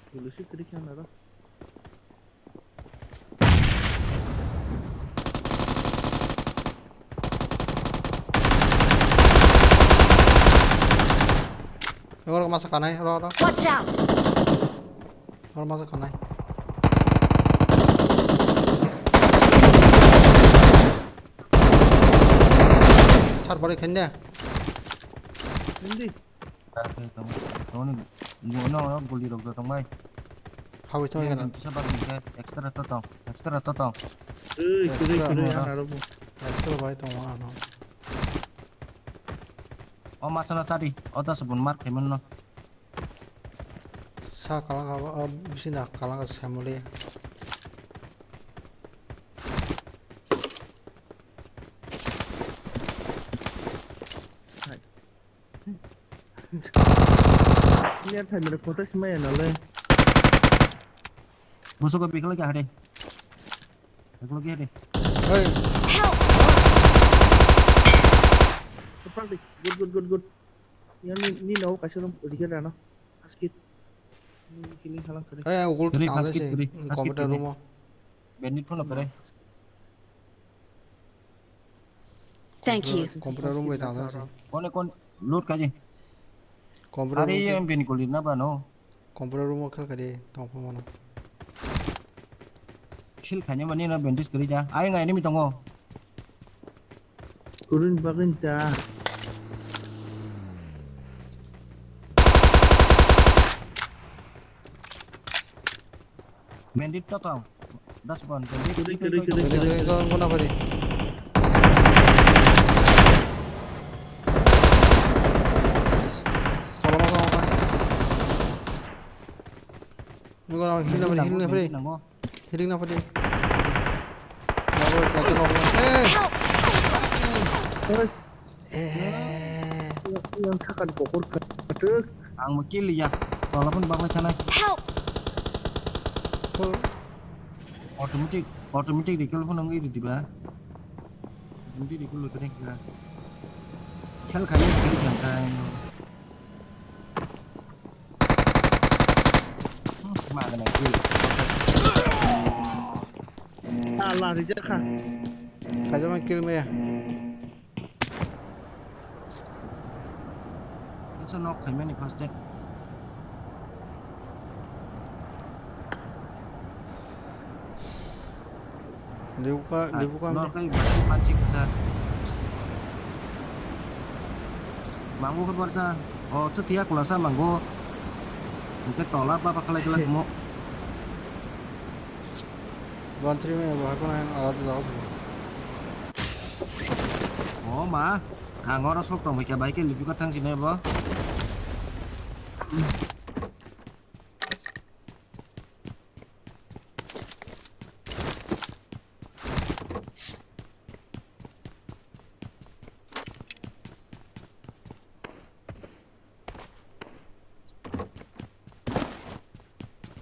Polisi kiri khe naro. Oro masa kanai, oro, oro. Watch out! Oro masa kanai. Sar bari khende. Hindi. Tongni, no, no, guli rok tong bai. Hawi thong gana. Kisa bagi ke extra to tong, extra to tong. Ei, kiri, kiri, ana robo. Extra bai tong ano. O masana sadi, o das bun mar khaiman no. Sa kalang abo, o bisina kalang samuli. Clear thai mere kota simaya nale. Musuko bikla kya hade? Bikla kya hade? Hey. Help! Good, good, good, good. Yang ni, ni no, kasih no, dikit rano. Askit. Ni killing halang kare. Hey, ugul. Kiri, askit, kiri. Askit, computer kiri. Room. Bandit phone kare. Thank you. Computer room bai tang. Kone kon loot kaji. Computer room. Are ye bin guli na ba no. Computer room kha kare tong pha mano. Kill khanya mani na bandage kari ja. Ai ngai enemy tongo. Kurun bagin ta. Bandit to tong. Das bon bandit. Kiri, kiri, kiri, kiri. Kiri, kiri, kiri, kiri. Tolong, tolong, tolong. Nunggu, nunggu, healing na pwdai, healing na pwdai. Healing na pwdai. Nunggu, nunggu, nunggu. Eh! Help! Eh. Yang, yang sakan kokor katuk. Ang mo kill ya. Walaupun bang na chanai. Help! Oh. Automatic, automatic recall pun nang iri diba. Automatic recall lo kene kya. Khel khaya skill kya kai. Hmm, ma kena kill. Ala rijak kha. Kaisa ma kill maya. Kaisa knock khaimani first day. Libuka, ah, libuka norok ni. Kai bati panchi kusa. Mangu khe borsa. O, to tiya kulasa mangu. Hingke tola baba khalai khalai kumo. One three me bo hakuna yang alat jaga sabo. O ma, ang oro sok tong khe bai khe libuka thang sini bo.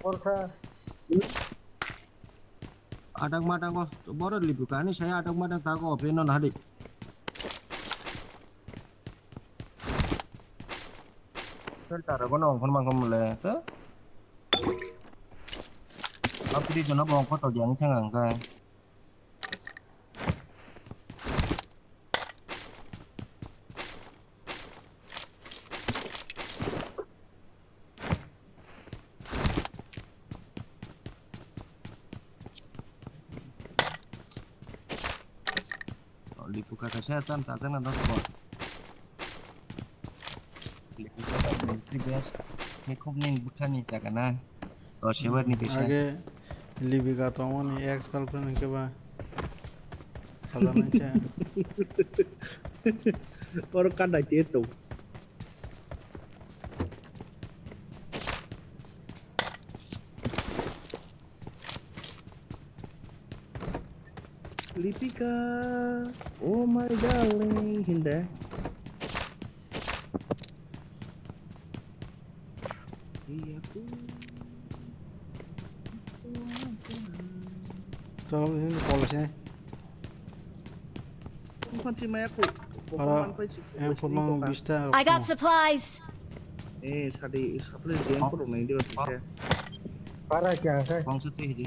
Orkha. Adak madak o, boro libu kani saya adak madak tago open no hadi. Sel tara kono ongkhon mangkhon mole to. Apri jono bongkho to diang thang ang kai. Lipu kaka saya sam ta sana dos bot. Lipu kaka military base. Ni khub ni bukha ni jaga na. O sewer ni kisa. Age Libika tongmani ex girlfriend hwnkhe ba. Sajak nai khe. Oro kan dai te to. Lipika, oh my darling, hindi. Iya ku. Tolong sini polos ya. Bukan si Maya ku. Aro M four mang bista. I got supplies. Eh, sadi, sapli dia M four nai dia sih. Para kya hai? Bangsa teh di.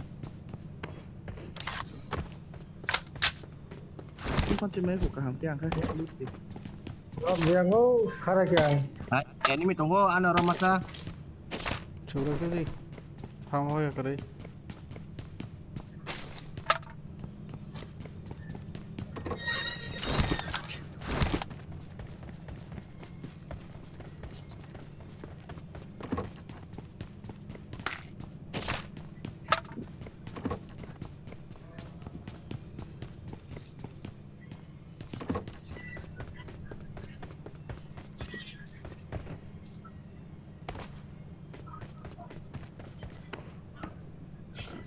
Bukan si Maya ku kaham tiang khai. Loot di. Rob yang go, khara kya? Hai, enemy tongo, ano ro masa. Chura kiri. Ham hoya kare.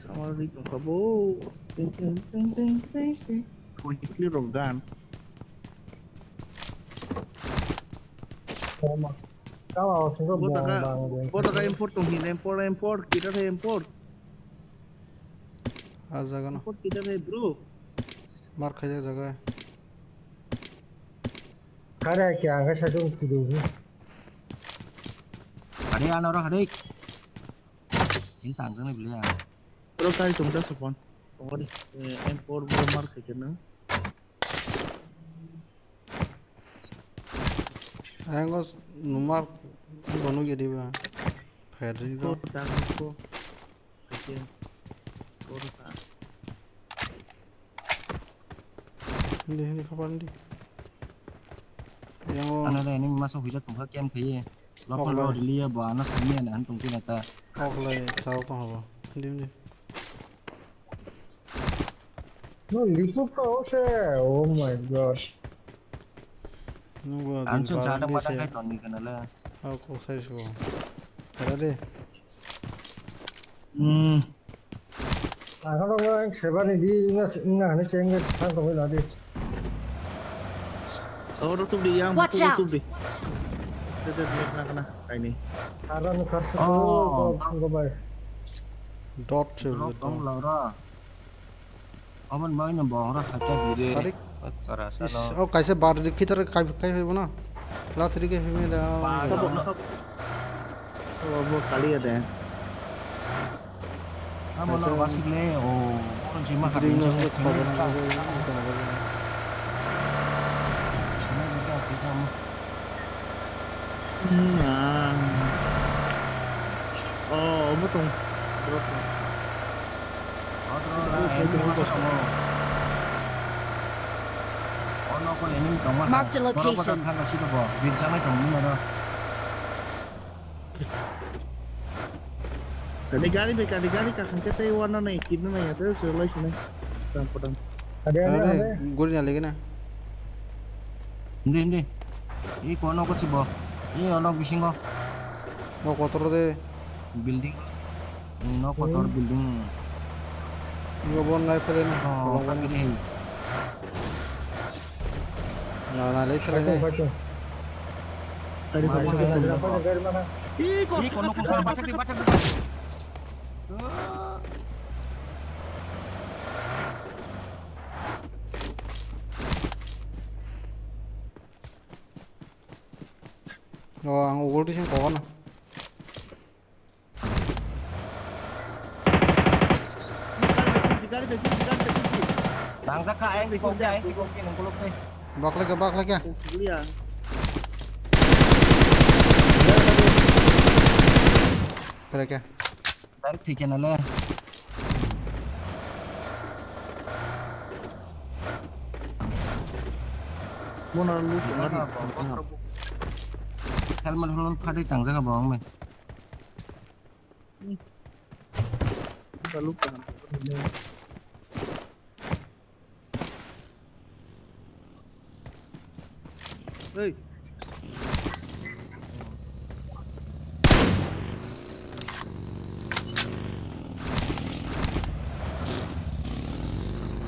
Sama ri tongkha bo. Teng, teng, teng. Twenty kilo rok gan. Tama. Tama, singko bong bang bong. Bo taka M four tong hin, M four, M four, kita tha M four. Ah, jaga no. M four kita tha, bro. Mar khaijak jaga. Kare kya ang khe sajung kidu hi. Hade ano ro hade. Ini tangsa ni beli ya. Bro kai tung da supon. Tongori, eh, M four bro mar khaijak na. Ayang os numar bono gedi ba. Ferri ro. Ko tang ko. Ache. Ko ta. Hindi, hindi, kapan di? Yang o. Ano le, ini masa huijak tongkha, kem khaye. Local road liya, bo ano sami ana han tongkhe na ta. Oklai, sao tong habo. Hindi, hindi. No, lipuk ka ho se. Oh my God. Nunggu ang abin sung balang chadang di padang se. Kai toni kana le. Aku sai su. Tara de. Hmm. Ang kano ang sebani di ina ina hane chengge thang tongwi ladi. Oh, rotuk di yang. Watch out. Rotuk di. Tete di kana kana kaini. Aran karsa. Oh. Ko ko bai. Dot se. Rotuk dong lara. Oman bai no bohra hakya bire. Tarik. Kara salo. Is, oh, kaisa bar di kitar kai kai bono. Latri ke hime da. Bar no. Oh, bo kali ya de. Amo no basik le, oh, kon si ma green kali no jang ko kali ka. Sima jaka kita mo. Hmm, ah. Oh, omo tong. Drop tong. Oh, drop, ah, enemy masa tongo. Oh, no, ko enemy tongma. Marked a location. Borok thang ka sito bo. Bin janai tong mino ro. Kani gari bai, kani gari ka khangke tei wana nai, kidna nai, ate se lai sinai. Tang padang. Ade, ade, ade, ade. Guri na legi na. Hindi, hindi. I kono ko si bo. I ono bisingo. No kotor de. Building. No kotor building. Igo bon lai pele na. Oh, kolong kan gini hai. Na, na, lei thale lei. Parking, parking. Gari, gari, gari, gari, gari mana? Ih, kok, ih, kono kok sana, baca di, baca di. Oh, ang ugul di sini kawan. Tangjak kha, ayang kikok de, ayang kikok de, nang kuluk de. Baklai kha, baklai kha. Pere kha. Direct thik khe na le. Bona loot. Helmet hulon phatwi tangjak bo ang bai. Ba loot. Hey.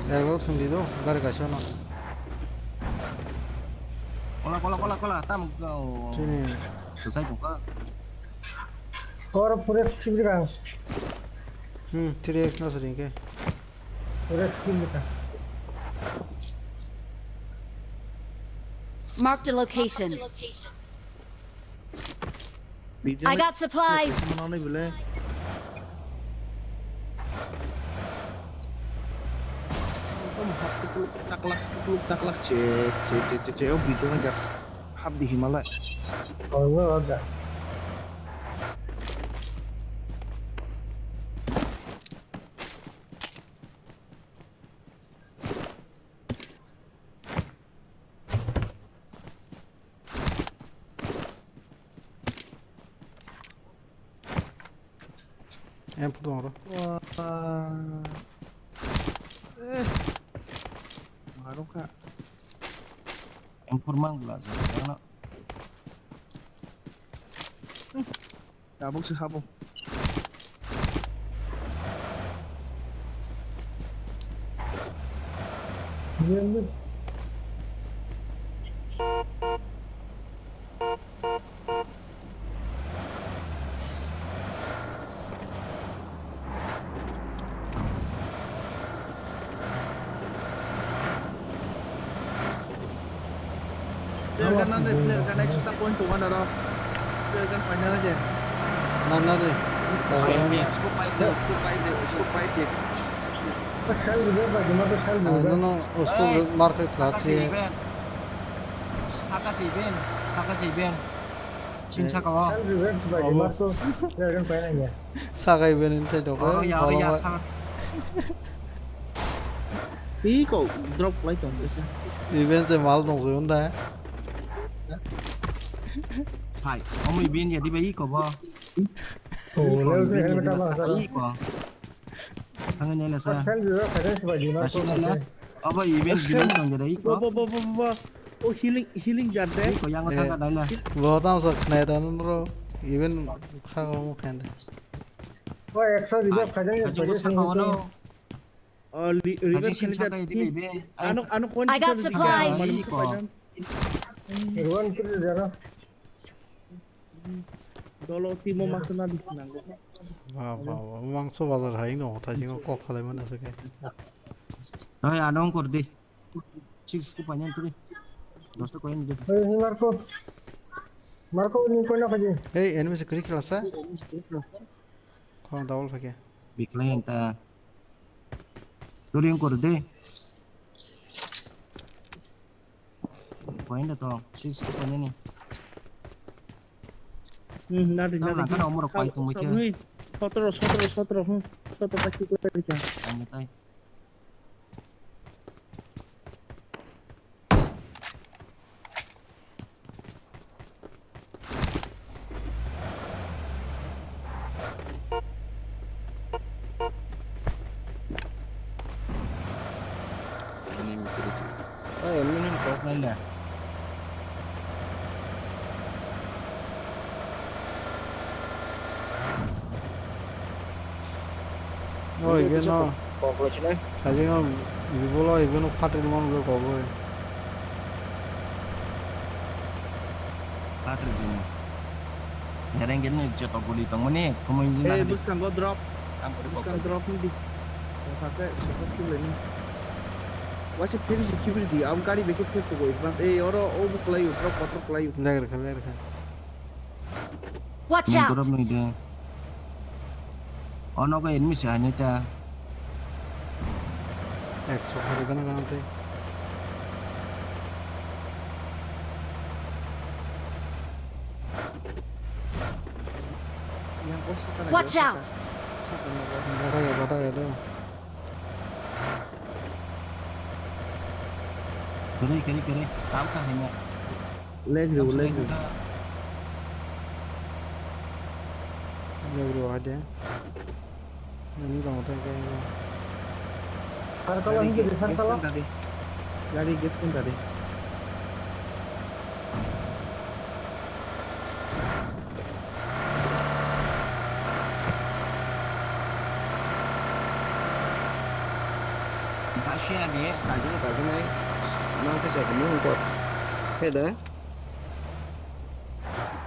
Elo thwngdi do, gari kaisa no. Kola, kola, kola, kola, tam go. Sini. Sai buka. Or pure sibri kang. Hmm, three X no sering ke. Pure sibri kang. Marked a location. I got supplies. Taklak, taklak, taklak, cek, cek, cek, cek, cek, oh, bijona gas. Hap di Himalaya. Oh, enggak, enggak. M four dong oro. Wah. Eh. Marok kha. M four mang bla sa. Tabuk se habo. Player ka nang de, player ka next ta point to one aro. Player ka final je. Na, na de. Scope pai de, scope pai de, scope pai de. Self revive bai, juma to self revive. No, no, scope mark khe saka si ben. Saka si ben, saka si ben. Ching saka o. Self revive bai, juma to player ka final je. Sakai ben inside dok. Oro ya, oro ya, sa. Iko drop lai tong. Event se mal tong se unda. Hai, omo event ya di bai iko bo. Oh, iko event ya di bai iko. Hangen ya la sa. Self revive kare se bai di ma. Rashi sila. Abo event below tong de iko. Bo, bo, bo, bo, bo. O healing, healing jar de. Iko yang thang ka daila. Bo tam sa khnai da nro event kha ko mo khan de. O ekso revive khajan. Kaji ko sa ka ono. O revive khajan. Ano, ano kon. I got supplies. Iko. Ruan kiri jana. Dolo timo masana di nango. Wa, wa, wa. Mangso bazar hai no, ta jingo kok khalai mana se ke. Hai, ano kor di. Six ko panyan turi. Dosta ko ini. Hey, Marco. Marco, ni ko na kaji. Hey, enemy se kri khela sa? Ko double phake. Bikla yang ta. Turi yang kor di. Point to six ko point ni. Hmm, nadi, nadi. Tang langkha na omorok pai tongwi khe. Sotro, sotro, sotro, hmm. Sotro ta ki kori kha. Ang tai. Enemy three. Hey, enemy ni kok nai le. Oi, beno. Kok le sinai. Sajeng am, bibolo, beno phatri mon lo kok oi. Phatri jini. Ngereng gini joto guli tongmani, thumui jina. Eh, hadi. Bwskango drop. Ang kori kok. Bwskang drop ni di. Kok hake, support kibri ni. Waisa phiri si kibri di, am gari beke phek kok oi. Bas, eh, oro, o bu kwlai u, drop, kotor kwlai u. Leg rwkha, leg rwkha. Watch out! Drop nui de. Ono ko enemy se ani ta. Ek sokari gana gana te. Watch out! Bata ya, bata ya do. Kiri, kiri, kiri. Tam sa hanya. Leg riu, leg riu. Leg riu ada. Ini dong, otak kayak ini. Sarkala, ini jadi sarkala. Gari gas kan tadi. Kasia ni sajung kajaknai. Nang khe jaga mung kok. He da.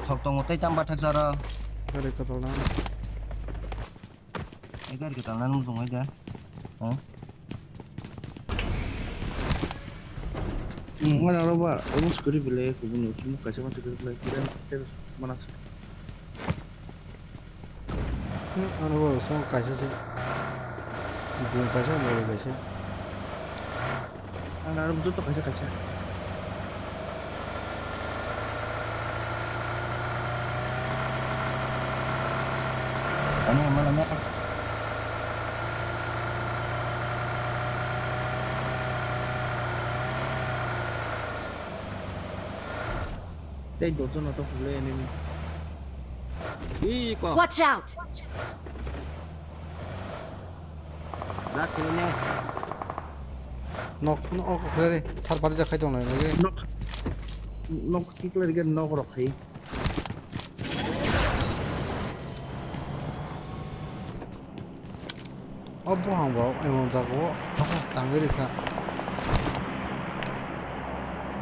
Thok tongo tei tam bathak jaro. Gari kwtal na. Ai gari kwtal na nung tong ai da. Ha? Hmm, mana roba, omo scooty bile, kubun ucum kaisa ma scooty bile, kira kira mana. Hmm, ano bo song kaisa se. Bung kaisa, mori kaisa. Ang aro joto kaisa kaisa. Ani mana nya. Tei dojon no to hule enemy. Iko. Watch out! Last kilo ne. Nok, nok, ok, ok, re. Thar pari jakhai tong lai, re. Nok. Nok, kikla rige nok rok hai. O buphang bo emon jaga o tangwi rikha.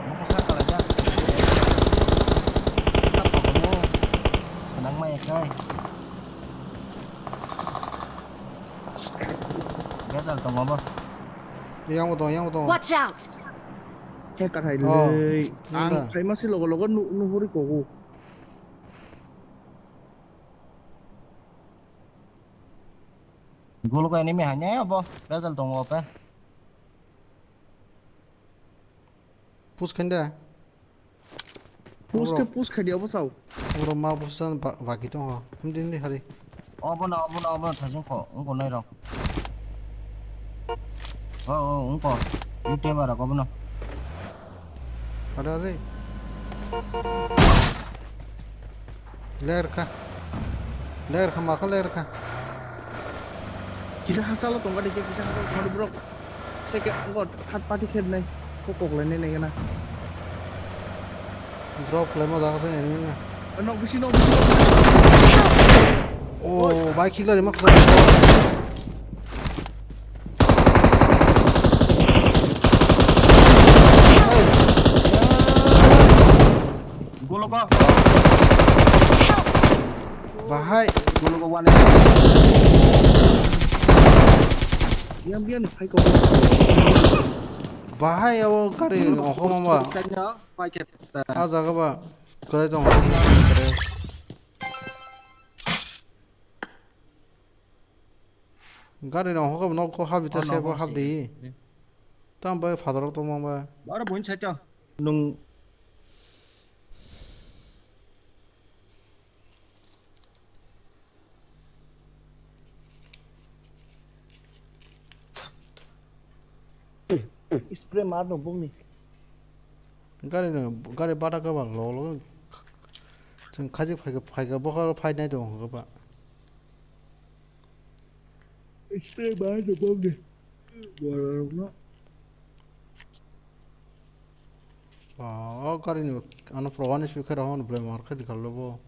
Buphang sa kalaijak. Tap tongo. Nang mai kai. Gajal tongo bo. Yang bo tongo, yang bo tongo. Watch out! He kathai lei. Ang phaima si logo logo nu-, nuhuri kogu. Guluk enemy hanya ya bo, gajal tongo open. Push khain da. Push khe push khai di obo sao. Oro ma push jan ba-, baki tongo. Hum din di hari. Obo na, obo na, obo na thajung kho, wngkho nai rok. O, o, wngkho. Ute bara obo na. Ada re. Ler kha. Ler kha, ma kha ler kha. Kisa hachalo tongga dikhe, kisa hachalo tongga di bro. Second, go, third party khe nai. Ko kok lai nai nai gana. Drop khlai ma jaga se enemy na. Nok bisi, nok bisi. Oh, bike khikla rima khwlai. Gologo. Bahai. Gologo one. Biang biang phai ko. Bahai abo gari ongkho mama. Tanya, paket. Ah, jaga ba. Kwlai tong. Gari rok hokhe bo nok ko habita. Oh, se no, bo no, habdi. Tam bai father rok tongma ba. Aro buin sai to. Nung. Spray mar no bumni. Gari no, gari bata ka ba lo lo. Chwng khaji phai ka, phai ka bokharo phai nai do hokhe ba. Spray bai de bom de. Borok no. Ah, o gari ni ano pro one speaker hon ble mar khe dikal lobo.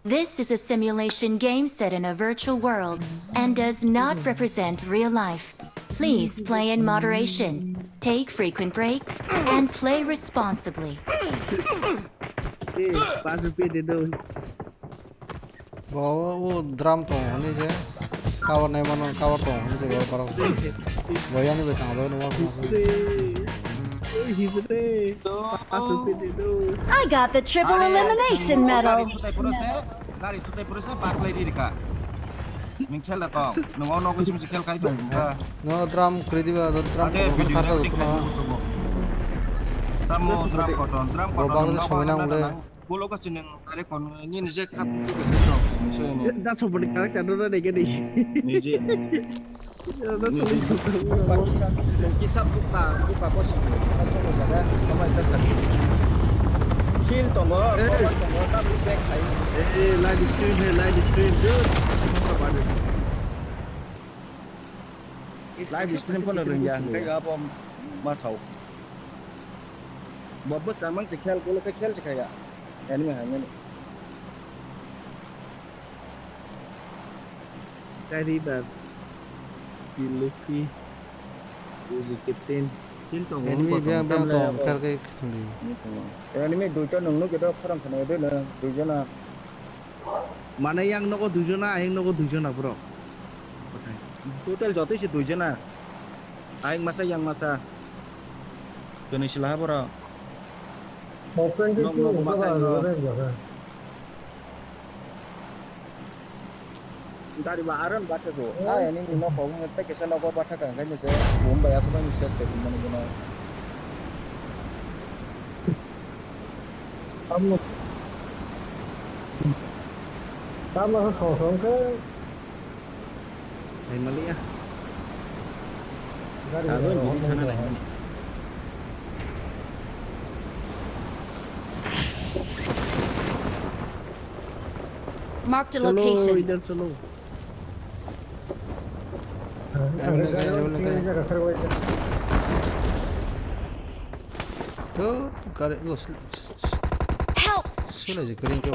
This is a simulation game set in a virtual world and does not represent real life. Please play in moderation, take frequent breaks, and play responsibly. Eh, पाँच रुपये दे दो। Bo o drum tong hwnwi je cover nai mano, cover tong hwnwi je borok borok. Bo yani bai tang jago ni mas mas. Oi, hizre. पाँच रुपये दे दो। I got the triple elimination medal. Gari chutai pura se, gari chutai pura se, baklai ri rika. Nung khel da tong, nung o nogo sim se khel kai tong ka. No drum kuri diba, drum ade ko video khar ta recording ko. Khai tong. Tamo drum koton, drum koton, bang nogo samai nang le. Bolo ka sineng tare kon ni ni je kap tu ka se to. So ni. Da so bani character no na de gani. Ni je. Da so ni. Pakistan, Pakistan buka, buka ko sini. Ka so ni jaga, kama ita sani. Kill tongo, eh. Cover tongo, ta beri back khai. Eh, live stream hai, live stream, dude. Live stream pun ada yang kayak apa, mas tau. Bo bwskang mang se khel, bolo khe khel se khaya. Enemy hai mani. Sky River, Luffy, Uzi Captain. Tin tong enemy bang bang tong khel khe thangdi. Enemy duita nung nuk edo khorang khana edo nung duijona. Mane yang nogo duijona, ayang nogo duijona bro. Total jotoi se duijona. Ayang masa, yang masa. Kwnwi sila ha borok. Open nok, nok masa no. Gari ba aron batha ko. Oh. Ayang ni nok ko ngi pekesa nok batha ka ngai se. Bomba ya ko ngi ses ko mane guna. Tamo. Tamo song song khe. Hai maliya. Gari. Abo bini thana nai mani. Marked a location. Chalo, idhar chalo. Help! Help! Silai je kering ke.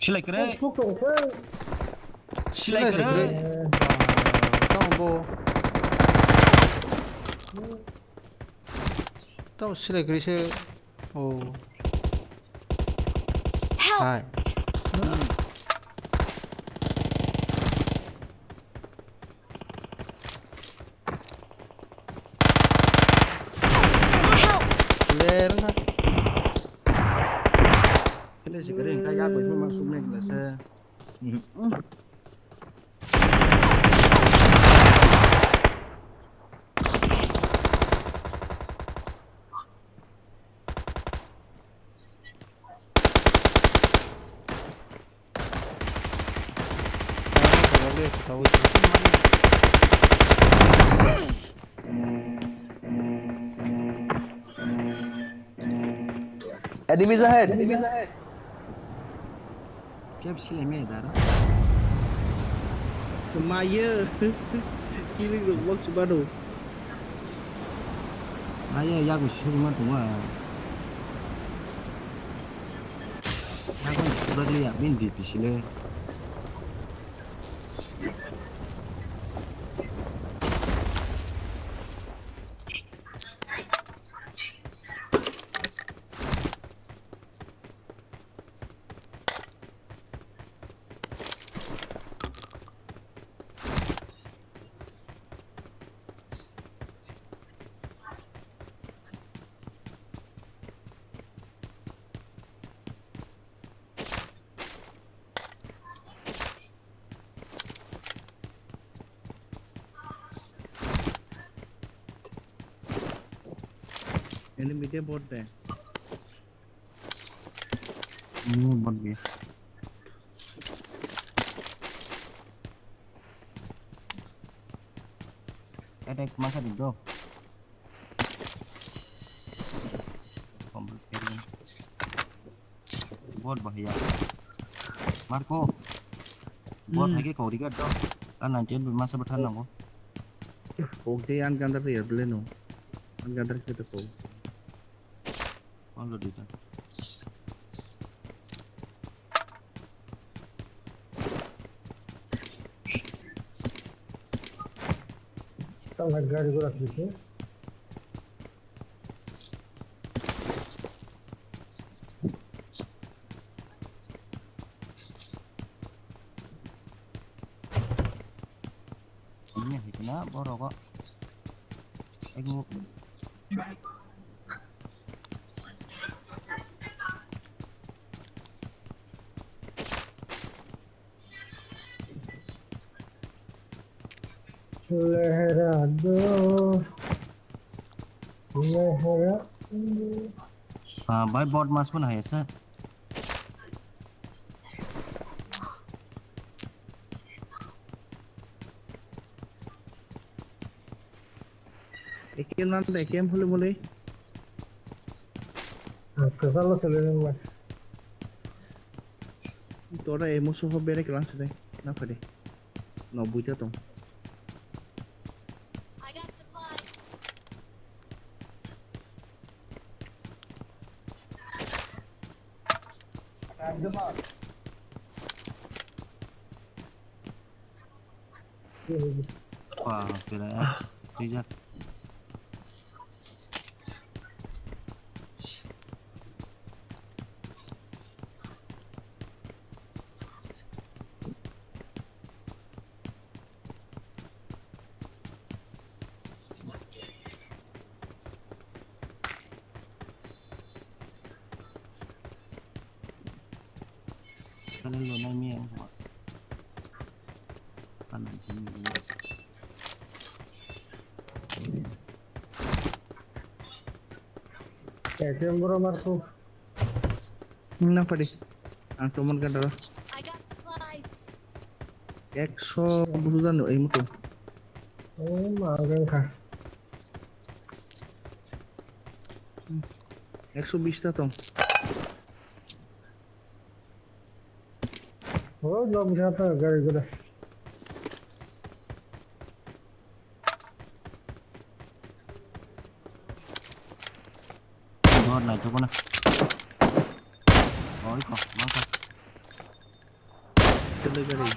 Silai kere. Silai kere. Tamo bo. Tamo silai kere se. Oh. Help! Hai. Eh, rwngkha. Kele se kere engka ya bai ma sumne kele se. Enemies ahead. Kep sile me dara. Maye. Kiri rok bok chubado. Maye yago sugma tunga. Yago sugma ya bin di pisile. Enemy de bot de. Hmm, bot de. Attack masa di bro. Complete. Bot bahaya. Marco. Bot Hmm. Hai ke kau riga do. Kan nanti masa berthan nango. Kok de an gandar ya bele no. An gandar kita kok. Already done. Tang hai gari gora sisi. Ini hai kena borok o. Ego. Lehera do. Lehera do. Ah, bai bot mas pun hai sa. Ekem nan da ekem hole mole. Kwchalo sele nang ba. Tora emo soho bere kelang sede. Na phade. No buita tong. I got supplies. Wah, kira X, tijak. Sekali lo nai mi ang. Kanan sini. Ekem boro marko. Na padi. Ang tomon kan dara. I got supplies. Ekso bulu dan oi mutu. Oh, ma ang ka. Ekso bis ta tong. Oh, no bisa ta gari gada. Dor nai thok na. Oi ko, mang ko. Chale gari.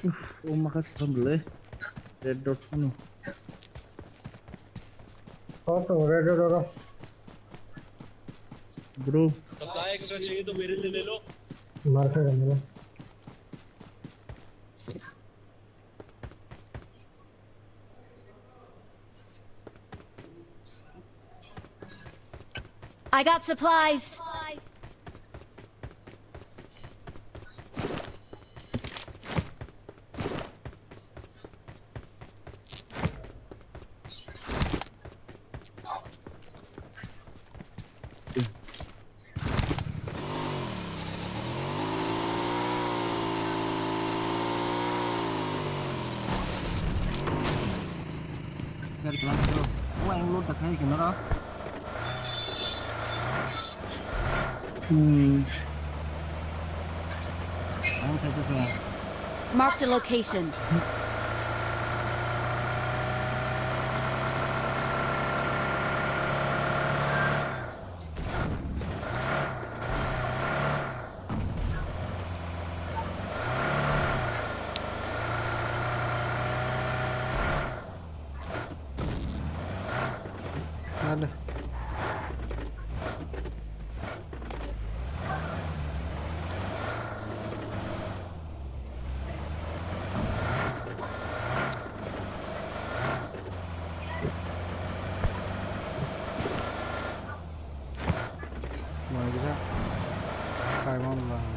O maka sukam le. Red dot sano. Kau tu red dot oro. Bro. Supply extra चाहिए तो मेरे से ले लो। मार कर दे। I got supplies. Ang sa ito sa. Marked a location. Dale. Maikisa kaiman lang.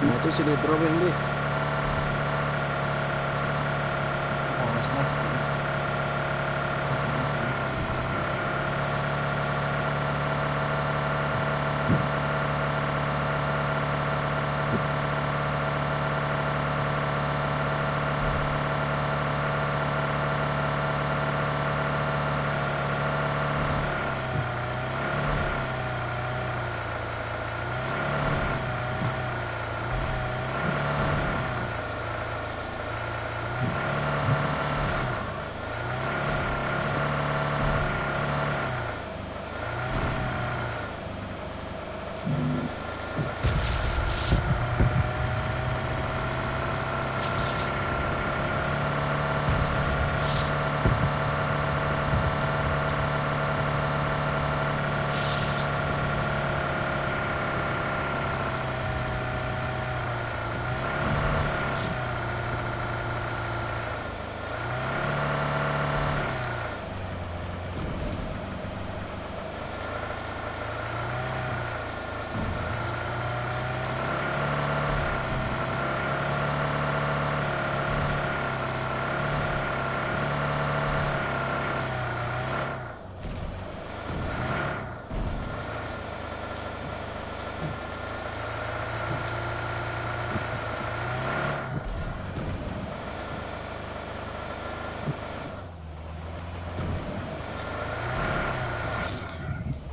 Naitu sini drop hindi.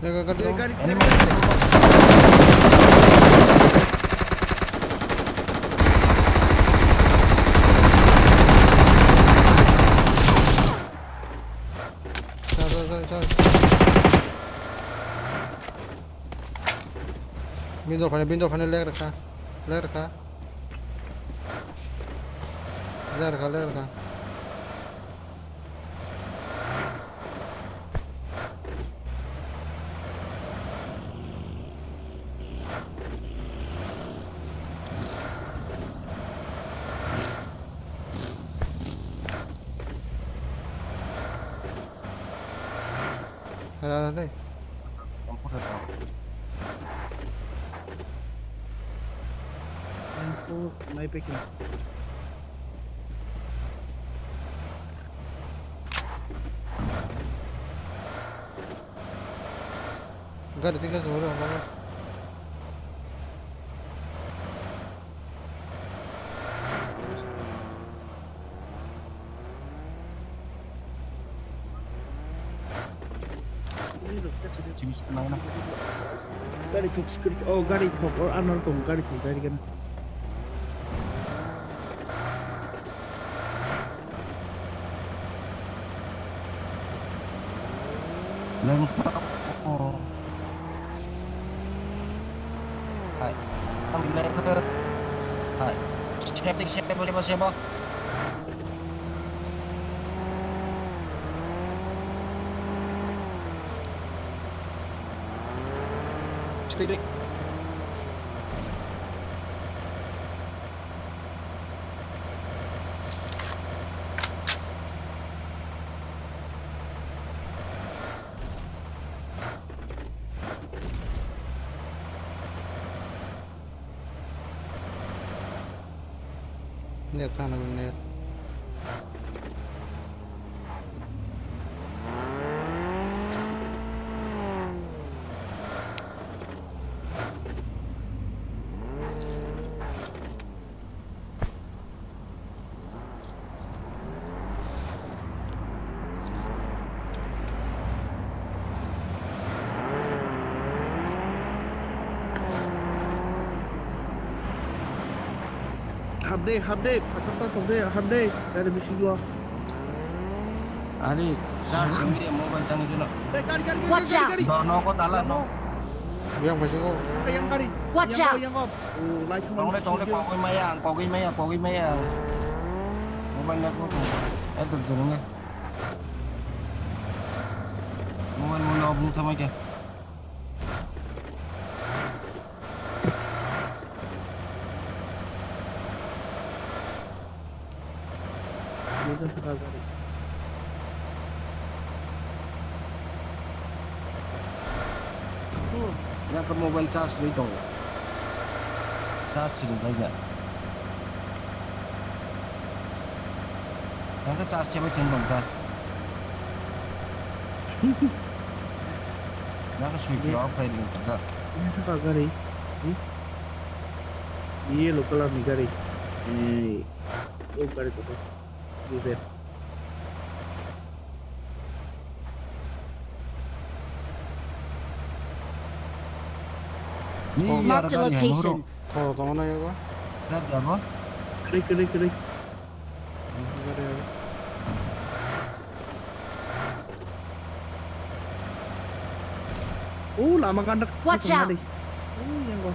Lega gari. Eh, gari. Chal, chal, chal, chal. Bindor phane, bindor phane leg rakha. Leg rakha. Leg rakha, leg rakha. Hera hera dei. Computer tong. Info nai packing. Gari tingka jora mama. Gari thok, oh, gari thok, oh, ano tong gari thok, gari gana. Lengpa o. Hai. Ang lengpa. Hai. Siap, siap, siap, siap, siap. Speed. Net thang nang net. Hapde, hapde, phatar ta tongde, hapde, gari bisingo. Ani, charge singdi mobile tangwi dino. Eh, gari, gari, gari, Watch gari, out. Gari. No, no, ko tala, no. Yang bai ko. Eh, yang gari. Watch out. Yang, yang, oh, light thang. Tongle, tongle, kogoi maya, kogoi maya, kogoi maya. Mobile na ko. Eh, dur, dur, nge. Mobile mo no bung thamai ke. Yang ke mobile charge ni tong. Charge sini saja. Yang ke charge cepat tong ta. Nang switch off khai ring kha. Ini apa gari? Ini yellow color ni gari. Eh, oh gari tu. Ini red. Ni yara gari hai mohoro. Marked a location. Tho, tongna yago. Red jabo. Krik, krik, krik. Oh, lama kandak. Watch out. Oh, yang gua.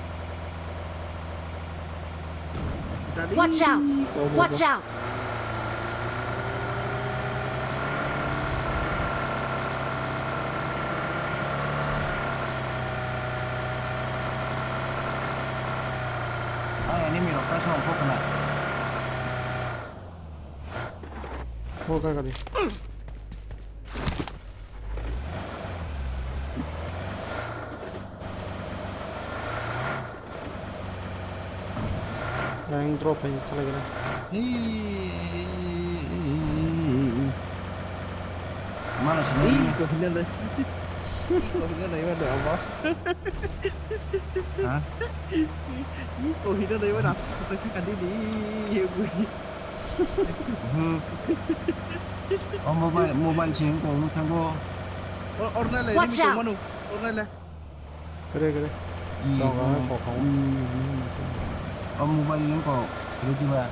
Watch out. Watch out. Ah, enemy rok kaisa ongkhorkha na. Oh, gari, gari. Yang drop hai chalai gana. Mana sini? Ih, kau hina dah. Kau hina dah, mana apa? Ha? Ih, kau hina dah, mana? Aku tak kadi ni. Oho. O mobile, mobile se wng tong nw thango. O, orna le, Watch out! Manu. Kore le. Kore, kore. Ih, Tong, ano, ano, kokong. Ih, ano, ano, ano. O mobile nung ko, kiri diba?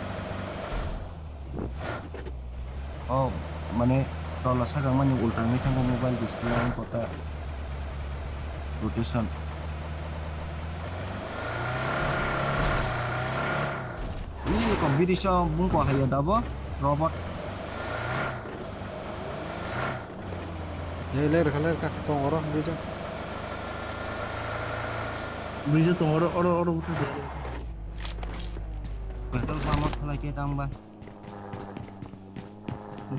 O, mane, tola sakang mani ulta wngwi thango mobile display ang kota. Rotation. Ih, ko bidisho bungko haiya dabo, robot. Ei, ler kha, ler kha. Tong oro, bridge o. Bridge o tong oro, oro, oro, uthi de. Betul, sama khalai ke tang ba.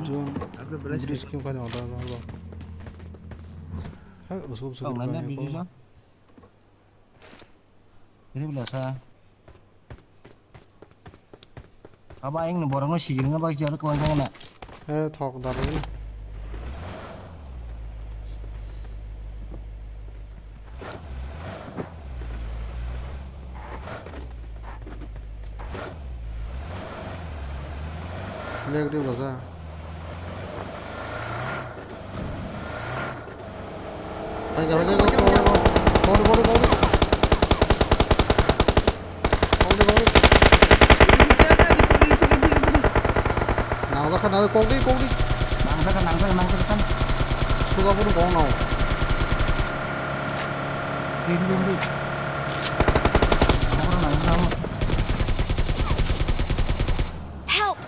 Jun, Aku beres bridge ya. Kim kani order lo. Hai, rusuh, rusuh. Tong nai na bridge o. Ini belasa. Aba ayang ni borok no sigiri na bak jalo kwbang jagana. Eh, thok da bai na. Leg di belasa. Hai, hai, hai, hai, hai, hai. Kau di, kau di, kau di. Kau di, kau di. Nang jakha, nang jakha, kau di, kau di. Nang jakha, nang jakha, nang jakha. Suka pun kau nang. Di, di, di. Nang jakha, nang jakha. Help!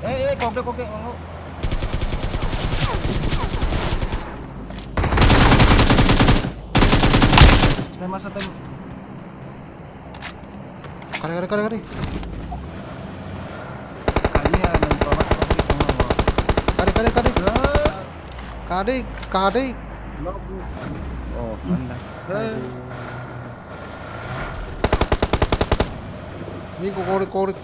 Eh, eh, kok de, kok de, oh, oh. Sniper sa tem. Kare, kare, kare, kare. Kare, kare, kare. Eh. Kare, kare. Nok ni. Oh, anda. Eh. Ni ko kore, kore.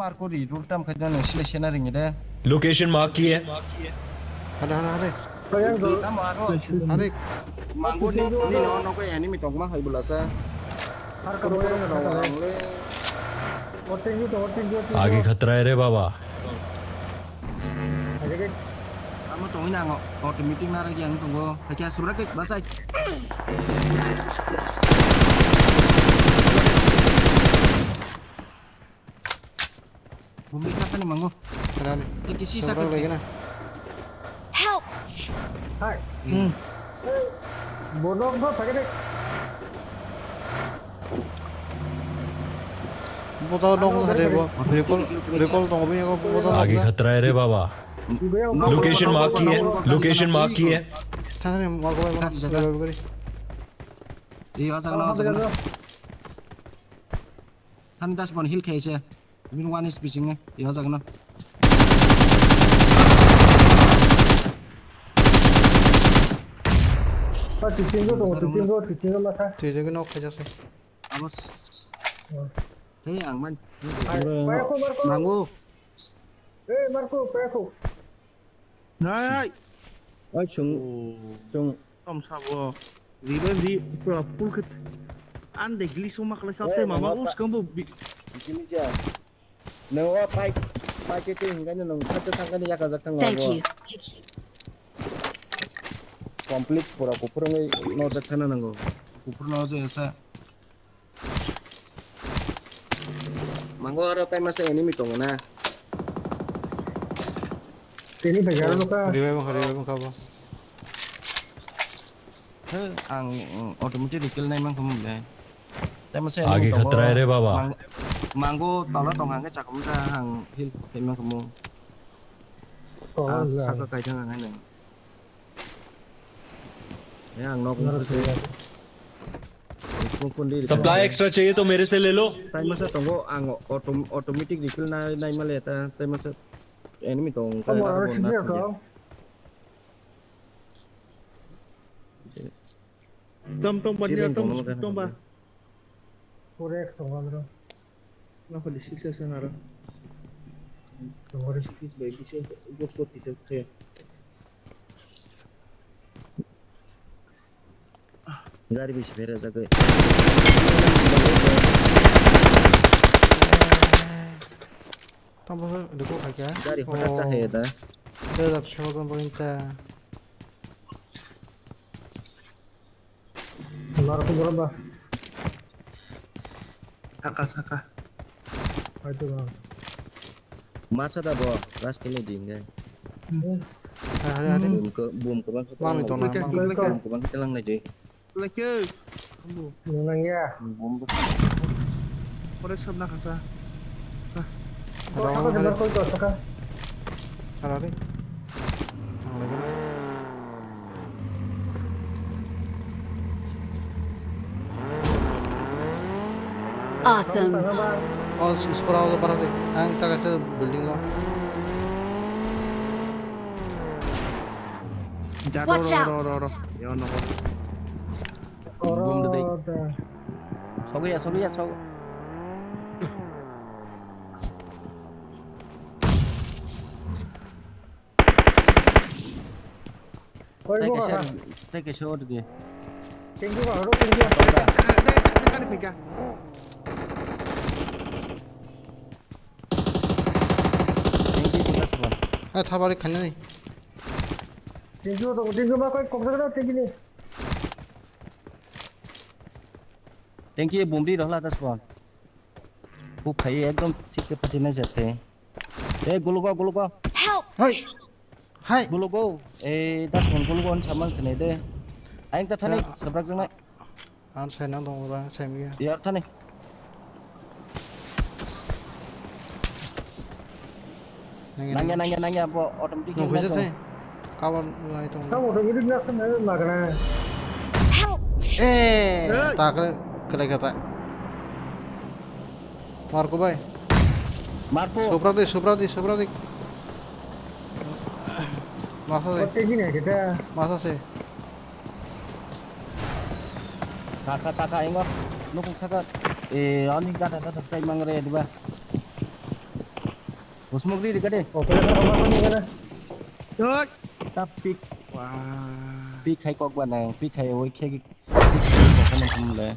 Marco ri, rul tam khai dan sila sena ring de. Location mark ki hai? Hade, hade, hade. Tam aro. Hade. Mango ni, ni no, no ko enemy tong ma hai bula sa. Har ka boy na. Aage khatra hai re baba. Amo tongwi nango, automatic nara yang tongo, hakya subra ke basai. Bumbi kata ni mango. Kerani. Te kisi sa kete. Help! Hai. Hmm. Bono ko phagede. Bota dong hade bo. Recall, recall dong bini ko bota dong. Aage khatra hai re baba. Location mark ki hai? Location mark ki hai? Thani mark ko. Gari jaga. Gari. Iyo jaga na jaga. Thani das bon heal khai se. Min one H P sing ne. Iyo jaga na. Titingo to, titingo, titingo masa. Titingo nok khai jase. Abo. Tei ang man. Hai, paya ko, Marco. Mango. Eh, Marco, paya ko. Nai. Oi, chung, chung. Tom sabo. Riba ri pura full kit. An de gli suma kala sa te mama us kambo. Gli ja. Nang wa pai, pai ke te hinga nang khacha thangani yaka jak thang. Thank you. Complete pura kupurungai no jak thana nango. Kupurung no je sa. Mango aro tai masa enemy tongo na. Tini bhai aro ka. Revive kha, revive kha bo. He, ang, mm, automatic kill nai mang khum le. Tai masa enemy tongo. Aage khatra hai re baba. Mang-, mango tolo tong hang ke chakum ta hang heal khai mang khum. Oh, ah, ya. Saka kai thang hang nang. Supply extra chahiye to mere se le lo. Tai masa tongo ang autom-, automatic refill na nai male ta tai masa enemy tong ka. Tom tom ba. Four X tongo bro. Nokoli six S N R. Tongo re. Six by six S, go forty se khe. Gari bisi bera jagai. Abo deko khaikha. Gari hota cha hai da. Dui hajar sho jon bo hincha. Lar ko gora ba. Saka, saka. Hai to ba. Masa da bo, last kini ding ge. Hari, hari. Bum ko, bum ko bang ko. Mami tong na, mami. Bum ko bang ko lang na je. Lake. Nang ya. Bum ko. Pore sab na khasa. Saka, saka, saka. Hari, hari. Ang lagi na. Awesome. Oh, skor o para de. Ang ta kaisa building o. Watch out. Yo no. Bom de dei. Sogo ya, sogo ya, sogo. Oi, tei bo kaisa, kha. Tei kaisa order di. Thank you, bro. Thank you. Thank you, Buddha Saban. Eh, thabari khainani. Thank you, bro. Thank you, ma koi kok jaga, thank you ni. Thank you, bumdi rohla das bon. Buk khai ekdom thik ke phatina jate. Eh, gulugo, gulugo. Help! Hai! Hai! Gulugo. Eh, das bon gulugo on samang kene de. Ayang ta thani, ya, sabrak jangnai. Ang sai nang dong ora, sai miya. Yar thani. Nangya, nangya, nangya, nangya, bo automatic nang hingna huijak dong. Thani. Kawan nai tong. Kawan automatic na sana magana. Help! Eh, hey! Tak kele kata. Marco bai. Marco. Supra di, supra di, supra di. Masa se. Oke gini ya kita. Masa se. Kaka, kaka, ingo. Nukung saka. Eh, ani gada, gada, chai mangre, diba. Usmuk di, di gade. Oke, gada, gada, gada. Doi. Tap pick. Wah. Pick hai kok ba nang, pick hai oi khe, pick hai kok ba nang kumle.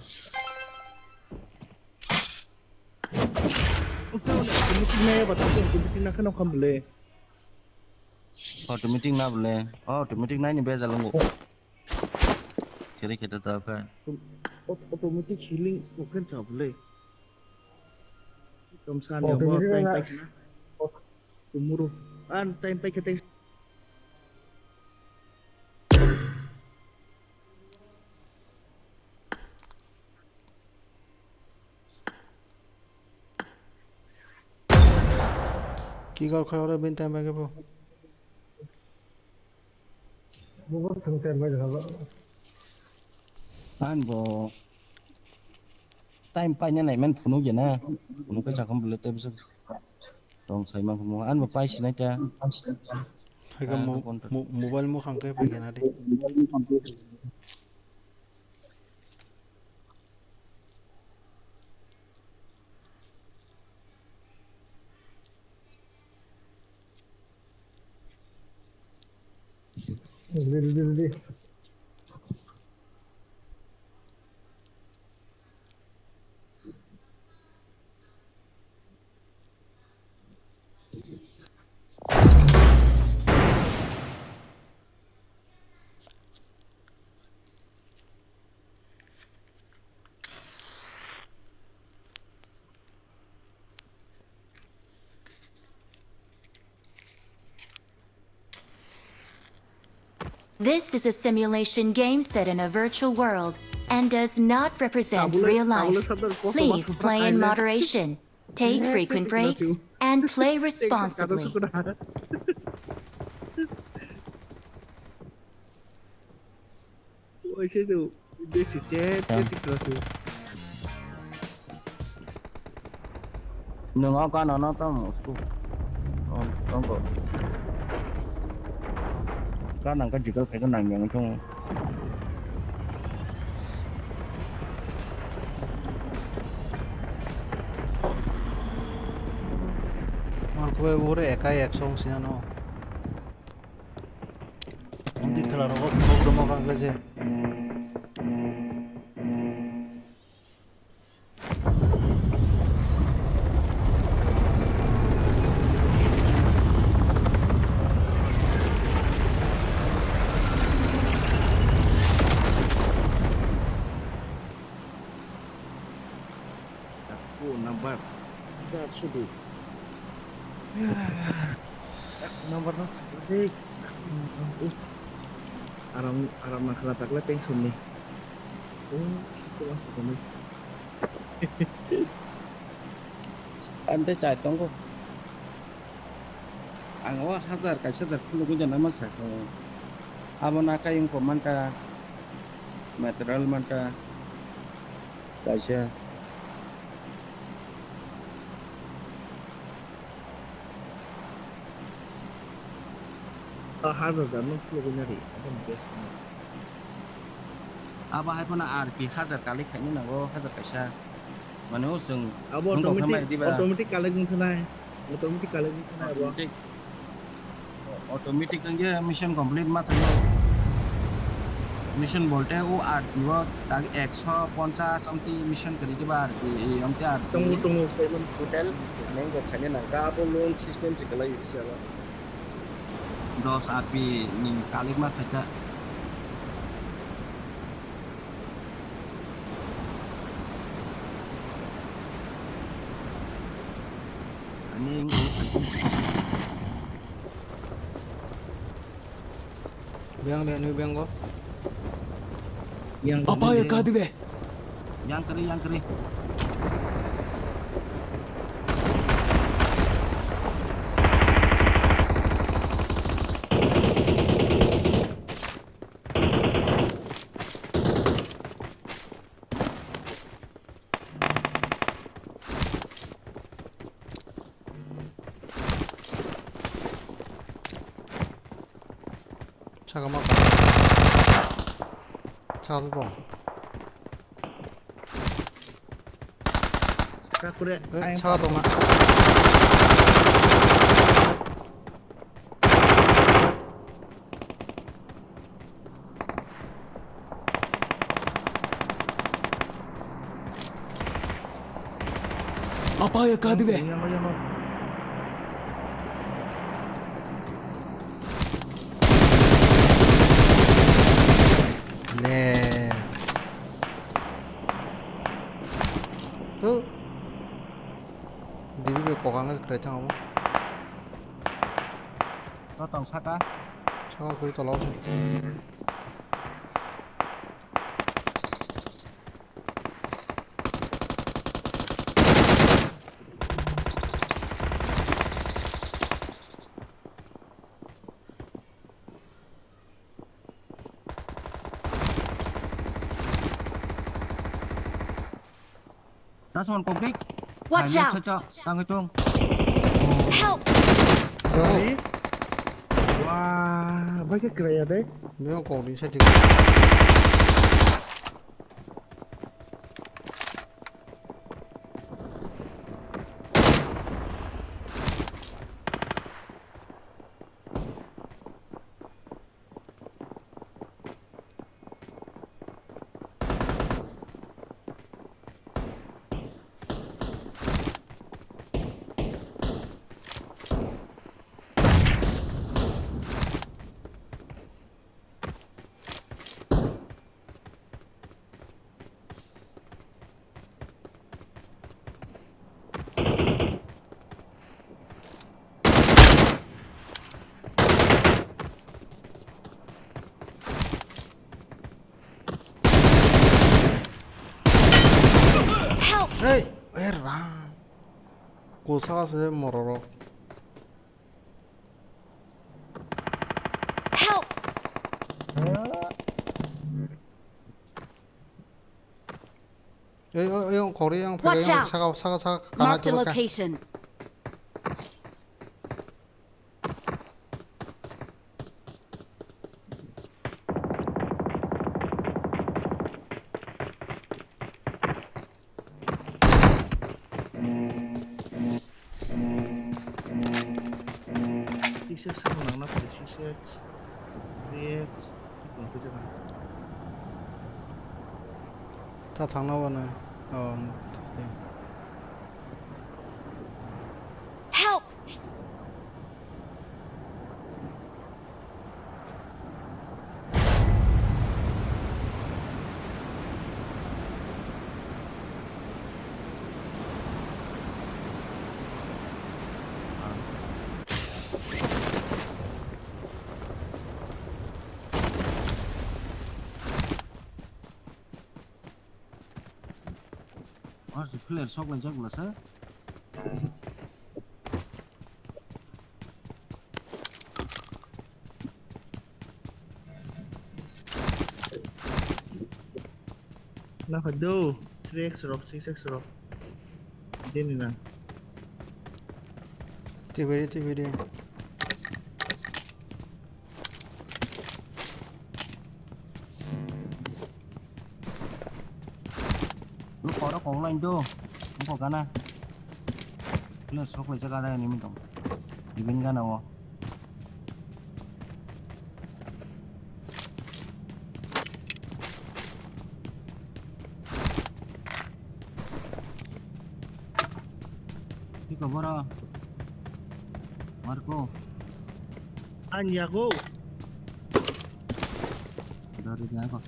Automatic na ya, bata automatic na khano kham le. Automatic na bole. Oh, automatic na ni beja lungo. Kere kere ta ka. Aut-, automatic healing open sa bole. Tom sa ni automatic mo time na. Pai na. Tomorrow. An time pai kete. Ki gor khoro bin time bai bo. Bo thang time bai jalo. An bo time pai na nai man phunuk ya na. Phunuk ka chakam bole te bisa. Tong sai mang mo an bo pai sinai ta. Hai ka mo-, mo-, mobile mo khang kai pai na de. This is a simulation game set in a virtual world and does not represent real life. Please play in moderation, take frequent breaks, and play responsibly. Nwng o gana no tamo school. Tongko. Gana ka jigal khaika nang yang thung. Mar kube ure ekai ek song sinano. Di khela rogo phunuk rwma kang khe je. Number. Jar sudu. Ek number no sadi. Aram aram na khala takla tension ni. Oh, itu masuk kami. Ante chai tongo. Ang o hajar kaisa hajar khulugwi jana ma sakha. Abo na kayung ko manka, material manka, kaisa. O hajar hajar no khulugwi nari, abo ni best no. Abo hai phano R P hajar kali khaina nango, hajar kaisa. Mane o chwng Abo nung rok automatic, hamai diba? Automatic collect wng thanai. Automatic collect wng thanai abo. Automatic. Automatic wngya mission complete ma thango. Mission bolte o R P o tak ekso ponchas amtwi mission kwrwi diba R P, e, amtwi R P. Tongo, tongo, kaiman. Total neng kok khaina nangka abo loan system se kwlai bisa ba. Dos R P ni collect ma khaita. Ani wng kok. Beng de, nui beng go. Yang Apa ya kadi de? Yang kiri, yang kiri. Saka ma. Saka to tong. Kakure. Eh, saka tong na. Apa ya kadi de? Le. Tu. Dibi be kokang krai thang abo. To tong saka. Saka kuri tolao. Last one, complete. Watch out! Tangwi tung. Help! Wah, bai khe kwlaiya de. Meo kok ni side. Help! Hey, eh, ra. Kusa se mororo. Help! Ei, ei, ei, kori yang. Watch out! Saka, saka, saka, kana. Marked a location. Six X samo nangna pore, six X, three X, tong khe jana. Ta thangna bana. Oh, thik. Help! Mas player sok lai jak bwlasa. Na kha do, three X rok, six X rok. Dini na. Tibiri, tibiri. Nuk koro kong lain do. Nuk gana. Player sok lai jak gana ni mi tong. Ibin gana o. Iko boro. Marco. Anyago. Dari dia apa?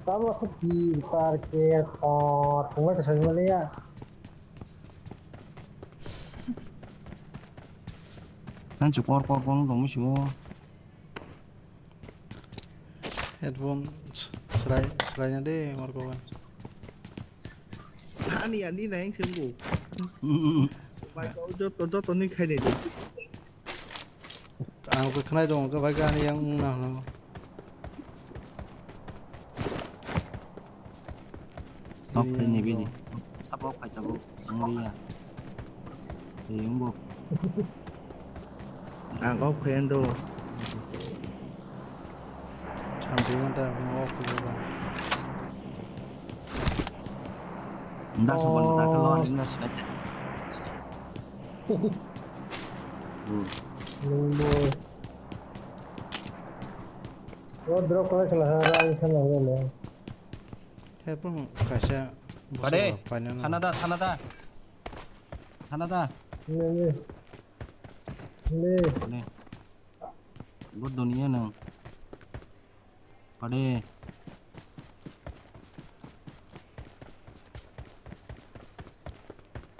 Tamo khe tir par ker tor tongbai tong saimaliya. Nang chu kor kor kor tong misibo. Headphone srai srai na de marko ba. Ani ani na yang sembu. Bai kau joto joto ni khai de. Ang khe khwnai tongo, khe bai khe ani yang wngna hwnwi. Nok khe ni bini. Sabo khai tabuk, ang liya. Eyang bo. Ang off khe ando. Champion ta, ang off khe ba. Nda so ban ta kalo, ang nda sinai. Hmm. Nungbo. O drop khlai khlai ha, ang khana hwnle. He, bro, kaisa. Pade, busa paina na. Thanada, thanada. Thanada. Ne, ne. Ne. Ne. Bo dunia nang. Pade.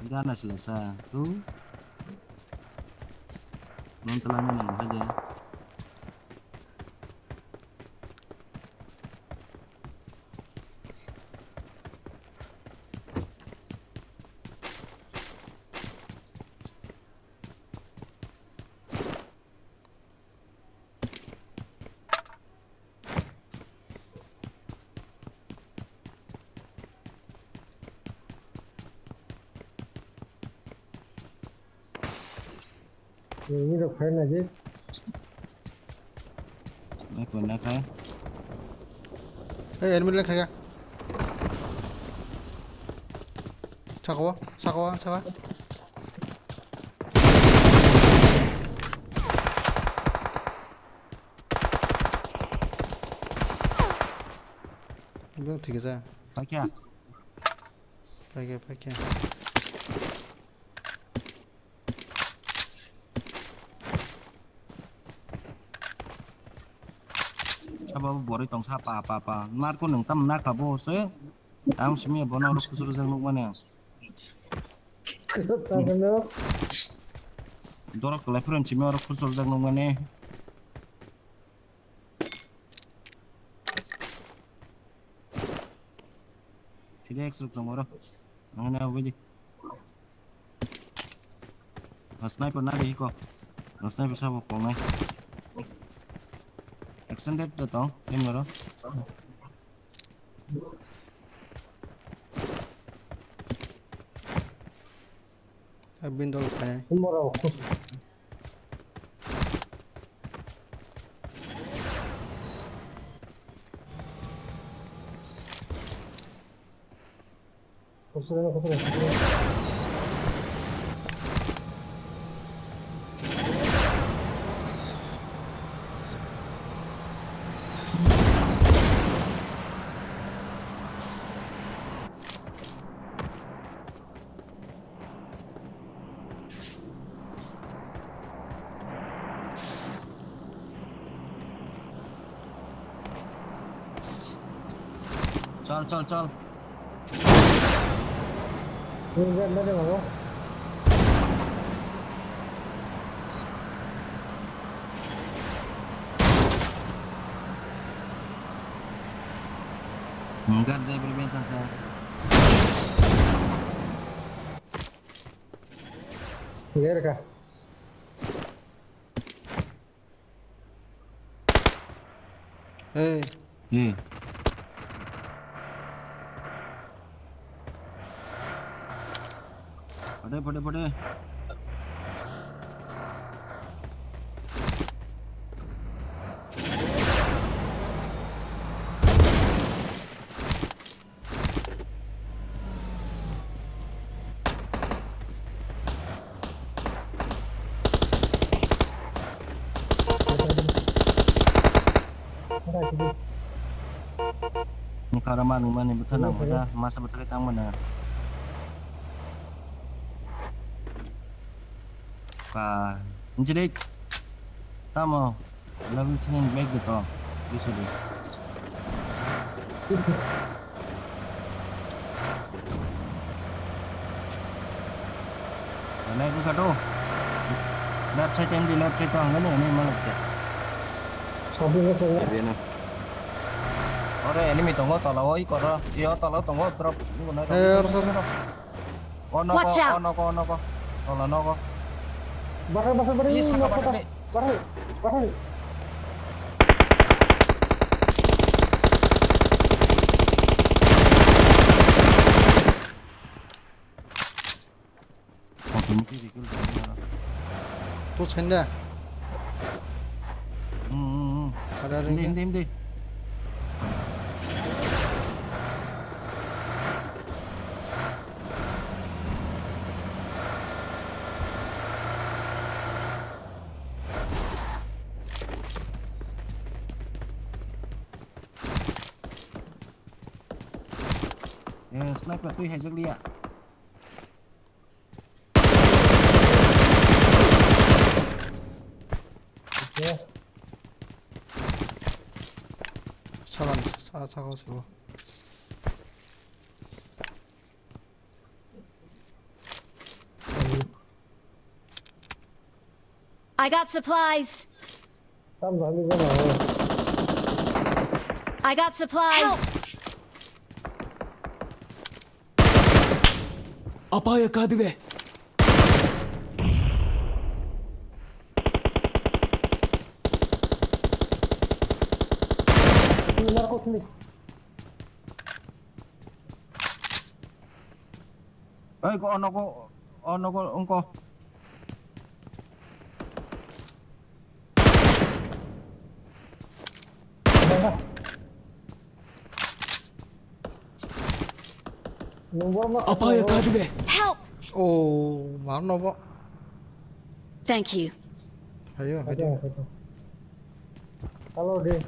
Gana sila sa tu. Non telah ni nang haja. Ini rok khai na je. Sniper na khai. Hey, enemy le khai ga. Saka o, saka o, saka. Bang thik asa. Paikya. Paikya, paikya. Sabo boroi tongsa pa pa pa. Marko nung tam na kabo se. Ang simi bono rok kusur jang nuk mane. Dorok kelai phuran simi oro khurchol jak nung mane. Three X rok tongo oro. Ang na ubi di. Sniper na di ko. Sniper sabo kongnai. Extended to tong, em oro. Abin dol kaya. Umoro khus. Chal, chal, chal. Enggak, dia bermain saja. Clear kah? Hey. Hey. Pade, pade, pade. Nokha oro manwi manwi bwtha nango da, masa bwtha khe tang mano. Ka, njirik. Tamo? Level three ni bag de to. Bisa di. Belai buka to. Left side M D, left side to hangani, ani malak se. Sabi nge sengya. Bini. Ore enemy tongo tola o, i koro. Iyo tola tongo, drop. Eh, oro sa, sa. O nogo, Watch out! O nogo, o nogo. Tola nogo. Bathai, bathai, bathai, ih, saka bathai, bathai. Bathai, bathai. Automatic recall dong na. Tu senda. Hmm, hmm, hmm. Ada ada. Hindi, hindi, hindi. Eh, sniper twi haijak liya. Salam, sa, sa, sa, sa. I got supplies. I got supplies. Help! Apaya kadide. Oi, ko ono ko, ono ko, ongko. Apa ya tadi deh? Help! Oh, mana, Pak? Thank you. Ayo, ayo. Halo, deh.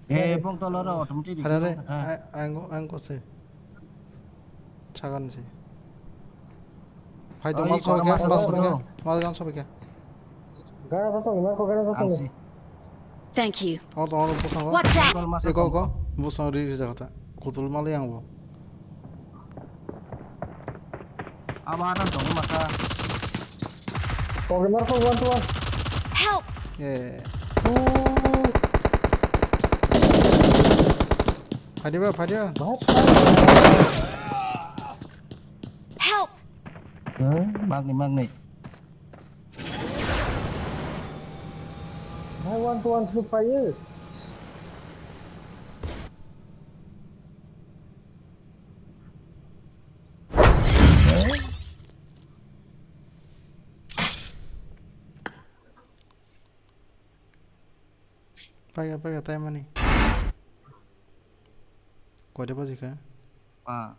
Eh, pong tolo ro, automatic. Hare, hare, ah. Ang, ang ko se. Chagan se. Phai to, mal sobe kya, mal sobe kya, mal gan sobe kya. Gara to tong, mal ko gara to tong. Thank you. Or to, or to, busang. Watch out! Eko, eko, busang ri ri jagata. Kutul mal yang bo. Abo hadan tongo masa. Kok rimar kok one to one. Help! Eh. Oh. Phadiba, phadiba. Bahai phai. Help! Huh? Magni, magni. Bahai one to one shoot paio. Paga, paga, taimani. Koide baji kha? Pa.